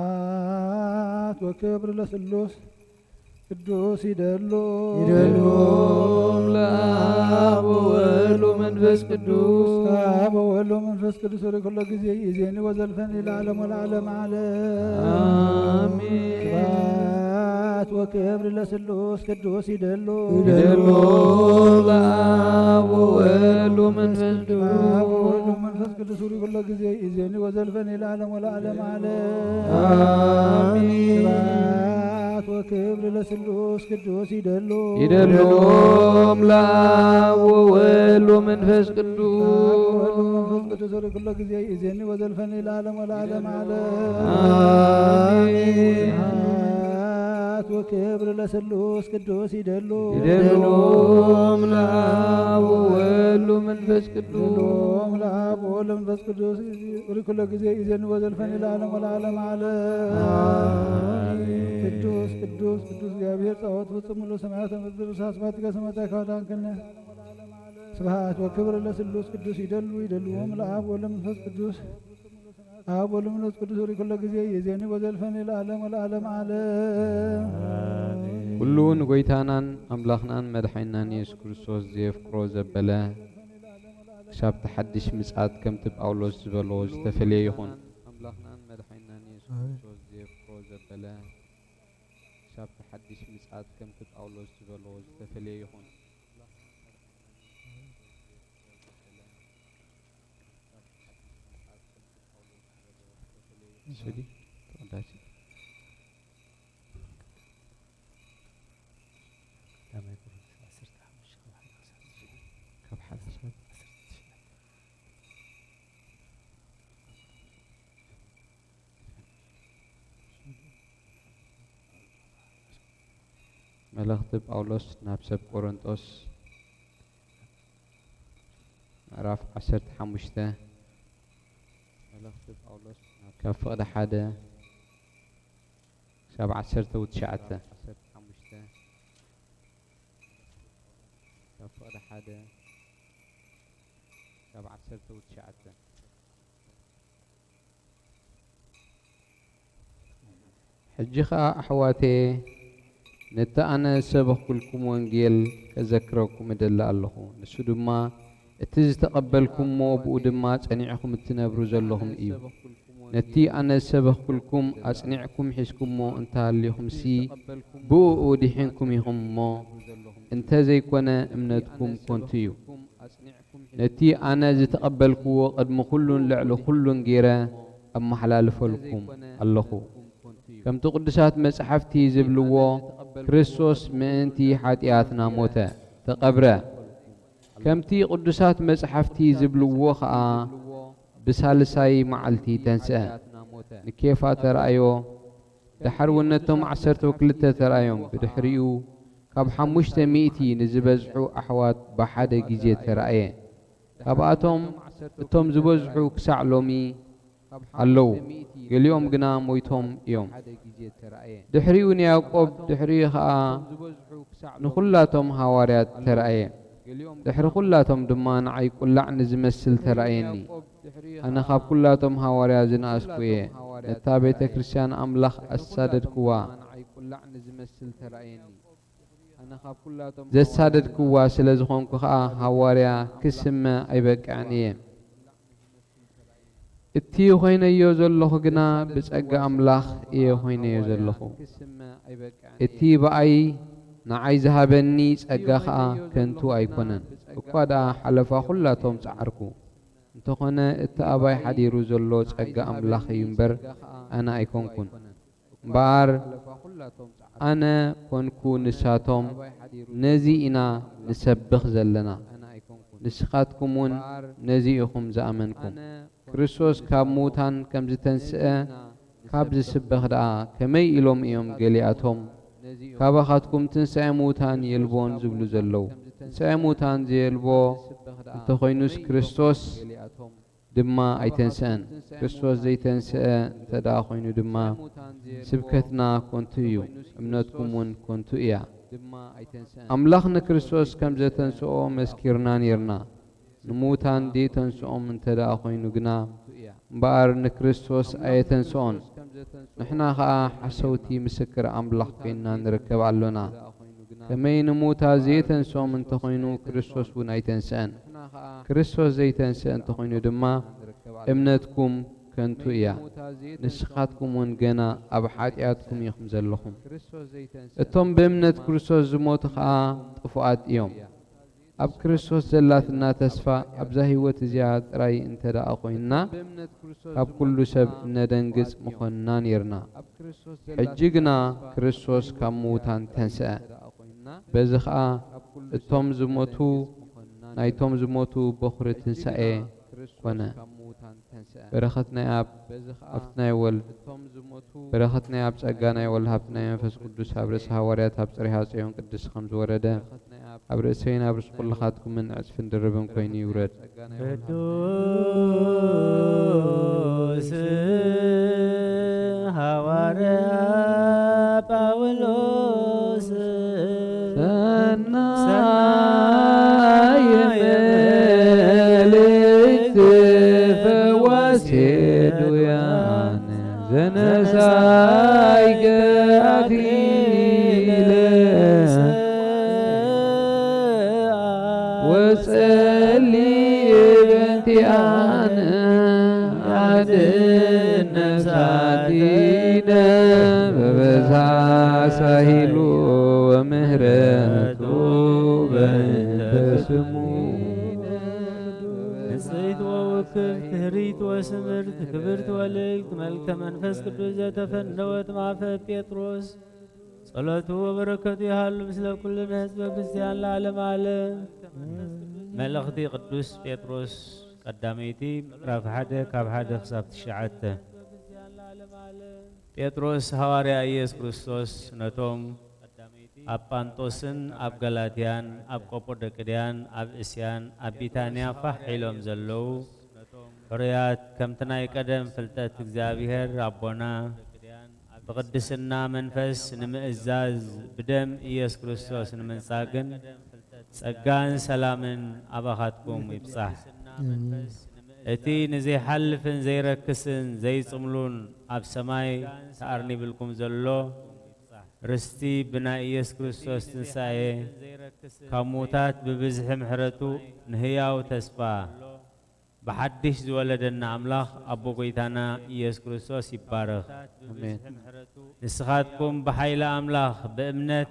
ስብሐት ወክብር ለስሉስ ቅዱስ ይደሉ። ይደሉ ለአብ ወወልድ ወመንፈስ ቅዱስ። አብ ወወልድ ወመንፈስ ቅዱስ ሩ ኩሎ ጊዜ ይዜኒ ወዘልፈኒ ለዓለም ወለዓለም ዓለም። አሜን። ስብሐት ወክብር ለስሉስ ቅዱስ ይደሉ። ይደሉ ለአብ ወወልድ ወመንፈስ ቅዱስ። አብ ወወልድ ወመንፈስ ቅዱስ ሩ ኩሎ ጊዜ ይዜኒ ወዘልፈኒ ለዓለም ወለዓለም ዓለም። አሜን። ስብሐት ወክብር ለስሉስ ቅዱስ ይደሉ። ይደሉ ለአብ ወወልድ ወመንፈስ ቅዱስ። አብ ወወልድ ወመንፈስ ቅዱስ ሩ ኩሎ ጊዜ ይዜኒ ወዘልፈኒ ለዓለም ወለዓለም ዓለም። አሜን። ስብሐት ወክብር ለስሉስ ቅዱስ ይደሉ። ይደሉ ለአብ ወወልድ ወመንፈስ ቅዱስ። ይደሉ ለአብ ወወልድ ወመንፈስ ቅዱስ ሩ ኩሎ ጊዜ ይዜኒ ወዘልፈኒ ለዓለም ወለዓለም ዓለም። አሜን። ቅዱስ ቅዱስ ቅዱስ እግዚአብሔር ጸባኦት ፍጹም ሙሉ ሰማያት ወምድር ሳስባት ከሰማታ ካዳንከነ። ስብሐት ወክብር ለስሉስ ቅዱስ ይደሉ ይደልዎም ለአብ ወለመንፈስ ቅዱስ። አብ ወለመንፈስ ቅዱስ ሩ ኩሎ ጊዜ ይዜኒ ወዘልፈኒ ለዓለም ወለዓለም ዓለም። ኩሉ ንጎይታናን ኣምላኽናን መድሓኒናን የሱስ ክርስቶስ ዘየፍቅሮ ዘበለ፣ ክሳብቲ ሓድሽ ምጽኣት ከምቲ ጳውሎስ ዝበሎ ዝተፈልየ ይኹን። ኣምላኽናን መድሓኒናን የሱስ ክርስቶስ ዘየፍቅሮ ዘበለ፣ ክሳብቲ ሓድሽ ምጽኣት ከምቲ ጳውሎስ ዝበሎ ዝተፈልየ ይኹን። ስዲ ተወዳጅ ቀዳማይ ቆሮንቶስ ዓሰርተ ሓሙሽተ ካብ ሓደ ክሳብ ትሽዓተ። ካብ ሓደ ክሳብ ዓሰርተ ትሽዓተ። መልእኽቲ ጳውሎስ ናብ ሰብ ቆሮንጦስ ምዕራፍ ዓሰርተ ሓሙሽተ። መልእኽቲ ጳውሎስ ናብ ካብ ፍቕዲ ሓደ ክሳብ ዓሰርተ ወትሽዓተ። ካብ ፍቕዲ ሓደ ክሳብ ዓሰርተ ወትሽዓተ። ሕጂ ኸኣ ኣሕዋተየ፣ ነቲ ኣነ ዝሰበኽኩልኩም ወንጌል ከዘክረኩም እደሊ ኣለኹ። ንሱ ድማ እቲ ዝተቐበልኩምዎ፣ ብኡ ድማ ጸኒዕኹም እትነብሩ ዘለኹም እዩ። ነቲ ኣነ ዝሰበኽኩልኩም ኣጽኒዕኩም ሒዝኩምዎ እንተሃሊኹምሲ፣ ብእኡ ድሒንኩም ኢኹም እሞ፣ እንተ ዘይኮነ እምነትኩም ኮንቱ እዩ። ነቲ ኣነ ዝተቐበልክዎ ቅድሚ ኩሉን ልዕሊ ኩሉን ገይረ ኣመሓላልፈልኩም ኣለኹ። ከምቲ ቅዱሳት መጻሕፍቲ ዝብልዎ፣ ክርስቶስ ምእንቲ ሓጢኣትና ሞተ፣ ተቐብረ። ከምቲ ቅዱሳት መጻሕፍቲ ዝብልዎ ኸኣ፣ ብሳልሳይ መዓልቲ ተንስአ። ንኬፋ ተራእዮ፣ ደሓር እውን ነቶም ዓሰርተ ወክልተ ተራእዮም። ብድሕሪኡ ካብ ሓሙሽተ ሚእቲ ንዝበዝሑ ኣሕዋት ብሓደ ግዜ ተራእየ። ካብኣቶም እቶም ዝበዝሑ ክሳዕ ሎሚ ኣለዉ፣ ገሊኦም ግና ሞይቶም እዮም። ድሕሪኡ ንያዕቆብ፣ ድሕሪኡ ኸኣ ንኹላቶም ሃዋርያት ተራእየ። ድሕሪ ኩላቶም ድማ ንዓይ ቁላዕ ንዝመስል ተራእየኒ። ኣነ ካብ ኩላቶም ሃዋርያ ዝነኣስኩ እየ። ነታ ቤተ ክርስቲያን ኣምላኽ ኣሳደድክዋ። ዘሳደድክዋ ስለ ዝኾንኩ ኸኣ ሃዋርያ ክስመ ኣይበቅዕን እየ። እቲ ኾይነዮ ዘለኹ ግና ብጸጋ ኣምላኽ እየ ኾይነዮ ዘለኹ። እቲ ብኣይ ንዓይ ዝሃበኒ ጸጋ ኸኣ ከንቱ ኣይኮነን። እኳ ደኣ ሓለፋ ኹላቶም ጸዓርኩ፣ እንተኾነ እቲ ኣባይ ሓዲሩ ዘሎ ጸጋ ኣምላኽ እዩ እምበር፣ ኣነ ኣይኮንኩን። እምበኣር ኣነ ኮንኩ ንሳቶም፣ ነዚ ኢና ንሰብኽ ዘለና። ንስኻትኩም እውን ነዚ ኢኹም ዝኣመንኩም። ክርስቶስ ካብ ምዉታን ከም ዝተንስአ ካብ ዝስበኽ ደኣ፣ ከመይ ኢሎም እዮም ገሊኣቶም፣ ካባኻትኩም ትንሳኤ ምዉታን የልቦን ዝብሉ ዘለዉ? ትንሳኤ ምዉታን ዘየልቦ እንተኾይኑስ፣ ክርስቶስ ድማ ኣይተንስአን። ክርስቶስ ዘይተንስአ እንተ ደኣ ኾይኑ ድማ፣ ስብከትና ኮንቱ እዩ፣ እምነትኩም እውን ኮንቱ እያ። ኣምላኽ ንክርስቶስ ከም ዘተንስኦ መስኪርና ኔርና። ንምዉታን ዘይተንስኦም እንተ ደኣ ኾይኑ ግና፣ እምበኣር ንክርስቶስ ኣየተንስኦን። ንሕና ኸኣ ሓሰውቲ ምስክር ኣምላኽ ኮይንና ንርከብ ኣሎና። ከመይ ንምዉታ ዘየተንስኦም እንተኾይኑ፣ ክርስቶስ እውን ኣይተንስአን። ክርስቶስ ዘይተንስአ እንተኾይኑ ድማ፣ እምነትኩም ከንቱ እያ፣ ንስኻትኩም እውን ገና ኣብ ሓጢኣትኩም ኢኹም ዘለኹም። እቶም ብእምነት ክርስቶስ ዝሞቱ ኸኣ ጥፉኣት እዮም። ኣብ ክርስቶስ ዘላትና ተስፋ ኣብዛ ህይወት እዚኣ ጥራይ እንተ ደኣ ኾይንና፣ ካብ ኩሉ ሰብ እነደንግጽ ምኾንና ኔርና። ሕጂ ግና ክርስቶስ ካብ ምዉታን ተንስአ። በዚ ኸኣ እቶም ዝሞቱ፣ ናይቶም ዝሞቱ በኹሪ ትንሳኤ ኮነ። በረኸት ናይ ኣብ፣ ሃብቲ ናይ ወልድ፣ በረኸት ናይ ኣብ ጸጋ ናይ ወልድ፣ ሃብቲ ናይ መንፈስ ቅዱስ ኣብ ርእሲ ሃዋርያት ኣብ ጽርሃ ጽዮን ቅድስቲ ከም ዝወረደ፣ ኣብ ርእሰይን ኣብ ርእሲ ኩልኻትኩምን ዕጽፍን ድርብን ኮይኑ ይውረድ። ቅዱስ ሃዋርያ ጳውሎስ ሰናይ መልእክት ፈዋሲ ዱያን ዘነሳይከ ኣክሊለ ወጸሊ በንቲኣነ ኣድነሳቲነ በበዛ ሳሂሉ ወምህረቱ በእንተ ስሙ። ንጽሕት ወውክልት ህሪት ወስምርት ክብርት ወልዕልት መልክተ መንፈስ ቅዱስ ዘተፈነወት ማፈ ጴጥሮስ ጸሎቱ ወበረከቱ ይሃሉ ምስለ ኩልነ ህዝበ ክርስቲያን ለዓለም ዓለም። መልእኽቲ ቅዱስ ጴጥሮስ ቀዳመይቲ ምዕራፍ ሓደ ካብ ሓደ ክሳብ ትሽዓተ። ጴጥሮስ ሃዋርያ ኢየሱስ ክርስቶስ ነቶም ኣብ ጳንጦስን ኣብ ገላትያን ኣብ ቀጶዶቅያን ኣብ እስያን ኣብ ቢታንያ ፋሕ ኢሎም ዘለዉ ሕሩያት፣ ከምቲ ናይ ቀደም ፍልጠት እግዚኣብሔር ኣቦና ብቕድስና መንፈስ ንምእዛዝ፣ ብደም ኢየሱስ ክርስቶስ ንምንጻግን፣ ጸጋን ሰላምን ኣባኻትኩም ይብጻሕ። እቲ ንዘይሓልፍን ዘይረክስን ዘይጽምሉን ኣብ ሰማይ ተኣርኒብልኩም ዘሎ ርስቲ ብናይ ኢየሱስ ክርስቶስ ትንሳኤ ካብ ምዉታት ብብዝሒ ምሕረቱ ንህያው ተስፋ ብሓድሽ ዝወለደና ኣምላኽ ኣቦ ጐይታና ኢየሱስ ክርስቶስ ይባረኽ። ኣሜን። ንስኻትኩም ብሓይሊ ኣምላኽ ብእምነት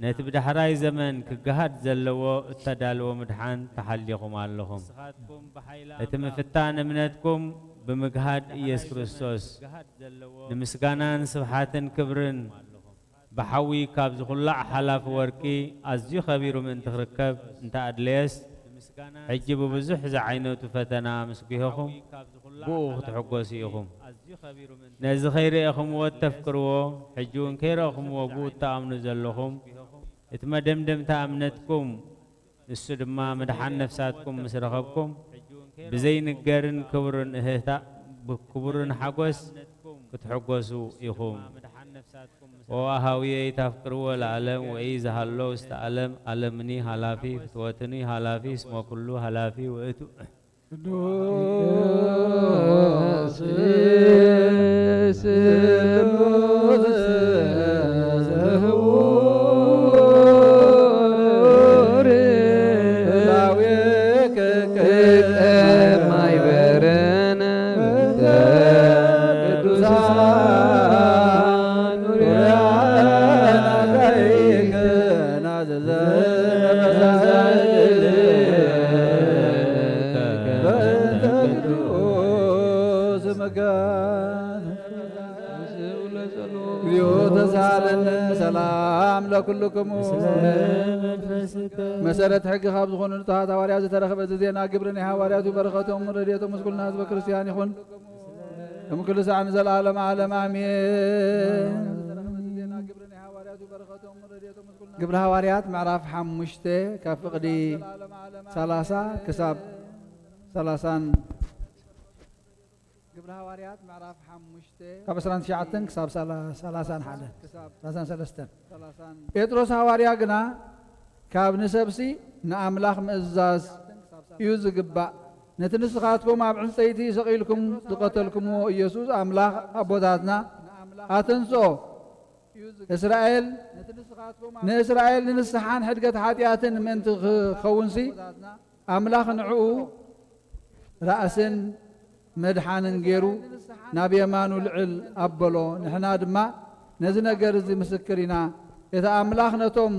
ነቲ ብዳሕራይ ዘመን ክገሃድ ዘለዎ እተዳለወ ምድሓን ተሓሊኹም ኣለኹም። እቲ ምፍታን እምነትኩም ብምግሃድ ኢየሱስ ክርስቶስ ንምስጋናን ስብሓትን ክብርን ብሓዊ ካብ ዝኹላዕ ሓላፊ ወርቂ ኣዝዩ ኸቢሩ ምእንቲ ክርከብ እንተ ኣድለየስ፣ ሕጂ ብብዙሕ ዝዓይነቱ ፈተና ምስ ጒሆኹም ብኡ ክትሕጎሱ ኢኹም። ነዚ ኸይረኤኹምዎ እተፍቅርዎ፣ ሕጂ እውን ከይረእኹምዎ ብኡ እትኣምኑ ዘለኹም፣ እቲ መደምደምታ እምነትኩም ንሱ ድማ ምድሓን ነፍሳትኩም ምስ ረኸብኩም፣ ብዘይንገርን ክቡርን እህህታ፣ ብክቡርን ሓጎስ ክትሕጎሱ ኢኹም። ኦ ኣሃውየይ፣ ታፍቅርዎ ለዓለም፣ ወኢ ዝሃሎ ውስተ ዓለም፣ ዓለምኒ ሃላፊ፣ ፍትወትኒ ሃላፊ፣ እስመ ኩሉ ሃላፊ ውእቱ። ቅዱስ ስሉስ ዘህቡር ላዌከ ቅድመ ማይበረነ ቅዱሳን ዙሪያነ ናዘዘ በእንተ ቅዱስ መካን። እግዚኦ ተሳለነ ሰላም ለኩልክሙ። መሰረት ሕጊ ካብ ዝኾኑ ንጹሃት ሃዋርያት ዝተረኽበ እዚ ዜና ግብሪ ናይ ሃዋርያት እዩ። በረኸቶም ረድኤቶም ምስ ኩልና ህዝበ ክርስቲያን ይኹን። እምክልሳዕ ንዘለዓለም ዓለም ኣሜን። ግብሪ ሃዋርያት ምዕራፍ ሓሙሽተ ካብ ፍቕዲ ሰላሳ ክሳብ ሰላሳን ግብሪ ሃዋርያት ምዕራፍ ሓሙሽተ ካብ ዕስራን ትሽዓተን ክሳብ ሰላ-፣ ሰላሳን ሓደን፣ ሰላሳን ሰለስተን። ጴጥሮስ ሃዋርያ ግና ካብ ንሰብሲ ንኣምላኽ ምእዛዝ እዩ ዝግባእ። ነቲ ንስኻትኩም ኣብ ዕንጸይቲ ሰቒልኩም ዝቐተልኩምዎ ኢየሱስ ኣምላኽ ኣቦታትና ኣተንስኦ። እስራኤል፣ ንእስራኤል ንንስሓን ሕድገት ሓጢኣትን ምእንቲ ክኸውንሲ ኣምላኽ ንዕኡ ራእስን መድሓንን ገይሩ ናብ የማኑ ልዕል ኣበሎ። ንሕና ድማ ነዚ ነገር እዚ ምስክር ኢና። እቲ ኣምላኽ ነቶም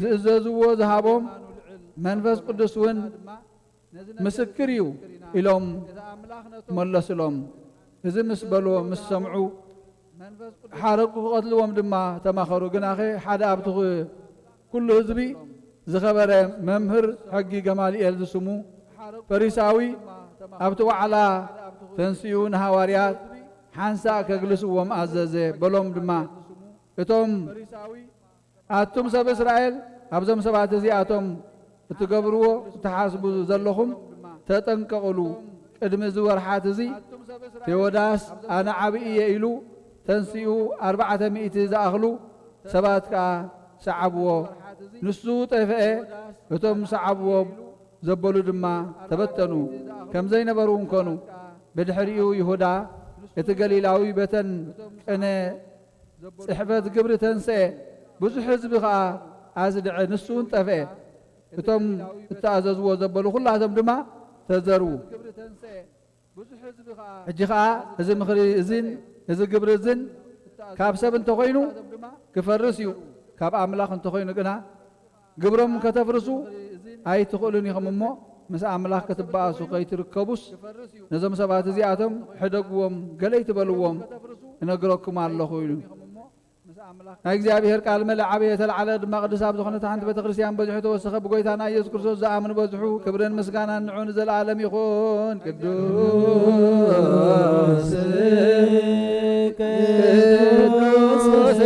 ዝእዘዝዎ ዝሃቦም መንፈስ ቅዱስ እውን ምስክር እዩ ኢሎም መለስሎም። እዚ ምስ በልዎ ምስ ሰምዑ ሓረቁ፣ ክቐትልዎም ድማ ተማኸሩ። ግናኸ ሓደ ኣብቲ ኩሉ ህዝቢ ዝኸበረ መምህር ሕጊ ገማልኤል ዝስሙ ፈሪሳዊ ኣብቲ ዋዕላ ተንሲኡ ንሃዋርያት ሓንሳእ ከግልስዎም ኣዘዘ። በሎም ድማ፣ እቶም ኣቱም ሰብ እስራኤል፣ ኣብዞም ሰባት እዚኣቶም እትገብርዎ እትሓስቡ ዘለኹም ተጠንቀቕሉ። ቅድሚ እዚ ወርሓት እዚ ቴዎዳስ ኣነ ዓቢ እየ ኢሉ ተንሲኡ ኣርባዕተ ሚእቲ ዝኣኽሉ ሰባት ከኣ ሰዓብዎ። ንሱ ጠፍአ፣ እቶም ሰዓብዎ ዘበሉ ድማ ተበተኑ፣ ከም ዘይነበሩ እውን ኮኑ። ብድሕሪኡ ይሁዳ እቲ ገሊላዊ በተን ቅነ ጽሕፈት ግብሪ ተንስአ፣ ብዙሕ ህዝቢ ኸኣ ኣዝድዐ፣ ንሱ እውን ጠፍአ። እቶም እተኣዘዝዎ ዘበሉ ኹላቶም ድማ ተዘርዉ። ሕጂ ኸኣ እዚ ምኽሪ እዝን እዚ ግብሪ እዝን ካብ ሰብ እንተኾይኑ ክፈርስ እዩ፣ ካብ ኣምላኽ እንተኾይኑ ግና ግብሮም ከተፍርሱ ኣይትኽእሉን ኢኹም እሞ፣ ምስ ኣምላኽ ክትበኣሱ ከይትርከቡስ፣ ነዞም ሰባት እዚኣቶም ሕደግዎም፣ ገለ ኣይትበልዎም፣ እነግረኩም ኣለኹ ኢሉ። ናይ እግዚኣብሔር ቃል መለ ዓበየ፣ ተለዓለ ድማ ቅድስት ኣብ ዝኾነት ሓንቲ ቤተ ክርስቲያን በዚሑ ተወሰኸ። ብጎይታና ኢየሱስ ክርስቶስ ዝኣምን በዝሑ። ክብርን ምስጋናን ንዑ ንዘለዓለም ይኹን። ቅዱስ ቅዱስ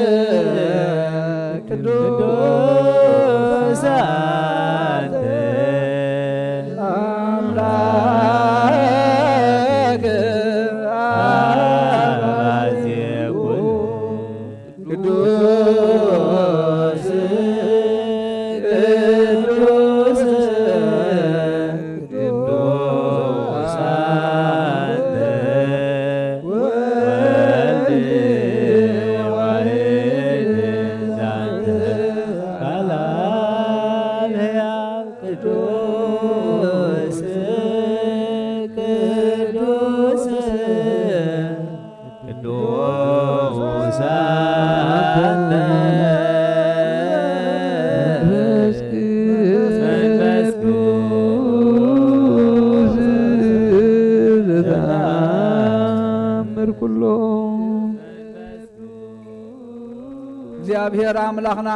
እግዚኣብሔር ኣምላኽና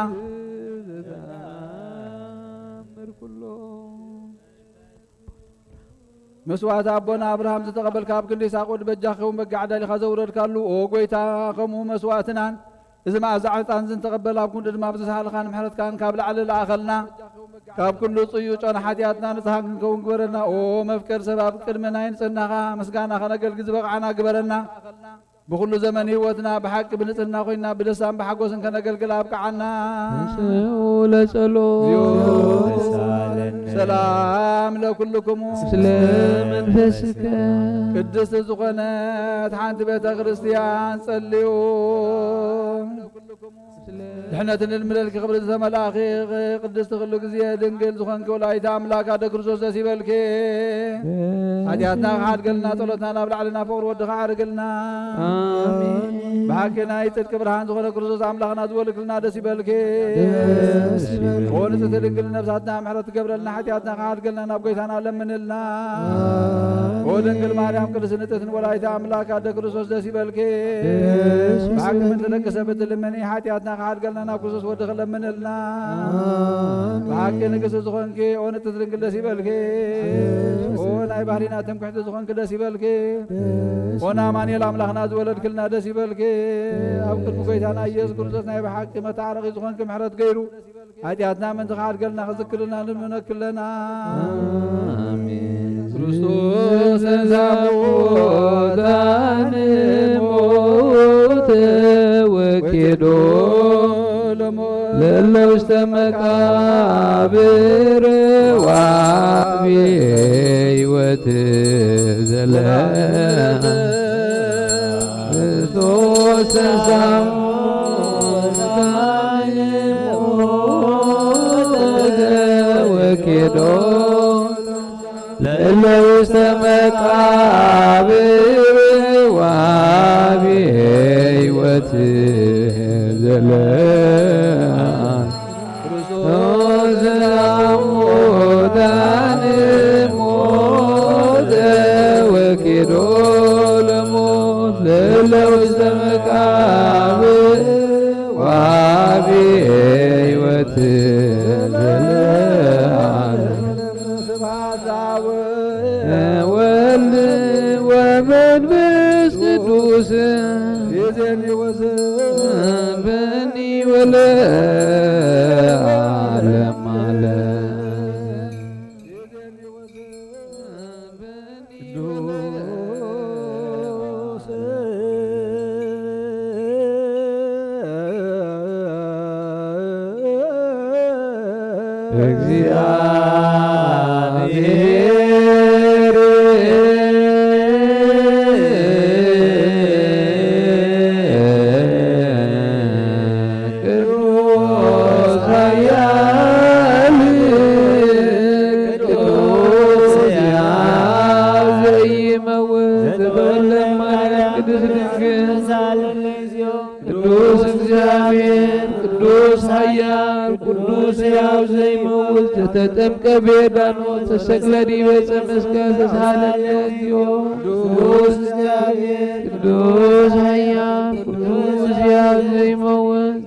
መስዋዕት ኣቦና ኣብርሃም ዝተቐበልካ፣ ኣብ ክንዲ ይስሓቅ ወዲ በጃ ክኸውን በጊዕ ኣዳሊኻ ዘውረድካሉ፣ ኦ ጐይታ፣ ከምኡ መስዋዕትናን እዚ መኣዛ ዕጣን ዝንተቐበል፣ ኣብ ክንዱ ድማ ብዝሰሓልካን ምሕረትካን ካብ ላዕሊ ለኣኸልና። ካብ ኩሉ ጽዩ ጨና ሓጢኣትና ንጽሃን ክንከውን ግበረና። ኦ መፍቀር ሰብ፣ ኣብ ቅድሚ ናይ ንጽህናኻ ምስጋና ከነገልግል ዝበቕዓና ግበረና። ብኹሉ ዘመን ህይወትና ብሓቂ ብንጽህና ኮይና ብደስታን ብሓጎስን ከነገልግል ኣብቅዓና። ተንሥኡ ለጸሎት። እግዚኦ ተሳለነ። ሰላም ለኩልክሙ። ስለ መንፈስከ። ቅድስቲ ዝኾነት ሓንቲ ቤተ ክርስቲያን ጸልዩ። ድሕነትን ልምለልኪ ክብሪ ዝተመላእኺ ቅድስቲ ኩሉ ግዜ ድንግል ዝኾንኪ ወላዲተ ኣምላክ ኣደ ክርስቶስ ደስ ይበልኪ። ሓጢኣትና ክሓድገልና ጸሎትና ናብ ላዕልና ፍቕሪ ወድኻ ኣዕርግልና። ኣሜን። ብሓቂ ናይ ጽድቂ ብርሃን ዝኾነ ክርስቶስ ኣምላኽና ዝበልክልና ደስ ይበልኪ። ደስ ይበልኪ። ኦ ንጽሕቲ ድንግል ነብሳትና ምሕረት ትገብረልና፣ ሓጢኣትና ክሓድገልና ናብ ጎይታና ለምንልና። ኦ ድንግል ማርያም ቅድስቲ ንጽሕትን ወላዲተ ኣምላክ ኣደ ክርስቶስ ደስ ይበልኪ። ደስ ብሓቂ ይበልኪ። ምእንቲ ደቂ ሰብ እትልምኒ፣ ሓጢኣትና ክሓድገልና ናብ ክርስቶስ ወድኺ ለምንልና። ኣሜን። ብሓቂ ንግስቲ ዝኾንኪ ኦ ንጽሕቲ ድንግል ደስ ይበልኪ። ደስ ኦ ናይ ባህሪና ትምክሕቲ ዝኾንኪ ደስ ይበልኪ። ደስ ኦ ንኣማኑኤል ኣምላኽና ዝወለድክልና ደስ ይበልኪ። ኣብ ቅድሚ ጎይታና ኢየሱስ ክርስቶስ ናይ ብሓቂ መተዓረቒ ዝኾንኪ ምሕረት ገይሩ ሓጢኣትና ምእንቲ ክሓድገልና ክዝክርልና ንልምነኪ ኣለና። ኣሜን። ክርስቶስ ተንሥአ እሙታን ሞተ ወኬዶ ለሞት ለእለ ውስተ መቃብር ወአብየ ሕይወት ዘለዓለም። ክርስቶስ ተንሥአ እሙታን ሞተ ወኬዶ ለእለ ውስተ መቃብር ወአብየ ሕይወት ዘለዓለም። ክርስቶስ ተንሥአ እሙታን ሞተ ወኬዶ ለሞት ለእለ ውስተ መቃብር ወአብየ ሕይወት ዘለዓለም። ስብሐት ለአብ ወወልድ ወመንፈስ ቅዱስ ይእዜኒ ወዘልፈኒ ወለዓለመ ዓለም። ቅዱስ እግዚአብሔር ቅዱስ ኃያል ቅዱስ ሕያው ዘይመውት ዘተወልደ ማርያም ቅድስት ድንግል ቅዱስ እግዚአብሔር ቅዱስ ኃያል ቅዱስ ሕያው ዘይመውት ዘተጠምቀ በዮርዳኖስ ተሰቅለ ዲበ ዕፀ መስቀል ተሳሃለነ እግዚኦ። ቅዱስ እግዚአብሔር ቅዱስ ኃያል ቅዱስ ሕያው ዘይመውት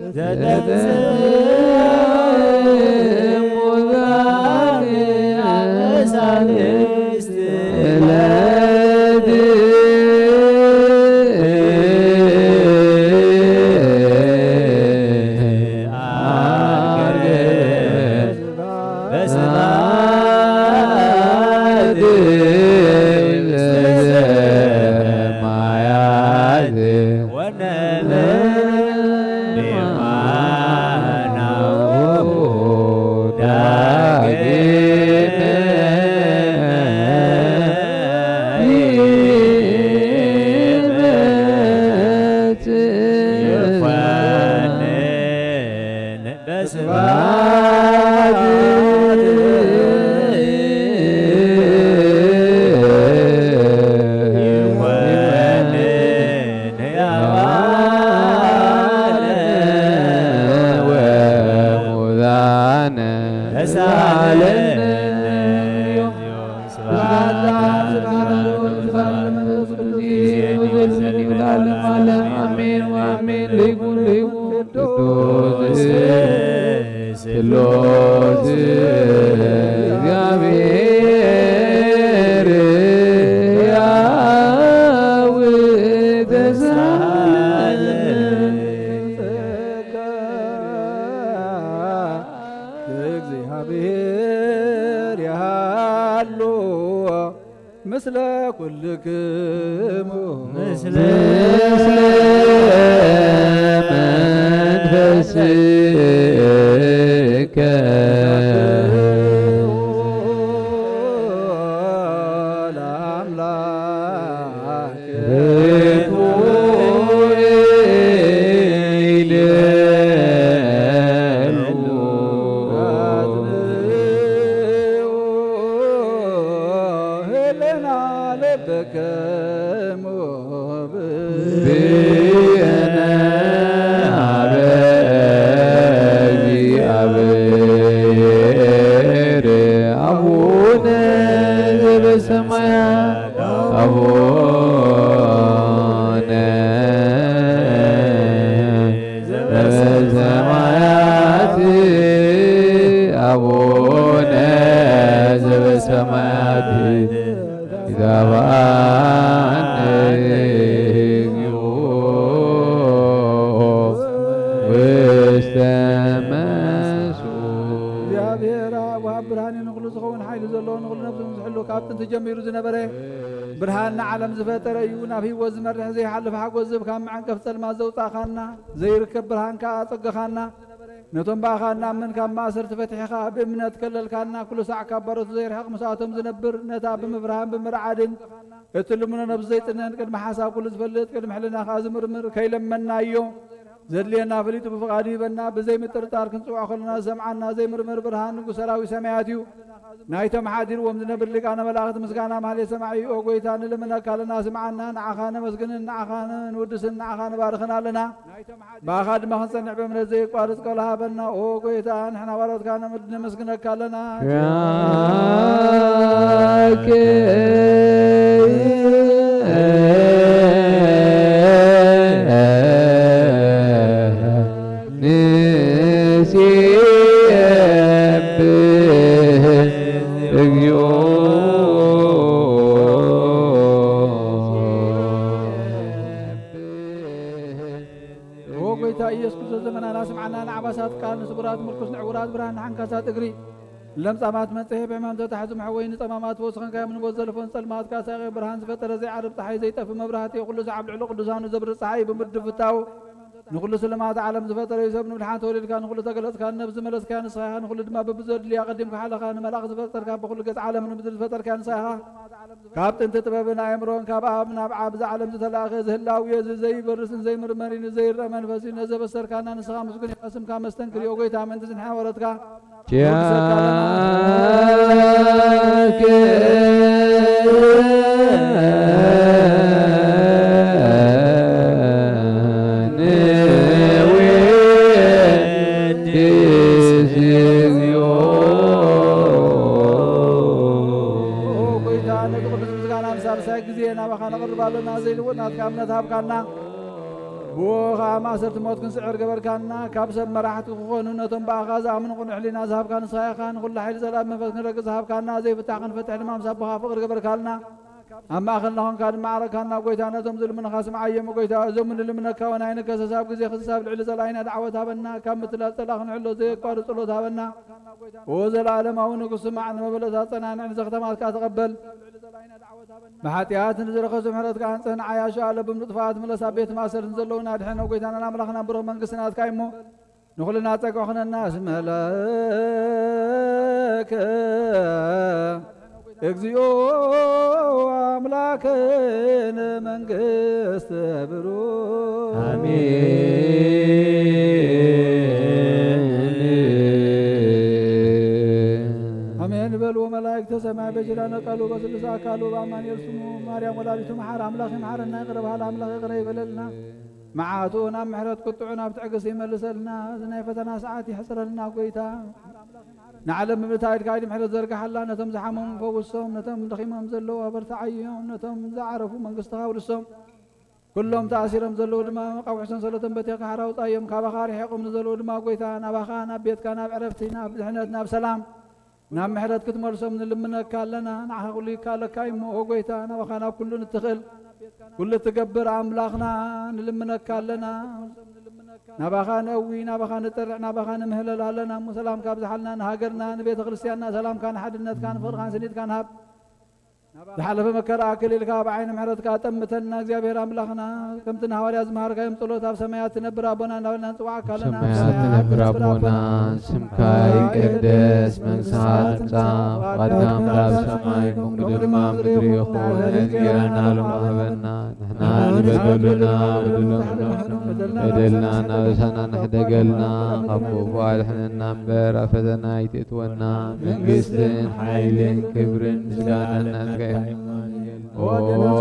ምስለ መንፈስከ ለአምላክ ርቱዕ ይደሉ። ህልና ልብክሙ ብእነ ሀበ እግዚአብሔር አቡነ ዘበሰማያት አቡነ ዘበሰማያት አቡነ ዘበሰማያት ይትባባን እግዚኦ ውስተ መስዋዕት። እግዚአብሔር አብ ወሃብ ብርሃን እዩ፣ ንኹሉ ዝኸውን ሓይሊ ዘለዎ፣ ንኹሉ ነፍሱ ዝሕሉ፣ ካብ ጥንቲ ጀሚሩ ዝነበረ፣ ብርሃን ንዓለም ዝፈጠረ እዩ። ናብ ህይወት ዝመርሕ ዘይሓልፍ ሓጎስ ዝህብ፣ ካብ መዐንቀፍ ጸልማት ዘውጻእካና፣ ዘይርከብ ብርሃን ከኣ ኣጸገኻና። ነቶም ብኣኻ እናምን ካብ ማእሰርቲ ፈቲሕኻ ብእምነት ከለልካና፣ ኩሉ ሳዕ ካብ ባሮቱ ዘይርሕቕ ምስኣቶም ዝነብር፣ ነታ ብምፍርሃን ብምርዓድን እትልምኖ ነብሱ ዘይጽነን፣ ቅድሚ ሓሳብ ኩሉ ዝፈልጥ፣ ቅድሚ ሕልና ከኣ ዝምርምር፣ ከይለመናዮ ዘድልየና ፈሊጡ ብፍቓዱ ይህበና። ብዘይ ምጥርጣር ክንጽውዖ ከለና ዝሰምዓና ዘይምርምር ብርሃን ንጉስ ሰራዊት ሰማያት እዩ። ናይቶም ሓዲርዎም ዝነብር ሊቃነ መላእኽት ምስጋና ማህሌት ሰማዒ፣ ኦ ጎይታ፣ ንልምነካ ኣለና፣ ስምዓና። ንዓኻ ነመስግንን ንዓኻ ንውድስን ንዓኻ ንባርኽን ኣለና። ብኣኻ ድማ ክንጸንዕ ብእምነት ዘየቋርጽ ቃል ሃበና። ኦ ጎይታ፣ ንሕና ባሮትካ ነመስግነካ ኣለና። ያከ ንሴብህ እግዚኦ። ኦ ጎይታ ኢየሱስ ክርስቶስ፣ ዘመናና ስምዓና፣ ንዓባሳት ቃል፣ ንስጉራት ምርኩስ፣ ንዕውራት ብርሃን፣ ንሓንካሳት እግሪ፣ ንለምጻማት መጽሔ፣ ብሕማም ተታሒዙ መሕወይ፣ ንጸማማት ፈውሲ ኾንካዮም፣ ንሞት ዘለፎን ጸልማት ካሳቂ ብርሃን ዝፈጠረ ዘይዓርብ ጸሓይ፣ ዘይጠፍእ መብራህቲ፣ ኩሉ ሰዓብ ልዕሊ ቅዱሳኑ ዘብርህ ጸሓይ ብምድሪ ፍታው፣ ንኹሉ ስልማት ዓለም ዝፈጠረ እዩ። ሰብ ንብድሓን ተወሊድካ፣ ንኹሉ ተገለጽካ፣ ንነብሲ መለስካያ ንስኻ ኢኻ፣ ንኹሉ ድማ በብዘድልያ ቀዲምካ ሓለኻ፣ ንመላእኽቲ ዝፈጠርካ፣ ብኹሉ ገጽ ዓለም ንምድሪ ዝፈጠርካያ ንስኻ ኢኻ። ካብ ጥንቲ ጥበብን ኣእምሮን ካብ ኣብ ናብ ዓብ እዛ ዓለም ዝተላእከ፣ እዚ ህላዌ እዚ ዘይበርስን ዘይምርመርን ዘይረኣ መንፈስ እዩ። ነዚ ዘበሰርካና ንስኻ ምስጉን ኢኻ፣ ስምካ መስተንክር እዩ። ኦ ጎይታ፣ ምእንቲ ዝንሕና ወረትካ ኪያከ ንውድስ እግዚኦ። ኦ ጎይታ፣ ነዚ ቅዱስ ምስጋና ንሳልሳይ ግዜ ናባኻ ነቕርብ ኣለና። ዘይልወጥ ናትካ እምነት ሃብካና። ብኡ ኸዓ ማእሰርቲ ሞት ክንስዕር ገበርካና። ካብ ሰብ መራሕቲ ክኾኑ ነቶም ብኣኻ ዝኣምኑ ቅኑዕ ሕሊና ዝሃብካ ንስኻ ኢኻ። ንኹሉ ሓይሊ ጸላእቲ መንፈስ ክንረግጽ ዝሃብካና። ዘይፍታሕ ክንፈትሕ ድማ ምስ ኣቦኻ ፍቕሪ ገበርካልና። ኣብ ማእኸልና ኾንካ ድማ ዓረካና። ጎይታ፣ ነቶም ዝልምኑኻ ስምዓዮም። ጎይታ፣ እዞም ንልምነካ እውን ኣይንከሰስ። ኣብ ግዜ ክስሳብ ልዕሊ ጸላኢና ደዓወት ሃበና። ካብ ምትላል ጸላእ ክንሕሎ ዘየቋርጽ ጸሎት ሃበና። ኦ ዘለዓለማዊ ንጉስ፣ ስማዕ፣ ንመበለታት ጸናንዕ፣ ንዘኽተማትካ ተቐበል። ብሓጢኣት ንዝረኸሱ ምሕረትካ ኣንጽህ፣ ንዓያሹ ኣለብም ንጥፋት ምለስ፣ ኣብ ቤት ማእሰርቲ ዘለዉና ኣድሕን። ኦ ጎይታናን ኣምላኽናን ብሩኽ መንግስቲ ናትካ እዩ እሞ፣ ንኹልና ጸግዒ ኩነና። እስመ ለከ እግዚኦ ኣምላክነ መንግስት ብሩክ። አሜን። አሜን በሉ። መላእክተ ሰማይ በጅላነ ቃሉ በስሉስ አካሉ በአማኑኤል ስሙ ማርያም ወላዲቱ መሐር አምላክ ይምሐረና። ይቅረ በሃል አምላክ ይቅረ ይበለልና። መዓቱ ናብ ምሕረት ቁጥዑ ናብ ትዕግስቲ ይመልሰልና። እዚ ናይ ፈተና ሰዓት ይሕፅረልና ጎይታ። ንዓለም ብምልእታ ኢድካ ኢድ ምሕረት ዘርግሓላ። ነቶም ዝሓመሙ ፈውሶም፣ ነቶም ደኺሞም ዘለዉ ኣበርትዓዮም፣ ነቶም ዝዓረፉ መንግስትኻ ኣውርሶም። ኩሎም ተኣሲሮም ዘለዉ ድማ መቓውሒ ሰንሰለቶም በቲኽካ ሓራ ኣውጻዮም። ካባኻ ርሒቖም ንዘለዉ ድማ ጎይታ ናባኻ ናብ ቤትካ ናብ ዕረፍቲ ናብ ድሕነት ናብ ሰላም ናብ ምሕረት ክትመልሶም ንልምነካ ኣለና። ንዓኻ ኩሉ ይካለካ እዩ እሞ፣ ኦ ጎይታ፣ ናባኻ ናብ ኩሉ ንትኽእል ኩሉ እትገብር ኣምላኽና ንልምነካ ኣለና። ናባኻ ነእዊ፣ ናባኻ ንጠርዕ፣ ናባኻ ንምህለል ኣለና እሞ፣ ሰላምካ ኣብዝሓልና፣ ንሃገርና፣ ንቤተ ክርስቲያንና ሰላምካ፣ ንሓድነትካ፣ ንፍቕርካን ስኒትካን ሃብ። ዝሓለፈ መከራ ኣክሊልካ ብዓይኒ ምሕረትካ ጠምተና። እግዚኣብሔር ኣምላኽና፣ ከምቲ ንሃዋርያት ዝመሃርካዮም ጸሎት፣ ኣብ ሰማያት ትነብር ኣቦና እናበልና ንጽዋዕካ ኣለና። ኣብ ሰማያት ትነብር ኣቦና፣ ስምካ ይቀደስ፣ መንግስትኻ ትምጻእ፣ ፍቓድካ ከምቲ ኣብ ሰማይ ከምኡ ድማ ኣብ ምድሪ ይኹን። እንጀራና ሎሚ ሃበና፣ ንሕና ንበደሉና በደልና እናበሳና ንሕደገልና፣ ካብ ክፉ ኣድሕነና እምበር፣ ኣብ ፈተና ኣይትእትወና። መንግስትን ሓይልን ክብርን ምስጋናን ናትካ እዩ። ኦ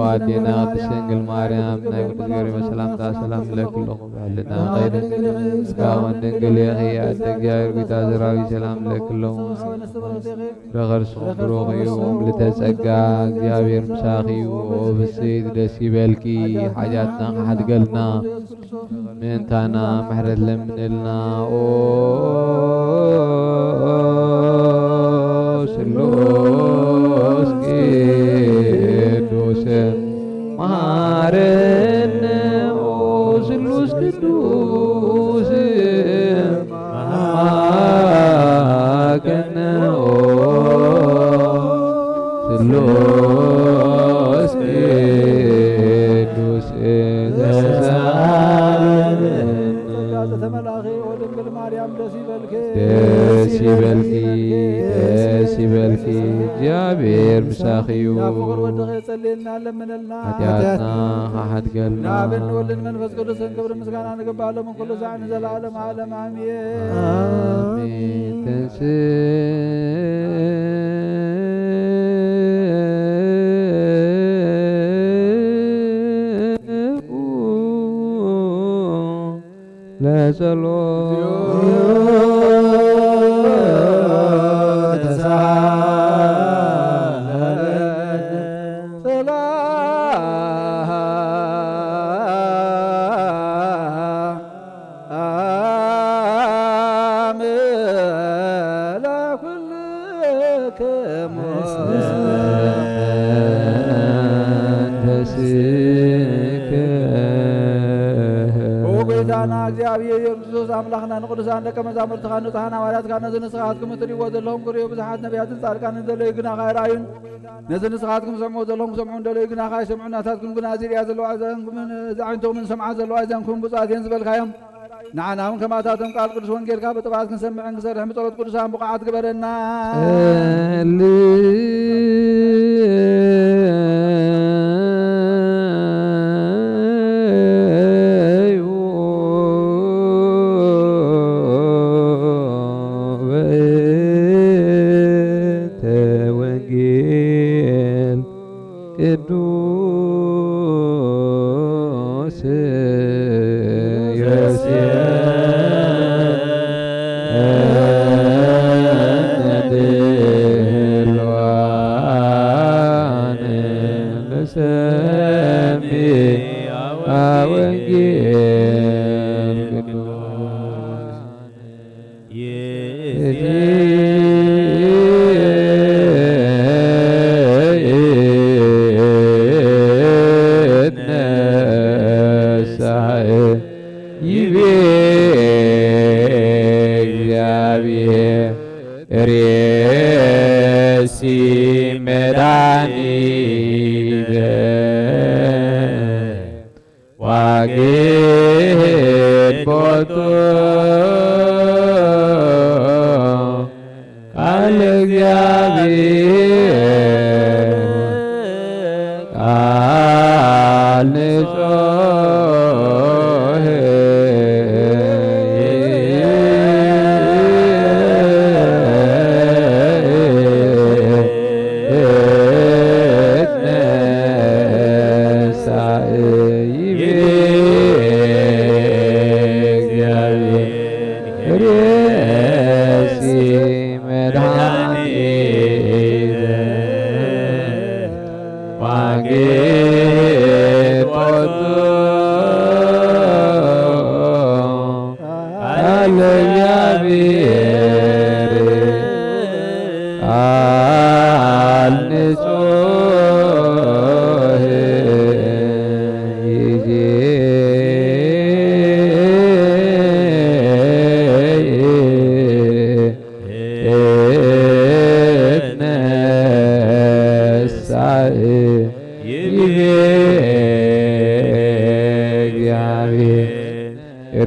ኣዴና ቅድስት ድንግል ማርያም፣ ናይ ቅዱስ ገብርኤል ሰላምታ ሰላም እብለኪ ኣለኹ። ብሕልና ኸይደ ስጋውን ድንግል ኢኺ፣ ኣደ እግዚኣብሔር ጌታ ሰራዊት ሰላም እብለኪ ኣለኹ። ፍረ ከርስኹም ብሩኽ እዩ፣ ምልዕተ ጸጋ እግዚኣብሔር ምሳኺ እዩ። ኦ ብፅዕት ደስ ይበልኪ፣ ሓጢኣትና ክሓድገልና ምእንታና ምሕረት ለምንልና። ኦ ስሉስ ቅዱስ መሃረነ፣ ኦ ስሉስ ቅዱስ መሃረነ፣ ኦ ስሉስ ቅዱስ ተሳለነ። ጸጋ ዘተመላእኺ ኦ ድንግል ማርያም ደስ ይበልኪ። ደስ ይበልኪ፣ ደስ ይበልኪ፣ እግዚኣብሔር ምሳኺ እዩ። ናብ ፍቑር ወድኺ ጸልየልና ለምነልና። ሓጢኣትና ሓድገልና። ንኣብን ንወልድን መንፈስ ቅዱስን ክብሪ ምስጋና ንግባእ ሎምን ኩሉ ሳዕ ንዘለዓለም ዓለም ኣሜን። ኣሜን። ተንሥኡ ለጸሎት። ኦ ጎይታና እግዚኣብሔር ኢየሱስ ክርስቶስ ኣምላኽና፣ ንቅዱሳን ደቀ መዛሙርትኻ ንጹሓን ሃዋርያትካ፣ ነዚ ንስኻትኩም እትርእይዎ ዘለኹም ክርእዩ ብዙሓት ነቢያትን ጻድቃንን ዘለዩ ግናኻ ኣይረኣዩን። ነዚ ንስኻትኩም ትሰምዑ ዘለኹም ክሰምዑ እንደለዩ ግናኻ ኣይሰምዑን። ናታትኩም ግና እዚ ርእያ ዘለዋ እዘንኩምን እዚ ኣዒንትኹምን ዝሰምዓ ዘለዋ እዘንኩም ብፁዓት እየን ዝበልካዮም፣ ንዓና እውን ከማታቶም ቃል ቅዱስ ወንጌልካ ብጥብዓት ክንሰምዕን ክንሰርሕን ብጸሎት ቅዱሳን ብቑዓት ግበረና። ጸልዩ በእንተ ወንጌል ቅዱስ ዮሴፍ ድልዋን ንሰምዕ ወንጌል ቅዱስ። ይትነሳእ ይቤ እግዚኣብሔር ርእሲ መድኃኒተ ዋግዕ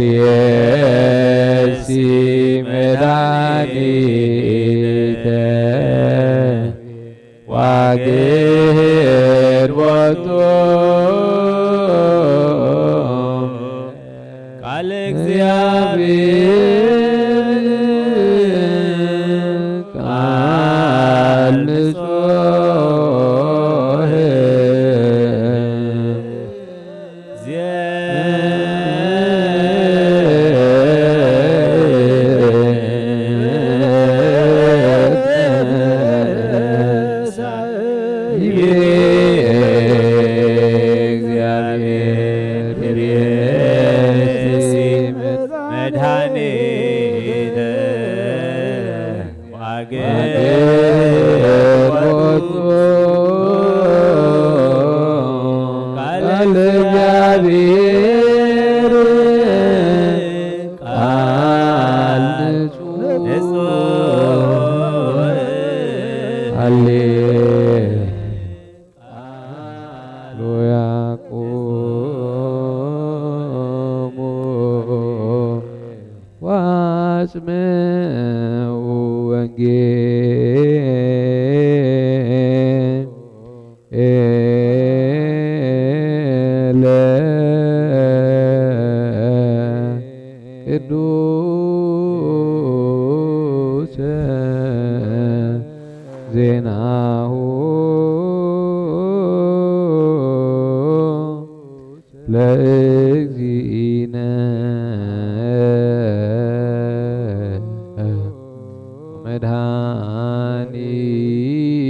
ርእሲ መድኃኒተ ዋግሔር ቦቱ ቃል እግዚኣብሔር ቃል ንጹሕ መድኃኒተ ዋግሔር ቦቱ ቃል እግዚኣብሔር ቃል ንጹሕ። ሃሌ ሉያ ቁሙ ወአጽምዑ ወንጌል ኤለ ቅዱሰ ዜናሁ ለእግዚእነ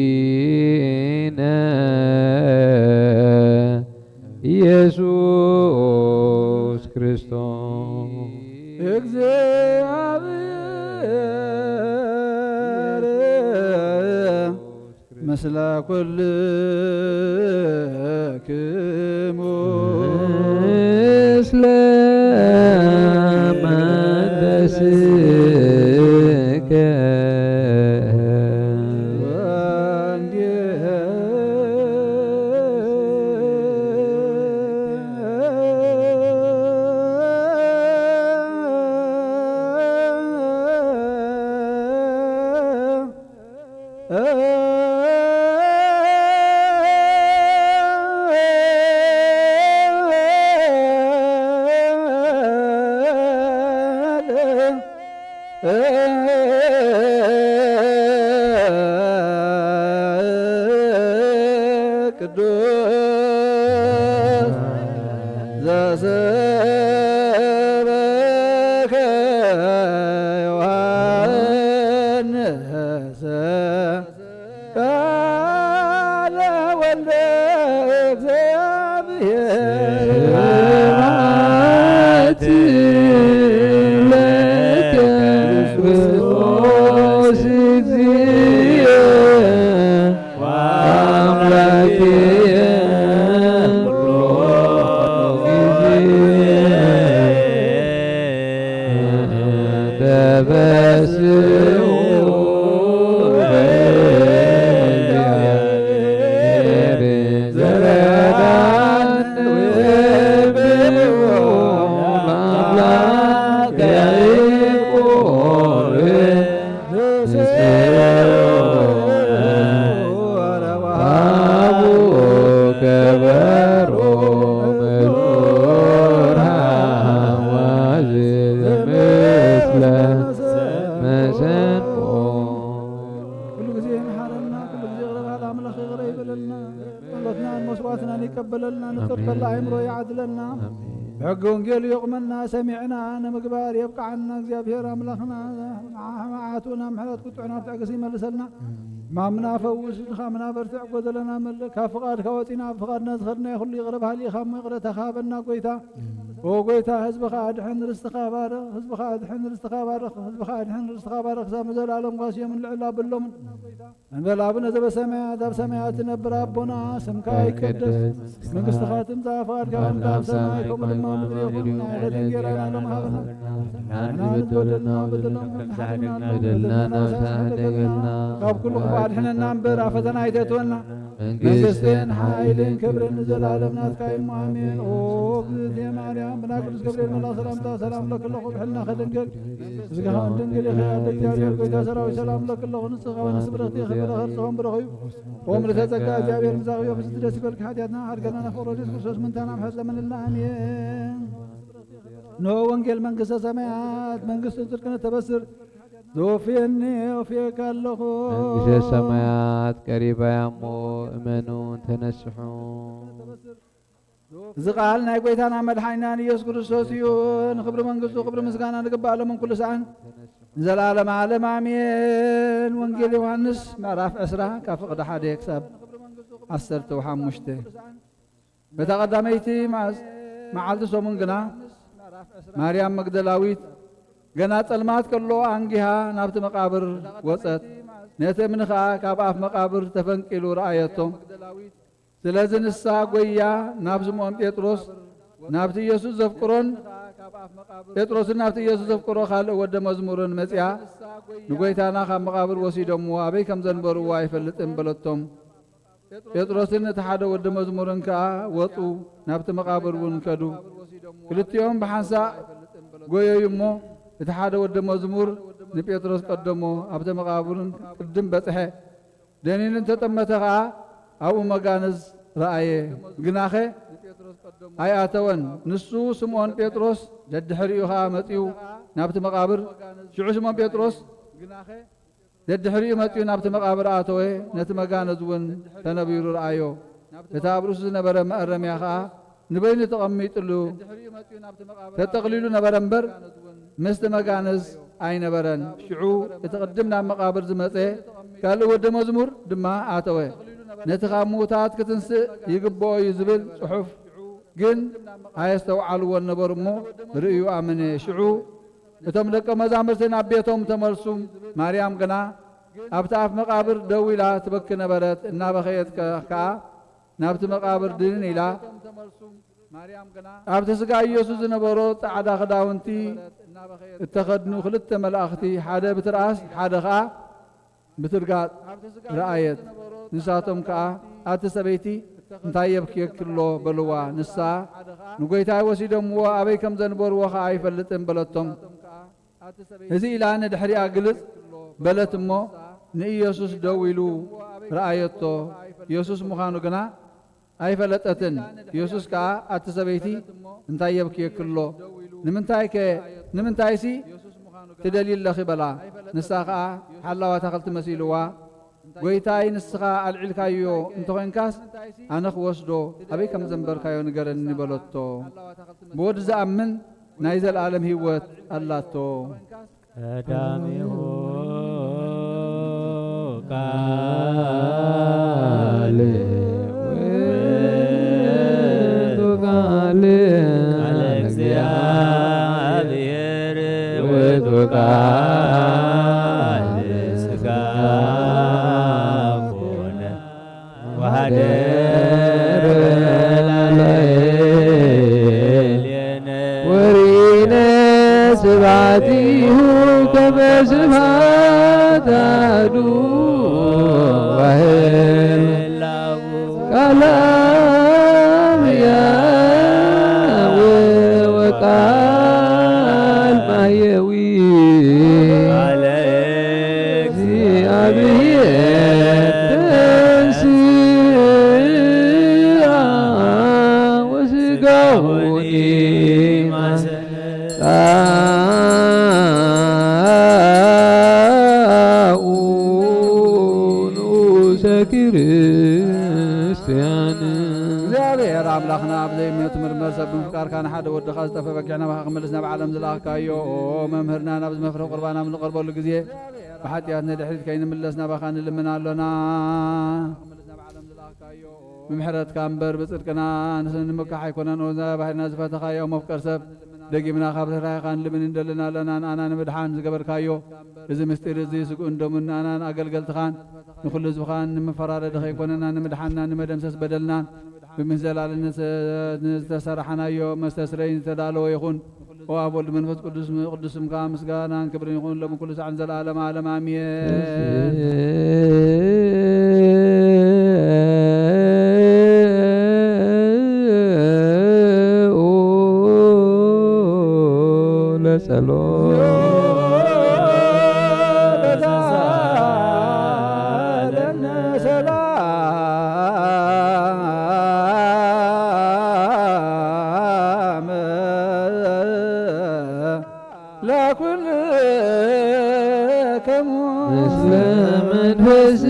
መድኃኒነ ኢየሱስ ክርስቶስ። እግዚአብሔር ምስለ ኩልክሙ ምስለ መንፈስከ ወንጌል ቅዱስ ዘሰበከ ዮሐንስ ቃለ ወልደ እግዚአብሔር። ስብሐት ለከ ክርስቶስ እግዚእ ወአምላክየ ኩሎ ጊዜ ተበስሑ በእግዚአብሔር ዘረዳን ወብልዑ ለአምላክ ያዕቆብ ንስኡ ወረብሃቡ ከበሮ መርሃ ዋዝ ምስለ መሰንቆ። ኩሉ ግዜ ይምሓረና፣ ኩሉ ግዜ ይቕረ በል ኣምላኽ ይቕረ ይበለልና። ጸሎትናን መስዋዕትናን ይቀበለልና፣ ንጽድቀላ ኣሜን። ኣእምሮ ይዓድለልና። ኣሜን። ብሕጊ ወንጌሉ የቑመና፣ ሰሚዕና ንምግባር የብቅዓና። እግዚኣብሔር ኣምላኽና መዓቱ ናብ ምሕረት ቁጥዑ ናብ ትዕግስቲ ይመልሰልና። ኣሜን። ሕማምና ፈውስ፣ ድኻምና በርትዕ፣ ጎደለና መልእ። ካብ ፍቓድካ ወጺና ኣብ ፍቓድና ዝኸድናዮ ኩሉ ይቕረ በሃሊ ኢኻ እሞ ይቕረ ተኻበና ጎይታ። ኣሜን። ኦ ጎይታ፣ ህዝብኻ ኣድሕን፣ ርስትኻ ባርኽ፣ ህዝብኻ ኣድሕን፣ ርስትኻ ባርኽ፣ ህዝብኻ ኣድሕን፣ ርስትኻ ባርኽ። ክሳብ ንዘለኣለም ጓስዮምን ልዕል ኣብሎምን። እንበል፣ ኣቡነ ዘበሰማያት፣ ኣብ ሰማያት ትነብር ኣቦና፣ ስምካ ይቀደስ፣ መንግስትኻ ትምጻእ፣ ፍቓድካ ከም ትምጻእ ኣብ ሰማይ፣ ከምኡ ድማ ኣብ ምድሪ ይኹን። ናይ ዕለት እንጌራና ሎሚ ሃበና። ንሕና ንበደልና፣ በደልና ከም ዝሓደግና፣ በደልና ንበደልና፣ ንበደልና ንብሳ ንብሳ ንበደልና፣ ካብ ኩሉ ክፉእ ኣድሕነና እምበር፣ ኣብ ፈተና ኣይተእትወና። መንግስትን ሓይልን ክብርን ንዘለዓለም ናትካ እዩ እሞ ኣሜን። ኦ እግዝእትየ ማርያም፣ ብናይ ቅዱስ ገብርኤል መልኣኽ ሰላምታ ሰላም እብለኪ ኣለኹ፣ ብሕልናኺ ድንግል፣ ስጋኺ እውን ድንግል ኢኺ። ኣደ እግዚኣብሔር ጎይታ ሰራዊት ሰላም እብለኪ ኣለኹ፣ ንስኻ ንስብረኽቲ ኢኺ፣ ብረኸ ርጽኹም ብሩኽ እዩ። ኦ ምልእተ ጸጋ እግዚኣብሔር ምሳኺ እዩ፣ ብስቲ ደስ ይበልኪ፣ ሓጢኣትና ሓድገና፣ ናብ ፍቕሮ ኢየሱስ ክርስቶስ ምንታና ምሕረት ለምንላሜን። እንሆ ወንጌል መንግስተ ሰማያት መንግስትን ጽድቅን እተበስር ዘወፍየኒ ወፍየካ ኣለኹ። መንግስተ ሰማያት ቀሪባ እያ እሞ እመኑ ተነስሑ። እዚ ቃል ናይ ጎይታና መድሓኒናን ኢየሱስ ክርስቶስ እዩ። ንክብሪ መንግስቱ ክብሪ ምስጋና ንግባእ ሎምን ኩሉ ሰዓን ንዘለዓለም ዓለም ኣሜን። ወንጌል ዮሃንስ ምዕራፍ ዕስራ ካብ ፍቕዲ ሓደ ክሳብ ዓሰርተ ሓሙሽተ። በታ ቀዳመይቲ መዓስ-፣ መዓልቲ ሰሙን ግና ማርያም መግደላዊት ገና ጸልማት ከሎ ኣንጊሃ ናብቲ መቓብር ወጸት። ነቲ እምኒ ኸኣ ካብ ኣፍ መቓብር ተፈንቂሉ ረኣየቶ። ስለዚ ንሳ ጐይያ ናብ ስምዖን ጴጥሮስ፣ ናብቲ ኢየሱስ ዘፍቅሮን፣ ጴጥሮስን ናብቲ ኢየሱስ ዘፍቅሮ ካልእ ወደ መዝሙርን መጺኣ፣ ንጐይታና ካብ መቓብር ወሲዶምዎ ኣበይ ከም ዘንበርዎ ኣይፈልጥን በለቶም። ጴጥሮስን እቲ ሓደ ወዲ መዝሙርን ከኣ ወጹ፣ ናብቲ መቓብር እውን ከዱ። ክልቲኦም ብሓንሳእ ጐየዩ እሞ፣ እቲ ሓደ ወዲ መዝሙር ንጴጥሮስ ቀደሞ፣ ኣብቲ መቓብርን ቅድም በጽሐ። ደኒኑ እንተጠመተ ከኣ ኣብኡ መጋነዝ ረኣየ፣ ግናኸ ኣይኣተወን። ንሱ ስምዖን ጴጥሮስ ደድሕሪኡ ኸኣ መጺኡ ናብቲ መቓብር። ሽዑ ስምዖን ጴጥሮስ ደድሕሪኡ መጺኡ ናብቲ መቓብር ኣተወ፣ ነቲ መጋነዝ እውን ተነቢሩ ረኣዮ። እቲ ኣብ ርእሱ ዝነበረ መኣረምያ ኸኣ ንበይኑ ተቐሚጥሉ፣ ተጠቕሊሉ ነበረ እምበር፣ ምስቲ መጋነዝ ኣይነበረን። ሽዑ እቲ ቅድም ናብ መቓብር ዝመጸ ካልእ ወዲ መዝሙር ድማ ኣተወ። ነቲ ካብ ምዉታት ክትንስእ ይግብኦ እዩ ዝብል ጽሑፍ ግን ኣየስተውዓልዎን ነበሩ እሞ፣ ርእዩ ኣመነ። ሽዑ እቶም ደቀ መዛሙርቲ ናብ ቤቶም ተመልሱ። ማርያም ግና ኣብቲ ኣፍ መቓብር ደው ኢላ ትበኪ ነበረት። እናበኸየት ከ-፣ ከኣ ናብቲ መቓብር ድንን ኢላ፣ ኣብቲ ስጋ ኢየሱስ ዝነበሮ ጻዕዳ ክዳውንቲ እተኸድኑ ክልተ መላእኽቲ፣ ሓደ ብትርኣስ ሓደ ኸኣ ብትርጋጥ ረኣየት። ንሳቶም ከኣ፣ "ኣቲ ሰበይቲ፣ እንታይ የብክየኪ ኣሎ?" በልዋ። ንሳ፣ "ንጐይታይ ወሲዶምዎ፣ ኣበይ ከም ዘንበርዎ ኸኣ ኣይፈልጥን" በለቶም። እዚ ኢላ ንድሕሪኣ ግልጽ በለት እሞ፣ ንኢየሱስ ደው ኢሉ ረኣየቶ። ኢየሱስ ምዃኑ ግና ኣይፈለጠትን። ኢየሱስ ከኣ፣ "ኣቲ ሰበይቲ፣ እንታይ የብክየኪ ኣሎ? ንምንታይከ፣ ንምንታይሲ ትደልዪ ኣለኺ?" በላ። ንሳ ኸኣ ሓላው ኣታኽልቲ መሲልዋ፣ "ጐይታይ፣ ንስኻ ኣልዒልካዮ እንተ ኾይንካስ፣ ኣነ ክወስዶ፣ ኣበይ ከም ዘንበርካዮ ንገረኒ" በለቶ። ብወዲ ዝኣምን ናይ ዘለኣለም ህይወት ኣላቶ። ቀዳሚሁ ቃል ውእቱ ቃል ቃል እግዚአብሔር ውእቱ ቃል ሥጋ ኮነ። ወሐደረ ላዕሌነ ወርኢነ ስብሐቲሁ ከመ ስብሐት አሐዱ ወህላው ቃለ ሕያው ወቃል ማሕየዊ ቃለ እግዚአብሔር ተንሥአ ወሥጋሁኒ ማሰነ ንኡሰ ክርስቲያን። እግዚኣብሔር ኣምላኽና ብዘይምትምርመር ሰብ ብምፍቃርካ ንሓደ ወድኻ ዝጠፍአ በጊዕ ናባኻ ክምልስ ናብ ዓለም ዝለኣኽካዮ፣ ኦ መምህርና፣ ናብዚ መፍርሒ ቁርባን ኣብ ንቐርበሉ ግዜ ብሓጢኣት ንድሕሪት ከይንምለስ ናባኻ ንልምን ኣሎና። ብምሕረትካ እምበር ብጽድቅና ንስ-፣ ንምካሕ ኣይኮነን። ኦዛ ባሕርና ዝፈተኻዮ መፍቀር ሰብ፣ ደጊምና ካብ ርህራሄኻ ንልምን እንደልን ኣለና። ንኣና ንምድሓን ዝገበርካዮ እዚ ምስጢር እዚ ስግኡን ደሙን ንኣናን ኣገልገልትኻን ንኹሉ ህዝብኻን ንመፈራረዲ ከይኮነና ንምድሓንና ንመደምሰስ በደልናን ብምዘላልን ንስ-፣ ንዝተሰራሕናዮ መስተስረይ ዝተዳለወ ይኹን። ኦ ኣብ ወልድ መንፈስ ቅዱስ ቅዱስ ስምካ ምስጋናን ክብርን ይኹን ሎሚ ኩሉ ሳዕን ዘለዓለም ዓለም ኣሜን። ጸሎት ለኩልክሙ ምስለ መንፈስከ።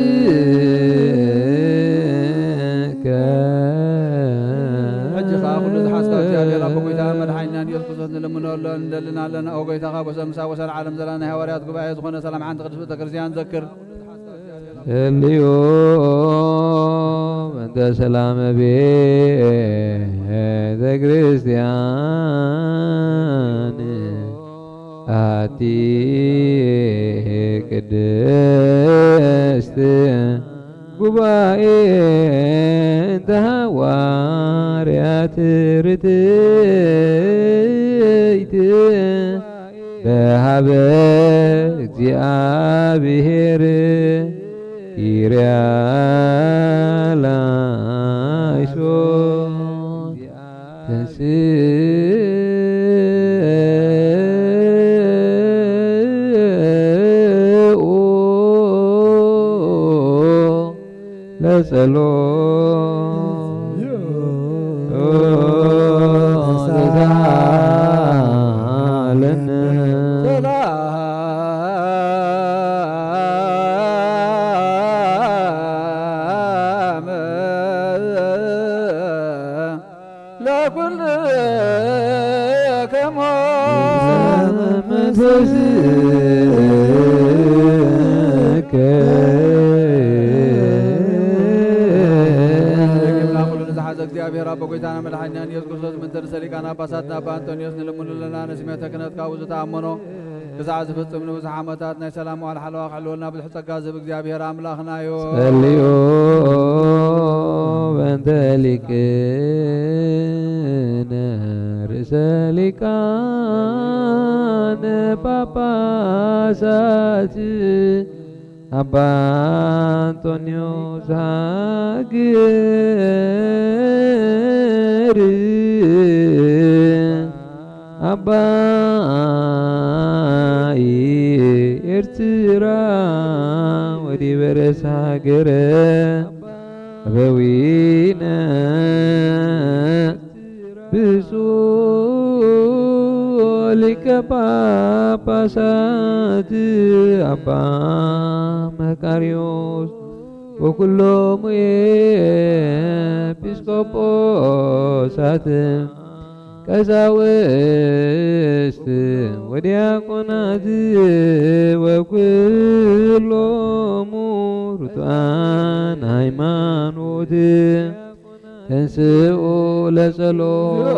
ሕጂ ኸኣ ኩሉ ዝሓዝካ እግዚኣብሔር ኣቦ ጐይታ መድሓኒና ኢየሱስ ክርስቶስ ንልምኖ ኣሎ፣ ንደልን ኣለና። ኦ ጐይታ፣ ካብ ወሰን ምሳብ ወሰን ዓለም ዘላ ናይ ሃዋርያት ጉባኤ ዝኾነ ሰላም ሓንቲ ቅድስት ቤተ ክርስቲያን ዘክር። ህልዩ በእንተ ሰላመ ቤተ ክርስቲያን አቲ ቅድስት ጉባኤ እንተ ሐዋርያት ርትዕት በሃበ እግዚኣብሔር ኪርያ ላይሶ ተንስኡ ለጸሎት ተሳለነ። ሰላም ለኩልክሙ ለኪብላ ኩሉ ንዝሓዘ እግዚኣብሔር ኣቦ ጐይታና መድሓኒና ኢየሱስ ክርስቶስ፣ ምንተ ርእሰ ሊቃነ ጳጳሳትና ኣባ ኣንጦንዮስ ንልምኑ ኣለና። ንስሜተ ክህነት ካብኡ ዝተኣመኖ ክሳዕ ዝፍጽም ንብዙሕ ዓመታት ናይ ሰላም መዋል ሓለዋ ክሕልወልና ብዙሕ ጸጋ ዝህብ እግዚኣብሔር ኣምላኽና እዩ። ጸልዩ በእንተ ሊቅነ ርእሰ ሊቃነ ጳጳሳት ኣባ ኣንጦንዮስ ሃገር ኣባ ኤርትራ ወዲበ ርእሰ ሃገረ ኣበዊነ ብፁዕ ሊቀ ጳጳሳት ኣባ መቃርዮስ ወኩሎሙ ኤጲስቆጶሳት ቀሳውስት ወዲያቆናት ወኩሎሙ ርቱዓን ሃይማኖት ተንስኡ ለጸሎት።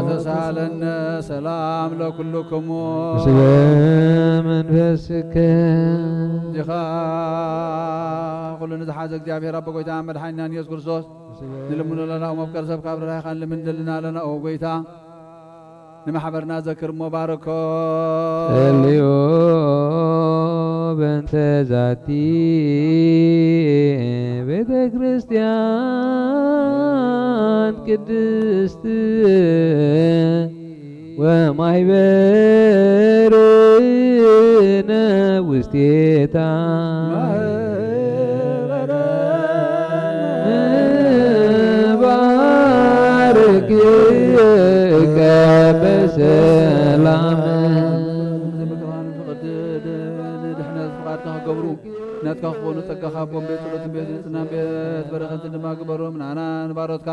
ተሳለነ ሰላም ለኩልክሙ። ምስለ መንፈስከ። ዲኻ ኩሉ ንዝሓዘ እግዚኣብሔር ኣቦ ጐይታ መድሓኒናን ኢየሱስ ክርስቶስ ንልምኖ ኣለና። ኦ መፍቀር ሰብ ካብ ርህራሄኻ ንልምን ደልና ኣለና። ኦ ጐይታ ንማሕበርና ዘክር እሞ ባርኮ። ጸልዩ በእንተ ዛቲ ቤተ ክርስቲያን ቅድስት ወማሕበርነ ውስቴታ ባርክ በሰላም። ንድሕነት ፍቓድካ ክገብሩ ናትካ ክኾኑ ጸጋኻ ኣቦም ቤት ጸሎትን ቤት ንጽህናን ቤት በረኸትን ድማ ግበሮም። ንኣና ንባሮትካ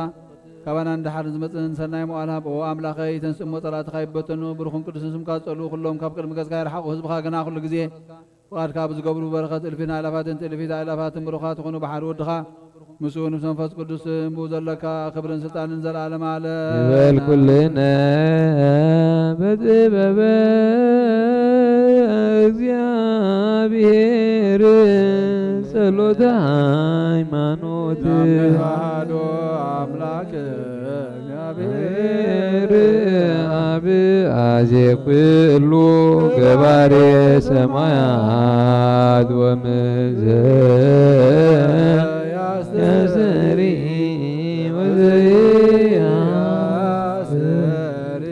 ካባና ንደሓር ዝመጽእን ሰናይ መዋል ሃብ። ኦ ኣምላኸይ፣ ተንስእ እሞ ጸላእትኻ ይበተኑ፣ ብሩኽን ቅዱስን ስምካ ዝጸልኡ ኩሎም ካብ ቅድሚ ገጽካ ይርሓቑ። ህዝብኻ ግና ኩሉ ግዜ ፍቓድካ ብዝገብሩ በረኸት እልፊን ኣእላፋትን ትእልፊት ኣእላፋትን ብሩኻት ይኹኑ። ብሓደ ወድኻ ምስኡ ምስ መንፈስ ቅዱስ ብኡ ዘለካ ክብርን ስልጣንን ዘለዓለም ኣለ። ንበል ኩልነ በጥበበ እግዚኣብሔር ጸሎተ ሃይማኖት። ናብ ናይ ኣሐዱ ኣምላክ እግዚኣብሔር ኣብ ኣዜ ኩሉ ገባሬ ሰማያት ወምድር ያስተሪ ወዘያስተሪ።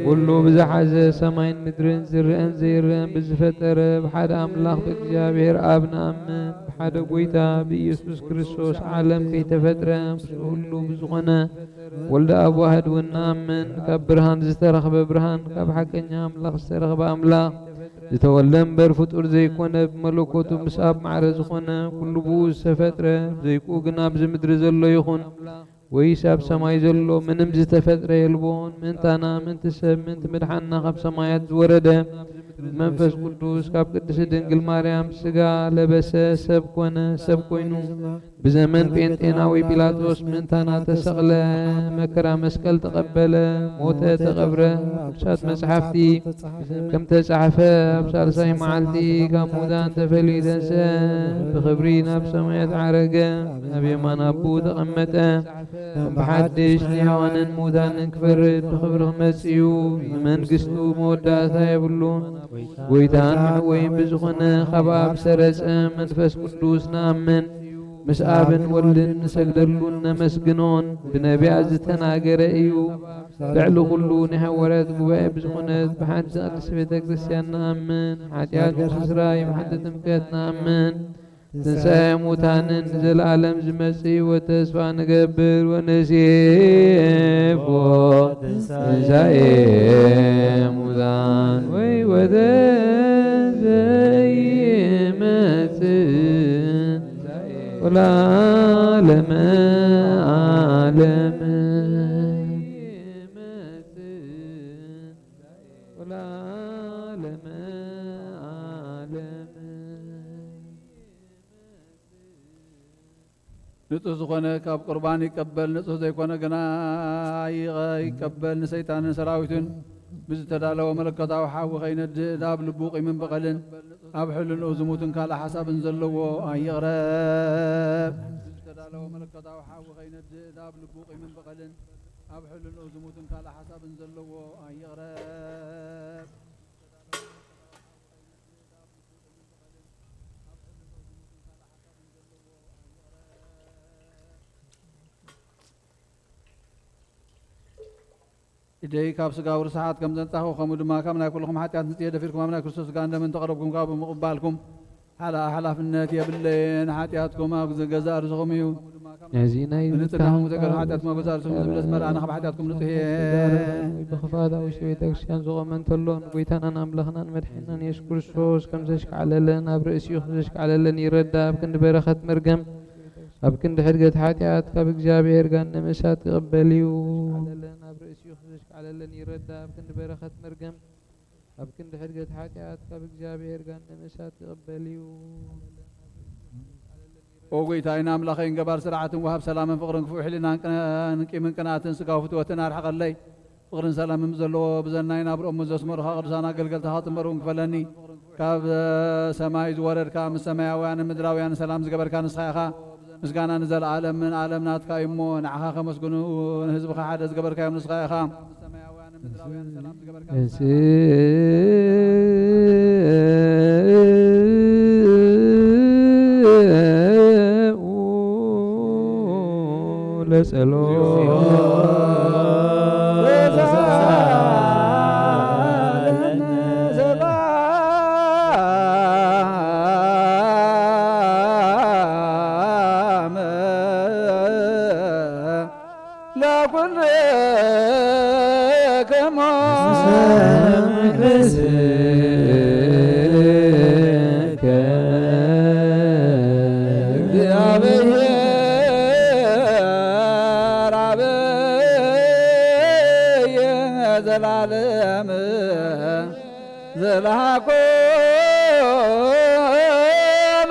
ኩሉ ብዝሓዘ ሰማይን ምድርን ዝረአን ዘይረአን ብዝፈጠረ ብሓደ ኣምላኽ ብእግዚኣብሔር ኣብ ንኣምን። ብሓደ ጐይታ ብኢየሱስ ክርስቶስ ዓለም ከይተፈጥረ ምስኡ ህሉው ብዝኾነ ወልደ ኣብ ዋህድ እውን ንኣምን። ካብ ብርሃን ዝተረኽበ ብርሃን፣ ካብ ሓቀኛ ኣምላኽ ዝተረኽበ ኣምላኽ፣ ዝተወልደ እምበር ፍጡር ዘይኮነ፣ ብመለኮቱ ምስ ኣብ ማዕረ ዝኾነ፣ ኩሉ ብኡ ዝተፈጥረ፣ ብዘይክኡ ግን ኣብዚ ምድሪ ዘሎ ይኹን ወይስ ኣብ ሰማይ ዘሎ ምንም ዝተፈጥረ የልቦን። ምእንታና፣ ምእንቲ ሰብ፣ ምእንቲ ምድሓንና ካብ ሰማያት ዝወረደ መንፈስ ቅዱስ ካብ ቅድስቲ ድንግል ማርያም ስጋ ለበሰ፣ ሰብ ኮነ፣ ሰብ ኮይኑ ብዘመን ጴንጤናዊ ጲላጦስ ምእንታና ተሰቕለ፣ መከራ መስቀል ተቐበለ፣ ሞተ፣ ተቐብረ። ቅዱሳት መጽሓፍቲ ከም ተጻሕፈ ኣብ ሳልሳይ መዓልቲ ካብ ሙታን ተፈልዩ ተንስአ፣ ብኽብሪ ናብ ሰማያት ዓረገ፣ ኣብ የማን ኣቦኡ ተቐመጠ። ከም ብሓድሽ ንሕያዋንን ሙታንን ክፈርድ ብኽብሪ ክመጽእ እዩ። ንመንግስቱ መወዳእታ የብሉን። ጐይታን መሕወይን ብዝኾነ ካብ ኣብ ሰረጸ መንፈስ ቅዱስ ንኣምን። ምስ ኣብን ወልድን ንሰግደሉን ነመስግኖን። ብነቢያት ዝተናገረ እዩ። ልዕሊ ኩሉ ናይ ሃዋርያት ጉባኤ ብዝኾነት ብሓንቲ ቅድስቲ ቤተ ክርስቲያን ንኣምን። ሓጢኣት ምስትስራይ፣ ብሓንቲ ጥምቀት ንኣምን። ትንሳኤ ሙታንን ንዘለዓለም ዝመጽእ ህይወት ተስፋ ንገብር። ወንሴፎ ትንሳኤ ሙታን ወሕይወተ ዘይመጽእ ወለዓለመ ዓለም። ወለዓለመ ዓለም። ንጹህ ዝኾነ ካብ ቁርባን ይቀበል፣ ንጹህ ዘይኮነ ግና ይቐ-፣ ይቀበል። ንሰይጣንን ሰራዊቱን ብዝተዳለወ መለኮታዊ ሓዊ ኸይነድድ ኣብ ልቡ ቂምን በቐልን ኣብ ሕልንኡ ዝሙትን ካልእ ሓሳብን ዘለዎ ኣይቕረብ። ኢደይ ካብ ስጋዊ ርስሓት ከም ዘንጻኹ፣ ከምኡ ድማ ካብ ናይ ኩልኹም ሓጢኣት ንጽየ ደፊርኩም ኣብ ናይ ክርስቶስ ስጋን ደምን ተቐረብኩም ካብ ብምቕባልኩም፣ ሓላ-፣ ሓላፍነት የብለየን፣ ሓጢኣትኩም ኣብ ገዛእ ርእስኹም እዩ። ነዚ ናይ ብንጽህና ንስኻን ሙሴ ገርሁ ካብ ሓጢኣትኩም ኣብ ገዛእ ርእስኹም ዝምለስ መርኣና ካብ ሓጢኣትኩም ንጹህ እየ። ብክፋት ኣብ ውሽጢ ቤተ ክርስቲያን ዝቖመ እንተሎ፣ ንጎይታናን ኣምላኽናን መድሓኒናን የሱስ ክርስቶስ ከም ዘሽካዕለለን ኣብ ርእሲኡ ከም ዘሽካዕለለን ይረዳ። ኣብ ክንዲ በረኸት መርገም፣ ኣብ ክንዲ ሕድገት ሓጢኣት ካብ እግዚኣብሔር ጋን ነመሳት ክቕበል እዩ። ኣብ ርእሲኡ ከም ዘሽካዕለለን ይረዳ። ኣብ ክንዲ በረኸት መርገም፣ ኣብ ክንዲ ሕድገት ሓጢኣት ካብ እግዚኣብሔር ጋን ነመሳት ክቕበል እዩ። ኦ ጎይታይን ኣምላኸይን፣ ገባር ስርዓትን ወሃብ ሰላምን ፍቕርን፣ ክፉእ ሕሊናን ቅነ-፣ ቂምን ቅንኣትን ስጋዊ ፍትወትን ኣርሕቐለይ። ፍቕርን ሰላምን ዘለዎ ብዘናይ ናብርኦም ዘስመሩኻ ቅዱሳን ኣገልገልትኻ ጥመር እውን ክፈለኒ። ካብ ሰማይ ዝወረድካ፣ ምስ ሰማያውያንን ምድራውያንን ሰላም ዝገበርካ ንስኻ ኢኻ። ምስጋና ንዘለኣለምን ኣለም ናትካ እዩ እሞ፣ ንዓኻ ከመስግኑ ንህዝብኻ ሓደ ዝገበርካዮም ንስኻ ኢኻ። እንስኡ ለጸሎት። ለኩልክሙ እግዚአብሔር አብየ ዘላለም ዘላኮ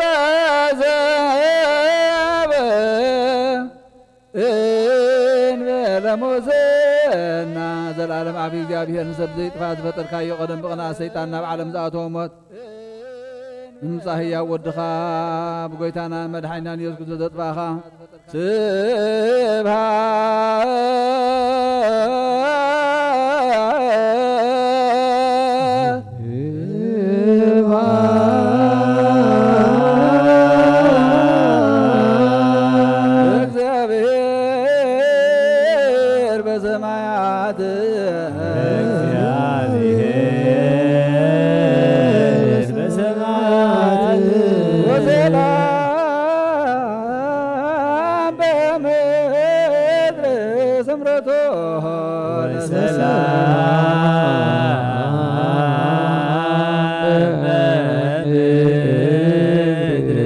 ለዘብ እንበለ ሙስና። ዘላለም ኣብ እግዚኣብሔር ንሰብ ዘይጥፋእ ዝፈጠርካዮ፣ ቀደም ብቕንኣት ሰይጣን ናብ ዓለም ዝኣተወ ሞት፣ ብምጻእ ህያው ወድኻ ብጎይታናን መድሓኒናን ኢየሱስ ክርስቶስ ዘጥፋእኻ፣ ስብሃት ለእግዚኣብሔር በሰማያት ወሰላም በምድር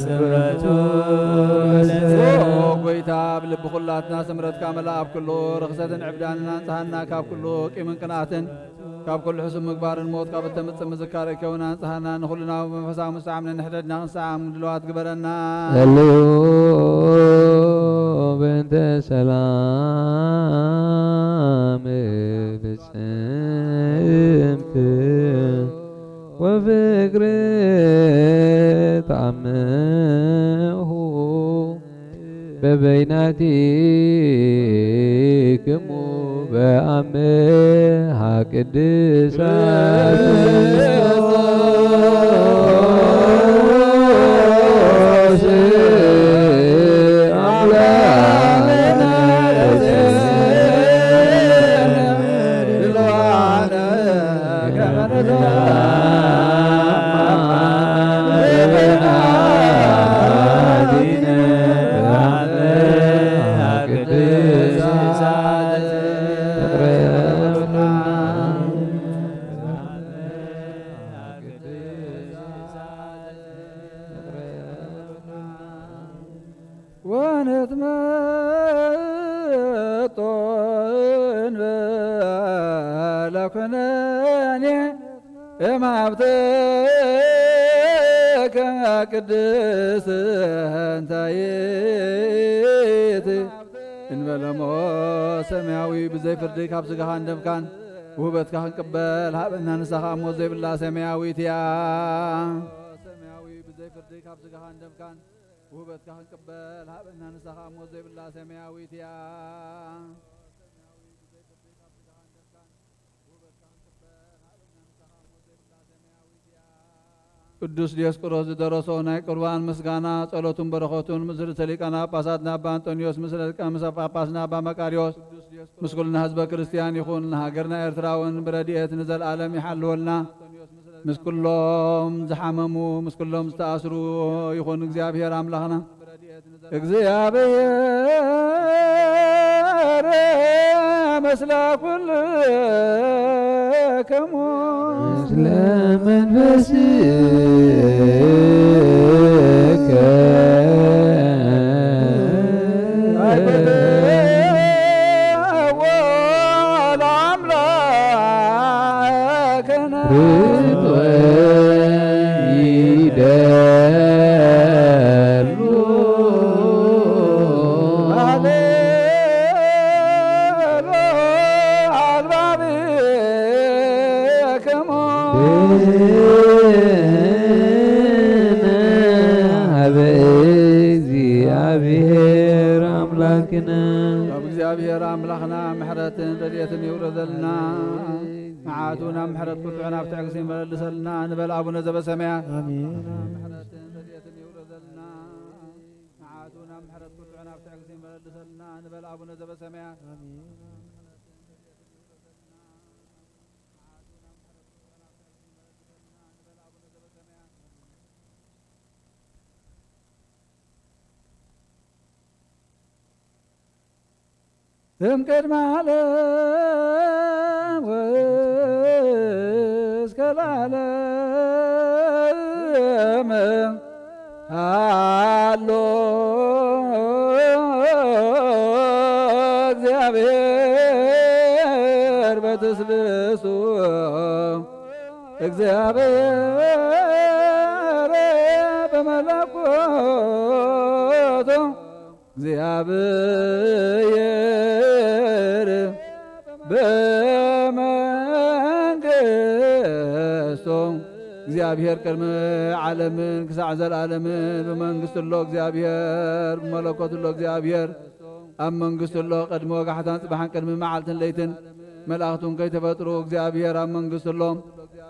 ስምረቱ። ኦ ጎይታ፣ ኣብ ልቢ ኩላትና ስምረትካ መላእ፣ ኣብ ኩሉ ርኽሰትን ዕብዳንን ኣንጽሃና፣ ካብ ኩሉ ቂምን ቅንኣትን፣ ካብ ኩሉ ሕሱም ምግባርን ሞት ካብ እተምጽእ ምዝካር ከውን ኣንጽሃና፣ ንኹልና መንፈሳዊ ምሳዓም ነንሕደድና ክንሰዓም ድልዋት ግበረና። ጸልዩ በእንተ ሰላም ፍጽምት ወፍቅር ተአምሁ በበይናቲክሙ በአምሃ ቅድሳት። ወነትመጦ እንበለ ኩነኔ እምሃብተከ ቅድስት እንታይት እንበለሞ ሰማያዊ ብዘይ ፍርዲ ካብ ስጋኻን ደምካን ውህበትካ ክንቅበል ሃበና። ንሳ ኸኣ ሞት ዘይብላ ሰማያዊት እያ። ሰማያዊ ብዘይ ፍርዲ ካብ ስጋኻን ደምካን ውህበትካ ክንቅበል ሃበና። ንሳ ኸኣ ሞት ዘይብላ ሰማያዊት እያ። ቅዱስ ዲዮስቆሮስ ዝደረሶ ናይ ቁርባን ምስጋና፣ ጸሎቱን በረኸቱን ምስ ርእሰ ሊቃነ ጳጳሳትና ኣባ ኣንጦንዮስ፣ ምስ ሊቀ፣ ምስ ጳጳስና ኣባ መቃርዮስ፣ ምስ ኩልና ህዝበ ክርስቲያን ይኹን። ንሃገርና ኤርትራ እውን ብረድኤት ንዘለኣለም ይሓልወልና። ምስ ኩሎም ዝሓመሙ፣ ምስ ኩሎም ዝተኣስሩ ይኹን። እግዚኣብሔር ኣምላኽና፣ እግዚኣብሔር ምስለ ኩልክሙ፣ ምስለ መንፈስከ። ርትወ ይደሉ። ሀበ እግዚኣብሔር ኣምላክነ። ካብ እግዚኣብሔር ኣምላኽና ምሕረትን ረድኤትን ይውረደልና። መዓቱ ናብ ምሕረት ቁጥዑ ናብ ትዕግስቲ ይመለልሰልና ንበል ኣቡነ ዘበሰማያት። ኣሜን። መዓቱ ናብ ምሕረት ቁጥዑ ናብ ትዕግስቲ ይመለልሰልና ንበል ኣቡነ ዘበሰማያት። ኣሜን። እም ቅድመ ዓለም ወእስከ ለዓለም ሃሎ እግዚኣብሔር በትስብእቱ። እግዚኣብሔር በመለኮቱ፣ እግዚኣብሔር በመንግስቱ። እግዚኣብሔር ቅድሚ ዓለምን ክሳዕ ዘለዓለምን ብመንግስቱ ኣሎ እግዚኣብሔር፣ ብመለኮት ኣሎ እግዚኣብሔር። ኣብ መንግስቱ ኣሎ ቅድሚ ወጋሕታን ጽባሕን ቅድሚ መዓልትን ለይትን። መላእኽቱን ከይተፈጥሩ እግዚኣብሔር ኣብ መንግስቱ ኣሎ።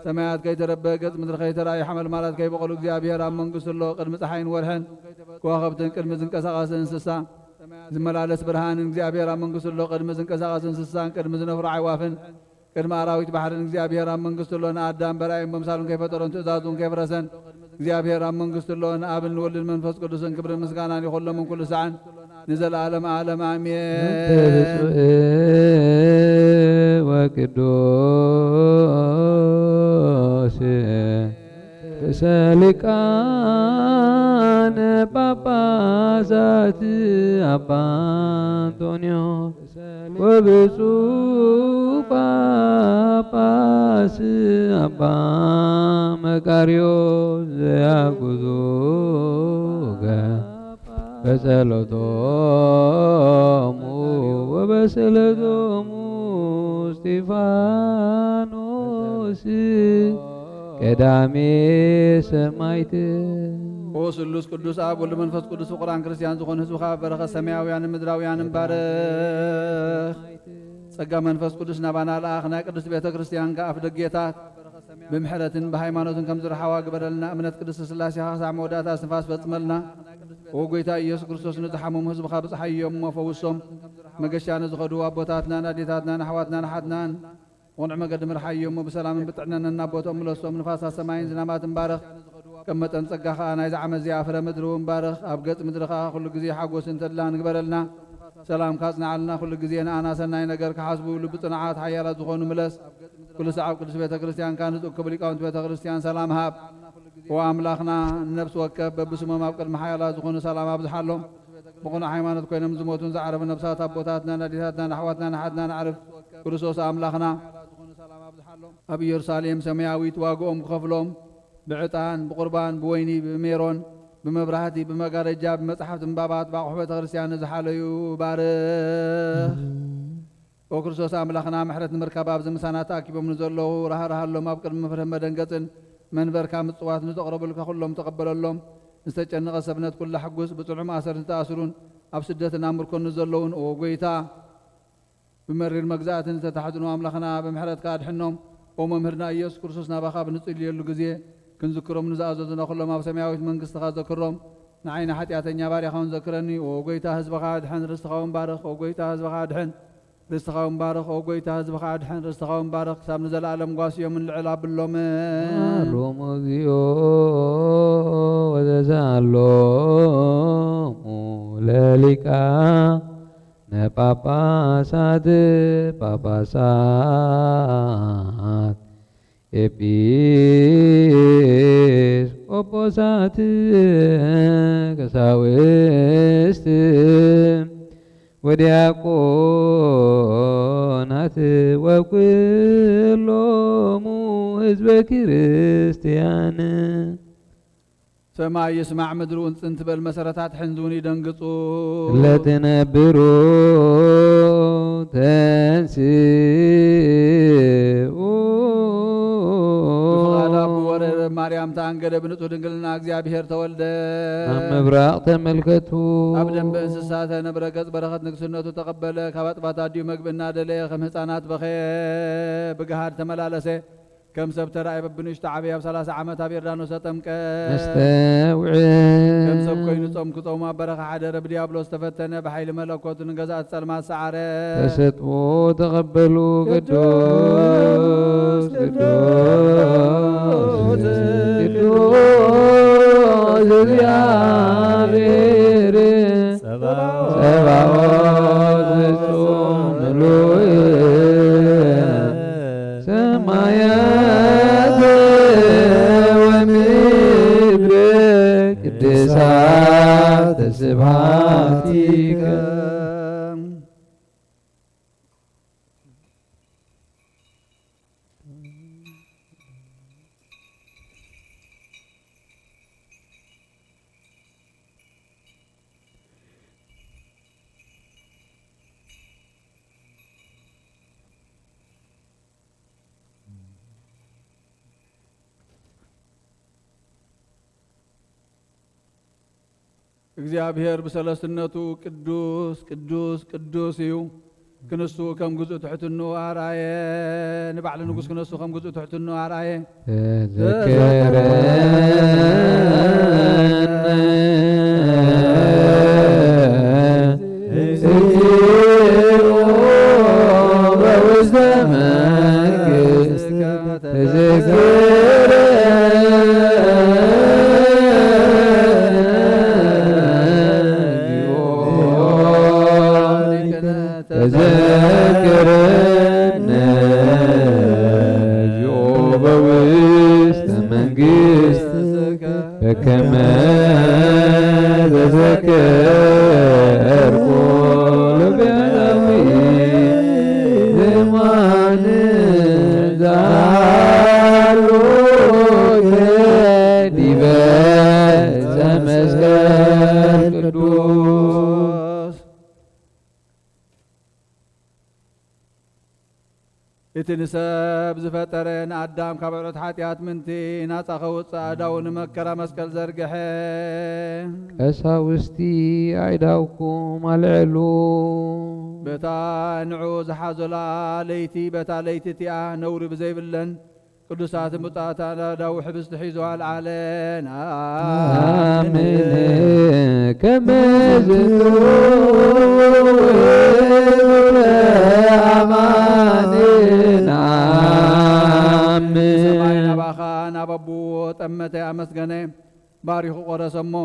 ሰማያት ከይተረበ ገጽ ምድሪ ከይተራእዩ ሓመልማላት ከይበቐሉ እግዚኣብሔር ኣብ መንግስቱ ኣሎ። ቅድሚ ጸሓይን ወርሕን ከዋኽብትን ቅድሚ ዝንቀሳቐስ እንስሳ ዝመላለስ ብርሃንን እግዚኣብሔር ኣብ መንግስቱ ኣሎ። ቅድሚ ዝንቀሳቐስ እንስሳን ቅድሚ ዝነፍሩ ኣዕዋፍን ቅድሚ ኣራዊት ባሕርን እግዚኣብሔር ኣብ መንግስቱ ኣሎ። ንኣዳም በራእዩን በምሳሉን ከይፈጠሮን ትእዛዙን ከየፍረሰን እግዚኣብሔር ኣብ መንግስቱ ኣሎ። ንኣብን ንወልድን መንፈስ ቅዱስን ክብርን ምስጋናን ይኹሎምን ኩሉ ሰዓን። ንዘለዓለም ዓለም ኣሜን። ብፁዕ ወቅዱስ ርእሰ ሊቃነ ጳጳሳት ኣባ አንጦንዮስ ወብፁዕ ጳጳስ ኣባ መቃርዮስ ዘያጉዙከ በጸሎቶሙ ወበስእለቶሙ እስጢፋኖስ ቀዳሜ ሰማይት። ኦ ስሉስ ቅዱስ ኣብ ወልድ መንፈስ ቅዱስ ፍቁራን ክርስቲያን ዝኾኑ ህዝብኻ በረኸት ሰማያውያንን ምድራውያንን ባርኽ። ጸጋ መንፈስ ቅዱስ ናባና ለኣኽ፣ ናይ ቅድስት ቤተ ክርስቲያን ከኣ ኣፍ ደጌታት ብምሕረትን ብሃይማኖትን ከም ዝረሓዋ ግበረልና። እምነት ቅድስት ስላሴኻ ክሳዕ መወዳእታ እስትንፋስ ፈጽመልና። ኦ ጎይታ ኢየሱስ ክርስቶስ፣ ንዝሓመሙ ህዝብኻ ብጽሓዮም እሞ ፈውሶም። መገሻ ንዝኸዱ ኣቦታትናን ኣዴታትናን ኣሕዋትናን ኣሓትናን ብቕኑዕ መገዲ ምርሓዮም እሞ ብሰላምን ብጥዕናን ናብ ቦትኦም ምለሶም። ንፋሳት ሰማይን ዝናማትን ባርኽ። ከም መጠን ጸጋ ኸኣ ናይዚ ዓመት እዚኣ ፍረ ምድሪ እውን ባርኽ። ኣብ ገጽ ምድሪ ኸኣ ኩሉ ግዜ ሓጎስን ተድላን ግበረልና። ሰላምካ ኣጽንዓልና። ኩሉ ግዜ ንኣና ሰናይ ነገር ክሓስቡ፣ ልቢ ጽኑዓት ሓያላት ዝኾኑ ምለስ። ኩሉ ሰዓብ ቅድስት ቤተ ክርስቲያንካ ንጽውክቡ ሊቃውንቲ ቤተ ክርስቲያን ሰላም ሃብ። ኦ ኣምላኽና፣ ንነፍሲ ወከፍ በብስሞም ኣብ ቅድሚ ሓያላት ዝኾኑ ሰላም ኣብዝሓሎም። ብቕኑዕ ሃይማኖት ኮይኖም ዝሞቱን ዝዓረፉ ነፍሳት ኣቦታትናን ኣዴታትናን ኣሕዋትናን ኣሓትናን ኣዕርፍ። ክርስቶስ ኣምላኽና ኣብ ኢየሩሳሌም ሰማያዊት ዋግኦም ክኸፍሎም ብዕጣን፣ ብቑርባን፣ ብወይኒ፣ ብሜሮን፣ ብመብራህቲ፣ ብመጋረጃ፣ ብመጽሓፍቲ ምንባባት፣ ብኣቑሑ ቤተ ክርስቲያን ንዝሓለዩ ባርኽ። ኦ ክርስቶስ ኣምላኽና፣ ምሕረት ንምርካብ ኣብዚ ምሳና ተኣኪቦም ንዘለዉ ራህራሃሎም፣ ኣብ ቅድሚ ፍርህን መደንገጽን መንበርካ ምጽዋት ንዘቕረቡልካ ኩሎም ተቐበለሎም። ንዝተጨነቐ ሰብነት ኩላ ሕጉስ፣ ብጽኑዕ ማእሰር ዝተኣስሩን ኣብ ስደትን ኣብ ምርኮን ንዘለዉን፣ ኦ ጎይታ፣ ብመሪር መግዛእትን ዝተታሕዝኑ ኣምላኽና ብምሕረትካ ኣድሕኖም። ኦ መምህርና ኢየሱስ ክርስቶስ፣ ናባኻ ብንጽልየሉ ግዜ ክንዝክሮም ንዝኣዘዙና ኩሎም ኣብ ሰማያዊት መንግስትኻ ዘክሮም። ንዓይ ንሓጢኣተኛ ባርያኻ እውን ዘክረኒ። ኦ ጎይታ፣ ህዝብኻ ኣድሕን፣ ርስትኻ እውን ባርኽ። ኦ ጎይታ፣ ህዝብኻ ኣድሕን፣ ርስትኻ እውን ባርኽ። ኦ ጎይታ፣ ህዝብኻ ኣድሕን፣ ርስትኻ እውን ባርኽ። ክሳብ ንዘለኣለም ጓስዮምን ልዕል ኣብሎምን። ማሮሙ እግዚኦ ወዘዛሎሙ ለሊቃነ ጳጳሳት ጳጳሳት ኤጲስቆጶሳት ቀሳውስት ወዲያቆናት ወኩሎሙ ህዝበ ክርስቲያን። ሰማይ ይስማዕ ምድሪ እውን ጽን ትበል፣ መሰረታት ሕንዚ እውን ይደንግጹ። ለትነብሩ ተንስኡ። ብፍቓድ ኣቡ ወረ ማርያም ተኣንገደ፣ ብንጹህ ድንግልና እግዚኣብሔር ተወልደ። ኣብ ምብራቕ ተመልከቱ። ኣብ ደንበ እንስሳ ተነብረ፣ ገጽ በረኸት ንግስነቱ ተቐበለ። ካብ ኣጥባት ኣዲኡ መግቢ እናደለየ ከም ህፃናት በኸየ። ብገሃድ ተመላለሰ። ከም ሰብ ተራእየ፣ በብንእሽቶ ዓበየ። ኣብ ሰላሳ ዓመት ኣብ ዮርዳኖስ ተጠምቀ። ነስተውዕል። ከም ሰብ ኮይኑ ጾም ክጾሙ ኣብ በረኻ ሓደረ። ብዲያብሎስ ተፈተነ። ብሓይሊ መለኮቱ ንገዛእቲ ጸልማት ሰዓረ። ተሰጥኦ ተቐበሉ። ቅዱስ ቅዱስ ቅዱስ እግዚኣብሔር ጸባኦት ፍጹም ምሉእ ሰማያት ወምድር ቅድሳት ስብሐቲከ። እግዚኣብሔር ብሰለስትነቱ ቅዱስ ቅዱስ ቅዱስ እዩ። ክንሱ ከም ግዙእ ትሕትንኡ ኣርኣየ። ንባዕሉ ንጉስ ክንሱ ከም ግዙእ ትሕትንኡ ኣርኣየ። ተዘከረነ እግዚኦ በውስተ መንግሥትከ ተዘከረነ እግዚኦ ቸርነት በውስተ መንግሥትከ በከመ ዘዘከርኩ ለገናዊ ዘማን ዛሎ ዲበ ዕፀ መስቀል ቅዱስ። እቲ ንሰብ ዝፈጠረ ንኣዳም ካብ ዕለት ሓጢኣት ምንቲ ናጻ ከውጽእ ኣእዳዉ ንመከራ መስቀል ዘርግሐ። ቀሳውስቲ ኣእዳውኩም ኣልዕሉ። በታ ንዑ ዝሓዞላ ለይቲ፣ በታ ለይቲ እቲኣ ነውሪ ብዘይብለን ቅዱሳትን ብፁዓትን ኣእዳዉ ሕብስቲ ሒዙ ኣልዓለን። ኣሜን። ኣሜን። ከመ ዝንቱ ውእቱ ለአማን ንአምን። ሰማይ ናባኻ ናብ ኣቦዎ ጠመተ፣ ኣመስገነ፣ ባሪኹ ቆረሰ እሞ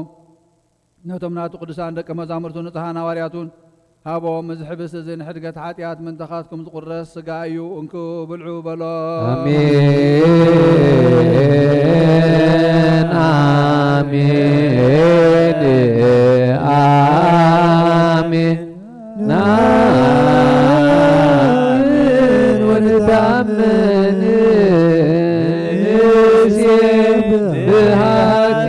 ነቶም ናቱ ቅዱሳን ደቀ መዛሙርቱ ንጹሓን ሃዋርያቱን ሃቦም። እዚ ሕብስቲ እዚ ንሕድገት ሓጢኣት ምንተኻትኩም ዝቑረስ ስጋ እዩ፣ እንኩ ብልዑ በሎ። ኣሜን፣ ኣሜን፣ ኣሜን። ናምን ወንታምን ንሴብሐከ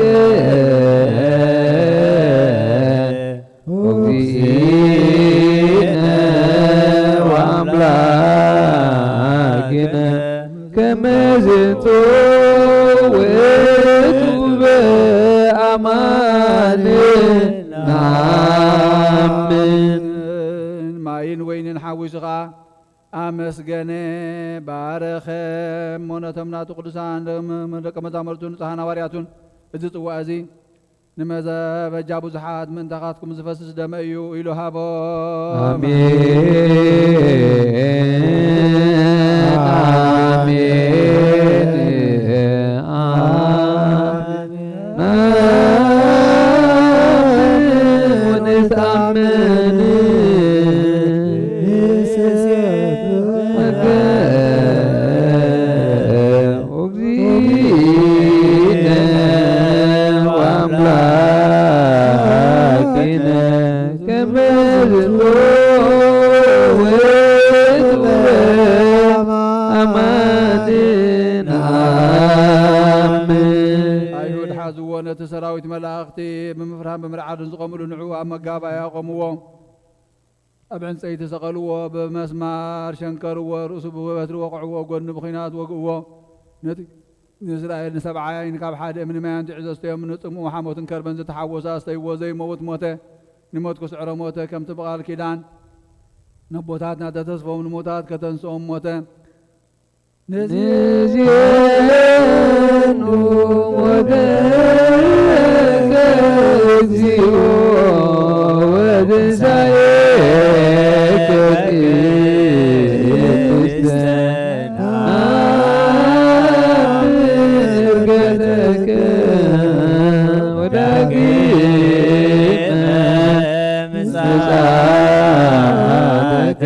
እግዚእነ ወአምላክነ ከመ ዝንቱ ውእቱ በአማን ናምን። ማይን ወይንን ሓዊሱ ኸዓ ኣመስገነ፣ ባረኸ። እሞ ነቶም ናቱ ቅዱሳን ደም-፣ ደቀ መዛሙርቱን ንጹሓን ሃዋርያቱን፣ እዚ ጽዋእ እዚ ንመዘበጃ ብዙሓት ምእንታኻትኩም ዝፈስስ ደመ እዩ ኢሉ ሃቦም። ኣሜን፣ ኣሜን፣ ኣሜን። ናምን ወንታምን ንሴብሐከ እግዚእነ ወአምላክነ ከመ ዝንቱ ውእቱ በአማን ናምን። ኣይሁድ ሓዝዎ፣ ነቲ ሰራዊት መላእኽቲ ብምፍርሃን ብምርዓድን ዝቖምሉ ንዕኡ ኣብ መጋባእያ ኣቖምዎ። ኣብ ዕንጸይቲ ሰቐልዎ፣ ብመስማር ሸንከርዎ፣ ርእሱ ብበትሪ ወቕዕዎ፣ ጎድኑ ብኲናት ወግእዎ። ነቲ ንእስራኤል ንሰብዓ ኣያይን ካብ ሓደ እምኒ ማይ ኣንቲዑ ዘስተዮም፣ ንጽምኡ ሓሞትን ከርበን ዝተሓወሰ ኣስተይዎ፣ ዘይመውት ሞተ። ንሞት ክስዕሮ ሞተ፣ ከምቲ ብቓል ኪዳን ነቦታትና ተተስፎም፣ ንሙታት ከተንስኦም ሞተ። ንዜኑ ሞተከ እግዚኦ ወትንሳኤከ ቅድስተ ናምን ዕርገተከ ወዳግመ ምጽኣተከ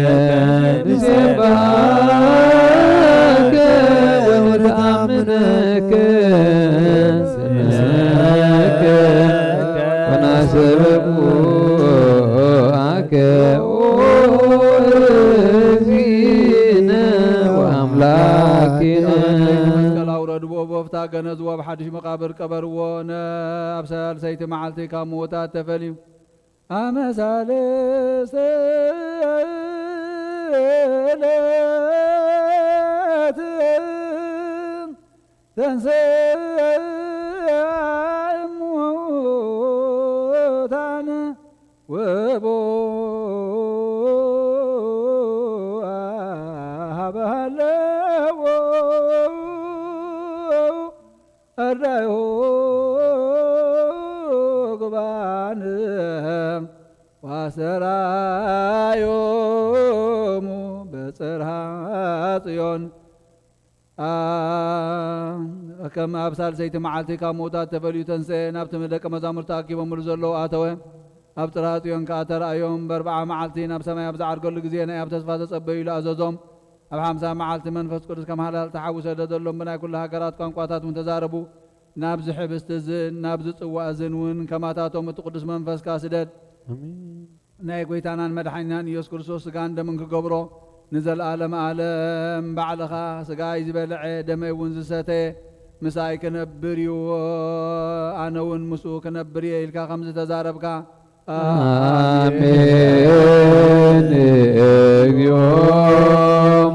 ንሴብሐከ ወንትአምነከ ስመከ ወናሰብኩ ኣከ ኦ እግዚእነ ወአምላክነ። መስቀል ኣውረድዎ፣ ቦፍታ ገነዝዎ፣ ኣብ ሓድሽ መቓብር ቀበርዎ። ነ-፣ ኣብ ሳልሰይቲ መዓልቲ ካብ ምዉታት ተፈልዩ። ኣመ ሳልስቲ ዕለት ተንሥእ እሙታን ወቦአ ሀበ ሀለዎ አርዳዮ ግባን ወአስተርአዮሙ በጽርሐ ጽዮን። አ-፣ ከም ኣብ ሳልሰይቲ መዓልቲ ካብ ምዉታት ተፈልዩ ተንስአ፣ ናብቲ ደቀ መዛሙርቲ ተኣኪቦምሉ ዘለዉ ኣተወ። ኣብ ጽርሐ ጽዮን ከኣ ተራእዮም። በርብዓ መዓልቲ ናብ ሰማይ ኣብ ዝዓርገሉ ግዜ ናይ ኣብ ተስፋ ተጸበዩሉ ኣዘዞም። ኣብ ሓምሳ መዓልቲ መንፈስ ቅዱስ ከም ሃላል ተሓዊ ሰደደሎም። ብናይ ኩሉ ሃገራት ቋንቋታት እውን ተዛረቡ። ናብዚ ሕብስቲ እዝን ናብዚ ጽዋእ እዝን እውን ከማታቶም እቲ ቅዱስ መንፈስካ ስደድ። ኣሜን። ናይ ጐይታናን መድሓኒናን ኢየሱስ ክርስቶስ ስጋን ደምን ክገብሮ ንዘለኣለም ኣለም ባዕልኻ ስጋይ ዝበልዐ ደመይ እውን ዝሰተየ ምሳይ ክነብር እዩ፣ ኣነ እውን ምስኡ ክነብር እየ ኢልካ ከም ዝተዛረብካ ኣሜን። እግዚኦ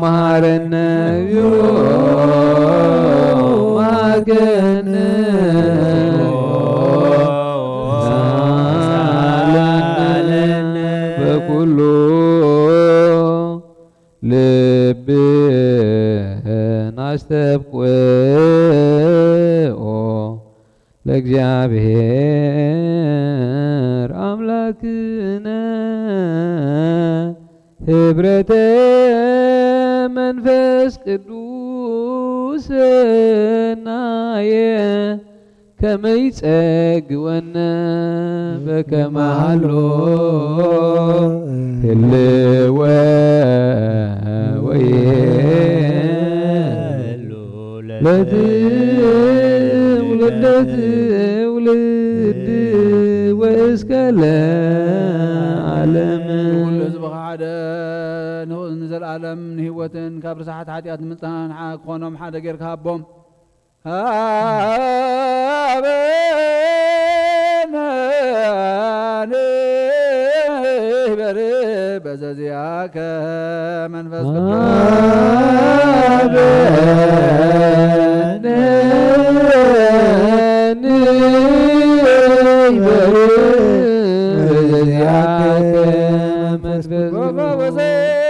መሐረነ፣ እግዚኦ መሐረነ፣ ሳለነ በኩሉ ልብና አስተብቅዖ ለእግዚአብሔር አምላክነ ህብረተ መንፈስ ቅዱስ ሰናየ ከመ ይጸግወነ በከመ ሀሎ ህልወ ወይሄሉ ለትውልድ ለትውልድ ወእስከ ለዓለም። ንኹሉ ህዝብኻ ሓደ ንዘለኣለም ንህይወትን ካብ ርሳሓት ሓጢኣት ንምጽናን ክኾኖም ሓደ ጌርካ ሃቦም። ሀበነ ንህበር በዘዚአከ መንፈስ ቅዱስ። ሀበነ ንህበር በዘዚአከ መንፈስ ቅዱስ።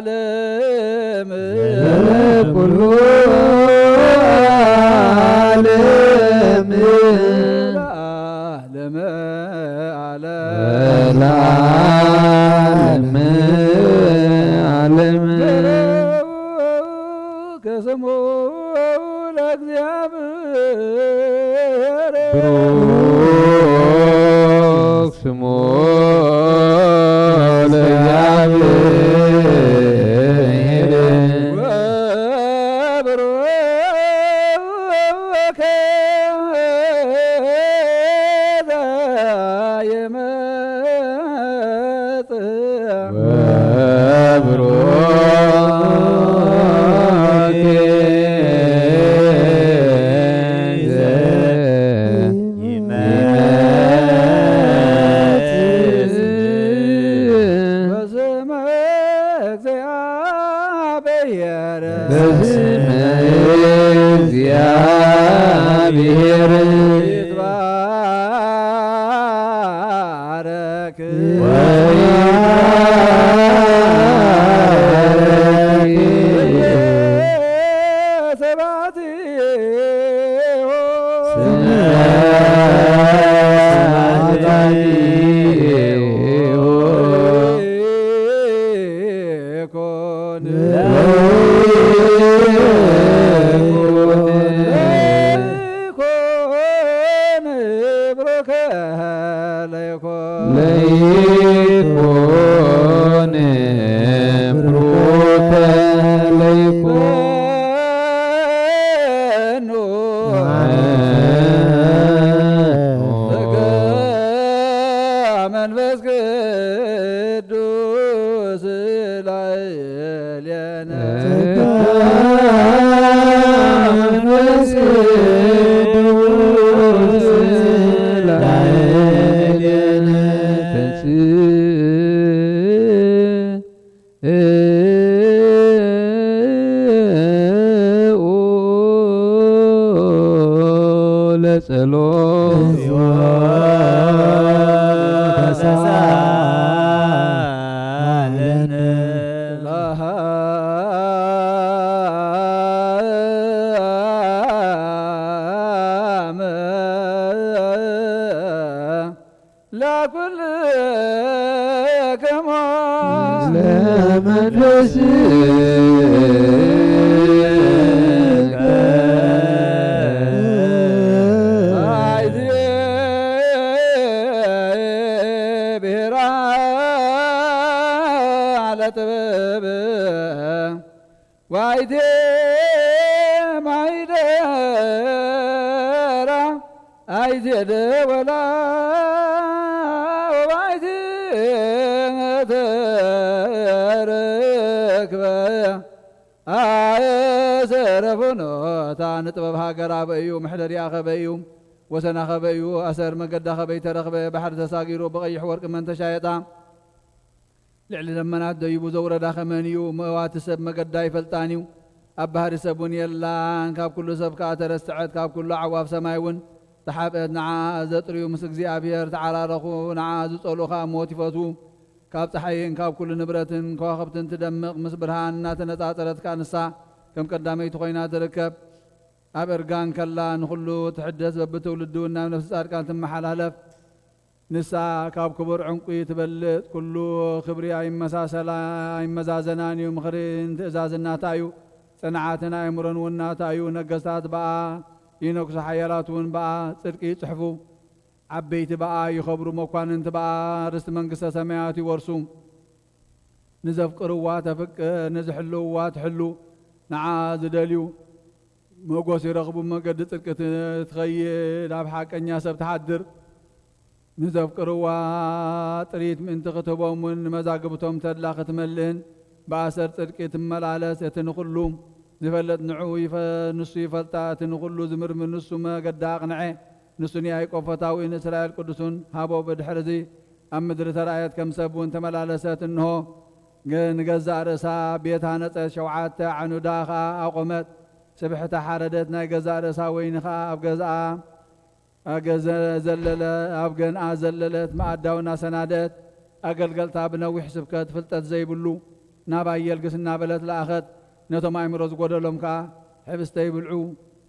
ዓለም ኩሉ ዓለም ለዓለመ ዓለም ለዓለመ ዓለም ከስሙ ለእግዚአብሔር ብሩክ ስሙ ለእግዚአብሔር ወብሩከ ዘየመጽእ ወብሩክ በስመ እግዚአብሔር በስመ እግዚአብሔር ይትባረክ ወይትባረክ ስብሐት ይኩን ለይኩን ብሩከ ለይኩን ለይኩን ብሩከ ለይኩን ጸጋ መንፈስ ቅዱስ ላዕሌነ። ጸጋ መንፈስ ቅዱስ ላዕሌነ ተንሥእ ለጸሎት ርእስከ። ብሔራ ለጥበብ ዋይቴ ማይደራ ኣይቴ ደወላ ወባይቴ ተረክበ ኣሰረ ፍኖታ ንጥበብ ሃገር ኣበይ እዩ? ምሕደሪኣ ከበይ እዩ? ወሰና ከበይ እዩ? ኣሰር መገዳ ከበይ ተረኽበ? ባሕሪ ተሳጊሩ ብቐይሕ ወርቂ መን ተሻየጣ? ልዕሊ ደመናት ደይቡ ዘውረዳ ከመን እዩ? መእዋቲ ሰብ መገዳ ኣይፈልጣን እዩ። ኣብ ባህሪ ሰብ እውን የላን። ካብ ኩሉ ሰብ ከኣ ተረስዐት፣ ካብ ኩሉ ኣዕዋፍ ሰማይ እውን ተሓብአት። ንዓ ዘጥርዩ ምስ እግዚኣብሔር ተዓራረኹ፣ ንዓ ዝጸልኡ ከኣ ሞት ይፈትዉ። ካብ ጸሓይን ካብ ኩሉ ንብረትን ከዋኽብትን ትደምቕ፣ ምስ ብርሃን እናተነጻጸረት ከኣ ንሳ ከም ቀዳመይቲ ኮይና ትርከብ። ኣብ እርጋን ከላ ንኹሉ ትሕደስ፣ በብትውልዲ እውን ናብ ነፍሲ ጻድቃን ትመሓላለፍ። ንሳ ካብ ክቡር ዕንቁ ትበልጽ፣ ኩሉ ክብሪ ኣይመሳሰላ ኣይመዛዘናን እዩ። ምኽርን ትእዛዝን ናታ እዩ፣ ጽንዓትን ኣእምሮን እውን ናታ እዩ። ነገስታት ብኣ ይነግሱ፣ ሓያላት እውን ብኣ ጽድቂ ይጽሕፉ። ዓበይቲ ብኣ ይኸብሩ፣ መኳንንቲ ብኣ ርስቲ መንግስተ ሰማያት ይወርሱ። ንዘፍቅርዋ ተፍቅር፣ ንዝሕልውዋ ትሕሉ። ንዓ ዝደልዩ መጎስ ይረኽቡ፣ መገዲ ጽድቂ ት-፣ ትኸይድ፣ ኣብ ሓቀኛ ሰብ ትሓድር። ንዘፍቅርዋ ጥሪት ምእንቲ ክትህቦም እውን ንመዛግብቶም ተድላ ክትመልእን ብኣሰር ጽድቂ ትመላለስ። እቲ ንኹሉ ዝፈልጥ ንዑ ይፈ-፣ ንሱ ይፈልጣ፣ እቲ ንኹሉ ዝምርምር ንሱ መገዳ ኣቕንዐ። ንሱ ንያዕቆብ ፈታዊኡ ንእስራኤል ቅዱሱን ሃቦ። ብድሕርዚ ኣብ ምድሪ ተራእየት፣ ከም ሰብ እውን ተመላለሰት። እንሆ፣ ገ-፣ ንገዛእ ርእሳ ቤት ሃነጸት፣ ሸውዓተ ዓኑዳ ኸኣ ኣቖመት። ስብሕታ ሓረደት፣ ናይ ገዛእ ርእሳ ወይኒ ኸኣ ኣብ ገዝኣ ኣገ-፣ ዘ-፣ ዘለለ፣ ኣብ ገንኣ ዘለለት፣ መኣዳ እውን ኣሰናደት። ኣገልገልታ ብነዊሕ ስብከት ፍልጠት ዘይብሉ ናባይ የልግስ እናበለት ለኣኸት። ነቶም ኣእምሮ ዝጎደሎም ከኣ፣ ሕብስተ ይብልዑ፣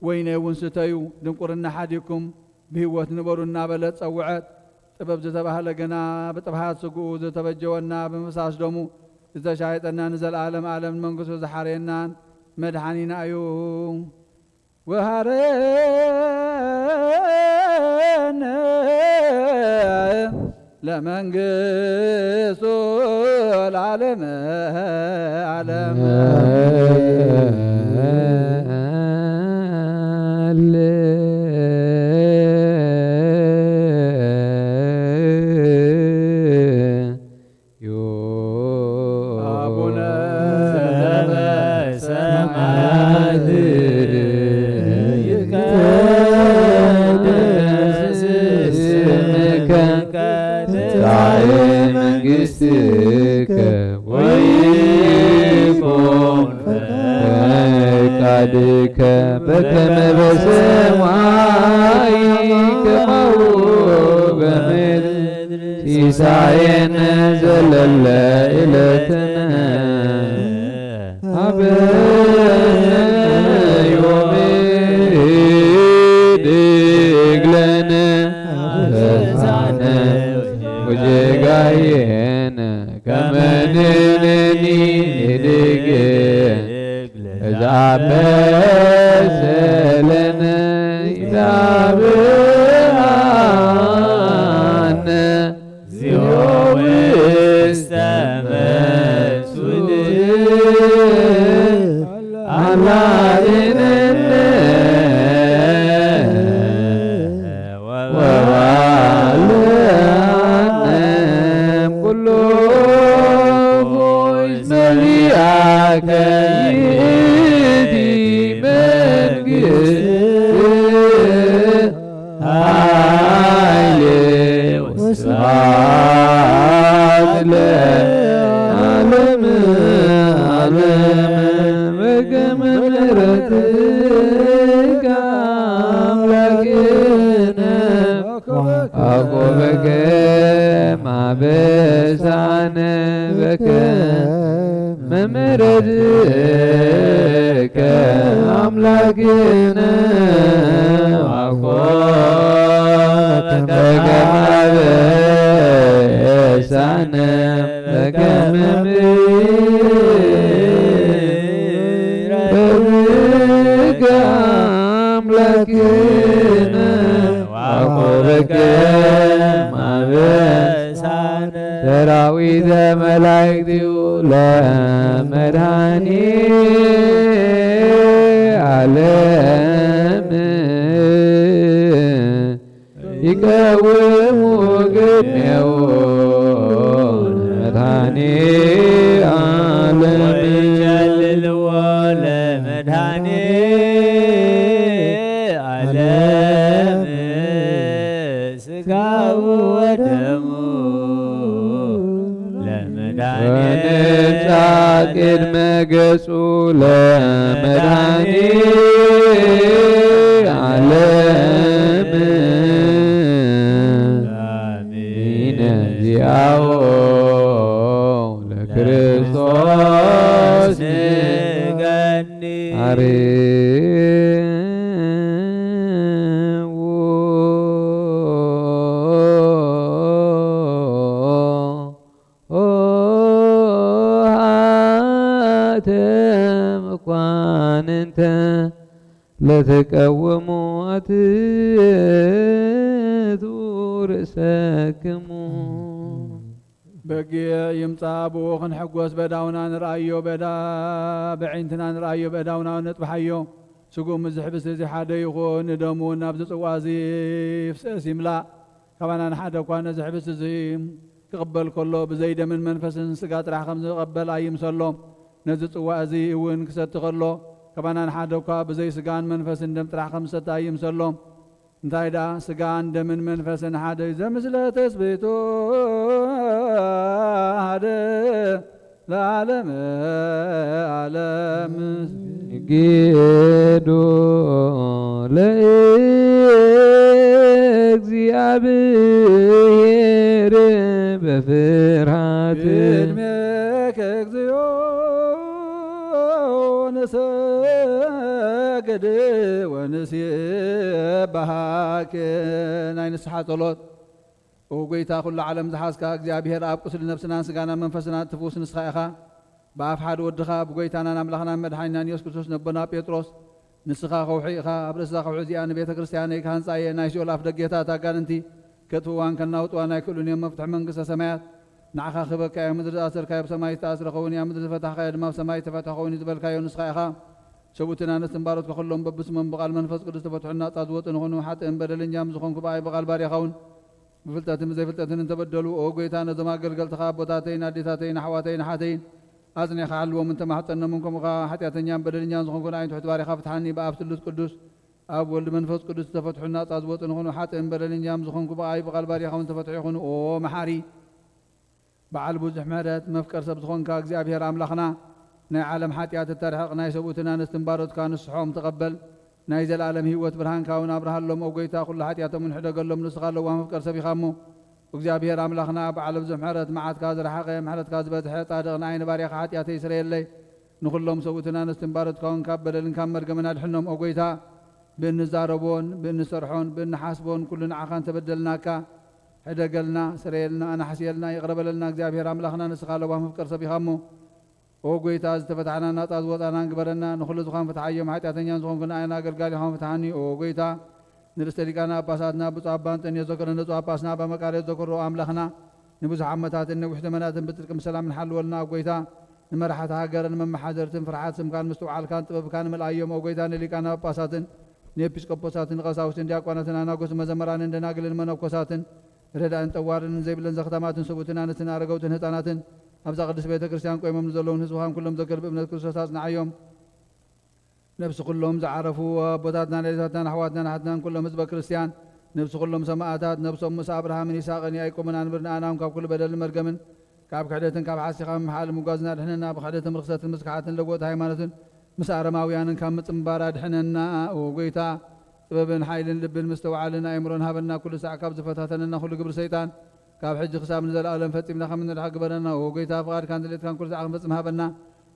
ወይነይ እውን ስተዩ፣ ድንቁርና ሓዲግኩም ብህይወት ንበሩ እናበለት ጸውዐት። ጥበብ ዝተባህለ ግና ብጥብሃት ስግኡ ዝተበጀወና፣ ብምፍሳስ ደሙ ዝተሻየጠና፣ ንዘለዓለም ዓለም ንመንግስቱ ዝሓረየናን መድሓኒና እዩ። ወሃረነ ለመንግስቱ ለዓለመ ዓለም። አቡነ ዘበሰማያት ይትቀደስ ስምከ ትምጻእ መንግስትከ ወይኩን ፈቃድከ በከመ በሰማይ ከማሁ በምድር። ሲሳየነ ዘለለ ዕለትነ ሀበነ ዮም። ህድግ ለነ አበሳነ ወጌጋየነ ከመ ንሕነኒ ንህድግ ለዘአበሰ ለነ ኢታብአነ እግዚኦ ውስተ መንሱት አላ አድኅነነ ወአውፅአነ እምኩሉ። እስመ ዚአከ ይእቲ መንግስት ኃይል ወስብሐት ለዓለመ ዓለም። በከመ ምሕረትከ አምላክነ ወኮበከ ማበሳነ በከመ ምሕረትከ አምላክነ ወኮበከ ማበሳነ በከመ ምሕረትከ አምላክነ ወአኮበከ ማበሳነ ሰራዊተ መላእክቲሁ ለመድኃኒ ዓለም ይቀውሙ ቅድሜሁ ለመድኃኒ ዓለም። ወይጨልልዎ ለመድኃኒ ዓለም ሥጋሁ ወደሙ ለመድኃኒ ወንጻ ቅድመ ገጹ ለመድኃኒ ዓለም ሚነ ዚአሁ ለክርስቶስ ንገኒ። አርው ኆኃተ መኳንንተ ለትቀውሙ አትቱ ርእሰክሙ። በጊዕ ይምጻእ ብኡ ክንሕጎስ በዳውና ንርኣዮ፣ በዳ በዒንትና ንርኣዮ፣ በዳውና ነጥብሓዮ። ስግኡ ምስ ዝሕብስ እዚ ሓደ ይኹን፣ ንደሙ እውን ናብዚ ጽዋ እዚ ይፍሰስ ይምላእ። ካባና ንሓደ እኳ ነዚ ሕብስቲ እዚ ክቕበል ከሎ ብዘይ ደምን መንፈስን ስጋ ጥራሕ ከም ዝቐበል ኣይምሰሎ። ነዚ ጽዋ እዚ እውን ክሰቲ ከሎ ካባና ንሓደ እኳ ብዘይ ስጋን መንፈስን ደም ጥራሕ ከም ዝሰቲ ኣይምሰሎ። እንታይ ደኣ ስጋን ደምን መንፈስን ሓደ እዩ። ዘምስለ ተስብእቱ ሓደ ለዓለመ ዓለም። ንስግዶ ለእግዚአብሔር በፍርሃት። ቅድሜከ እግዚኦ ንሰግድ ወንሴብሐከ። ናይ ንስሓ ጸሎት። ኦ ጐይታ፣ ኵሉ ዓለም ዝሓዝካ እግዚኣብሔር ኣብ፣ ቁስሊ ነፍስናን ስጋናን መንፈስናን እትፍውስ ንስኻ ኢኻ። ብኣፍ ሓደ ወድኻ፣ ብጐይታናን ኣምላኽናን መድሓኒናን የሱስ ክርስቶስ፣ ነቦና ጴጥሮስ፣ ንስኻ ከውሒ ኢኻ፣ ኣብ ርእሲ እዛ ከውሒ እዚኣ ንቤተ ክርስቲያነይ ክሃንጻ እየ፣ ናይ ሲኦል ኣፍ ደጌታት ኣጋንንቲ ከጥፍእዋን ከናውጥዋን ኣይክእሉን እዮም፣ መፍትሒ መንግስተ ሰማያት ንዓኻ ክህበካ እየ፣ ኣብ ምድሪ ዝኣሰርካዮ ብሰማይ ዝተኣስረ ክኸውን እዩ፣ ኣብ ምድሪ ዝፈታሕካዮ ድማ ኣብ ሰማይ ዝተፈትሐ ክኸውን እዩ ዝበልካዮ ንስኻ ኢኻ። ሰብኡትን ኣንስትን ባሮትካ ኩሎም በብስሞም ብቓል መንፈስ ቅዱስ ዝተፈትሑን ናጻ ዝወጹን ይኹኑ፣ ሓጥእን በደለኛን ዝኾንኩ ብኣይ ብቓል ባሪያኻ እውን ብፍልጠትን ብዘይፍልጠትን እንተበደሉ፣ ኦ ጐይታ፣ ነዞም ኣገልገልትኻ ኣቦታተይን ኣዴታተይን ኣሕዋተይን ኣሓተይን ኣጽኒዕካ ሓልዎም፣ እንተማሕጸኖምን ከምኡ ከኣ ሓጢኣተኛን በደለኛን ዝኾንኩ ንኣይን ትሑት ባሪኻ ፍትሓኒ። ብኣብ ስሉስ ቅዱስ፣ ኣብ ወልድ መንፈስ ቅዱስ ዝተፈትሑን ናጻ ዝወጹን ይኹኑ፣ ሓጥእን በደለኛን ዝኾንኩ ብኣይ ብቓል ባሪኻ እውን ዝተፈትሑ ይኹኑ። ኦ መሓሪ፣ በዓል ብዙሕ ምሕረት፣ መፍቀር ሰብ ዝኾንካ እግዚኣብሔር ኣምላኽና፣ ናይ ዓለም ሓጢኣት እተርሕቕ፣ ናይ ሰብኡትን ኣንስትን ባሮትካ ንስሖም ተቐበል። ናይ ዘለኣለም ህይወት ብርሃንካ እውን ኣብርሃሎም። ኦ ጐይታ፣ ኩሉ ሓጢኣቶም እውን ሕደገሎም። ንስኻ ለዋህ መፍቀር ሰብ ኢኻ እሞ፣ እግዚኣብሔር ኣምላኽና፣ በዓል ብዙሕ ምሕረት፣ መዓትካ ዝረሓቐ፣ ምሕረትካ ዝበዝሐ፣ ጻድቕ ንኣይ ንባርያኻ ሓጢኣተይ ስረየለይ። ንኹሎም ሰብኡትን ኣንስትን ባሮትካ እውን ካብ በደልን ካብ መርገምን ኣድሕኖም። ኦ ጐይታ፣ ብእንዛረቦን ብእንሰርሖን ብእንሓስቦን ኩሉ ንዓኻ እንተበደልናካ፣ ሕደገልና፣ ስረየልና፣ ኣናሕስየልና፣ ይቕረ በለልና። እግዚኣብሔር ኣምላኽና፣ ንስኻ ለዋህ መፍቀር ሰብ ኢኻ እሞ፣ ኦ ጐይታ፣ ዝተፈታሕናን ናጻ ዝወጻናን ግበረና። ንኹሉ ዝኾን ፍትሓዮም፣ ሓጢኣተኛን ዝኾንኩ ንኣይን ኣገልጋሊኻውን ፍትሓኒ። ኦ ጐይታ፣ ንርእስተ ሊቃነ ጳጳሳትና ብፁዕ ኣባ እንጠንዮስ ዘከረነ፣ ብፁዕ ጳጳስና ኣባ መቃርዮስ ዘከሮ ኣምላኽና፣ ንብዙሕ ዓመታትን ነዊሕ ዘመናትን ብጽድቂ ብሰላም ንሓልወልና። ኦ ጐይታ፣ ንመራሕቲ ሃገርን መመሓደርትን ፍርሓት ስምካን ምስትውዓልካን ጥበብካን ምልኣዮም። ኦ ጐይታ፣ ንሊቃነ ጳጳሳትን ንኤጲስቆጶሳትን ንቐሳውስትን ዲያቆናትን ኣናጉስ መዘምራንን ደናግልን መነኮሳትን ረዳእን ጠዋርን ዘይብለን ዘኽታማትን ሰብኡትን ኣንስትን ኣረገውትን ህፃናትን ኣብዛ ቅድስት ቤተ ክርስቲያን ቆይሞም ንዘለውን ህዝብኻን ኩሎም ዘክር ብእምነት ክርስቶስ ኣጽንዓዮም። ነብሲ ኩሎም ዝዓረፉ ኣቦታትናን ኣዴታትናን ኣሕዋትናን ኣሓትናን ኩሎም ህዝበ ክርስቲያን፣ ነብሲ ኩሎም ሰማእታት፣ ነብሶም ምስ ኣብርሃምን ይስሐቅን ያዕቆብን ኣንብር፣ ንኣና እውን ካብ ኩሉ በደልን መርገምን፣ ካብ ክሕደትን ካብ ሓሲኻ ምምሓል ምጓዝን ኣድሕነና፣ ብክሕደትን ርኽሰትን ምስክሓትን ለወጥ ሃይማኖትን ምስ ኣረማውያንን ካብ ምጽንባር ኣድሕነና። ኦ ጐይታ፣ ጥበብን ሓይልን ልብን ምስትውዓልን ኣእምሮን ሃበና፣ ኩሉ ሳዕ ካብ ዝፈታተነና ኩሉ ግብሪ ሰይጣን፣ ካብ ሕጂ ክሳብ ንዘለኣለም ፈጺምና ከም እንድሕን ግበረና። ኦ ጐይታ፣ ፍቓድካን ድሌትካን ኩሉ ሳዕ ክንፈጽም ሃበና።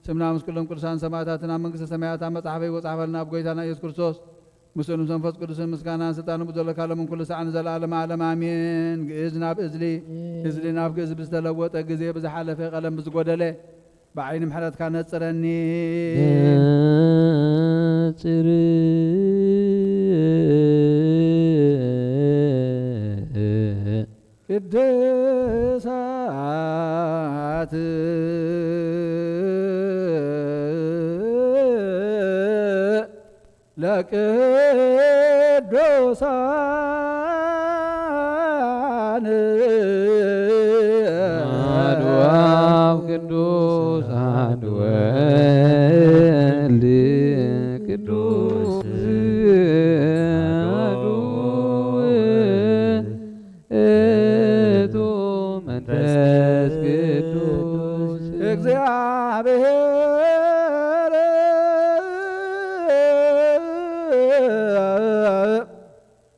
ስምና ምስ ኩሎም ቅዱሳን ሰማእታትን ኣብ መንግስተ ሰማያት ኣብ መጻሕፈይ ወጻሕፈልና፣ ኣብ ጐይታና ኢየሱስ ክርስቶስ፣ ምስኡን ምስ መንፈስ ቅዱስን ምስጋናን ስልጣንን ብዘለካ ሎምን ኩሉ ሳዕ ንዘለኣለም ዓለም ኣሜን። ግእዝ ናብ እዝሊ፣ እዝሊ ናብ ግእዝ ብዝተለወጠ፣ ግዜ ብዝሓለፈ፣ ቀለም ብዝጎደለ፣ ብዓይኒ ምሕረትካ ነጽረኒ። ነጽር። ለቅዱሳን አሐዱ አብ ቅዱስ አሐዱ ወልድ ቅዱስ አሐዱ ውእቱ መንፈስ ቅዱስ እግዚአብሔር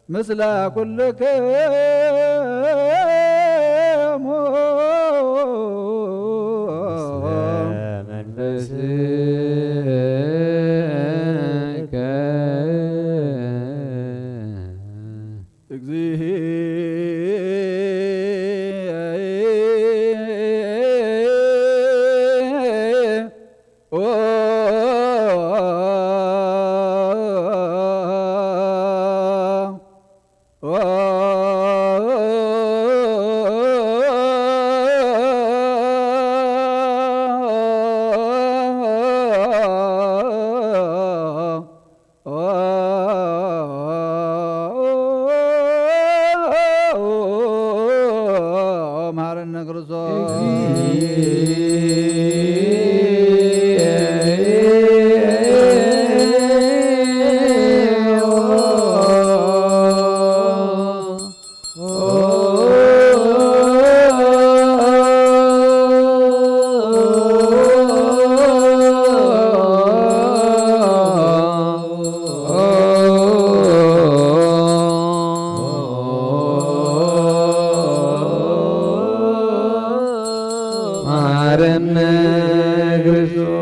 ምስለ ኩልክሙ መሐረነ ክርስቶስ። መሐረነ ክርስቶስ።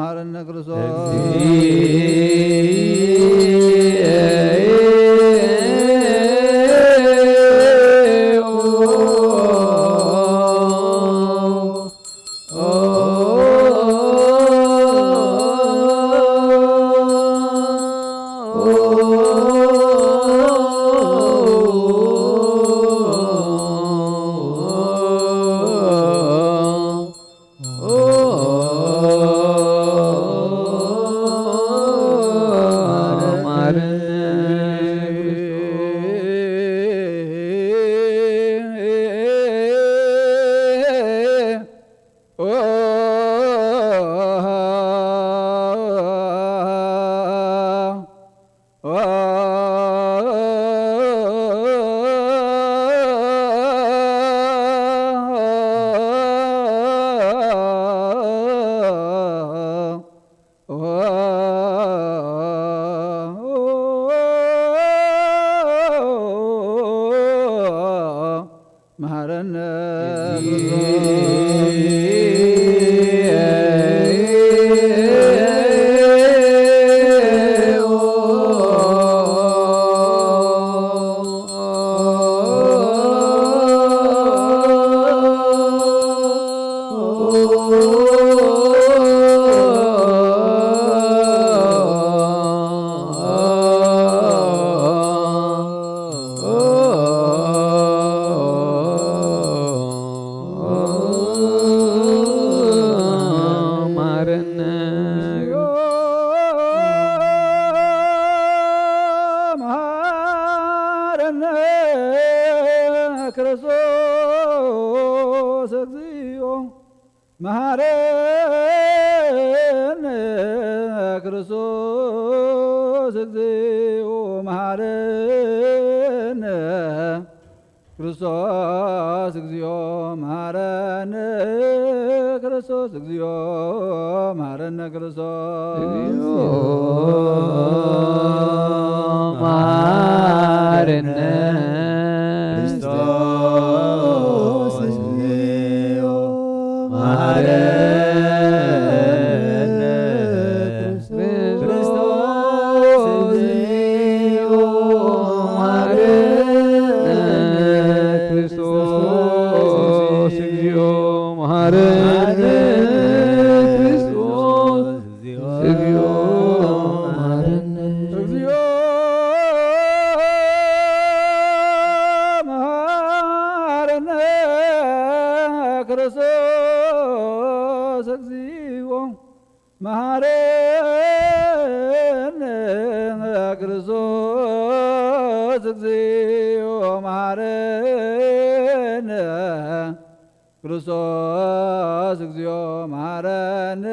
መሐረነ ክርስቶስ። መሐረነ መሐረነ መሐረነ ክርስቶስ እግዚኦ። መሐረነ ክርስቶስ እግዚኦ መሐረነ ክርስቶስ እግዚኦ መሐረነ ክርስቶስ እግዚኦ መሐረነ ክርስቶስ እግዚኦ መሐረነ ክርስቶስ እግዚኦ መሐረነ ክርስቶስ ክርስቶስ እግዚኦ መሐረነ። ክርስቶስ እግዚኦ መሐረነ።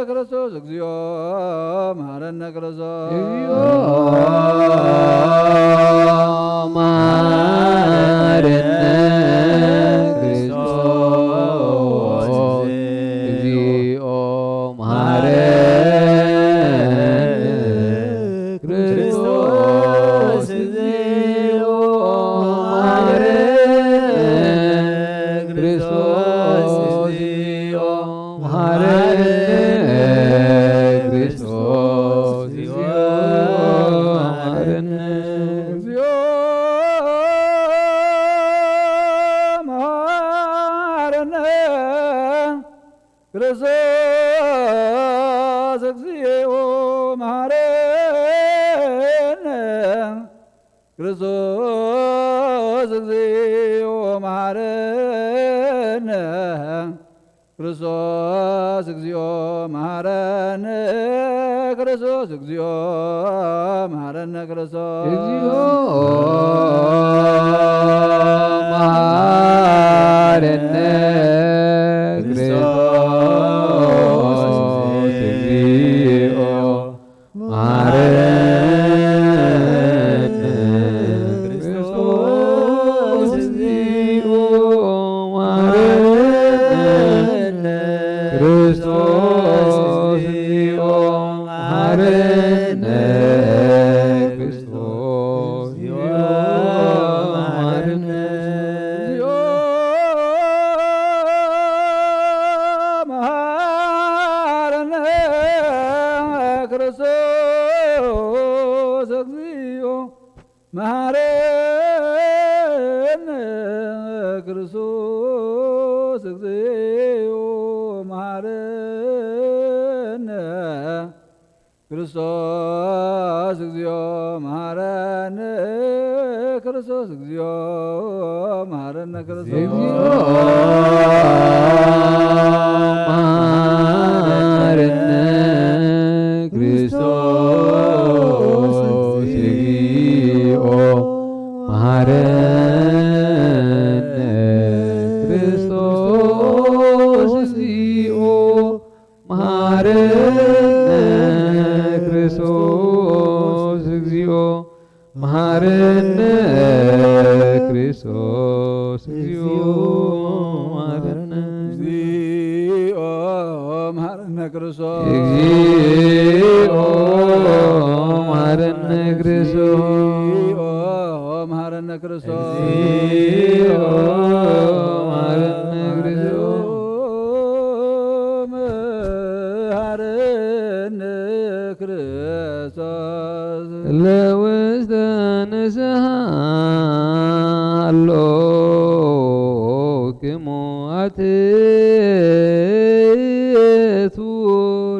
ክርስቶስ እግዚኦ መሐረነ። ክርስቶስ እግዚኦ መሐረነ። ክርስቶስ እግዚኦ መሐረነ። ክርስቶስ እግዚኦ መሐረነ። ክርስቶስ እግዚኦ መሐረነ። ክርስቶስ እግዚኦ መሐረነ። እግዚኦ መሐረነ። ክርስቶስ እግዚኦ መሐረነ። ክርስቶስ እግዚኦ መሐረነ። ክርስቶስ እግዚኦ መሐረነ። ክርስቶስ እግዚኦ መሐረነ። ክርስቶስ እግዚኦ መሐረነ። ክርስቶስ እግዚኦ መሐረነ። ክርስቶስ እግዚኦ መሐረነ። ክርስቶስ እግዚኦ መሐረነ። ክርስቶስ እግዚኦ መሐረነ። እግዚኦ መሐረነ። ክርስቶስ እግዚኦ መሐረነ። ክርስቶስ እግዚኦ መሐረነ። ክርስቶስ እግዚኦ መሐረነ። ክርስቶስ እግዚኦ መሐረነ። ክርስቶስ እግዚኦ መሐረነ። ክርስቶስ እግዚኦ መሐረነ። ክርስቶስ እግዚኦ መሐረነ። ክርስቶስ እግዚኦ መሐረነ። ክርስቶስ እግዚኦ መሐረነ። እግዚኦ መሐረነ። ክርስቶስ እግዚኦ መሐረነ። ክርስቶስ እግዚኦ መሐረነ። ክርስቶስ እግዚኦ መሐረነ። ክርስቶስ መሐረነ። ክርስቶስ ለውስተ ንስሓ ኣሎክሙ ኣትቱ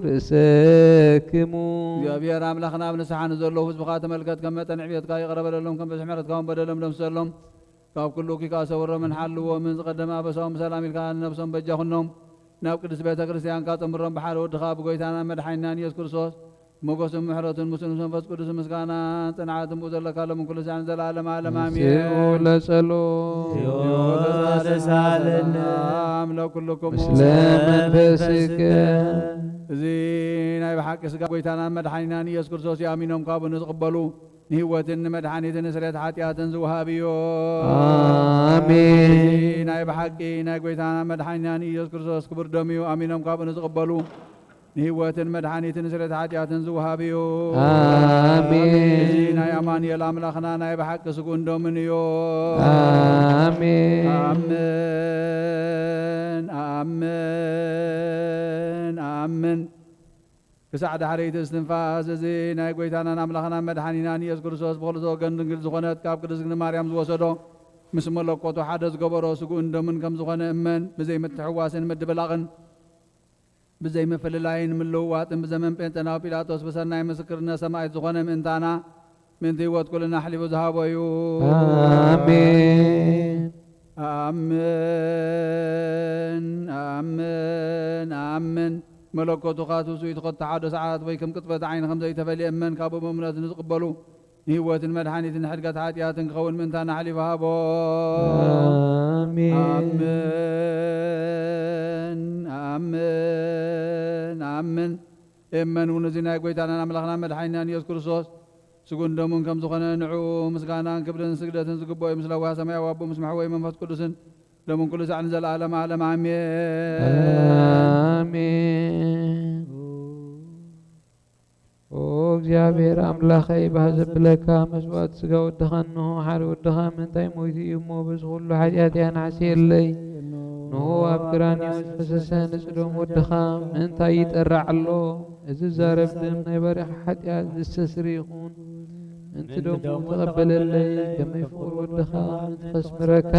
ርእሰክሙ። እግዚኣብሔር ኣምላኽና ኣብ ንስሓ ንዘለዉ ህዝብኻ ተመልከት፣ ከም መጠን ዕብየትካ ይቕረ በለሎም፣ ከም በዝሒ ምሕረትካ እውን በደሎም ደምሰሎም። ካብ ኩሉ እኩይ ከኣ ሰውሮምን ሓልዎምን፣ ዝቐደመ ኣበሳኦም ብሰላም ኢልካ ንነብሶም በጃ ኩኖም። ናብ ቅድስት ቤተ ክርስቲያንካ ጽምሮም ብሓደ ወድኻ ብጎይታናን መድሓኒናን ኢየሱስ ክርስቶስ ሞገስን ምሕረትን ምስኡ ምስ መንፈስ ቅዱስ ምስጋናን ጽንዓትን ብኡ ዘለካ ሎምን ኩሉ ሳዕን ዘለዓለም ዓለም ኣሜን። ንስኡ ለጸሎት። ተሳለነ። ሰላም ለኩልኩም። ምስለ መንፈስከ። እዚ ናይ ብሓቂ ስጋ ጎይታናን መድሓኒናን ኢየሱስ ክርስቶስ እዩ። ኣሚኖም ካብኡ ንዝቕበሉ ንህይወትን ንመድሓኒትን ንስርየት ሓጢኣትን ዝወሃብ እዩ። ኣሜን። እዚ ናይ ብሓቂ ናይ ጎይታና መድሓኒናን ኢየሱስ ክርስቶስ ክቡር ደም እዩ። ኣሚኖም ካብኡ ንዝቕበሉ ንህይወትን መድሓኒትን ንስርየት ሓጢኣትን ዝወሃብ እዩ። ኣሜን። እዚ ናይ ኣማኑኤል ኣምላኽና ናይ ብሓቂ ስግኡን ደሙን እዩ። ኣሜን። ኣምን፣ ኣምን፣ ኣምን። ክሳዕ ዳሕረይቲ እስትንፋስ እዚ ናይ ጎይታናን ኣምላኽናን መድሓኒናን ኢየሱስ ክርስቶስ ብኽልተ ወገን ድንግል ዝኾነት ካብ ቅድስት ድንግል ማርያም ዝወሰዶ ምስ መለኮቱ ሓደ ዝገበሮ ስግኡን ደሙን ከም ዝኾነ እመን። ብዘይ ምትሕዋስን ምድብላቕን ብዘይ ምፍልላይን ምልውዋጥን ብዘመን ጴንጤናዊ ጲላጦስ ብሰናይ ምስክርነት ሰማዕት ዝኾነ ምእንታና ምእንቲ ህይወት ኩልና ኣሕሊፉ ዝሃቦ እዩ። ኣሜን። ኣምን፣ ኣምን፣ ኣምን። መለኮቱ ካብ ትውስኢቱ ከተሓዶ ሰዓት ወይ ከም ቅጽበት ዓይኒ ከም ዘይተፈልየ እመን። ካብኡ ብእምነት ንዝቕበሉ ንህይወትን መድሓኒትን ሕድገት ሓጢኣትን ክኸውን ምእንታና ሓሊፉ ሃቦ። ኣሜን። ኣምን፣ ኣምን፣ ኣምን። እመን እውን እዚ ናይ ጐይታናን ኣምላኽናን መድሓኒናን ኢየሱስ ክርስቶስ ስጉን ደሙን ከም ዝኾነ ንዕኡ ምስጋናን ክብርን ስግደትን ዝግብኦ እዩ። ምስ ለዋህ ሰማያዊ ኣቦ ምስ መሕወይ መንፈስ ቅዱስን ደሙን ኩሉ ሳዕ ንዘለዓለም ዓለም ኣሜን። ኣሜን። ኦ እግዚኣብሔር ኣምላኸይ፣ ባህ ዘብለካ መስዋዕቲ ስጋ ወድኻ እንሆ። ሓደ ወድኻ ምእንታይ ሞይቱ እዩ እሞ፣ በዚ ኩሉ ሓጢኣተይ ኣናሕስየለይ። እንሆ ኣብ ቀራንዮ ዝፈሰሰ ንጹህ ደም ወድኻ ምእንታይ ይጠራዕ ኣሎ? እዚ ዛረብ ደም ናይ ባርያኻ ሓጢኣት ዘስተስሪ ይኹን። ምእንቲ ደሙ ተቐበለለይ፣ ከመይ ፍቑር ወድኻ ምእንቲ ከስምረካ።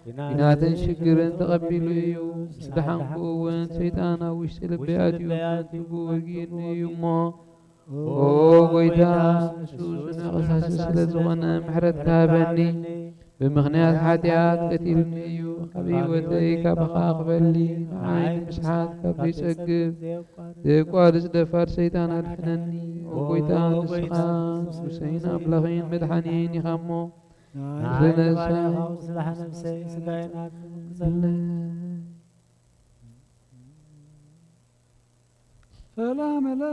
ኲናትን ሽግርን ተቐቢሉ እዩ። ምስ ደሓንኩ እውን ሰይጣን ኣብ ውሽጢ ልበይ ኣትዩ፣ ከንቱ ወጊኡኒ እዩ እሞ። ኦ ጐይታ፣ ንሱ ጽኑዕ ቀሳሲ ስለ ዝኾነ ምሕረትካ ሃበኒ። ብምኽንያት ሓጢኣት ቀቲሉኒ እዩ። ካብ ህይወተይ ካባኻ ክፈሊ፣ ንዓይ ንምስሓት ካብ ዘይጸግብ ዘየቋርጽ ደፋር ሰይጣን ኣድሕነኒ። ኦ ጐይታ፣ ንስኻ ንጉሰይን ኣምላኸይን መድሓኒየይን ኢኻ እሞ፣ ንዓይ ንስኻ ባርያኻ ቁስላ ነፍሰይ ስጋይን ኣካለይ ሰላም ለኪ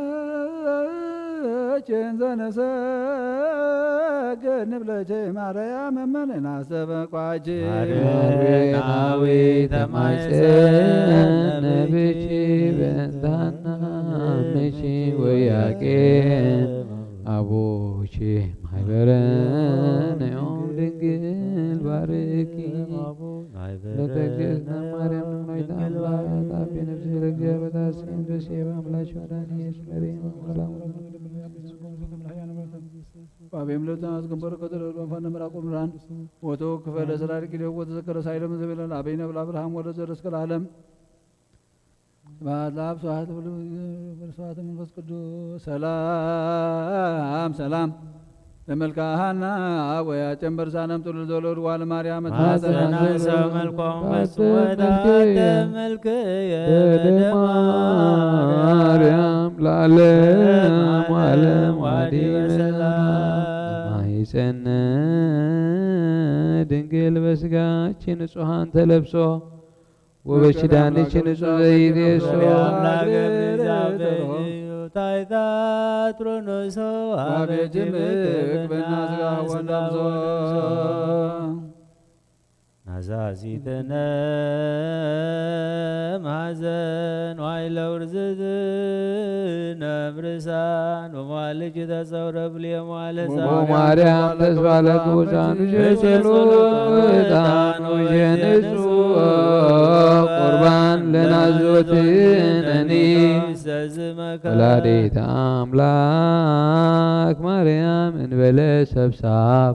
እንዘ ንሰግድ ንብለኪ ማርያም እመ ነስተበቋኪ። ማርያም ተማይጸን ነብኪ በእንታና ምቺ ወያቄ ኣቦኪ ማሕበረነ ዮም ድንግል ባርኪ። ለተግዝእትነ ማርያም ንመላእክት ኣምላክ ኣቤ ነፍሲ ለእግዚአብሔር ታስም ደሴ በአምላክ ወዳኒ የስመሪ ሰላም አቤም ለብተናስ ግንበሩ ከደረሉ ፈነ ምራቁ ምራን ወተወክፈ ለስራር ቂሌው ወተዘከረ ሳይለም ዘበለል አበይነ ብለ አብርሃም ወለዘር እስከ ለዓለም። ስብሐት ለአብ ስብሐት ለወልድ ስብሐት ለመንፈስ ቅዱስ። ሰላም ሰላም ለመልክአ ሐና ወያጨንበር ሳነም ጥሉል ዘሎድ ዋለ ማርያም ማፀና ሰው መልኮም በሱ ወዳተ መልክ በደማ ማርያም ለዓለም ዓለም ዋዲ በሰላም። ማይፀነ ድንግል በስጋች ንጹሐን ተለብሶ ወበኪዳንኪ ንጹሕ ዘይት የሱ አምላክ እግዚአብሔር ታይታ ትሮኖሶ አቤኪ ምትክ በና ስጋ ወነፍሶ ናዛዚትነ ማዘን ዋይለ ውርዝዝነ ምርሳን ወመዋልጅ ተጸውረ ብልየ መዋለ ማርያም ተስፋ ለቅቡሳኑ ሸጸሉ ዕጣኑ ሸንጹ ቁርባን ለናዞትነኒ ወላዲተ አምላክ ማርያም እንበለ ሰብሳብ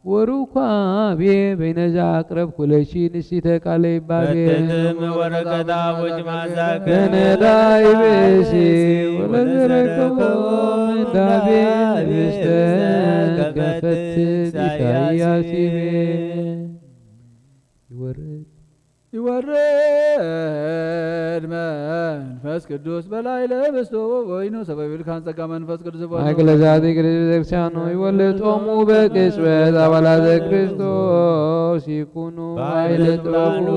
ወሩኳቤ በይነዛ አቅረብኩ ለኪ ንስቲተ ቃለ ይባቤ በትትም ወረቀታ ውጭ ማዛከ ከነዳይ ብእሲ ወለዘረከቦ ምንዳቤ ህብስተ ከፈትት ኢሳያስ ይቤ። ይወርድ ይወርድ መንፈስ ቅዱስ በላይ ለብስቶ ወይኑ ሰበብ ይልካን ጸጋ መንፈስ ቅዱስ ይቦኑ። ማእከለ ዛቲ ቅድስት ቤተክርስቲያን ሆይ ወልጦሙ በቅጽበት አባላተ ክርስቶስ ይኩኑ። ባይለ ጥበቡ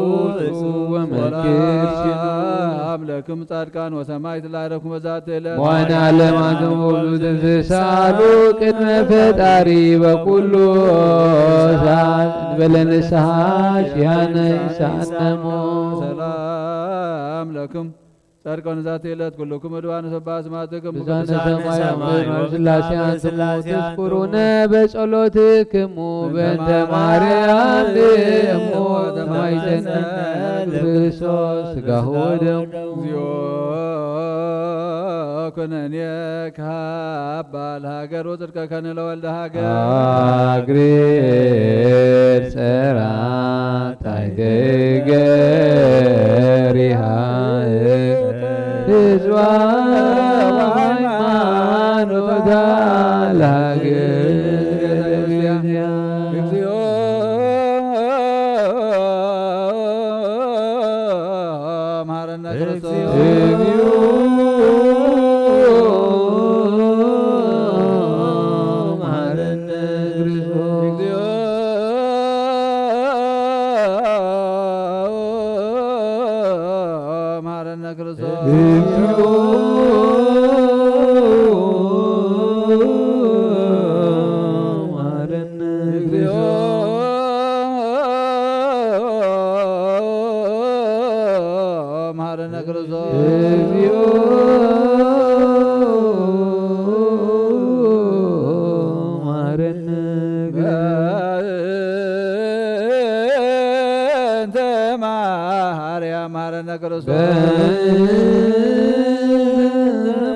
እጹ ወመንክር ሲኑ። ሰላም ለክም ጻድቃን ወሰማዕት ላረኩም በዛተ ዕለት። መዋዕለ ዓለም አንትሙ ውእቱ ትንሳሉ ቅድመ ፈጣሪ በኩሉ ሰዓት እንበለ ንስሐ ኪያነ ይሳነሙ። ሰላም ለክም ጸድቀ ንዛቲ ዕለት ኩልኩም እድዋ ንሰባ ስማትክም ብዛነ ሰማይ ወምድር ስላሴ አንትሙ ትዝኩሩነ በጸሎትክሙ በእንተ ማርያም እሙ ተማይጸነ ክርስቶስ ስጋሁ ወደሙ። እግዚኦ ኩነኔ ካብ ባል ሃገር ወጽድቀ ከነ ለወልደ ሃገር። አግሪር ጸራ ታይተ ገሪሃ ህዝባ ሃይማኖታ ለሃገር። እግዚኦ መሐረነ ክርስቶስ። እግዚኦ በእንተ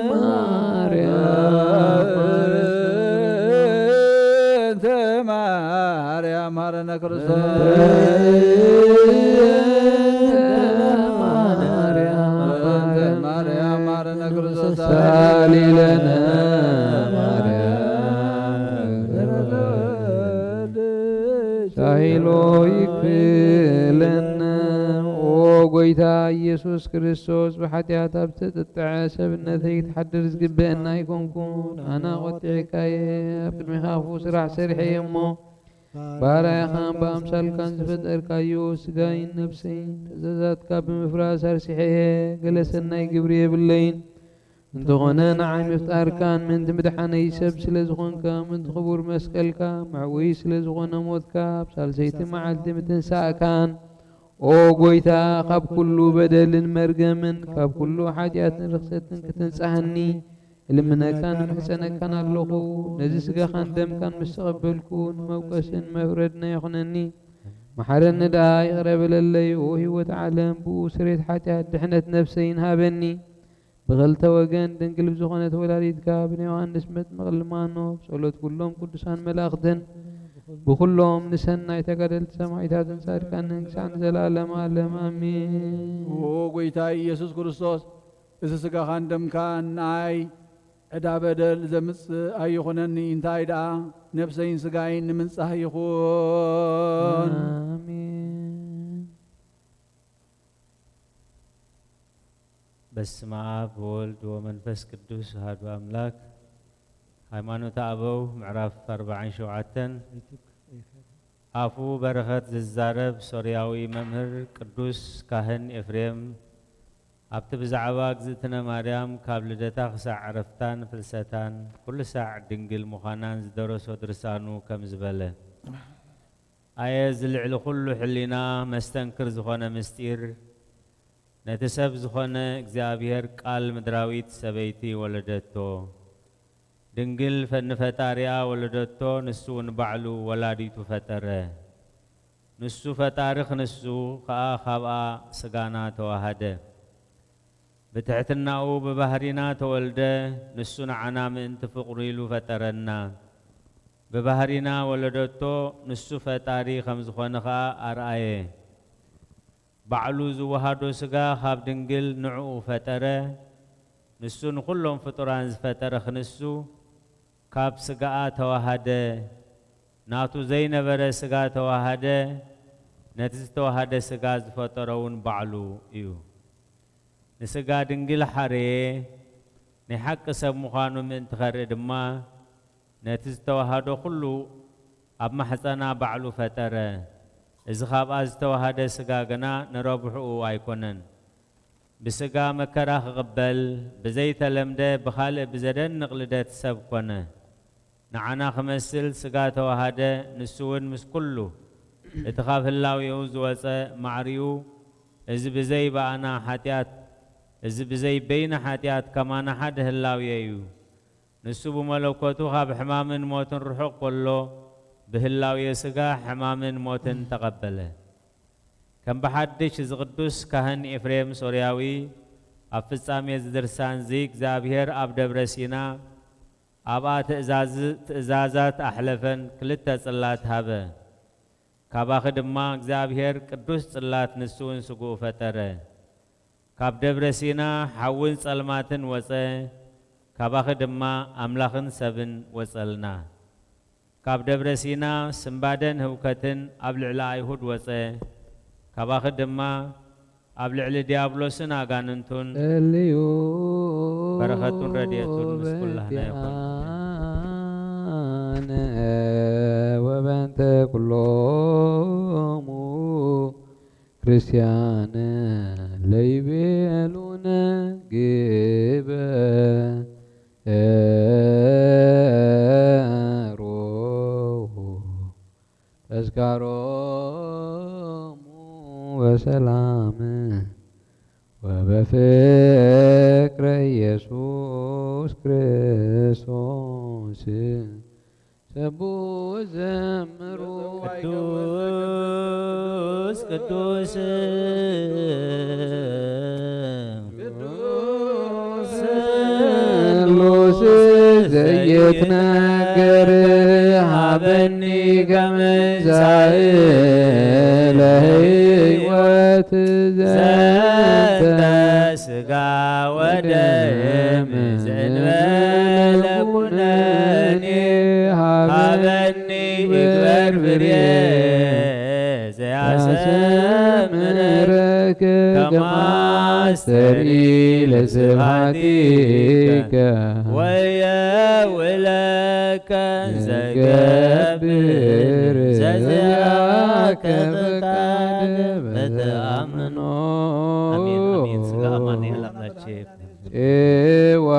ማርያም፣ በእንተ ማርያም ማረነ ክርስቶስ። በእንተ ማርያም፣ በእንተ ማርያም ማረነ ክርስቶስ። ሳሊ ለነ ማርያም ሳይሎ ይክለነ። ኦ ጎይታ ኢየሱስ ክርስቶስ፣ ብሓጢኣት ኣብ ዝተጥጥዐ ሰብነተይ ክትሓድር ዝግበአኒ ኣይኮንኩን። ኣነ ቆጢዕካየ፣ ኣብ ቅድሜኻ ክፉእ ስራሕ ሰሪሐየ እሞ፣ ባርያኻን ብኣምሳልካን ዝፈጠርካዮ ስጋይን ነፍሰይን ትእዛዛትካ ብምፍራስ ኣርሲሐየ። ገለ ሰናይ ግብሪ የብለይን። እንተኾነ ንዓይ ምፍጣርካን ምእንቲ ምድሓነይ ሰብ ስለ ዝኾንካ፣ ምእንቲ ክቡር መስቀልካ፣ መዕወዪ ስለ ዝኾነ ሞትካ፣ ኣብ ሳልሰይቲ መዓልቲ ምትንሳእካን፣ ኦ ጎይታ፣ ካብ ኩሉ በደልን መርገምን፣ ካብ ኩሉ ሓጢኣትን ርኽሰትን ክትንጻህኒ እልምነካን እምሕጸነካን ኣለኹ። ነዚ ስጋኻን ደምካን ምስ ተቐበልኩ፣ ንመውቀስን መፍረድን ኣይኹነኒ። መሓረኒ ደኣ፣ ይቕረ በለለይ። ኦ ህይወት ዓለም፣ ብኡ ስሬት ሓጢኣት ድሕነት ነፍሰይን ሃበኒ። ብኽልተ ወገን ድንግል ብዝኾነት ወላዲትካ ብንዮሃንስ መጥምቕ ልማኖ፣ ብጸሎት ኩሎም ቅዱሳን መላእኽትን፣ ብኹሎም ንሰናይ ተጋደልቲ ሰማዕታትን ጻድቃንን ክሳዕ ንዘለዓለም ዓለም ኣሜን። ኦ ጎይታይ ኢየሱስ ክርስቶስ፣ እዚ ስጋኻን ደምካን ንኣይ ዕዳ በደል ዘምጽእ ኣይኹነኒ። እንታይ ደኣ ነፍሰይን ስጋይን ንምንጻህ ይኹን። ኣሜን። በስመ አብ ወወልድ ወመንፈስ ቅዱስ አሐዱ አምላክ። ሃይማኖተ አበው ምዕራፍ ኣርባዓን ሸውዓተን። ኣፉ በረኸት ዝዛረብ ሶርያዊ መምህር ቅዱስ ካህን ኤፍሬም ኣብቲ ብዛዕባ እግዝእትነ ማርያም ካብ ልደታ ክሳዕ ዕረፍታን ፍልሰታን ኩሉ ሳዕ ድንግል ምዃናን ዝደረሶ ድርሳኑ ከም ዝበለ፣ ኣየ እዚ ልዕሊ ኩሉ ሕሊና መስተንክር ዝኾነ ምስጢር፣ ነቲ ሰብ ዝኾነ እግዚኣብሔር ቃል ምድራዊት ሰበይቲ ወለደቶ። ድንግል ፈ-፣ ንፈጣሪኣ ወለደቶ፣ ንሱ እውን ባዕሉ ወላዲቱ ፈጠረ። ንሱ ፈጣሪ ክንሱ ከኣ ካብኣ ስጋና ተዋሃደ። ብትሕትናኡ ብባህሪና ተወልደ፣ ንሱ ንዓና ምእንቲ ፍቕሩ ኢሉ ፈጠረና። ብባህሪና ወለደቶ፣ ንሱ ፈጣሪ ከም ዝኾነ ከኣ ኣርኣየ። ባዕሉ ዝወሃዶ ስጋ ካብ ድንግል ንዕኡ ፈጠረ። ንሱ ንኹሎም ፍጡራን ዝፈጠረ ክንሱ ካብ ስጋኣ ተዋሃደ። ናቱ ዘይነበረ ስጋ ተዋሃደ። ነቲ ዝተዋሃደ ስጋ ዝፈጠሮ እውን ባዕሉ እዩ። ንስጋ ድንግል ሓረየ። ናይ ሓቂ ሰብ ምዃኑ ምእንቲ ከርኢ ድማ ነቲ ዝተዋሃዶ ኩሉ ኣብ ማሕፀና ባዕሉ ፈጠረ። እዚ ካብኣ ዝተዋሃደ ስጋ ግና ንረብሕኡ ኣይኮነን። ብስጋ መከራ ክቕበል ብዘይተለምደ ብኻልእ ብዘደንቕ ልደት ሰብ ኮነ። ንዓና ክመስል ስጋ ተዋሃደ፣ ንሱ እውን ምስ ኩሉ እቲ ካብ ህላዌኡ ዝወጸ ማዕሪኡ፣ እዚ ብዘይ ብኣና ሓጢኣት፣ እዚ ብዘይ በይና ሓጢኣት ከማና ሓደ ህላዌ እዩ። ንሱ ብመለኮቱ ካብ ሕማምን ሞትን ርሑቕ ኮሎ፣ ብህላዌ ስጋ ሕማምን ሞትን ተቐበለ። ከም ብሓድሽ እዚ ቅዱስ ካህን ኤፍሬም ሶርያዊ ኣብ ፍጻሜ እዚ ድርሳን እዚ እግዚኣብሔር ኣብ ደብረ ሲና ኣብኣ ትእዛዝ-፣ ትእዛዛት ኣሕለፈን ክልተ ጽላት ሃበ። ካባኺ ድማ እግዚኣብሔር ቅዱስ ጽላት ንሱ እውን ስግኡ ፈጠረ። ካብ ደብረ ሲና ሓውን ጸልማትን ወጸ፣ ካባኺ ድማ ኣምላኽን ሰብን ወጸልና። ካብ ደብረ ሲና ስንባደን ህውከትን ኣብ ልዕሊ ኣይሁድ ወጸ፣ ካባኺ ድማ ኣብ ልዕሊ ዲያብሎስን ኣጋንንቱን ጸልዩ በረኸቱን ረድኤቱን ምስ ኩላህና ይኹን። በእንቲአነ ወበእንተ ኩሎሙ ክርስቲያን ለይቤሉነ ግበ እሮ ተዝካሮሙ በሰላም ወበፍቅረ ኢየሱስ ክርስቶስ። ሰብሑ ወዘምሩ። ቅዱስ ቅዱስ ዘይትነገር ሃበኒ ከምንሳእ ለህይወት ዘንተ ስጋ ወደም ዘንበለ ኩነኔ ሃበኒ እግበር ብርየ ዘያሰምረክ ከማስተሪ ለስብሐቲከ ወየውለከ ዘገብር ዘዚአከ ፍቃድ በተአምኖ። አሜን፣ አሜን። ስጋ አማኑኤል አምላካችን ጽዋ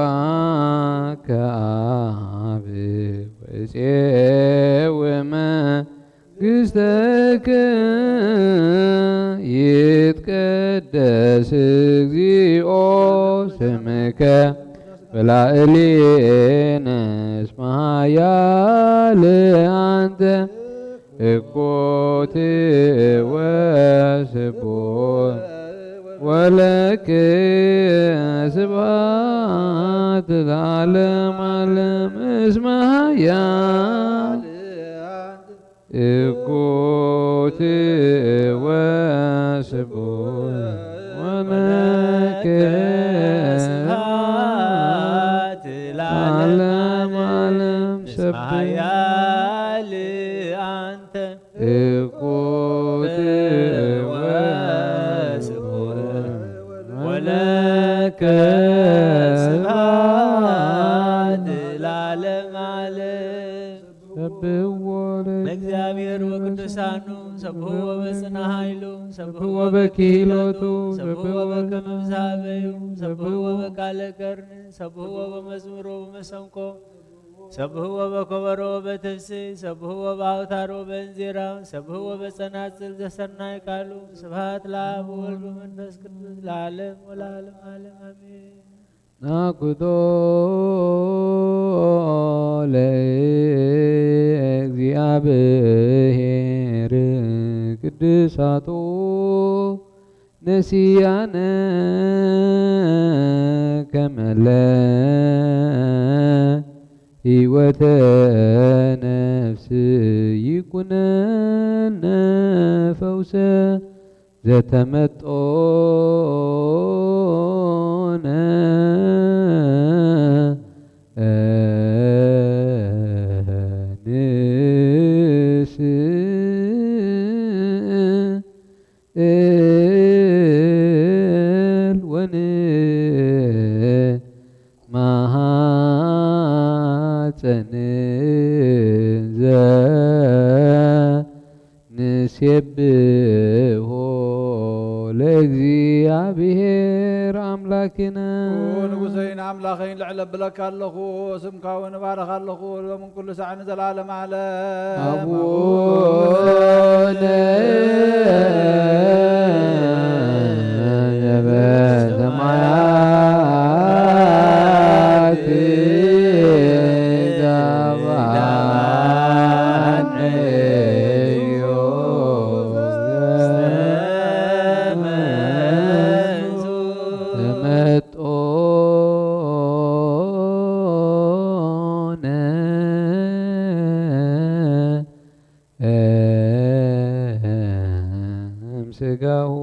ከአብ ወጽዋ መንግሥትከ ይትቀደስ እግዚኦ ስምከ በላዕሌነ እስመ ኃያል አንተ እኮት ወስቡሕ ወለክ ስብሐት ለዓለም ዓለም እስመ ኃያል እኩት ወስቡሕ ወለከ ስብሐት ለዓለም ዓለም። ሰብሕ ኃያል አንተ እኩት ወስቡሕ ወለከ ስብሐት ለዓለም ዓለም። ሰብሕዎ ለእግዚአብሔር ወቅዱሳኑ፣ ሰብሕዎ በጽና ኃይሉ፣ ሰብሕዎ በኪህሎቱ፣ ሰብሕዎ በከመ ብዝሃበዩ፣ ሰብሕዎ በቃለ ቀርኒ፣ ሰብሕዎ በመዝሙሮ በመሰንቆ፣ ሰብሕዎ በከበሮ በትፍሲ፣ ሰብሕዎ በአውታሮ በእንዚራ፣ ሰብሕዎ በጸናጽል ዘሰናይ ቃሉ። ስብሐት ለአብ ወወልድ ወመንፈስ ቅዱስ ለዓለም ወለዓለም ዓለም አሜን። ናኩቶ ለእግዚአብሔር ቅዱሳቱ ነሲያነ ከመለ ሕይወተ ነፍስ ይኩነነ ፈውሰ ዘተመጦነ ንስ እል ወንማሐፀን ዘንሴብሖ ለእግዚአብሔር አምላክነ። ንጉሰይን አምላኸይን ልዕል እብለካ ኣለኹ፣ ስምካ እውን እባርኽ ኣለኹ፣ ሎምን ኩሉ ሳዕ ንዘለዓለም ዓለም። አቡነ ዘበሰማያት ይትባረክ ስምከ ወትምጻእ መንግሥትከ ወትምጻእ ፍቃድከ በከመ በሰማይ ከማሁ በምድር። ነ እም ስጋሁ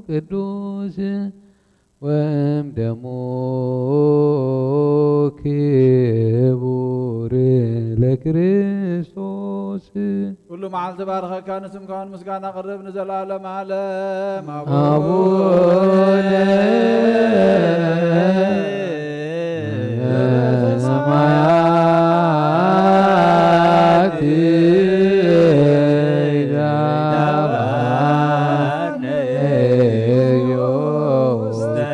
ቅዱስ ወእም ደሙ ክቡር ለክርስቶስ። ኩሉ መዓልቲ ባርኸካ፣ ንስምካ እውን ምስጋና ቅርብ ንዘለዓለም ዓለም። አቡነ ዘበሰማያት ይትባረክ ስምከ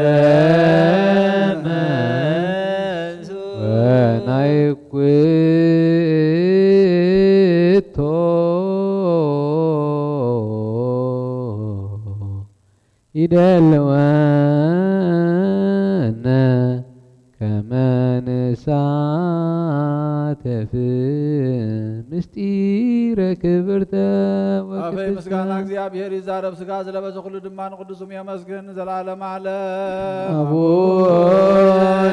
ወናይኩቶ ይደልወነ ከመ ንሳተፍ ምስጢረ ክብርተ ኣፈይ ወቅድስተ ምስጋና እግዚኣብሔር ይዛረብ፣ ስጋ ዝለበሰ ኩሉ ድማ ንቅዱስ ስሙ የመስግን ንዘለዓለመ ዓለም። ኣቡነ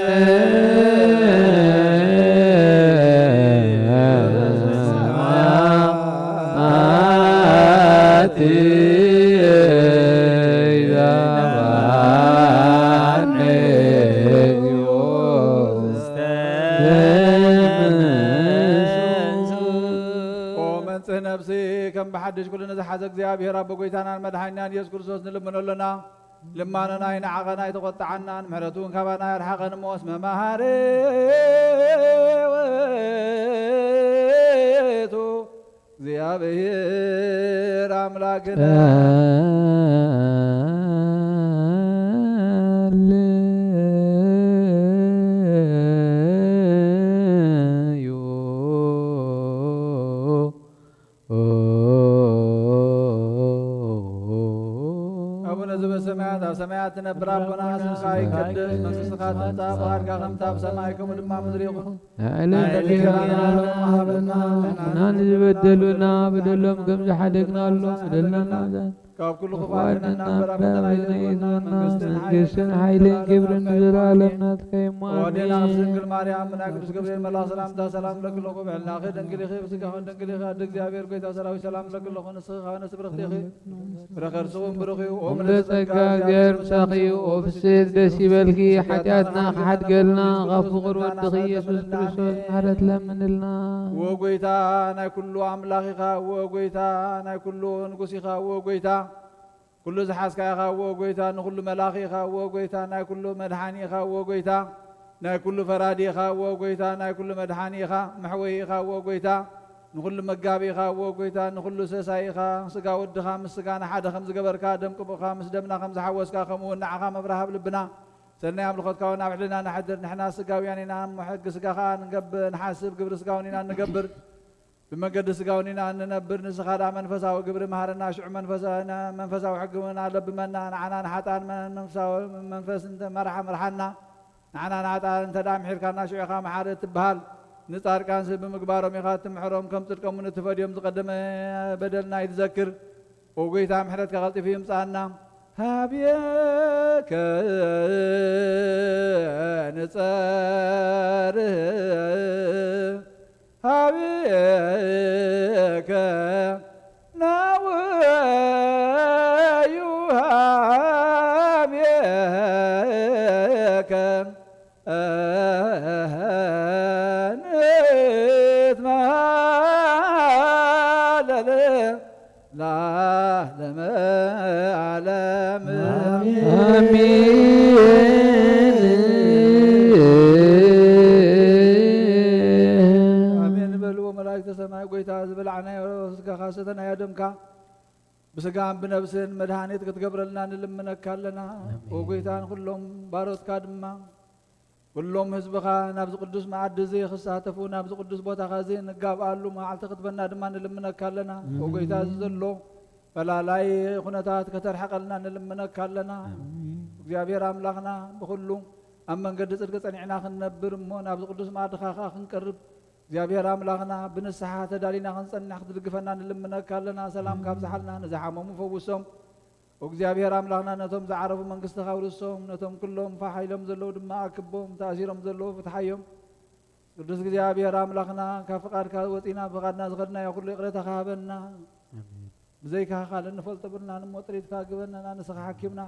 ዘበሰማያት ይትባረክ ስምከ። ኦ መንጽህ ነፍሲ ከም ብሓድሽ ኩሉ ንዝሓዘ እግዚኣብሔር ኣቦ ጎይታናን መድሓኒናን ኢየሱስ ክርስቶስ ንልምኖ ኣለና። ልማኖና ኣይንዓቐን ኣይተቖጥዓናን፣ ምሕረቱ እውን ካባና ኣይርሓቐን እሞ፣ እስመ መሓሪ ውእቱ እግዚኣብሔር ኣምላክነ። ሃሌሉያ። ኣቡነ ዘበሰማያት፣ ኣብ ሰማያት ትነብር ኣቦና፣ ስምካ ይቀደስ፣ መንግስትካ ትምጻእ፣ ፍቃድካ ከምታ ኣብ ሰማይ ከምኡ ድማ ምድሪ ይኹን። ንዕለተ እንጀራና ሎሚ ሃበና፣ ንሕናን ዝበደሉና በደሎም ከም ዝሓደግናሎም በደልና ካብ ኩሉ ክፉኣት ኣድሕነና እምበር፣ ኣብ ፈተና ኣይትእትወና፣ መንግስትን መንግስትን ሓይልን ክብርን ንዘለዓለም ናትካ እዩ። ኣሜን። ኣዴና ቅድስት ድንግል ማርያም፣ ብናይ ቅዱስ ገብርኤል መልኣኽ ሰላምታ ሰላም እብለኪ ኣለኹ። ብሕልናኺ ድንግል ኢኺ፣ ብስጋኺ ድንግል ኢኺ። ኣደ እግዚኣብሔር ጎይታ ሰራዊት ሰላም እብለኪ ኣለኹ። ንስኺ ከኣ ንስብርኽቲ ኢኺ። ፍረ ከርስኺ እውን ብሩኽ እዩ። ኦ ምልዕተ ጸጋ፣ እግዚኣብሔር ምሳኺ እዩ። ኦ ፍስሕቲ ደስ ይበልኪ፣ ሓጢኣትና ክሓድገልና፣ ካብ ፍቑር ወድኺ ኢየሱስ ክርስቶስ ምሕረት ለምንልና። ኦ ጎይታ ናይ ኩሉ ኣምላኽ ኢኻ። ኦ ጎይታ ናይ ኩሉ ንጉስ ኢኻ። ኦ ጎይታ ኩሉ ዝሓዝካ ኢኻ። ኦ ጎይታ ንኹሉ መላኺ ኢኻ። ኦ ጎይታ ናይ ኩሉ መድሓኒ ኢኻ። ኦ ጎይታ ናይ ኩሉ ፈራዲ ኢኻ። ኦ ጎይታ ናይ ኩሉ መድሓኒ ኢኻ፣ መሕወዪ ኢኻ። ኦ ጎይታ ንኹሉ መጋቢ ኢኻ። ኦ ጎይታ ንኹሉ ሰሳይ ኢኻ። ስጋ ወድኻ ምስ ስጋና ሓደ ከም ዝገበርካ፣ ደም ቅቡእኻ ምስ ደምና ከም ዝሓወስካ፣ ከምኡ እውን ንዓኻ ምብራህ ኣብ ልብና ሰናይ ኣምልኾትካ እውን ኣብ ሕልናና ሕድር። ንሕና ስጋውያን ኢና እሞ፣ ሕጊ ስጋ ኸኣ ንገብ-፣ ንሓስብ፣ ግብሪ ስጋ እውን ኢና እንገብር። ብመንገዲ ስጋ እውን ኢና እንነብር። ንስኻ ደኣ መንፈሳዊ ግብሪ መሃረና፣ ሽዑ መንፈሳ-፣ መንፈሳዊ ሕጊ እውን ኣለብመና። ንዓና ንሓጥኣን መ-፣ መንፈሳዊ መንፈስ እንተ መርሓ፣ ምርሓና። ንዓና ንሓጥኣን እንተ ደኣ ምሒርካና፣ ሽዑ ኢኻ መሓሪ እትበሃል። ንጻድቃንስ ብምግባሮም ኢኻ እትምሕሮም፣ ከም ጽድቆም እውን እትፈድዮም። ዝቐደመ በደልና ኣይትዘክር። ኦ ጎይታ፣ ምሕረትካ ቀልጢፉ ይምጽኣና። ሃብየከ ንጸርህ፣ ሃብየከ ናወዩ፣ ሃብየከ ንትመሃለል ለዓለመ ዓለም። ኣሜን። ኣሜን። ኣሜን በልዎ መላእክተ ሰማይ። ጎይታ ዝበላዕናዮ ስጋኻ ሰተናዮ ደምካ ብስጋን ብነብስን መድሃኒት ክትገብረልና ንልምነካ ኣለና። ኣሜን። ኦ ጎይታ ንኹሎም ባሮትካ ድማ ኩሎም ህዝብኻ ናብዚ ቅዱስ መኣዲ እዚ ክሳተፉ ናብዚ ቅዱስ ቦታኻ እዚ ንጋብኣሉ መዓልቲ ክትበና ድማ ንልምነካ ኣለና። ኦ ጎይታ፣ እዚ ዘሎ ፈላላይ ኩነታት ከተርሕቐልና ንልምነካ ኣለና። ኣሜን። እግዚኣብሔር ኣምላኽና፣ ብኹሉ ኣብ መንገዲ ጽድቂ ጸኒዕና ክንነብር እሞ ናብዚ ቅዱስ መኣድኻ ኸኣ ክንቀርብ እግዚኣብሔር ኣምላኽና፣ ብንስሓ ተዳሊና ክንጸንሕ ክትድግፈና ንልምነካ ኣለና። ሰላምካ ኣብዝሓልና፣ ንዝሓመሙ ፈውሶም። እግዚኣብሔር ኣምላኽና፣ ነቶም ዝዓረፉ መንግስትኻ ኣውርሶም፣ ነቶም ኩሎም ፋሕ ኢሎም ዘለዉ ድማ ኣክቦም፣ ተኣሲሮም ዘለዉ ፍትሓዮም። ቅዱስ እግዚኣብሔር ኣምላኽና፣ ካብ ፍቓድካ ወጺና ብፍቓድና ዝኸድናዮ ኩሉ ይቕሬታኻ ሃበና። ኣሜን። ብዘይካኻ ካልእ እንፈልጦ ብርናን እሞ ጥሪትካ ግበነና፣ ንስኻ ሓኪምና፣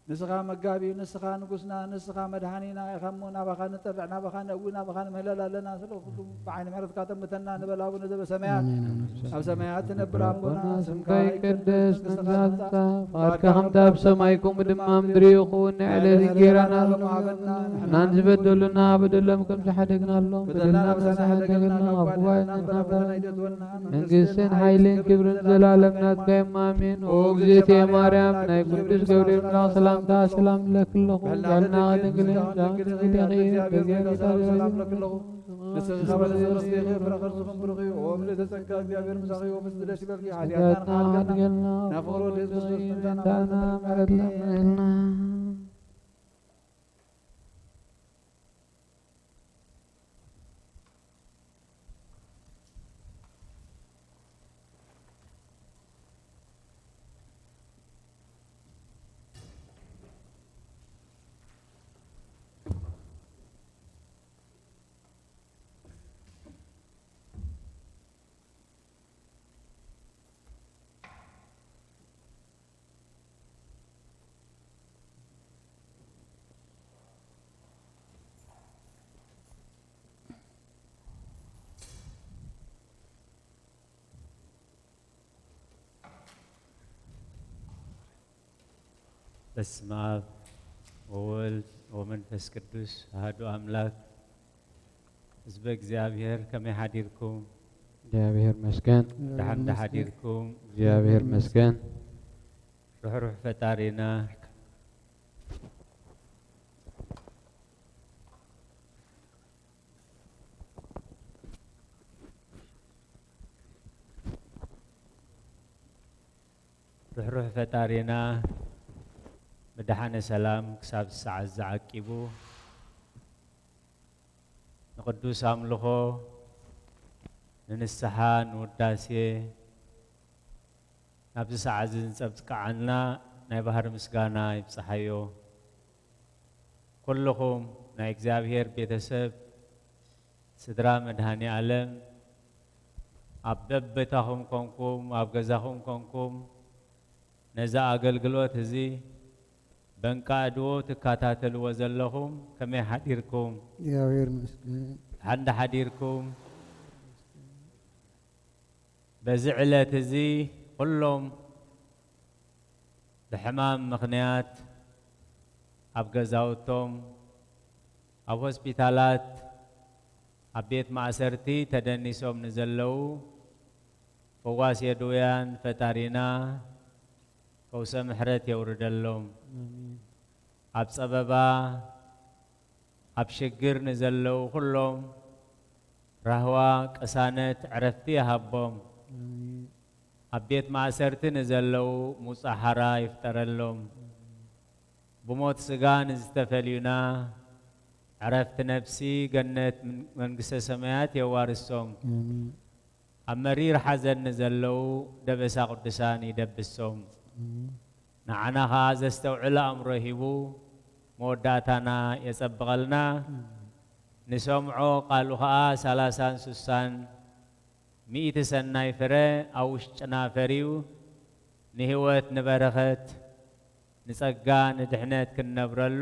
ንስኻ መጋቢ፣ ንስኻ ንጉስና፣ ንስኻ መድሓኒና ኢኻ እሞ ናባኻ ንጠርዕ፣ ናባኻ ነእዊ፣ ናባኻ ንምህለል ኣለና። ስለ ኩሉ ብዓይኒ ምሕረትካ ጠምተና ንበል ኣቡነ ዘበሰማያት። ኣሜን። ኣብ ሰማያት ትነብር ኣቦና፣ ስምካ ይቀደስ፣ መንግስትኻ ትምጻእ፣ ፍቓድካ ከምቲ ኣብ ሰማይ ከምኡ ድማ ኣብ ምድሪ ይኹን። ንዕለት እንጌራና ሎሚ ሃበና፣ ንሕናን ዝበደሉና በደሎም ከም ዝሓደግናሎም በደልና ምሳና ሓደገልና፣ ካብ ጉባኤ ንሕና ፈተና ኣይተእትወና፣ መንግስትን ሓይልን ክብርን ዘላለም ናትካ እዮም። ኣሜን። ኦ እግዝእትየ ማርያም፣ ናይ ቅዱስ ገብርኤል መልኣክ ሰላምታ ሰላም እብለኪ ኣለኹ። ብሕልናኺ ድንግል፣ ስጋኺ ድንግል ኢኺ፣ ኣደ እግዚኣብሔር ጌታ ሰላም እብለኪ ኣለኹ። ንስኺ ካብ ኣንስቲ ተባረኺ ኢኺ፣ ፍረ ከርስኺ ብሩኽ እዩ። ኦ ምልዕተ ጸጋ፣ እግዚኣብሔር ምሳኺ እዩ። ፍስቲ ደስ ይበልኪ፣ ሓጢኣትና ሓድገልና፣ ናብ ፍቕሪ ወዲ የሱስ ክርስቶስ ምሕረትና ምሕረትና ምሕረትና። በስመ አብ ወወልድ ወመንፈስ ቅዱስ አሐዱ አምላክ። ህዝበ እግዚኣብሔር ከመይ ሓዲርኩም? እግዚኣብሔር ይመስገን። ደሓን ዶ ሓዲርኩም? እግዚኣብሔር ይመስገን። ርሕሩሕ ፈጣሪና ርሕሩሕ ፈጣሪና ብደሓነ ሰላም ክሳብ ሰዓት ዝዓቂቡ ንቅዱስ ኣምልኾ፣ ንንስሓ፣ ንውዳሴ ናብዚ ሰዓት እዚ ዝጸብጽዓና ናይ ባህሪ ምስጋና ይብጽሓዮ። ኩልኹም ናይ እግዚኣብሔር ቤተሰብ፣ ስድራ መድኃኔ ዓለም፣ ኣብ በብታኹም ኮንኩም፣ ኣብ ገዛኹም ኮንኩም፣ ነዚ ኣገልግሎት እዚ በንቃ ኣድዎ ትከታተልዎ ዘለኹም፣ ከመይ ሓዲርኩም? እግዚኣብሔር ይመስገን። ደሓን ዶ ሓዲርኩም? በዚ ዕለት እዚ ኩሎም ብሕማም ምኽንያት ኣብ ገዛውቶም፣ ኣብ ሆስፒታላት፣ ኣብ ቤት ማእሰርቲ ተደኒሶም ንዘለዉ ፈዋሲ የድውያን ፈጣሪና ፈውሰ ምሕረት የውርደሎም። ኣሜን። ኣብ ጸበባ፣ ኣብ ሽግር ንዘለዉ ኩሎም ራህዋ፣ ቅሳነት፣ ዕረፍቲ ይሃቦም። ኣሜን። ኣብ ቤት ማእሰርቲ ንዘለዉ ሙጻ ሓራ ይፍጠረሎም። ብሞት ስጋ ንዝተፈልዩና ዕረፍቲ ነፍሲ፣ ገነት መንግስተ ሰማያት የዋርሶም። ኣሜን። ኣብ መሪር ሓዘን ንዘለዉ ደበሳ ቅዱሳን ይደብሶም። ኣሜን። ንዓና ኸኣ ዘስተውዕል ኣእምሮ ሂቡ መወዳእታና የጸብቐልና። ንሰምዖ ቃሉ ኸኣ ሰላሳን ሱሳን ሚእቲ ሰናይ ፍረ ኣብ ውሽጥና ፈርዩ ንህይወት ንበረኸት ንጸጋ ንድሕነት ክንነብረሉ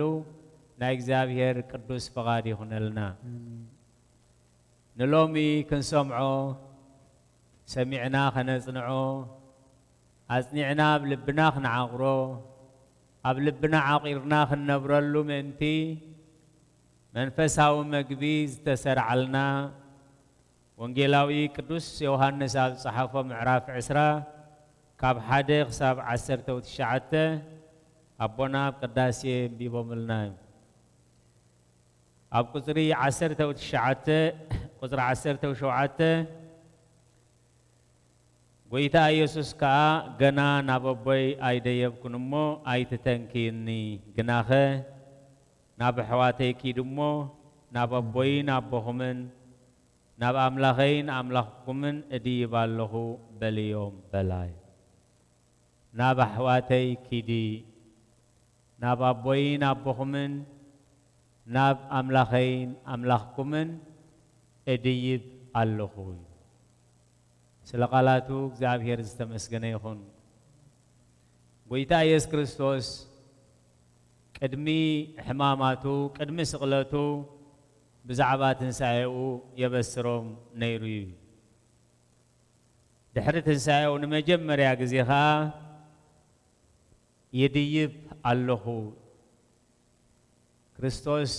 ናይ እግዚኣብሔር ቅዱስ ፍቓድ ይኹነልና። ኣሜን። ንሎሚ ክንሰምዖ ሰሚዕና ኸነጽንዖ፣ ኣጽኒዕና ኣብ ልብና ኽንዓቑሮ፣ ኣብ ልብና ዓቒርና ኽንነብረሉ ምእንቲ፣ መንፈሳዊ መግቢ ዝተሰርዓልና፣ ወንጌላዊ ቅዱስ ዮሃንስ ኣብ ዝጸሓፎ ምዕራፍ ዕስራ ካብ ሓደ ክሳብ ዓሰርተ ትሽዓተ ኣቦና ኣብ ቅዳሴ ኣንቢቦምልና እዮም። ኣብ ቁጽሪ ዓሰርተ ትሽዓተ፣ ቁጽሪ ዓሰርተ ሸውዓተ፣ ጐይታ ኢየሱስ ከኣ፣ "ገና ናብ ኣቦይ ኣይደየብኩን እሞ ኣይትተንክይኒ፣ ግናኸ ናብ ኣሕዋተይ ኪዱ እሞ ናብ ኣቦይን ኣቦኹምን ናብ ኣምላኸይን ኣምላኽኩምን እድይብ ኣለኹ" በልዮም በላይ። ናብ ኣሕዋተይ ኪዲ፣ ናብ ኣቦይን ኣቦኹምን ናብ ኣምላኸይን ኣምላኽኩምን እድይብ ኣለኹ። ስለ ቃላቱ እግዚኣብሔር ዝተመስገነ ይኹን። ጐይታ ኢየሱስ ክርስቶስ ቅድሚ ሕማማቱ፣ ቅድሚ ስቕለቱ ብዛዕባ ትንሳኤኡ የበስሮም ነይሩ እዩ። ድሕሪ ትንሳኤኡ ንመጀመርያ ግዜ ኸኣ ይድይብ ኣለኹ። ክርስቶስ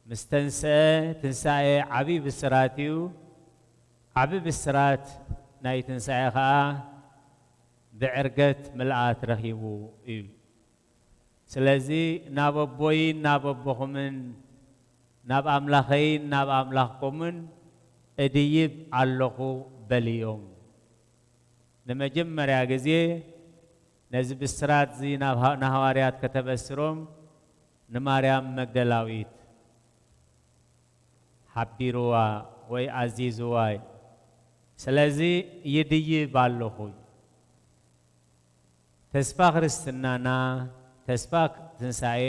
ምስ ተንስአ፣ ትንሳኤ ዓቢ ብስራት እዩ። ዓቢ ብስራት ናይ ትንሳኤ ኸኣ ብዕርገት ምልኣት ረኺቡ እዩ። ስለዚ ናብ ኣቦይን ናብ ኣቦኹምን ናብ ኣምላኸይን ናብ ኣምላኽኩምን እድይብ ኣለኹ በልዮም። ንመጀመርያ ግዜ ነዚ ብስራት እዚ ናብ ሃ-፣ ንሃዋርያት ከተበስሮም ንማርያም መግደላዊት ሓቢርዋ ወይ ኣዚዝዋ እዩ። ስለዚ ይድይብ ኣለኹ። ተስፋ ክርስትናና፣ ተስፋ ትንሳኤ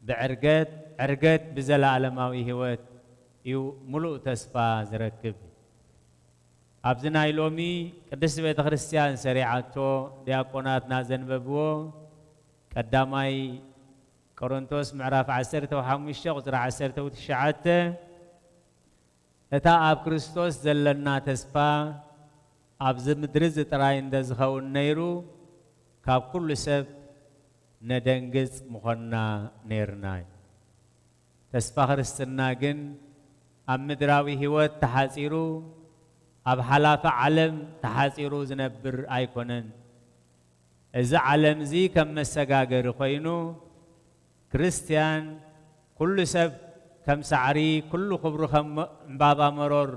ብዕርገት፣ ዕርገት ብዘለኣለማዊ ህይወት እዩ ምሉእ ተስፋ ዝረክብ። ኣብዚ ናይ ሎሚ ቅድስቲ ቤተ ክርስቲያን ሰሪዓቶ ዲያቆናትና ዘንበብዎ ቀዳማይ ቆሮንቶስ ምዕራፍ ዓሰርተ ሓሙሽተ ቁጽሪ ዓሰርተ ትሽዓተ፣ እታ ኣብ ክርስቶስ ዘለና ተስፋ ኣብዚ ምድሪ እዚ ጥራይ እንተ ዝኸውን ነይሩ፣ ካብ ኩሉ ሰብ ነደንግጽ ምኾንና ነይርና እዩ። ተስፋ ክርስትና ግን ኣብ ምድራዊ ህይወት ተሓጺሩ፣ ኣብ ሓላፊ ዓለም ተሓጺሩ ዝነብር ኣይኮነን። እዚ ዓለም እዚ ከም መሰጋገሪ ኮይኑ፣ ክርስትያን ኩሉ ሰብ ከም ሳዕሪ፣ ኩሉ ክብሩ ከም ዕምባባ መሮር፣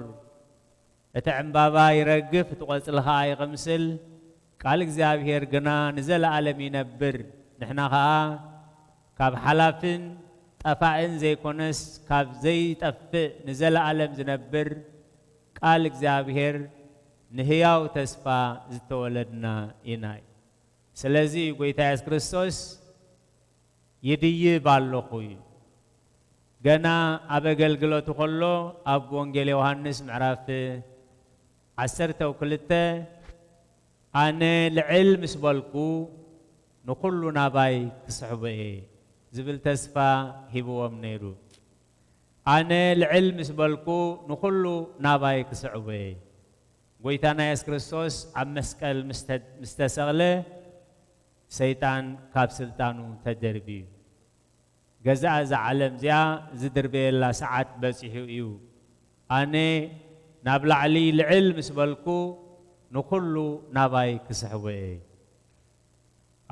እቲ ዕምባባ ይረግፍ፣ እቲ ቆጽሊ ኸኣ ይቕምስል፣ ቃል እግዚኣብሔር ግና ንዘለኣለም ይነብር። ንሕና ኸኣ ካብ ሓላፍን ጠፋእን ዘይኮነስ፣ ካብ ዘይጠፍእ ንዘለኣለም ዝነብር ቃል እግዚኣብሔር ንህያው ተስፋ ዝተወለድና ኢና። ስለዚ እዩ ጎይታ የሱስ ክርስቶስ ይድይብ ኣለኹ እዩ። ገና ኣብ ኣገልግሎቱ ከሎ ኣብ ወንጌል ዮሃንስ ምዕራፍ ዓሰርተ ክልተ፣ "ኣነ ልዕል ምስ በልኩ ንኹሉ ናባይ ክስሕቦ እየ" ዝብል ተስፋ ሂብዎም ነይሩ። "ኣነ ልዕል ምስ በልኩ ንኹሉ ናባይ ክስሕቦ እየ።" ጎይታና የሱስ ክርስቶስ ኣብ መስቀል ምስ ተ-፣ ምስ ተሰቕለ፣ ሰይጣን ካብ ስልጣኑ ተደርብዩ። ገዛእ እዛ ዓለም እዚኣ ዝድርበየላ ሰዓት በጺሑ እዩ። ኣነ ናብ ላዕሊ ልዕል ምስ በልኩ፣ ንኹሉ ናባይ ክስሕቦ እየ።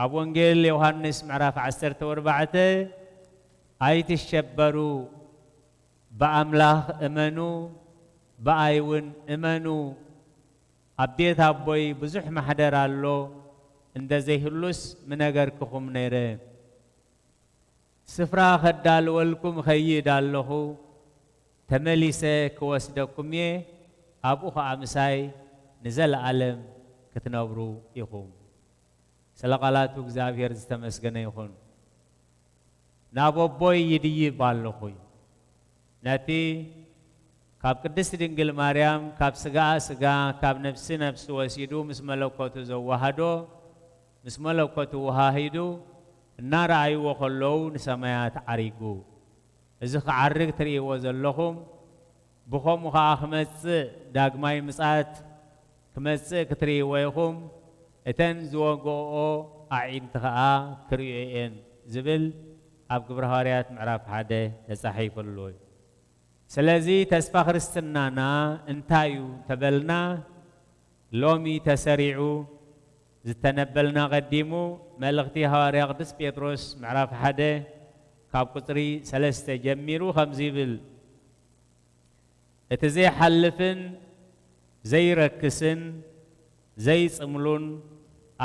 ኣብ ወንጌል ዮሃንስ ምዕራፍ ዓሰርተ ኣርባዕተ፣ "ኣይትሸበሩ፣ ብኣምላኽ እመኑ፣ ብኣይ እውን እመኑ። ኣብ ቤት ኣቦይ ብዙሕ ማሕደር ኣሎ፣ እንተ ዘይህሉስ ምነገርክኹም ነይረ። ስፍራ ኸዳልወልኩም እኸይድ ኣለኹ፣ ተመሊሰ ክወስደኩም እየ፣ ኣብኡ ኸኣ ምሳይ ንዘለኣለም ክትነብሩ ኢኹም።" ስለ ቃላቱ እግዚኣብሔር ዝተመስገነ ይኹን። "ናብ ኣቦይ ይድይብ ኣለኹ" እዩ። ነቲ ካብ ቅድስት ድንግል ማርያም ካብ ስጋኣ ስጋ፣ ካብ ነፍሲ ነፍሲ ወሲዱ ምስ መለኮቱ ዘዋህዶ፣ ምስ መለኮቱ ወሃሂዱ እናረኣይዎ ከለዉ ንሰማያት ዓሪጉ። እዚ ክዓርግ ትርእይዎ ዘለኹም፣ ብኸምኡ ኸኣ ክመጽእ፣ ዳግማይ ምጽኣት ክመጽእ ክትርእይዎ ኢኹም። እተን ዝወግኦኦ ኣዒንቲ ኸኣ ክርእዮ እየን ዝብል ኣብ ግብረ ሃዋርያት ምዕራፍ ሓደ ተጻሒፉ ኣሎ እዩ። ስለዚ ተስፋ ክርስትናና እንታይ እዩ እንተበልና፣ ሎሚ ተሰሪዑ ዝተነበልና ቀዲሙ መልእኽቲ ሃዋርያ ቅዱስ ጴጥሮስ ምዕራፍ ሓደ ካብ ቁጽሪ ሰለስተ ጀሚሩ ከምዚ ይብል፣ "እቲ ዘይሓልፍን ዘይረክስን ዘይጽምሉን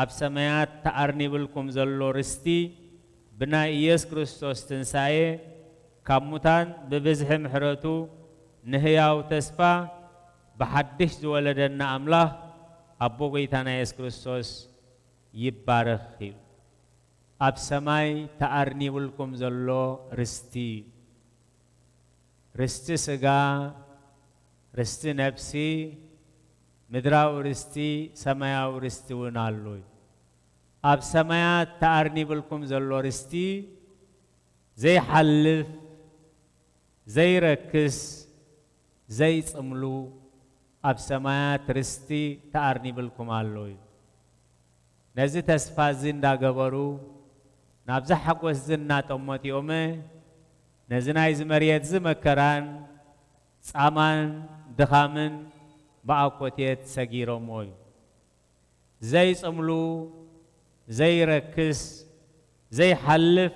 ኣብ ሰማያት ተኣርኒብልኩም ዘሎ ርስቲ ብናይ ኢየሱስ ክርስቶስ ትንሳኤ ካብ ሙታን ብብዝሒ ምሕረቱ ንህያው ተስፋ ብሓድሽ ዝወለደና ኣምላኽ ኣቦ ጎይታና የሱስ ክርስቶስ ይባረኽ" እዩ። ኣብ ሰማይ ተኣርኒብልኩም ዘሎ ርስቲ፣ ርስቲ ስጋ፣ ርስቲ ነፍሲ፣ ምድራዊ ርስቲ፣ ሰማያዊ ርስቲ እውን ኣሎ እዩ። ኣብ ሰማያት ተኣርኒብልኩም ዘሎ ርስቲ ዘይሓልፍ፣ ዘይረክስ፣ ዘይጽምሉ ኣብ ሰማያት ርስቲ ተኣርኒብልኩም ኣሎ እዩ። ነዚ ተስፋ እዚ እንዳገበሩ ናብዚ ሓጎስ እዚ እናጠመቱ እዮመ፣ ነዚ ናይዚ መሬት እዚ መከራን ጻማን ድኻምን ብኣኮቴት ሰጊሮምዎ እዩ። ዘይጽምሉ፣ ዘይረክስ፣ ዘይሓልፍ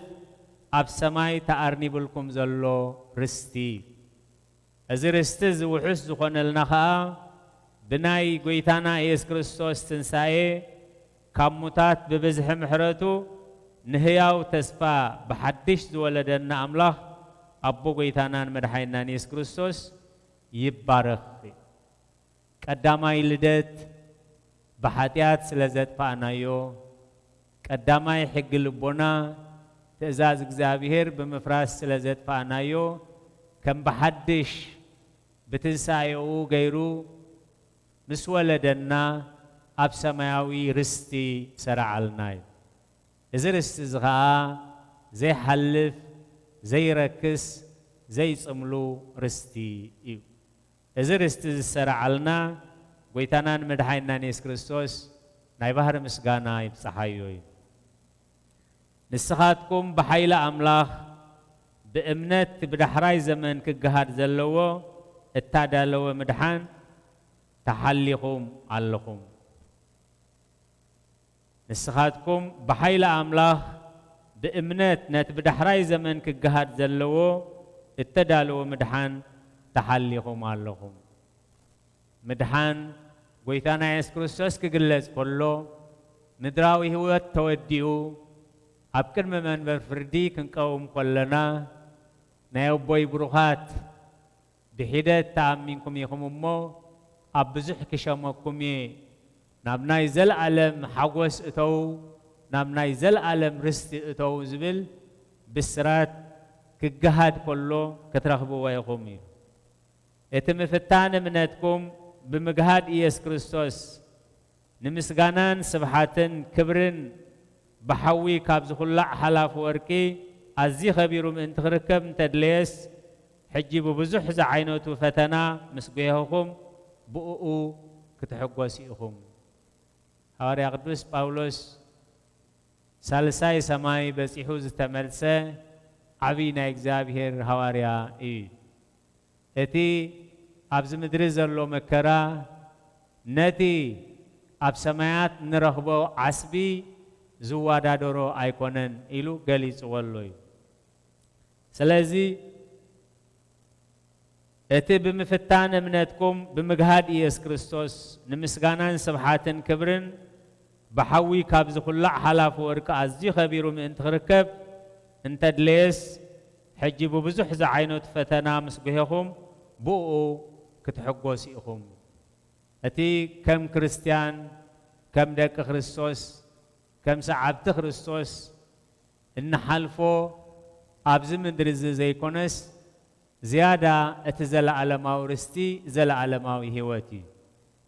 ኣብ ሰማይ ተኣርኒብልኩም ዘሎ ርስቲ። እዚ ርስቲ እዚ ውሑስ ዝኾነልና ኸኣ ብናይ ጎይታና ኢየሱስ ክርስቶስ ትንሳኤ ካብ ሙታት ብብዝሒ ምሕረቱ ንህያው ተስፋ ብሓድሽ ዝወለደና ኣምላኽ ኣቦ ጎይታናን መድሓኒናን ኢየሱስ ክርስቶስ ይባረኽ። ቀዳማይ ልደት ብሓጢኣት ስለ ዘጥፋእናዮ፣ ቀዳማይ ሕጊ ልቦና ትእዛዝ እግዚኣብሔር ብምፍራስ ስለ ዘጥፋእናዮ፣ ከም ብሓድሽ ብትንሳኤኡ ገይሩ ምስ ወለደና ኣብ ሰማያዊ ርስቲ ሰርዓልና እዩ። እዚ ርስቲ እዚ ኸኣ ዘይሓልፍ፣ ዘይረክስ፣ ዘይጽምሉ ርስቲ እዩ። እዚ ርስቲ ዝሰረዓልና ጎይታናን መድሓኒናን የሱስ ክርስቶስ ናይ ባህሪ ምስጋና ይብጽሓዮ እዩ። ንስኻትኩም ብሓይሊ ኣምላኽ ብእምነት ብዳሕራይ ዘመን ክገሃድ ዘለዎ እታዳለወ ምድሓን ተሓሊኹም ኣለኹም። ንስኻትኩም ብሓይሊ ኣምላኽ ብእምነት ነቲ ብዳሕራይ ዘመን ክገሃድ ዘለዎ እተዳለወ ምድሓን ተሓሊኹም ኣለኹም። ምድሓን ጎይታና የሱስ ክርስቶስ ክግለጽ ከሎ፣ ምድራዊ ህይወት ተወዲኡ ኣብ ቅድሚ መንበር ፍርዲ ክንቀውም ከለና፣ ናይ ኣቦይ ብሩኻት፣ ብሒደት ተኣሚንኩም ኢኹም እሞ፣ ኣብ ብዙሕ ክሸመኩም እየ፣ ናብ ናይ ዘለኣለም ሓጎስ እተው፣ ናብ ናይ ዘለኣለም ርስቲ እተው ዝብል ብስራት ክገሃድ ከሎ ክትረኽብዎ ኢኹም እዩ። እቲ ምፍታን እምነትኩም ብምግሃድ ኢየሱስ ክርስቶስ ንምስጋናን ስብሓትን ክብርን ብሓዊ ካብ ዝኹላዕ ሓላፊ ወርቂ ኣዝዩ ኸቢሩ ምእንቲ ክርከብ እንተድለየስ፣ ሕጂ ብብዙሕ ዝዓይነቱ ፈተና ምስ ጒሆኹም ብእኡ ክትሕጎሱ ኢኹም። ሃዋርያ ቅዱስ ጳውሎስ ሳልሳይ ሰማይ በጺሑ ዝተመልሰ ዓብዪ ናይ እግዚኣብሔር ሃዋርያ እዩ። እቲ ኣብዚ ምድሪ ዘሎ መከራ ነቲ ኣብ ሰማያት ንረኽቦ ዓስቢ ዝወዳደሮ ኣይኮነን ኢሉ ገሊጽዎ ኣሎ እዩ። ስለዚ እቲ ብምፍታን እምነትኩም ብምግሃድ ኢየሱስ ክርስቶስ ንምስጋናን ስብሓትን ክብርን ብሓዊ ካብ ዝኹላዕ ሓላፊ ወርቂ ኣዝዩ ኸቢሩ ምእንቲ ክርከብ እንተድለየስ፣ ሕጂ ብብዙሕ ዝዓይነቱ ፈተና ምስ ጒሄኹም ብእኡ ክትሕጎሱ ኢኹም። እቲ ከም ክርስትያን፣ ከም ደቂ ክርስቶስ፣ ከም ሰዓብቲ ክርስቶስ እንሓልፎ ኣብዚ ምድሪ እዚ ዘይኮነስ፣ ዝያዳ እቲ ዘለኣለማዊ ርስቲ ዘለኣለማዊ ህይወት እዩ።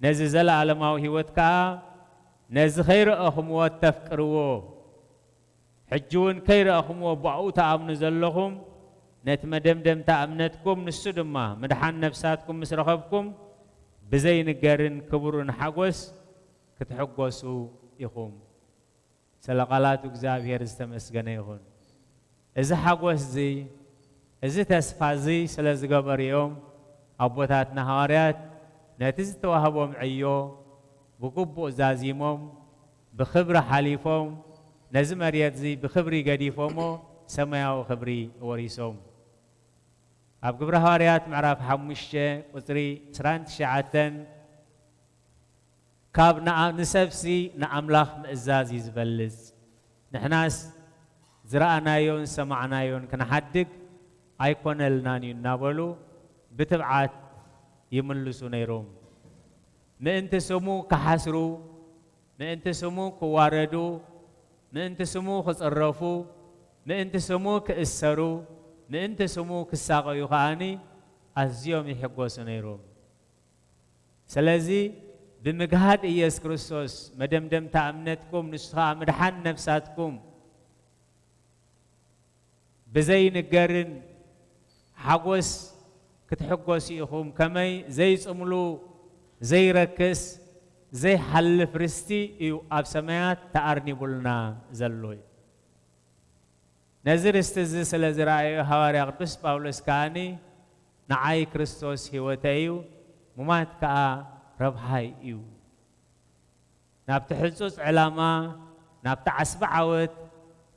ነዚ ዘለኣለማዊ ህይወት ከኣ ነዚ ከይረኣኹምዎ እተፍቅርዎ፣ ሕጂ እውን ከይረኣኹምዎ ብኣኡ ትኣምኑ ዘለኹም፣ ነቲ መደምደምታ እምነትኩም፣ ንሱ ድማ ምድሓን ነፍሳትኩም ምስ ረኸብኩም፣ ብዘይንገርን ክቡርን ሓጎስ ክትሕጎሱ ኢኹም። ስለ ቃላቱ እግዚኣብሔር ዝተመስገነ ይኹን። እዚ ሓጎስ እዚ፣ እዚ ተስፋ እዚ ስለ ዝገበሩ እዮም ኣቦታትና ሃዋርያት ነቲ ዝተዋህቦም ዕዮ ብግቡእ ዛዚሞም፣ ብኽብሪ ሓሊፎም፣ ነዚ መሬት እዚ ብኽብሪ ገዲፎሞ ሰማያዊ ክብሪ ወሪሶም። ኣብ ግብረ ሃዋርያት ምዕራፍ ሓሙሽተ ቁጽሪ ዕስራን ትሽዓተን፣ ካብ ንኣ-፣ ንሰብሲ ንኣምላኽ ምእዛዝ እዩ ዝበልጽ። ንሕናስ ዝረኣናዮን ዝሰማዕናዮን ክንሓድግ ኣይኮነልናን እዩ እናበሉ ብትብዓት ይምልሱ ነይሮም። ምእንቲ ስሙ ክሓስሩ፣ ምእንቲ ስሙ ክዋረዱ፣ ምእንቲ ስሙ ክጽረፉ፣ ምእንቲ ስሙ ክእሰሩ፣ ምእንቲ ስሙ ክሳቐዩ ከኣኒ ኣዝዮም ይሕጎሱ ነይሮም። ስለዚ ብምግሃድ ኢየሱስ ክርስቶስ መደምደምታ እምነትኩም፣ ንሱ ኸኣ ምድሓን ነፍሳትኩም፣ ብዘይንገርን ሓጎስ ክትሕጎሱ ኢኹም። ከመይ ዘይጽምሉ፣ ዘይረክስ፣ ዘይሓልፍ ርስቲ እዩ ኣብ ሰማያት ተኣርኒቡልና ዘሎ እዩ። ነዚ ርስቲ እዚ ስለ ዝረኣዮ ሃዋርያ ቅዱስ ጳውሎስ ከኣኒ፣ ንዓይ ክርስቶስ ህይወተይ እዩ፣ ሙማት ከኣ ረብሓይ እዩ። ናብቲ ሕጹጽ ዕላማ፣ ናብቲ ዓስቢ ዓወት፣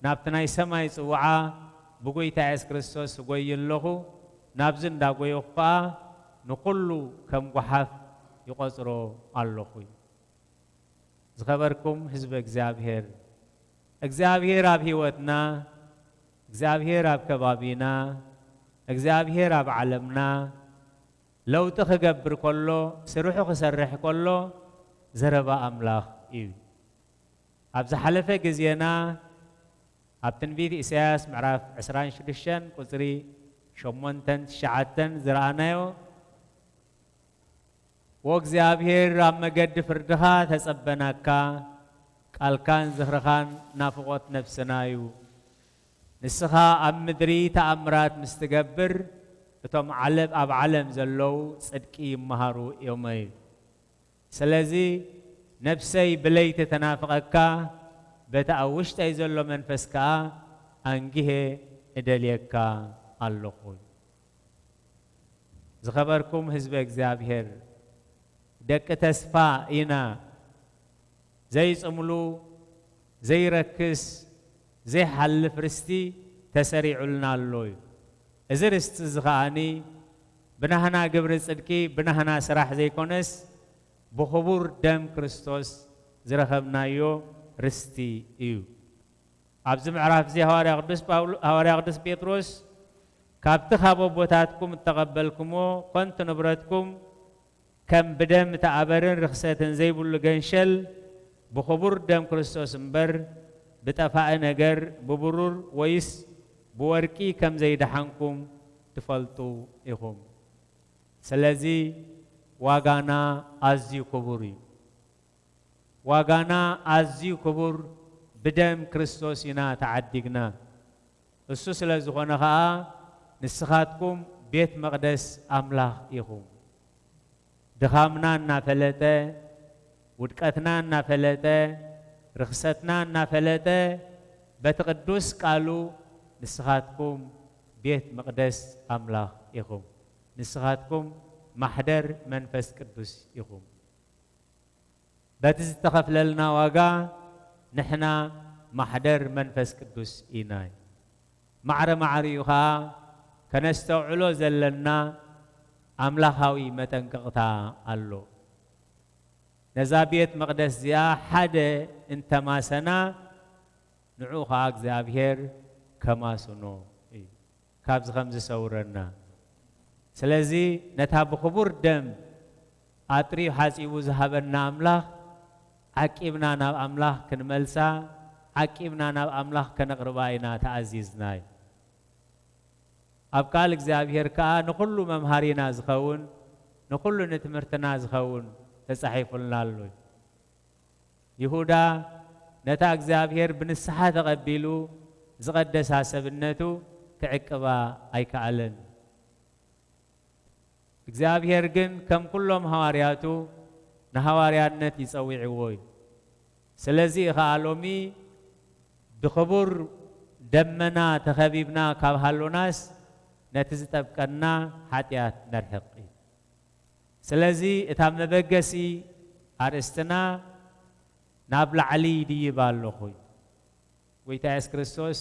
ናብቲ ናይ ሰማይ ጽውዓ ብጎይታ የሱስ ክርስቶስ እጎይ ኣለኹ። ናብዚ እንዳጎየኹ ከኣ ንኹሉ ከም ጓሓፍ ይቖጽሮ ኣለኹ። ዝኸበርኩም ህዝቢ እግዚኣብሔር፣ እግዚኣብሔር ኣብ ህይወትና፣ እግዚኣብሔር ኣብ ከባቢና፣ እግዚኣብሔር ኣብ ዓለምና ለውጢ ክገብር ከሎ፣ ስርሑ ክሰርሕ ከሎ ዘረባ ኣምላኽ እዩ። ኣብ ዝሓለፈ ግዜና ኣብ ትንቢት ኢሳያስ ምዕራፍ ዕስራን ሽዱሽተን ቁጽሪ ሸሞንተን ትሽዓተን ዝረኣናዮ፣ "ወእግዚኣብሔር ኣብ መገዲ ፍርድኻ ተጸበናካ፣ ቃልካን ዝኽርኻን ናፍቖት ነፍስና እዩ። ንስኻ ኣብ ምድሪ ተኣምራት ምስ ትገብር፣ እቶም ዓለም፣ ኣብ ዓለም ዘለዉ ጽድቂ ይመሃሩ እዮም" እዩ። ስለዚ ነፍሰይ ብለይቲ ተናፍቐካ፣ በቲ ኣብ ውሽጠይ ዘሎ መንፈስ ከኣ ኣንጊሄ እደልየካ ኣለኹ። ዝኸበርኩም ህዝበ እግዚኣብሔር፣ ደቂ ተስፋ ኢና። ዘይጽምሉ፣ ዘይረክስ፣ ዘይሓልፍ ርስቲ ተሰሪዑልና ኣሎ እዩ። እዚ ርስቲ እዚ ከኣኒ ብናህና ግብሪ ጽድቂ፣ ብናህና ስራሕ ዘይኮነስ፣ ብኽቡር ደም ክርስቶስ ዝረኸብናዮ ርስቲ እዩ። ኣብዚ ምዕራፍ እዚ ሃዋርያ ቅዱስ ጳውሎ-፣ ሃዋርያ ቅዱስ ጴጥሮስ፣ "ካብቲ ካብ ኣቦታትኩም እተቐበልኩምዎ ከንቱ ንብረትኩም፣ ከም ብደም እተኣበርን ርኽሰትን ዘይብሉ ገንሸል፣ ብኽቡር ደም ክርስቶስ እምበር፣ ብጠፋኢ ነገር፣ ብብሩር ወይስ ብወርቂ ከም ዘይደሓንኩም ትፈልጡ ኢኹም። ስለዚ ዋጋና ኣዝዩ ክቡር እዩ። ዋጋና ኣዝዩ ክቡር፣ ብደም ክርስቶስ ኢና ተዓዲግና። እሱ ስለ ዝኾነ ኸኣ፣ ንስኻትኩም ቤት መቕደስ ኣምላኽ ኢኹም።" ድኻምና እናፈለጠ፣ ውድቀትና እናፈለጠ፣ ርኽሰትና እናፈለጠ፣ በቲ ቅዱስ ቃሉ፣ "ንስኻትኩም ቤት መቕደስ ኣምላኽ ኢኹም። ንስኻትኩም ማሕደር መንፈስ ቅዱስ ኢኹም።" በቲ ዝተኸፍለልና ዋጋ ንሕና ማሕደር መንፈስ ቅዱስ ኢና። ማዕረ ማዕሪኡ ኸኣ ከነስተውዕሎ ዘለና ኣምላኻዊ መጠንቀቕታ ኣሎ። ነዛ ቤት መቕደስ እዚኣ ሓደ እንተማሰና፣ ንዑ ኸኣ እግዚኣብሔር ከማስኖ እዩ። ካብዚ ከም ዝሰውረና። ስለዚ ነታ ብኽቡር ደም ኣጥርዩ ሓጺቡ ዝሃበና ኣምላኽ ዓቂብና ናብ ኣምላኽ ክንመልሳ፣ ዓቂብና ናብ ኣምላኽ ከነቕርባ ኢና ተኣዚዝና እዩ። ኣብ ቃል እግዚኣብሔር ከኣ ንኹሉ መምሃሪና ዝኸውን፣ ንኹሉ ንትምህርትና ዝኸውን ተጻሒፉልና ኣሎ እዩ። ይሁዳ ነታ እግዚኣብሔር ብንስሓ ተቐቢሉ ዝቐደሳ ሰብነቱ ክዕቅባ ኣይከኣለን። እግዚኣብሔር ግን ከም ኩሎም ሃዋርያቱ ንሃዋርያነት ይጸዊዕዎ እዩ። ስለዚ ኸኣ ሎሚ ብኽቡር ደመና ተኸቢብና ካብ ሃሎናስ፣ ነቲ ዝጠብቀና ሓጢኣት ነርሕቕ እዩ። ስለዚ እታ መበገሲ ኣርእስትና ናብ ላዕሊ ይድይብ ኣለኹ እዩ። ጎይታ የሱስ ክርስቶስ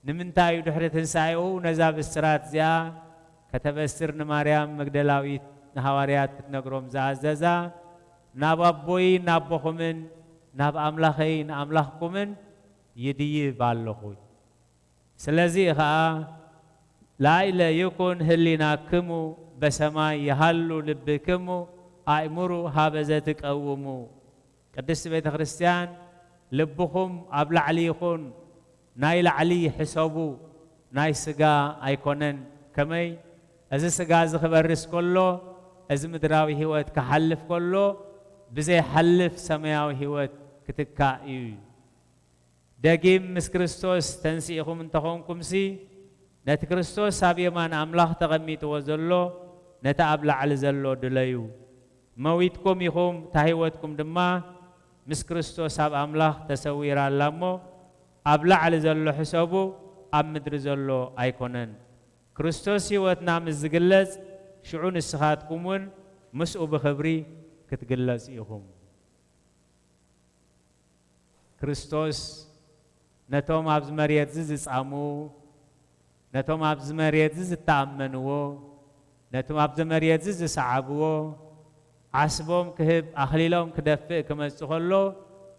ንምንታይ እዩ ድሕሪ ትንሳኤኡ ነዛ ብስራት እዚኣ ከተበስር ንማርያም መግደላዊት ንሃዋርያት ክትነግሮም ዝኣዘዛ? "ናብ ኣቦይ ናቦኹምን ናብ ኣምላኸይ ንኣምላኽኩምን ይድይብ ኣለኹ እዩ።" ስለዚ ኸኣ፣ "ላዕለ ይኩን ህሊናክሙ በሰማይ ይሃሉ ልብክሙ ኣእምሩ ሃበ ዘትቀውሙ።" ቅድስቲ ቤተ ክርስቲያን፣ "ልብኹም ኣብ ላዕሊ ይኹን፣ ናይ ላዕሊ ሕሰቡ፣ ናይ ስጋ ኣይኮነን። ከመይ? እዚ ስጋ እዚ ክበርስ ከሎ፣ እዚ ምድራዊ ህይወት ክሓልፍ ከሎ፣ ብዘይሓልፍ ሰማያዊ ህይወት ክትካእ እዩ። ደጊም ምስ ክርስቶስ ተንሲእኹም እንተኾንኩምሲ፣ ነቲ ክርስቶስ ኣብ የማን ኣምላኽ ተቐሚጥዎ ዘሎ፣ ነቲ ኣብ ላዕሊ ዘሎ ድለዩ። መዊትኩም ኢኹም፣ እታ ህይወትኩም ድማ ምስ ክርስቶስ ኣብ ኣምላኽ ተሰዊራ ኣላ እሞ፣ ኣብ ላዕሊ ዘሎ ሕሰቡ፣ ኣብ ምድሪ ዘሎ ኣይኮነን። ክርስቶስ ህይወትና ምስ ዝግለጽ፣ ሽዑ ንስኻትኩም እውን ምስኡ ብኽብሪ ክትግለጹ ኢኹም። ክርስቶስ ነቶም ኣብዚ መሬት እዚ ዝጻምዉ፣ ነቶም ኣብዚ መሬት እዚ ዝተኣመንዎ፣ ነቶም ኣብዚ መሬት እዚ ዝሰዓብዎ፣ ዓስቦም ክህብ፣ ኣኽሊሎም ክደፍእ ክመጽእ ከሎ፣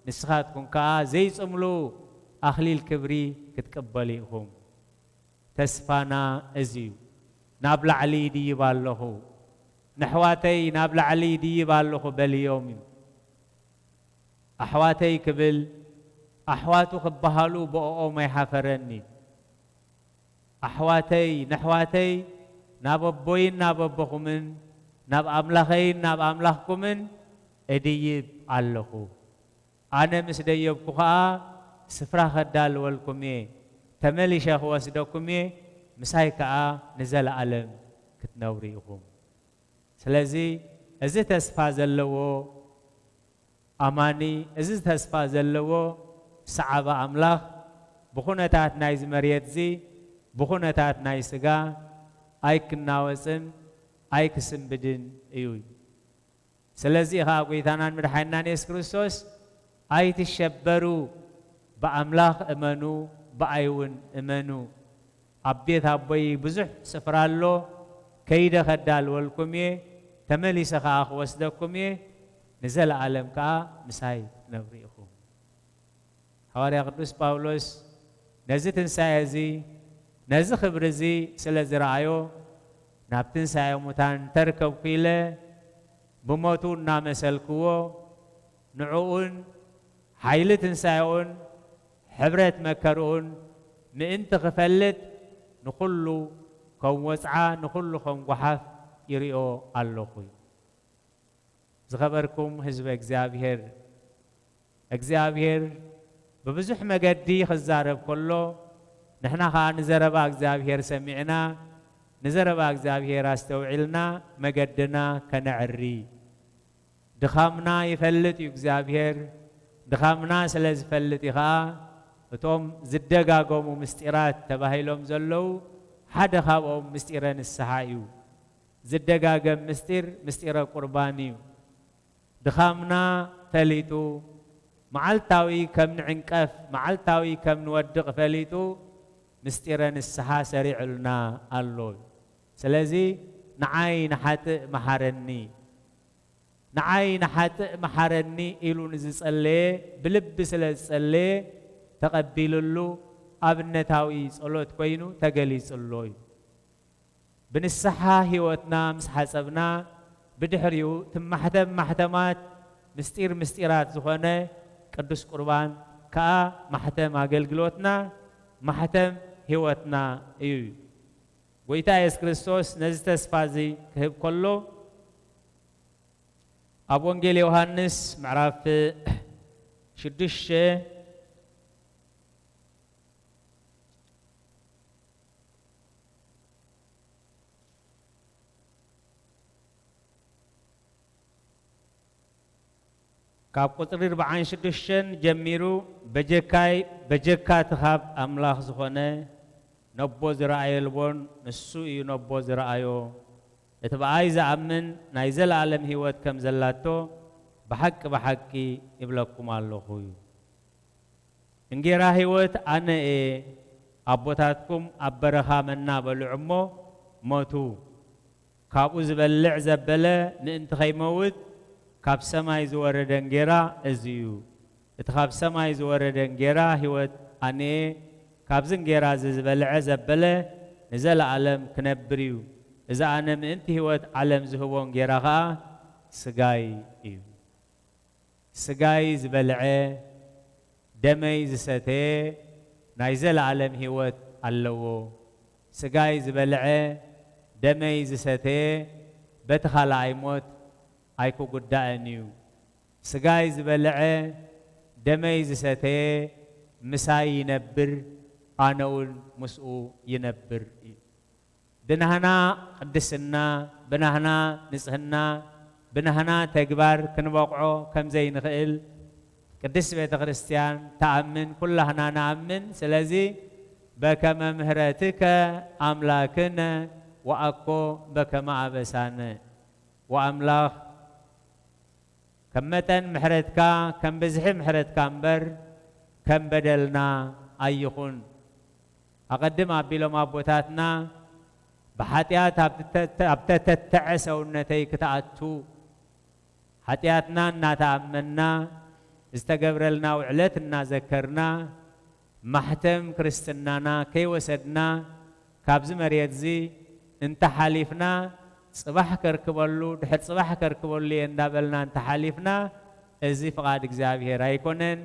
ንስኻትኩም ከኣ ዘይጽምሉ ኣኽሊል ክብሪ ክትቅበሉ ኢኹም። ተስፋና እዚ እዩ። "ናብ ላዕሊ ይድይብ ኣለኹ፣ ነሕዋተይ ናብ ላዕሊ ይድይብ ኣለኹ" በልዮም እዩ። ኣሕዋተይ ክብል፣ ኣሕዋቱ ክበሃሉ ብኦኦም ኣይሓፈረን እዩ። ኣሕዋተይ፣ ነሕዋተይ፣ ናብ ኣቦይን ናብ ኣቦኹምን፣ ናብ ኣምላኸይን ናብ ኣምላኽኩምን እድይብ ኣለኹ። ኣነ ምስ ደየብኩ ኸኣ ስፍራ ኸዳልወልኩም እየ፣ ተመሊሸ ክወስደኩም እየ፣ ምሳይ ከኣ ንዘለኣለም ክትነብሩ ኢኹም። ስለዚ እዚ ተስፋ ዘለዎ ኣማኒ፣ እዚ ተስፋ ዘለዎ ሰዓበ ኣምላኽ ብኹነታት ናይዚ መሬትዚ፣ ብኹነታት ናይ ስጋ ኣይክናወጽን ኣይክስንብድን እዩ። ስለዚ ኸኣ ጐይታናን መድሓኒናን የሱስ ክርስቶስ፣ "ኣይትሸበሩ፣ ብኣምላኽ እመኑ፣ ብኣይ እውን እመኑ። ኣብ ቤት ኣቦይ ብዙሕ ስፍራ ኣሎ፣ ከይደ ኸዳልወልኩም እየ፣ ተመሊሰ ኸኣ ክወስደኩም እየ፣ ንዘለኣለም ከኣ ምሳይ ክትነብሩ ኢኹም።" ሃዋርያ ቅዱስ ጳውሎስ ነዚ ትንሳኤ እዚ፣ ነዚ ክብሪ እዚ ስለ ዝረኣዮ፣ "ናብ ትንሳኤ ሙታን ተርከብኩ ኢለ ብሞቱ እናመሰልክዎ፣ ንዕኡን ሓይሊ ትንሳኤኡን ሕብረት መከርኡን ምእንቲ ክፈልጥ፣ ንኹሉ ከም ወጽዓ፣ ንኹሉ ከም ጓሓፍ ይሪኦ ኣለኹ" እዩ። ዝኸበርኩም ህዝበ እግዚኣብሔር፣ እግዚኣብሔር ብብዙሕ መገዲ ክዛረብ ከሎ፣ ንሕና ኸኣ ንዘረባ እግዚኣብሔር ሰሚዕና፣ ንዘረባ እግዚኣብሔር ኣስተውዒልና መገድና ከነዕሪ። ድኻምና ይፈልጥ እዩ እግዚኣብሔር። ድኻምና ስለ ዝፈልጥ እዩ ኸኣ፣ እቶም ዝደጋገሙ ምስጢራት ተባሂሎም ዘለዉ፣ ሓደ ካብኦም ምስጢረ ንስሓ እዩ። ዝደጋገም ምስጢር፣ ምስጢረ ቁርባን እዩ። ድኻምና ፈሊጡ፣ መዓልታዊ ከም ንዕንቀፍ፣ መዓልታዊ ከም ንወድቕ ፈሊጡ፣ ምስጢረ ንስሓ ሰሪዕልና ኣሎ። ስለዚ፣ "ንዓይ ንሓጥእ መሓረኒ፣ ንዓይ ንሓጥእ መሓረኒ" ኢሉ ንዝጸለየ፣ ብልቢ ስለ ዝጸለየ፣ ተቐቢልሉ፣ ኣብነታዊ ጸሎት ኮይኑ ተገሊጽሎ እዩ። ብንስሓ ህይወትና ምስ ሓጸብና፣ ብድሕሪኡ እቲ ማሕተም ማሕተማት፣ ምስጢር ምስጢራት ዝኾነ ቅዱስ ቁርባን ከኣ ማሕተም ኣገልግሎትና፣ ማሕተም ህይወትና እዩ። ጐይታ የሱስ ክርስቶስ ነዚ ተስፋ እዚ ክህብ ከሎ፣ ኣብ ወንጌል ዮሃንስ ምዕራፍ ሽዱሽተ፣ ካብ ቁጽሪ ኣርባዓን ሽዱሽተን ጀሚሩ፣ "በጀካይ፣ በጀካ እቲ ካብ ኣምላኽ ዝኾነ ነቦ ዝረኣየ ልቦን፣ ንሱ እዩ ነቦ ዝረኣዮ። እቲ ብኣይ ዝኣምን ናይ ዘለኣለም ህይወት ከም ዘላቶ ብሓቂ፣ ብሓቂ ይብለኩም ኣለኹ" እዩ። "እንጌራ ህይወት ኣነ እየ። ኣቦታትኩም ኣብ በረኻ መና በልዑ እሞ ሞቱ። ካብኡ ዝበልዕ ዘበለ ምእንቲ ኸይመውት፣ ካብ ሰማይ ዝወረደ እንጌራ እዚ እዩ። እቲ ካብ ሰማይ ዝወረደ እንጌራ ህይወት ኣነ እየ። ካብዚ እንጌራ እዚ ዝበልዐ ዘበለ ንዘለኣለም ክነብር እዩ። እዚ ኣነ ምእንቲ ህይወት ዓለም ዝህቦ እንጌራ ኸኣ ስጋይ እዩ። ስጋይ ዝበልዐ፣ ደመይ ዝሰተየ ናይ ዘለኣለም ህይወት ኣለዎ። ስጋይ ዝበልዐ፣ ደመይ ዝሰተየ፣ በቲ ካልኣይ ሞት ኣይክጉዳእን እዩ። ስጋይ ዝበልዐ፣ ደመይ ዝሰተየ፣ ምሳይ ይነብር፣ ኣነ እውን ምስኡ ይነብር" እዩ። ብናህና ቅድስና፣ ብናህና ንጽህና፣ ብናህና ተግባር ክንበቕዖ ከም ዘይንኽእል ቅድስት ቤተ ክርስቲያን ትኣምን፣ ኩላህና ንኣምን። ስለዚ፣ "በከመ ምህረትከ ኣምላክነ ወኣኮ በከመ ኣበሳነ" ወኣምላኽ ከም መጠን ምሕረትካ፣ ከም ብዝሒ ምሕረትካ እምበር፣ ከም በደልና ኣይኹን። ኣቐድም ኣቢሎም ኣቦታትና፣ "ብሓጢኣት ኣብ ትተ-፣ ኣብ ተተትዐ ሰውነተይ ክትኣቱ፣ ሓጢኣትና እናተኣመንና፣ ዝተገብረልና ውዕለት እናዘከርና፣ ማሕተም ክርስትናና ከይወሰድና፣ ካብዚ መሬትዚ እንተሓሊፍና፣ ጽባሕ ከርክበሉ፣ ድሕሪ ጽባሕ ከርክበሉ እየ እንዳበልና እንተሓሊፍና፣ እዚ ፍቓድ እግዚኣብሔር ኣይኮነን።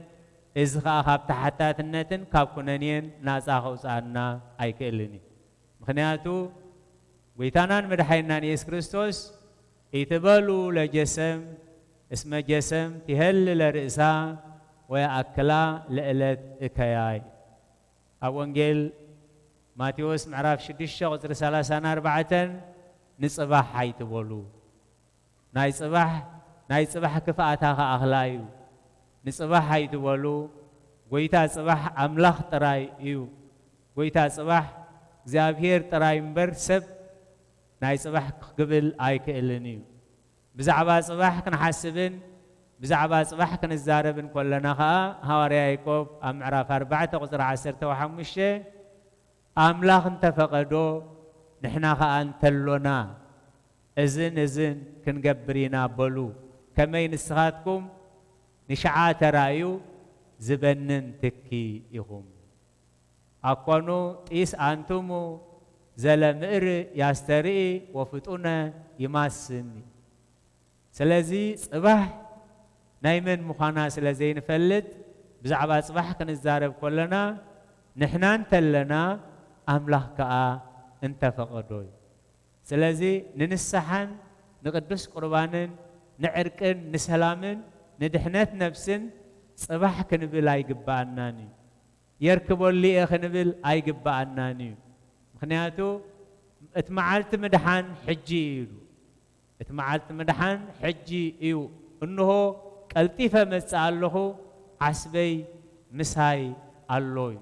እዚ ኸኣ ካብ ተሓታትነትን ካብ ኩነኔን ናጻ ከውጽኣና ኣይክእልን እዩ። ምኽንያቱ፣ ጐይታናን መድሓኒናን የሱስ ክርስቶስ፣ "ኢትበሉ ለጀሰም፣ እስመ ጀሰም ትሄሊ ለርእሳ ወየኣክላ ለእለት እከያይ" ኣብ ወንጌል ማቴዎስ ምዕራፍ ሽዱሽተ ቁጽሪ ሰላሳን ኣርባዕተን፣ "ንጽባሕ ኣይትበሉ። ናይ ጽባሕ፣ ናይ ጽባሕ ክፍኣታ ክኣኽላ እዩ። ንጽባሕ ኣይትበሉ። ጎይታ ጽባሕ ኣምላኽ ጥራይ እዩ። ጎይታ ጽባሕ እግዚኣብሔር ጥራይ እምበር ሰብ ናይ ጽባሕ ክብል ኣይክእልን እዩ። ብዛዕባ ጽባሕ ክንሓስብን ብዛዕባ ጽባሕ ክንዛረብን ከለና ኸኣ፣ ሃዋርያ ያዕቆብ ኣብ ምዕራፍ ኣርባዕተ ቁጽሪ ዓሰርተ ሓሙሽተ፣ ኣምላኽ እንተፈቐዶ፣ ንሕና ኸኣ እንተሎና፣ እዝን እዝን ክንገብር ኢና በሉ። ከመይ ንስኻትኩም ንሽዓ ተራእዩ ዝበንን ትኪ ኢኹም። ኣኮኑ ጢስ ኣንትሙ ዘለምእር ያስተርኢ ወፍጡነ ይማስን። ስለዚ ጽባሕ ናይ መን ምዃና ስለ ዘይንፈልጥ፣ ብዛዕባ ጽባሕ ክንዛረብ ከለና፣ ንሕና እንተለና፣ ኣምላኽ ከኣ እንተፈቐዶ እዩ። ስለዚ ንንስሓን ንቅዱስ ቁርባንን ንዕርቅን ንሰላምን ንድሕነት ነፍስን ጽባሕ ክንብል ኣይግብኣናን እዩ። የርክበሉ እየ ክንብል ኣይግብኣናን እዩ። ምኽንያቱ እቲ መዓልቲ ምድሓን ሕጂ እዩ ኢሉ። እቲ መዓልቲ ምድሓን ሕጂ እዩ። እንሆ ቀልጢፈ መጽእ ኣለኹ፣ ዓስበይ ምሳይ ኣሎ እዩ።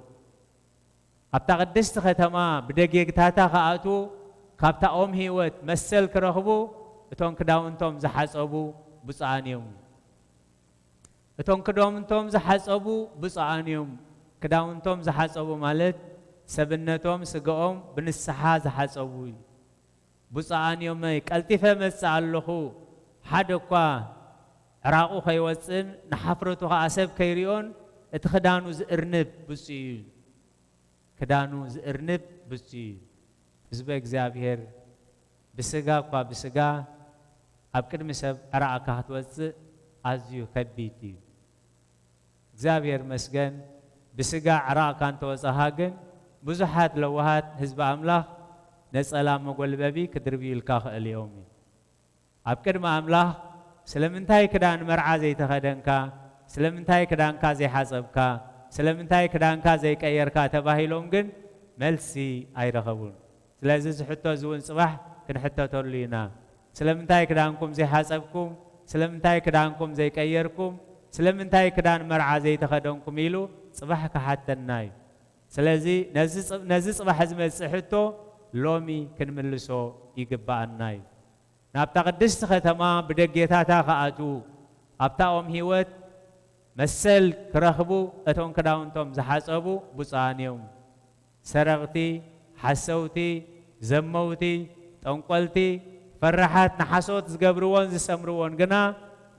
ኣብታ ቅድስቲ ከተማ ብደጌግታታ ክኣትዉ፣ ካብታ ኦም ህይወት መሰል ክረኽቡ፣ እቶም ክዳውንቶም ዝሓጸቡ ብፁዓን እዮም። እቶም ክዳውንቶም ዝሓጸቡ ብፁዓን እዮም። ክዳውንቶም ዝሓጸቡ ማለት ሰብነቶም፣ ስጋኦም ብንስሓ ዝሓጸቡ እዩ። ብፁዓን እዮም። ቀልጢፈ መጽእ ኣለኹ። ሓደ እኳ ዕራቑ ከይወጽእን ንሓፍረቱ ኸኣ ሰብ ከይሪኦን እቲ ክዳኑ ዝእርንብ ብፁዕ እዩ። ክዳኑ ዝእርንብ ብፁዕ እዩ። ህዝበ እግዚኣብሔር ብስጋ እኳ ብስጋ ኣብ ቅድሚ ሰብ ዕራቕካ ክትወጽእ ኣዝዩ ከቢድ እዩ። እግዚኣብሔር መስገን ብስጋ ዕራቕካ እንተወጻኻ ግን ብዙሓት ለዋሃት ህዝቢ ኣምላኽ ነጸላ መጎልበቢ ክድርብዩልካ ክእል እዮም እዩ። ኣብ ቅድሚ ኣምላኽ ስለምንታይ ክዳን መርዓ ዘይተኸደንካ፣ ስለምንታይ ክዳንካ ዘይሓጸብካ፣ ስለምንታይ ክዳንካ ዘይቀየርካ ተባሂሎም ግን መልሲ ኣይረኸቡን። ስለዚ እዚ ሕቶ እዚ እውን ጽባሕ ክንሕተተሉ ኢና። ስለምንታይ ክዳንኩም ዘይሓጸብኩም፣ ስለምንታይ ክዳንኩም ዘይቀየርኩም፣ ስለምንታይ ክዳን መርዓ ዘይተኸደንኩም ኢሉ ጽባሕ ክሓተና እዩ። ስለዚ ነዚ ጽ-፣ ነዚ ጽባሕ ዝመጽእ ሕቶ ሎሚ ክንምልሶ ይግብኣና እዩ። ናብታ ቅድስቲ ከተማ ብደጌታታ ክኣትዉ፣ ኣብታ ኦም ህይወት መሰል ክረኽቡ እቶም ክዳውንቶም ዝሓጸቡ ብፁዓን እዮም። ሰረቕቲ፣ ሓሰውቲ፣ ዘመውቲ፣ ጠንቆልቲ፣ ፈራሓት፣ ንሓሶት ዝገብርዎን ዝሰምርዎን ግና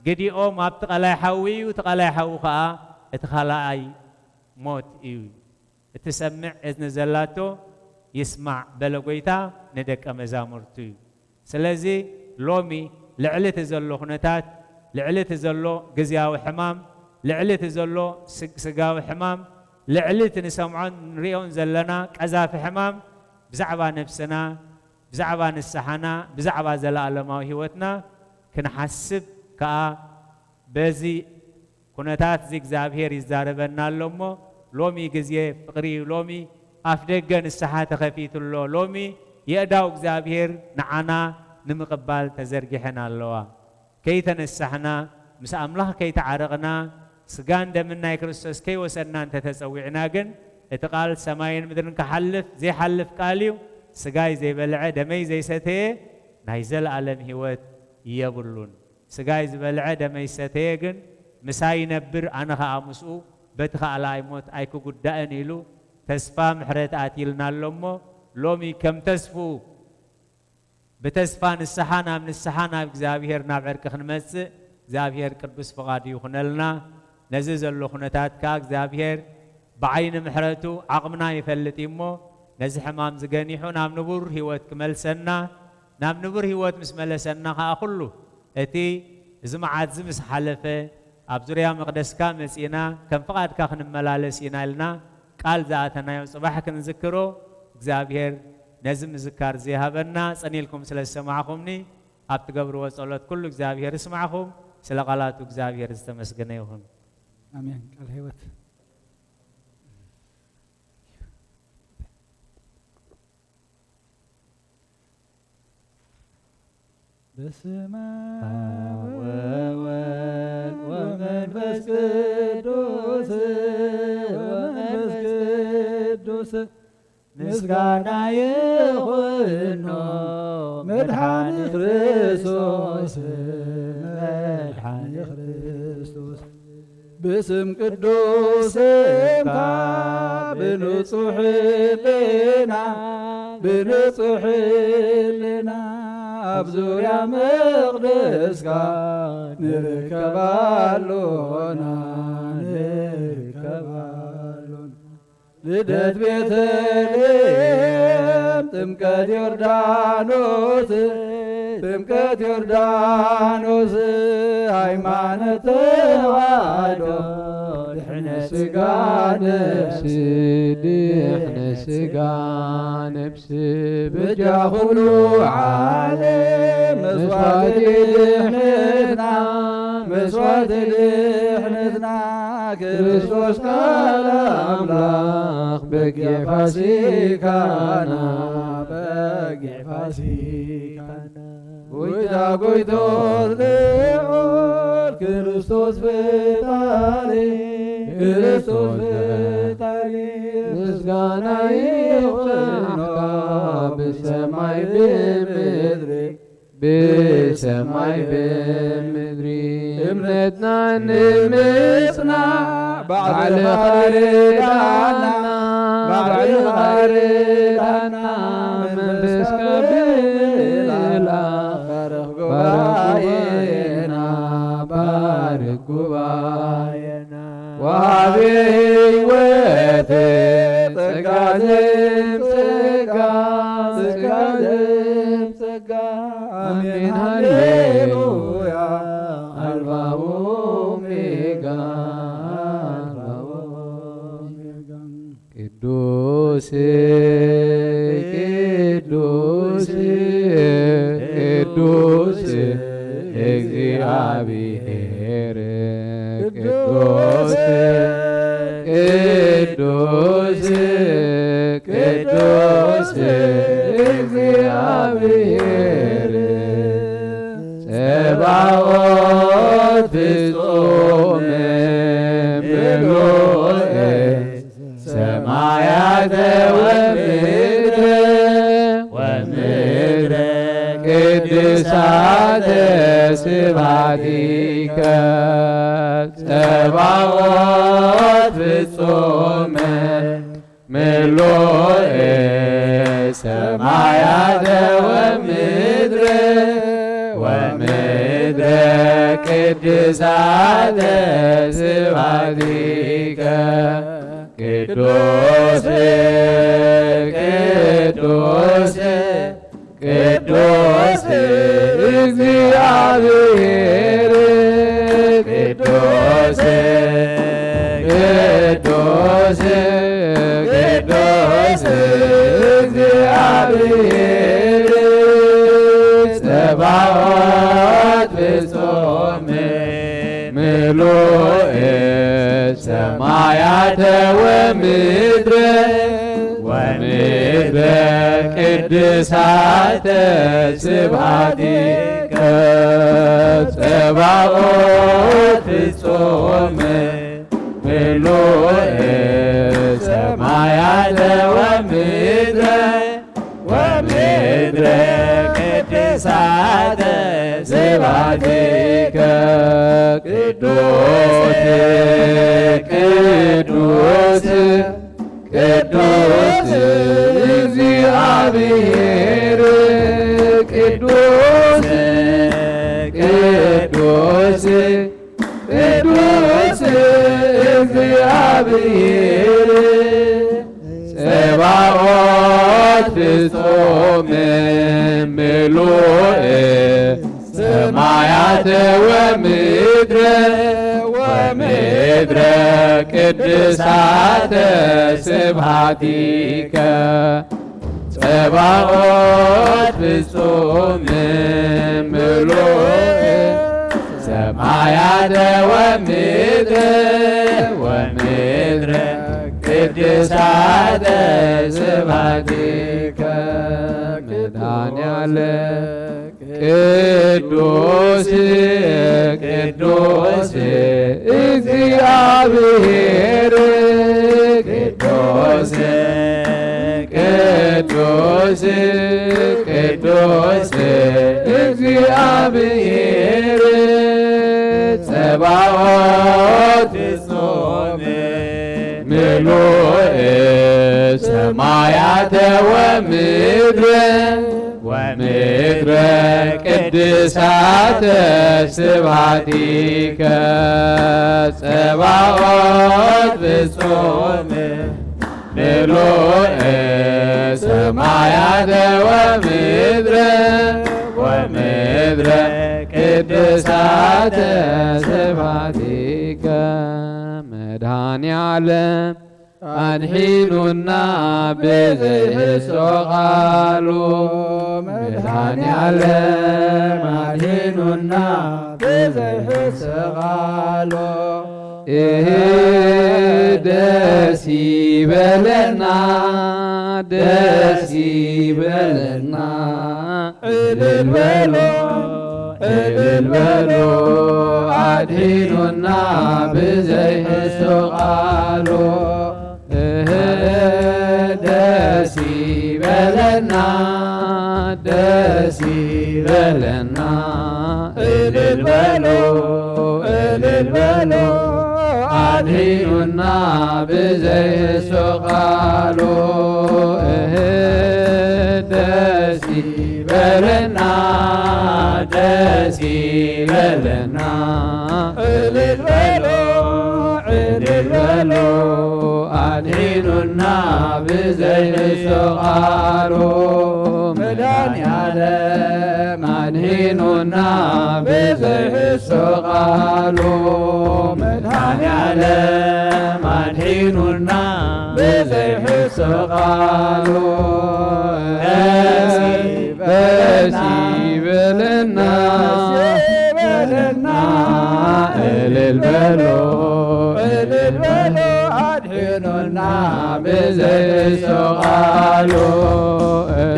ግዲኦም ኣብቲ ቀላይ ሓዊ እዩ፣ እቲ ቀላይ ሓዊ ኸኣ እቲ ካልኣይ ሞት እዩ። እትሰምዕ እዝኒ ዘላቶ ይስማዕ በለ ጐይታ ንደቀ መዛሙርቱ እዩ። ስለዚ ሎሚ ልዕሊ እቲ ዘሎ ኩነታት፣ ልዕሊ እቲ ዘሎ ግዝያዊ ሕማም፣ ልዕሊ እቲ ዘሎ ስግ-፣ ስጋዊ ሕማም፣ ልዕሊ እቲ ንሰምዖን ንሪኦን ዘለና ቀዛፊ ሕማም ብዛዕባ ነፍስና፣ ብዛዕባ ንስሓና፣ ብዛዕባ ዘለኣለማዊ ህይወትና ክንሓስብ ከኣ በዚ ኩነታት እዚ እግዚኣብሔር ይዛረበና ኣሎ እሞ፣ ሎሚ ግዜ ፍቕሪ እዩ። ሎሚ ኣፍ ደገ ንስሓ ተኸፊቱ ኣሎ። ሎሚ የእዳው እግዚኣብሔር ንዓና ንምቕባል ተዘርጊሐን ኣለዋ። ከይተነሳሕና፣ ምስ ኣምላኽ ከይተዓረቕና፣ ስጋን ደምን ናይ ክርስቶስ ከይወሰድና እንተተጸዊዕና ግን፣ እቲ ቃል ሰማይን ምድርን ክሓልፍ ዘይሓልፍ ቃል እዩ። ስጋይ ዘይበልዐ ደመይ ዘይሰተየ ናይ ዘለኣለም ህይወት የብሉን። ስጋይ ዝበልዐ ደመይ ዝሰተየ ግን ምሳይ ይነብር፣ ኣነ ኸኣ ምስኡ፣ በቲ ካልኣይ ሞት ኣይክጉዳእን ኢሉ ተስፋ ምሕረት ኣትይልና ኣሎ እሞ፣ ሎሚ ከም ተስፍኡ ብተስፋ ንስሓ ናብ ንስሓ ናብ እግዚኣብሔር ናብ ዕርቂ ክንመጽእ እግዚኣብሔር ቅዱስ ፍቓዱ ይኹነልና። ነዚ ዘሎ ኩነታት ከኣ እግዚኣብሔር ብዓይኒ ምሕረቱ ዓቕምና ይፈልጥ እዩ እሞ፣ ነዚ ሕማም ዝገኒሑ ናብ ንቡር ህይወት ክመልሰና፣ ናብ ንቡር ህይወት ምስ መለሰና ከኣ ኩሉ እቲ እዚ መዓት እዚ ምስ ሓለፈ፣ ኣብ ዙርያ መቕደስካ መጺእና ከም ፍቓድካ ክንመላለስ ኢና ኢልና ቃል ዝኣተናዮ ጽባሕ ክንዝክሮ፣ እግዚኣብሔር ነዚ ምዝካር እዚ ይሃበና። ጸኒልኩም ስለ ዝሰማዕኹምኒ፣ ኣብ ትገብርዎ ጸሎት ኩሉ እግዚኣብሔር ይስማዕኹም። ስለ ቃላቱ እግዚኣብሔር ዝተመስገነ ይኹን። ኣሜን። ቃል ህይወት። በስመ አብ ወወልድ ወመንፈስ ቅዱስ። ምስጋና ይኹኖ መድሓኒ ክርስቶስ፣ መድሓኒ ክርስቶስ። ብስም ቅዱስ ስምካ ብንጹሕ ህልና፣ ብንጹሕ ህልና ኣብ ዙርያ መቕደስካ ንርከብ ኣሎና፣ ንርከብ ኣሎና። ልደት ቤተልሔም፣ ጥምቀት ዮርዳኖስ፣ ጥምቀት ዮርዳኖስ፣ ሃይማኖት ተዋህዶ፣ ድሕነት ስጋ ነፍሲ፣ ድሕነት ስጋ ነፍሲ፣ በጃ ኩሉ ዓለም፣ መስዋዕቲ ድሕነትና፣ መስዋዕቲ ድሕነትና፣ ክርስቶስ ቃል ኣምላኽ በጊዕ ፋሲካና፣ በጊዕ ፋሲካና። ጎይታ ጎይቶት ልዑል ክርስቶስ ፈጣሪ፣ ክርስቶስ ፈጣሪ፣ ምስጋና ይኹንኻ ብሰማይ ብምድሪ፣ ብሰማይ ብምድሪ። እምነትና ንምጽናዕ ባዕልኻ ርዳና፣ ባዕልኻ ርዳና፣ መንፈስካ ብላኽ ባርኽ ጉባኤና፣ ባርኽ ጉባኤና። ወሃቢ ሕይወት ጸጋ ዘምጸጋ፣ ጸጋ ዘምጸጋ፣ ኣሜን ሃሌሉያ፣ ኣልፋ ኦሜጋ፣ ኣልፋ ኦሜጋ። ቅዱስ፣ ቅዱስ፣ ቅዱስ እግዚኣብሔር፣ ቅዱስ፣ ቅዱስ፣ ቅዱስ እግዚኣብሔር፣ ጸባኦት ፍጹም ምሉእ ሰማያተ ወምድረ፣ ወምድረ ቅድሳተ ስብሐቲከ። ጸባኦት ፍጹም ምሉእ ሰማያተ ወምድረ፣ ወምድረ ቅድሳተ ስብሐቲከ። ቅዱስ፣ ቅዱስ፣ ቅዱስ እግዚኣብሔር፣ ቅዱስ፣ ቅዱስ፣ ቅዱስ እግዚኣብሔር፣ ጸባኦት ፍጹም ምሉእ ሰማያተ ወምድረ፣ ወምድረ ቅድሳተ ስብሐቲከ። ጸባኦት ፍጹም ምሉእ ሰማያተ ወምድረ፣ ወምድረ ቅድሳተ ስብሐቲከ። ቅዱስ፣ ቅዱስ፣ ቅዱስ እግዚኣብሔር፣ ቅዱስ፣ ቅዱስ፣ ቅዱስ እግዚኣብሔር፣ ጸባኦት ፍጹም ምሉእ ሰማያተ ወምድረ፣ ወምድረ ቅድሳተ ስብሐቲከ። ጸባኦት ፍጹም ምሉእ ሰማያተ ወምድረ፣ ወምድረ ቅድሳተ ስብሐቲከ። መድኃኔዓለም ቅዱስ፣ ቅዱስ እግዚኣብሔር፣ ቅዱስ፣ ቅዱስ ቅዱስ እግዚኣብሔር ጸባኦት ፍጹም ምሉእ ሰማያተ ወምድረ ወምድረ ቅድሳተ ስብሐቲከ ጸባኦት ፍጹም ምሉእ ሰማያተ ወምድረ ወምድረ ቅድሳተ ስብሐቲከ መድኃኔ ዓለም ኣድሒኑና ብዘይሕሶ ቃሉ መድኃኔ ዓለም ኣድሒኑና ብዘይሕሶ ቃሉ እህ ደስ ይበለና ደስ ይበለና እልል በሉ እልል በሉ ኣድሒኑና ብዘይሕሱ ቃሉ እህ ደስ ይበለና ደስ ይበለና እልል በሉ እልል በሉ ኣድሒኑና ብዘይሕሱ ቃሉ እህ ደስ ይበለና ደስ ይበለና እልል በሉ እልል በሉ ኣድሒኑና ብዘይሕሱ ቃሉ መድኃኔ ዓለም ኣድሒኑና ብዘይሕሱ ቃሉ መድኃኔ ዓለም ኣድሒኑና ብዘይሕሱ ቃሉ ደስ ይበለና እልል በሉ እልል በሉ ኣድሒኑና ብዘይሕሱ ቃሉ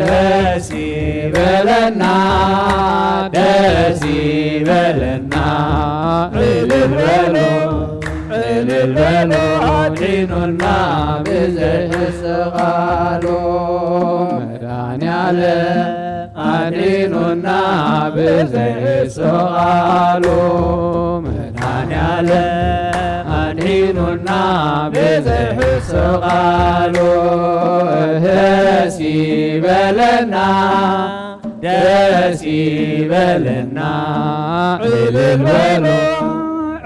ደስ ይበለና ደስ ይበለና እልል በሉ እልል በሉ ኣድሒኑና ብዘይሕሱ ቃሉ መድኃኔ ዓለም ኣድሒኑና ብዘይሕሱ ቃሉ መድኃኔ ዓለም ኣድሒኑና ብዘይሕሱ ቃሉ ደስ ይበለና ደስ ይበለና እልል በሉ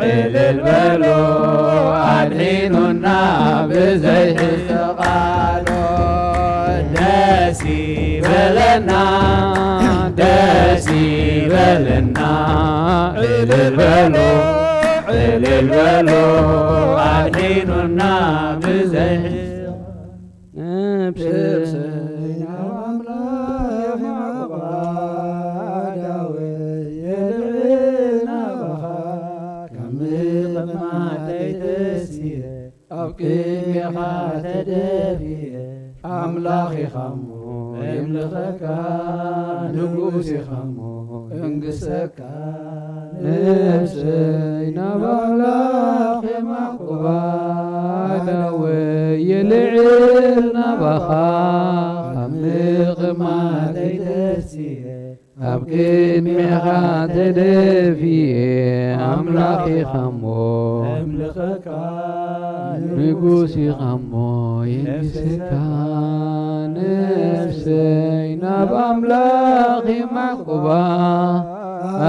እልል በሉ ኣድሒኑና ብዘይሕሱ ቃሉ ደስ ይበለና ደስ ይበለና እልል በሉ እልል በሉ ኣድሒኑና ብዘይሕሱ ነፍሰይ ናብ ኣምላኽ የማቕባ ዳወየ ልዕል ናባኻ ካብ ምቕማጠይ ተስየ ኣብ ቅድሜኻ ተደፍየ ኣምላኽ ኢኻ እሞ የምልኸካ ንጉስ ኢኻ እሞ እንግሰካ ነፍሰይ ናብ ኣምላኽ የማቕባ ዳወየ ልዕል ናባኻ ካብ ምቕማጠይ ተስየ ኣብ ቅድሜኻ ተደፍየ ኣምላኽ ኢኻ እሞ ኣምልኸካ ንጉስ ኢኻ እሞ የንግሰካ ነፍሰይ ናብ ኣምላኽ የማቕባ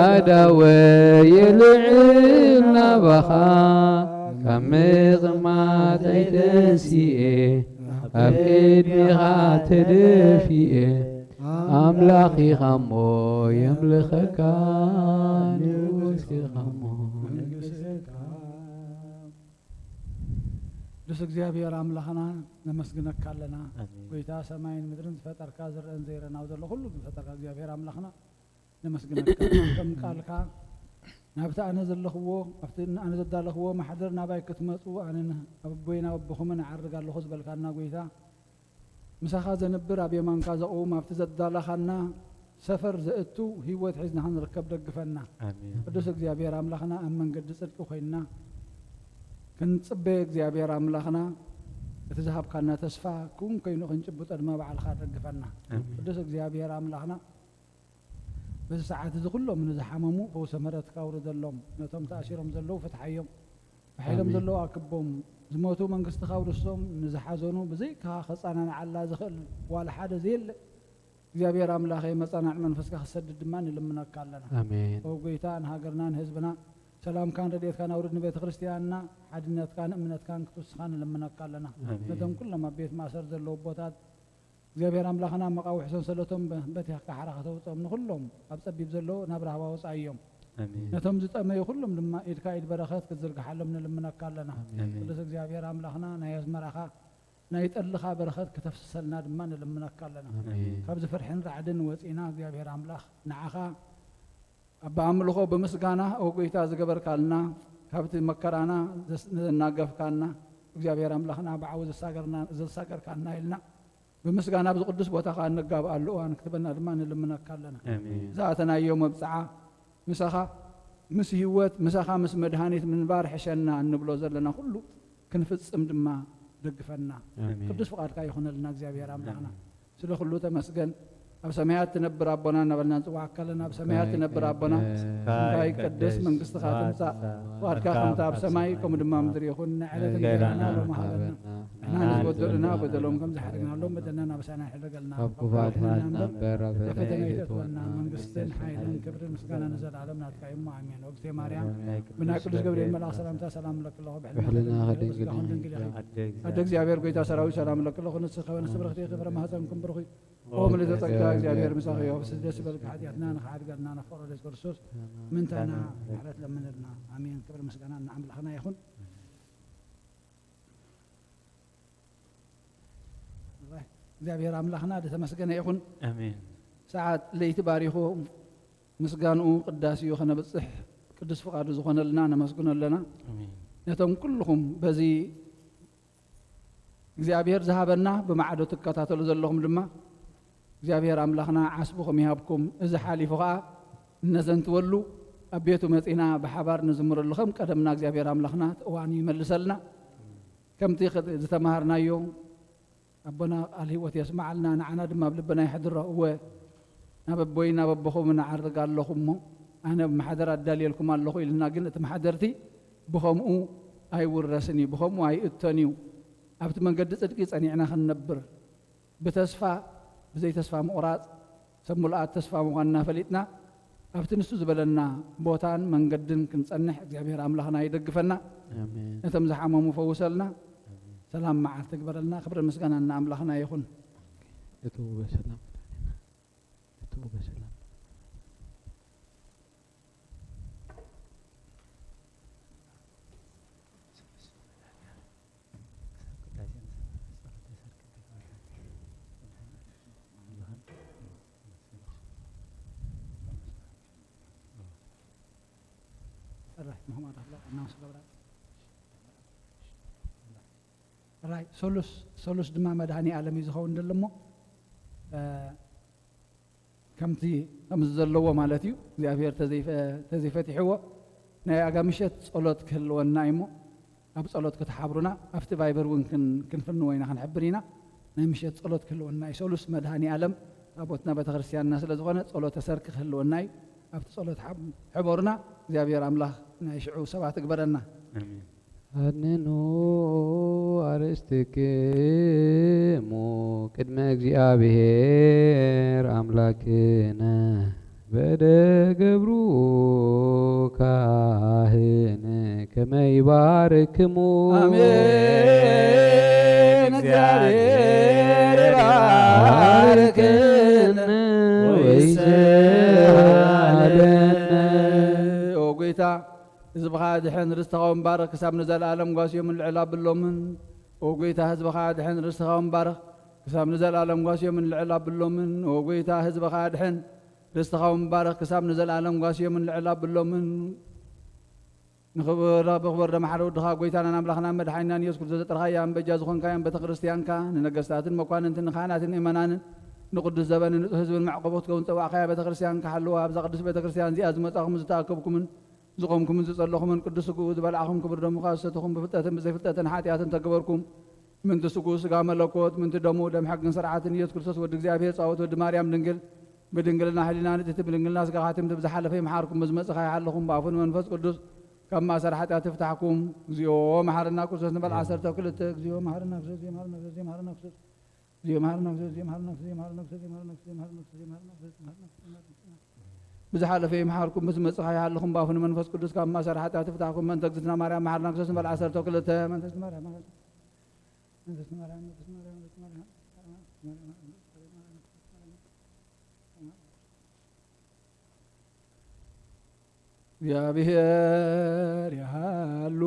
ኣዳወየ ልዕል ናባኻ ካብ ምቕማጠይ ተንሲኤ ኣብ ቅድሜኻ ተደፊኤ ኣምላኽ ኢኻ እሞ የምልኸካ ንጉስ ኢኻ እሞ መንግስትካ። ቅዱስ እግዚኣብሔር ኣምላኽና ነመስግነካ ኣለና። ኣሜን። ጎይታ ሰማይን ምድርን ዝፈጠርካ ዝረአን ዘይረኣን ኣብ ዘሎ ኩሉ ዝፈጠርካ እግዚኣብሔር ኣምላኽና ነመስግነካ። ከም ቃልካ ናብቲ ኣነ ዘለኽዎ ኣብቲ ኣነ ዘዳለኽዎ ማሕደር ናባይ ክትመጹ ኣነን ኣብ ኣቦይን ኣብ ኣቦኹምን እዓርግ ኣለኹ ዝበልካና ጎይታ ምሳኻ ዘንብር ኣብ የማንካ ዘቕውም ኣብቲ ዘዳለኻና ሰፈር ዘእቱ ህይወት ሒዝና ክንርከብ ደግፈና። ኣሜን። ቅዱስ እግዚኣብሔር ኣምላኽና ኣብ መንገዲ ጽድቂ ኮይንና ክንጽበየ እግዚኣብሔር ኣምላኽና እቲ ዝሃብካና ተስፋ ክውን ኮይኑ ክንጭብጦ ድማ ባዕልኻ ደግፈና። ኣሜን። ቅዱስ እግዚኣብሔር ኣምላኽና፣ በዚ ሰዓት እዚ ኩሎም ንዝሓመሙ ፈውሰ ምሕረትካ ኣውርደሎም። ነቶም ተኣሲሮም ዘለዉ ፍትሓዮም። ብሓይሎም ኣሜን። ዘለዉ ኣክቦም። ዝሞቱ መንግስትኻ ኣውርሶም። ንዝሓዘኑ ብዘይካ ከጻናንዓላ ዝኽእል ዋላ ሓደ ዘየለ እግዚኣብሔር ኣምላኸ፣ መጻናዕ መንፈስካ ክሰድድ ድማ ንልምነካ ኣለና። ኣሜን። ኦ ጎይታ፣ ንሃገርና ንህዝብና ሰላምካን ረድኤትካን ኣውርድ፣ ንቤተ ክርስቲያንና ሓድነትካን እምነትካን ክትውስኻ ንልምነካ ኣለና። ኣሜን። ነቶም ኩሎም ኣብ ቤት ማእሰር ዘለዉ ኣቦታት እግዚኣብሔር ኣምላኽና፣ መቓውሒ ሰንሰለቶም በ-፣ በቲኽካ ሓራ ከተውፅኦም፣ ንኹሎም ኣብ ጸቢብ ዘለዉ ናብ ራህዋ ውጻእዮም። ኣሜን። ነቶም ዝጠመዩ ኩሎም ድማ ኢድካ ኢድ በረኸት ክትዝርግሓሎም ንልምነካ ኣለና። ኣሜን። ቅዱስ እግዚኣብሔር ኣምላኽና፣ ናይ ኣዝመራኻ ናይ ጠልኻ በረኸት ክተፍስሰልና ድማ ንልምነካ ኣለና። ኣሜን። ካብዚ ፍርሕን ራዕድን ወፂና እግዚኣብሔር ኣምላኽ ንዓኻ ኣብ ኣምልኾ ብምስጋና ኦ ጎይታ ዝገበርካልና፣ ካብቲ መከራና ዘስ-፣ ዘናገፍካና እግዚኣብሔር ኣምላኽና፣ ብዓው ዘሳገርና-፣ ዘሳገርካና ኢልና ብምስጋና ኣብዚ ቅዱስ ቦታኻ እንጋብኣሉ እዋን ክትበና ድማ ንልምነካ ኣለና። ኣሜን። ዝኣተናዮ መብጽዓ ምሳኻ፣ ምስ ህይወት ምሳኻ፣ ምስ መድሃኒት ምንባር ሕሸና እንብሎ ዘለና ኩሉ ክንፍጽም ድማ ደግፈና። ኣሜን። ቅዱስ ፍቓድካ ይኹነልና እግዚኣብሔር ኣምላኽና። ኣሜን። ስለ ኩሉ ተመስገን። ኣብ ሰማያት ትነብር ኣቦና እናበልና ንጽዋዓካ ኣለና። ኣብ ሰማያት ትነብር ኣቦና፣ ስምካ ይቀደስ፣ መንግስትኻ ትምጻእ፣ ፍቓድካ ከምታ ኣብ ሰማይ ከምኡ ድማ ኣብ ምድሪ ይኹን። ናይ ዕለት እንጀራና ሎሚ ሃበና። ንሕና ንዝበደሉና በደሎም ከም ዝሓደግናሎም በደልና ናበሳና ኣይሕደገልና፣ ካብ ክፉ ኣድሕነና እምበር፣ ኣብ ፈተነ ኣይተእትወና። መንግስትን ሓይልን ክብርን ምስጋና ንዘለኣለም ናትካ እዩ እሞ፣ ኣሜን። ኦግዜ ማርያም፣ ብናይ ቅዱስ ገብርኤል መልኣኽ ሰላምታ ሰላም እብለኪ ኣለኹ። ብሕልናኺ ድንግል ኢኺ፣ ኣደ እግዚኣብሔር ጎይታ ሰራዊት ሰላም እብለኪ ኣለኹ። ንስኺ ከበነ ስብርኽቲ ኢኺ፣ ፍረ ማህፀንኩም ብሩኽ እዩ። ኦ ምልዕተ ጸጋ፣ እግዚኣብሔር ምሳኺ እዩ። ደስ ይበልኪ፣ ሓጢኣትና ንኽሓድገልና ንፍቕሮ ኢየሱስ ክርስቶስ ምንታና ምሕረት ለምንልና። ኣሜን። ክብሪ ምስጋና ንኣምላኽና ይኹን። እግዚኣብሔር ኣምላኽና ዝተመስገነ ይኹን። ኣሜን። ሰዓት ለይቲ ባሪኹ ምስጋንኡ ቅዳሴኡ ከነብጽሕ ቅዱስ ፍቓዱ ዝኾነልና ነመስግኖ ኣለና። ኣሜን። ነቶም ኩልኹም በዚ እግዚኣብሔር ዝሃበና ብማዕዶ ትከታተሉ ዘለኹም ድማ እግዚኣብሔር ኣምላኽና ዓስብኹም ይሃብኩም። እዚ ሓሊፉ ኸኣ እነዘንትወሉ ኣብ ቤቱ መጺና ብሓባር ንዝምረሉ ከም ቀደምና እግዚኣብሔር ኣምላኽና እቲ እዋን ይመልሰልና። ከምቲ ኸ-፣ ዝተማሃርናዮ ኣቦና ቃል ህይወት የስምዓልና፣ ንዓና ድማ ኣብ ልብና የሕድሮ። እወ፣ ናብ ኣቦይ ናብ ኣቦኹም ንዓርግ ኣለኹ እሞ፣ ኣነ መሓደር ኣዳልየልኩም ኣለኹ ኢልና፣ ግን እቲ መሓደርቲ ብኸምኡ ኣይውረስን እዩ፣ ብኸምኡ ኣይእቶን እዩ። ኣብቲ መንገዲ ጽድቂ ጸኒዕና ክንነብር፣ ብተስፋ፣ ብዘይ ተስፋ ምቑራጽ፣ ሰብ ምሉኣት ተስፋ ምዃንና ፈሊጥና፣ ኣብቲ ንሱ ዝበለና ቦታን መንገድን ክንጸንሕ እግዚኣብሔር ኣምላኽና ይደግፈና። ኣሜን። ነቶም ዝሓመሙ ፈውሰልና። ኣሜን። ሰላም መዓልቲ ግበረልና። ክብርን ምስጋናን ንኣምላኽና ይኹን። እትዉ በሰላም፣ እትዉ በሰላም። ራይ ሶሉስ፣ ሶሉስ ድማ መድሃኒ ዓለም እዩ ዝኸውን ዘሎ እሞ፣ እ፣ ከምቲ፣ ከምዚ ዘለዎ ማለት እዩ። እግዚኣብሔር ተዘይፈ-፣ ተዘይፈቲሕዎ ናይ ኣጋ ምሸት ጸሎት ክህልወና እዩ እሞ፣ ኣብ ጸሎት ክትሓብሩና፣ ኣብቲ ቫይበር እውን ክን-፣ ክንፍንዎ ኢና፣ ክንሕብር ኢና። ናይ ምሸት ጸሎት ክህልወና እዩ። ሶሉስ መድሃኒ ዓለም ታቦትና ቤተክርስትያንና ስለ ዝኾነ ጸሎተ ሰርክ ክህልወና እዩ። ኣብቲ ጸሎት ሓብ-፣ ሕበሩና። እግዚኣብሔር ኣምላኽ ናይ ሽዑ ሰባት እግበረና። ኣሜን። ኣድንኑ ኣርእስትክሙ ቅድመ እግዚኣብሔር ኣምላክነ በደ ገብሩ ካህን ከመ ይባርክሙ። ኣሜን። እግዚኣብሔር ይባርክነ ወይስዓለነ። ኦ ጎይታ፣ ህዝብኻ ኣድሕን፣ ርስትኻ እውን ባርኽ፣ ክሳብ ንዘለኣለም ጓስዮምን ልዕል ኣብሎምን። ኦ ጎይታ፣ ህዝብኻ ኣድሕን፣ ርስትኻ እውን ባርኽ፣ ክሳብ ንዘለኣለም ጓስዮምን ልዕል ኣብሎምን። ኦ ጎይታ፣ ህዝብኻ ኣድሕን፣ ርስትኻ እውን ባርኽ፣ ክሳብ ንዘለኣለም ጓስዮምን ልዕል ኣብሎምን። ንኽብረ-፣ ብኽብር ደመሓረ ወድኻ ጎይታናን ኣምላኽናን መድሓኒናን ኢየሱስ ክርስቶስ ዘጥረኻያን በጃ ዝኾንካያን ቤተ ክርስቲያንካ፣ ንነገስታትን መኳንንትን ንካህናትን ምእመናንን ንቅዱስ ዘበንን ንጹሕ ህዝብን መዕቆቦ ክትከውን ዝጸዋዕካያ ቤተ ክርስቲያን ክሓልዋ፣ ኣብዛ ቅድስት ቤተ ክርስቲያን እዚኣ ዝመጻኹምን ዝተኣከብኩምን ዝቖምኩምን ዝጸለኹምን ቅዱስ ስግኡ ዝበላዕኹም ክቡር ደሙ ከኣ ዝሰተኹም ብፍልጠትን ብዘይፍልጠትን ሓጢኣትን ተገበርኩም። ምንቲ ስጉ ስጋ መለኮት፣ ምንቲ ደሙ ደም ሕግን ስርዓትን ኢየሱስ ክርስቶስ ወዲ እግዚኣብሔር ጻወት ወዲ ማርያም ድንግል፣ ብድንግልና ሕሊና ንጽሕቲ ብድንግልና ስጋ ካቲምቲ ብዝሓለፈ ይምሓርኩም፣ ብዝመጽእ ከይሓለኹም ብኣፉን መንፈስ ቅዱስ ካብ ማእሰር ሓጢኣት ይፍታሕኩም። እግዚኦ መሓረና ክርስቶስ ንበል። ዓሰርተ ክልተ። እግዚኦ መሓረና ክርስቶስ፣ እግዚኦ መሓረና ክርስቶስ፣ እግዚኦ መሓረና ክርስቶስ፣ እግዚኦ መሓረና ክርስቶስ፣ እግዚኦ መሓረና ክርስቶስ፣ እግዚኦ መሓረና ክርስቶስ፣ እግዚኦ መሓረና ክርስቶስ፣ እግዚኦ መሓረና ክርስቶስ፣ እግዚኦ መሓረና ክርስቶስ፣ እግዚኦ መሓረና ክርስቶስ፣ እግዚኦ መሓረና ክርስቶስ፣ እግዚኦ መሓረና ክርስቶስ፣ እግዚኦ መሓረና ክርስቶስ፣ እግዚኦ መሓረና ክርስቶስ። ብዝሓለፈ ይምሓርኩም፣ ብዝመጽእ ከይሃልኹም፣ ብኣፉ ንመንፈስ ቅዱስ ካብ ማእሰር ሓጢኣት ይፍታሕኩም። መንተ እግዝእትና ማርያም መሓረና ክርስቶስ ንበል። ዓሰርተ ክልተ። መንተ እግዝእትና ማርያም መሓረና፣ መንተ እግዝእትና ማርያም፣ መንተ እግዝእትና ማርያም፣ መንተ እግዝእትና ማርያም፣ መንተ እግዝእትና ማርያም፣ መንተ እግዝእትና ማርያም፣ መንተ እግዝእትና ማርያም። እግዚኣብሔር ይሃሉ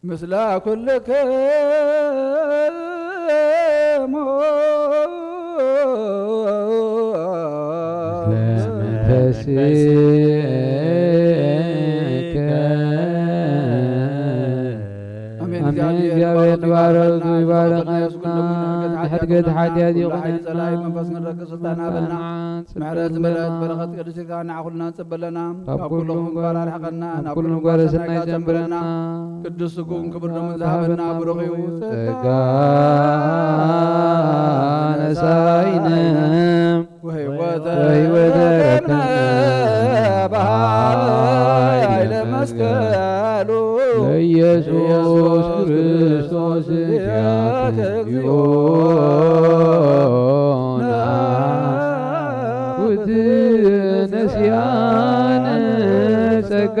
ምስለ ኩልክሙ። ምስለ መንፈስከ። ኣሜን። ኣሜን። እግዚኣብሔር ይባረክ፣ ይባረክ፣ ይባረክ። ንሕድገት ሓጢኣት ይኹነና። ጸላኢ መንፈስ ንረክብ ስልጣን ሃበና። ምሕረት ዝመልአት በረኸት ቅድስት ኢልካ ንዓ ኩልና ጸበለና። ካብ ኩሉ ምግባር ኣርሕቐና፣ ናብ ኩሉ ምግባር ሰናይ ዘንብረና። ቅዱስ ስግኡን ክቡር ደሙን ዝሃበና ብሩኽ እዩ። ጸጋ ነሳይነ ወሕይወተ ወሕይወተ ረከብነ ረከብነ በኃይለ መስቀሉ ለኢየሱስ ክርስቶስ ኪያከ እግዚኦ ናኩት ነስያነ ጸጋ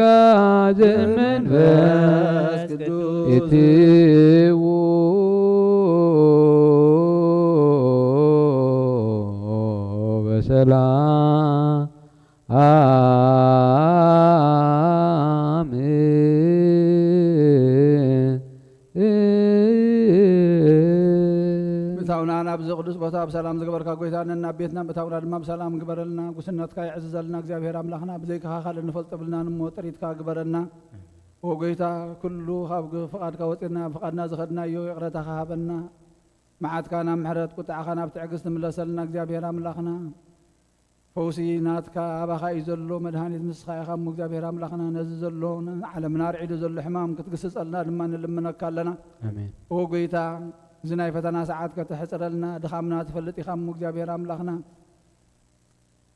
ዘመንፈስ ቅዱስ ኢትዎ በሰላም። ምእታውና ናብዚ ቅዱስ ቦታ ብሰላም ዝገበርካ ጎይታ፣ ነናብ ቤትና ምእታውና ድማ ብሰላም ግበረልና። ጉስነትካ የዕዝዘልና እግዚኣብሔር ኣምላኽና፣ ብዘይካኻ ካልእ ንፈልጥ የብልናን እሞ ጥሪትካ ግበረና። ኦ ጎይታ፣ ኩሉ ካብ ፍቓድካ ወፂና፣ ፍቓድና ዝኸድናዮ ይቕረታኻ ሃበና። መዓትካ ናብ ምሕረት፣ ቁጥዓኻ ናብ ትዕግስቲ ምለሰልና እግዚኣብሔር ኣምላኽና። ፈውሲ ናትካ ኣባኻ እዩ ዘሎ፣ መድሃኒት ንስኻ ኢኻ እሞ እግዚኣብሔር ኣምላኽና፣ ነዚ ዘሎ ዓለምና ኣርዒዱ ዘሎ ሕማም ክትግስጸልና ድማ ንልምነካ ኣለና። ኣሜን። ኦ ጎይታ፣ እዚ ናይ ፈተና ሰዓት ከተሕጽረልና ድኻምና ትፈልጥ ኢኻ እሞ እግዚኣብሔር ኣምላኽና፣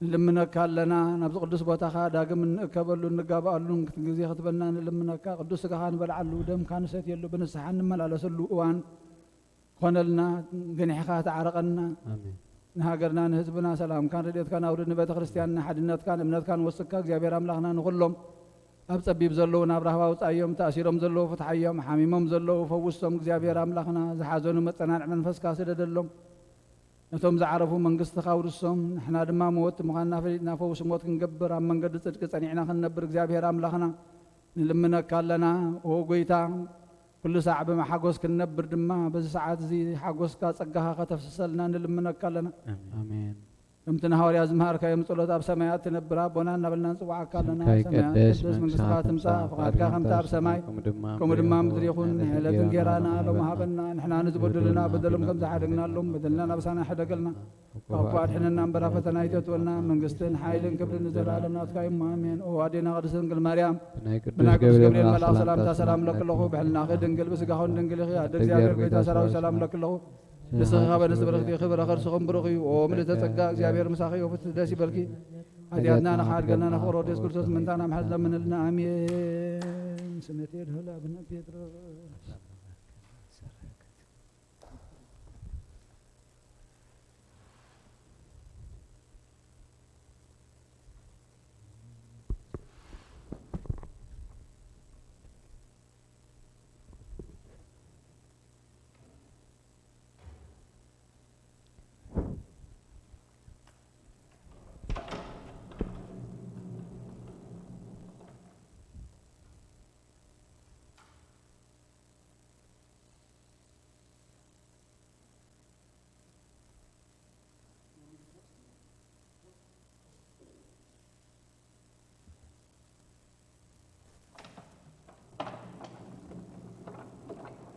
ንልምነካ ኣለና። ናብዚ ቅዱስ ቦታኻ ዳግም እንእከበሉ እንጋባኣሉን ግዜ ክትበና ንልምነካ። ቅዱስ ስጋኻ ንበልዓሉ፣ ደምካ ንሰትየሉ፣ ብንስሓ እንመላለሰሉ እዋን ኮነልና፣ ገኒሕኻ ተዓረቐና። ኣሜን። ንሃገርና ንህዝብና ሰላምካን ረድኤትካን ኣውርድ። ንቤተ ክርስቲያንና ሓድነትካን እምነትካን ወስካ እግዚኣብሔር ኣምላኽና፣ ንኹሎም ኣብ ጸቢብ ዘለዉ ናብ ራህዋ ውጻዮም፣ ተኣሲሮም ዘለዉ ፍትሓዮም፣ ሓሚሞም ዘለዉ ፈውሶም። እግዚኣብሔር ኣምላኽና፣ ዝሓዘኑ መጸናንዒ መንፈስካ ስደደሎም። ነቶም ዝዓረፉ መንግስትኻ ኣውርሶም። ንሕና ድማ መወቲ ምዃንና ፈሊጥና ፈውሲ ሞት ክንገብር፣ ኣብ መንገዲ ጽድቂ ጸኒዕና ክንነብር እግዚኣብሔር ኣምላኽና ንልምነካ ኣለና። ኦ ጎይታ፣ ኩሉ ሳዕ ብሓጎስ ክንነብር ድማ በዚ ሰዓት እዚ ሓጎስካ ጸጋኻ ከተፍስሰልና ንልምነካ ኣለና። ኣሜን። ከምቲ ንሃዋርያ ዝመሃርካዮም ጸሎት ኣብ ሰማያት ትነብር ኣቦና እናበልና ንጽውዓካ ኣለና። ስምካ ሰማያት ይቀደስ፣ ትቅደስ፣ መንግስትኻ መንግስትኻ ትምጻእ፣ ትምጻእ፣ ፍቓድካ ፍቓድካ ከምቲ ኣብ ሰማይ ከምኡ ድማ ከምኡ ድማ ምድሪ ይኹን። ምድሪ ይኹን። ናይ ዕለት እንጌራና ሎሚ ሃበና። ንሕና ንዝበደሉና በደሎም ከም ዝሓደግናሎም በደልና ናብሳና ሕደገልና። ካብ ክፉእ ኣድሕነና እምበር ኣብ ፈተና ኣይተእትወና። መንግስትን ሓይልን ክብርን ንዘለኣለም ናትካ እዩ። ኣሜን። ኦ ኣዴና ቅድስት ድንግል ማርያም፣ ብናይ ቅዱስ ብናይ ቅዱስ ገብርኤል ገብርኤል መልኣኽ መልኣኽ ሰላምታ ሰላምታ ሰላም ሰላም ለክለኹ። ለክለኹ። ብሕልናኺ ድንግል ኢኺ፣ ኣደይ እግዚኣብሔር ጎይታ ሰራዊት ሰላም ለክለኹ። ንስኺ ካብ ኣንስቲ ብርኽቲ ኢኺ፣ ፍረ ከርስኹም ብሩኽ እዩ። ኦ ምልዕተ ጸጋ፣ እግዚኣብሔር ምሳኺ እዩ፣ ፍትሕ ደስ ይበልኪ። ሓጢኣትና ንኽሓድገልና ንፍቕሮ ወዲ የሱስ ክርስቶስ ምእንታና ምሕረት ለምንልና። ኣሜን። ስሜት የድህል ኣብነ ጴጥሮስ።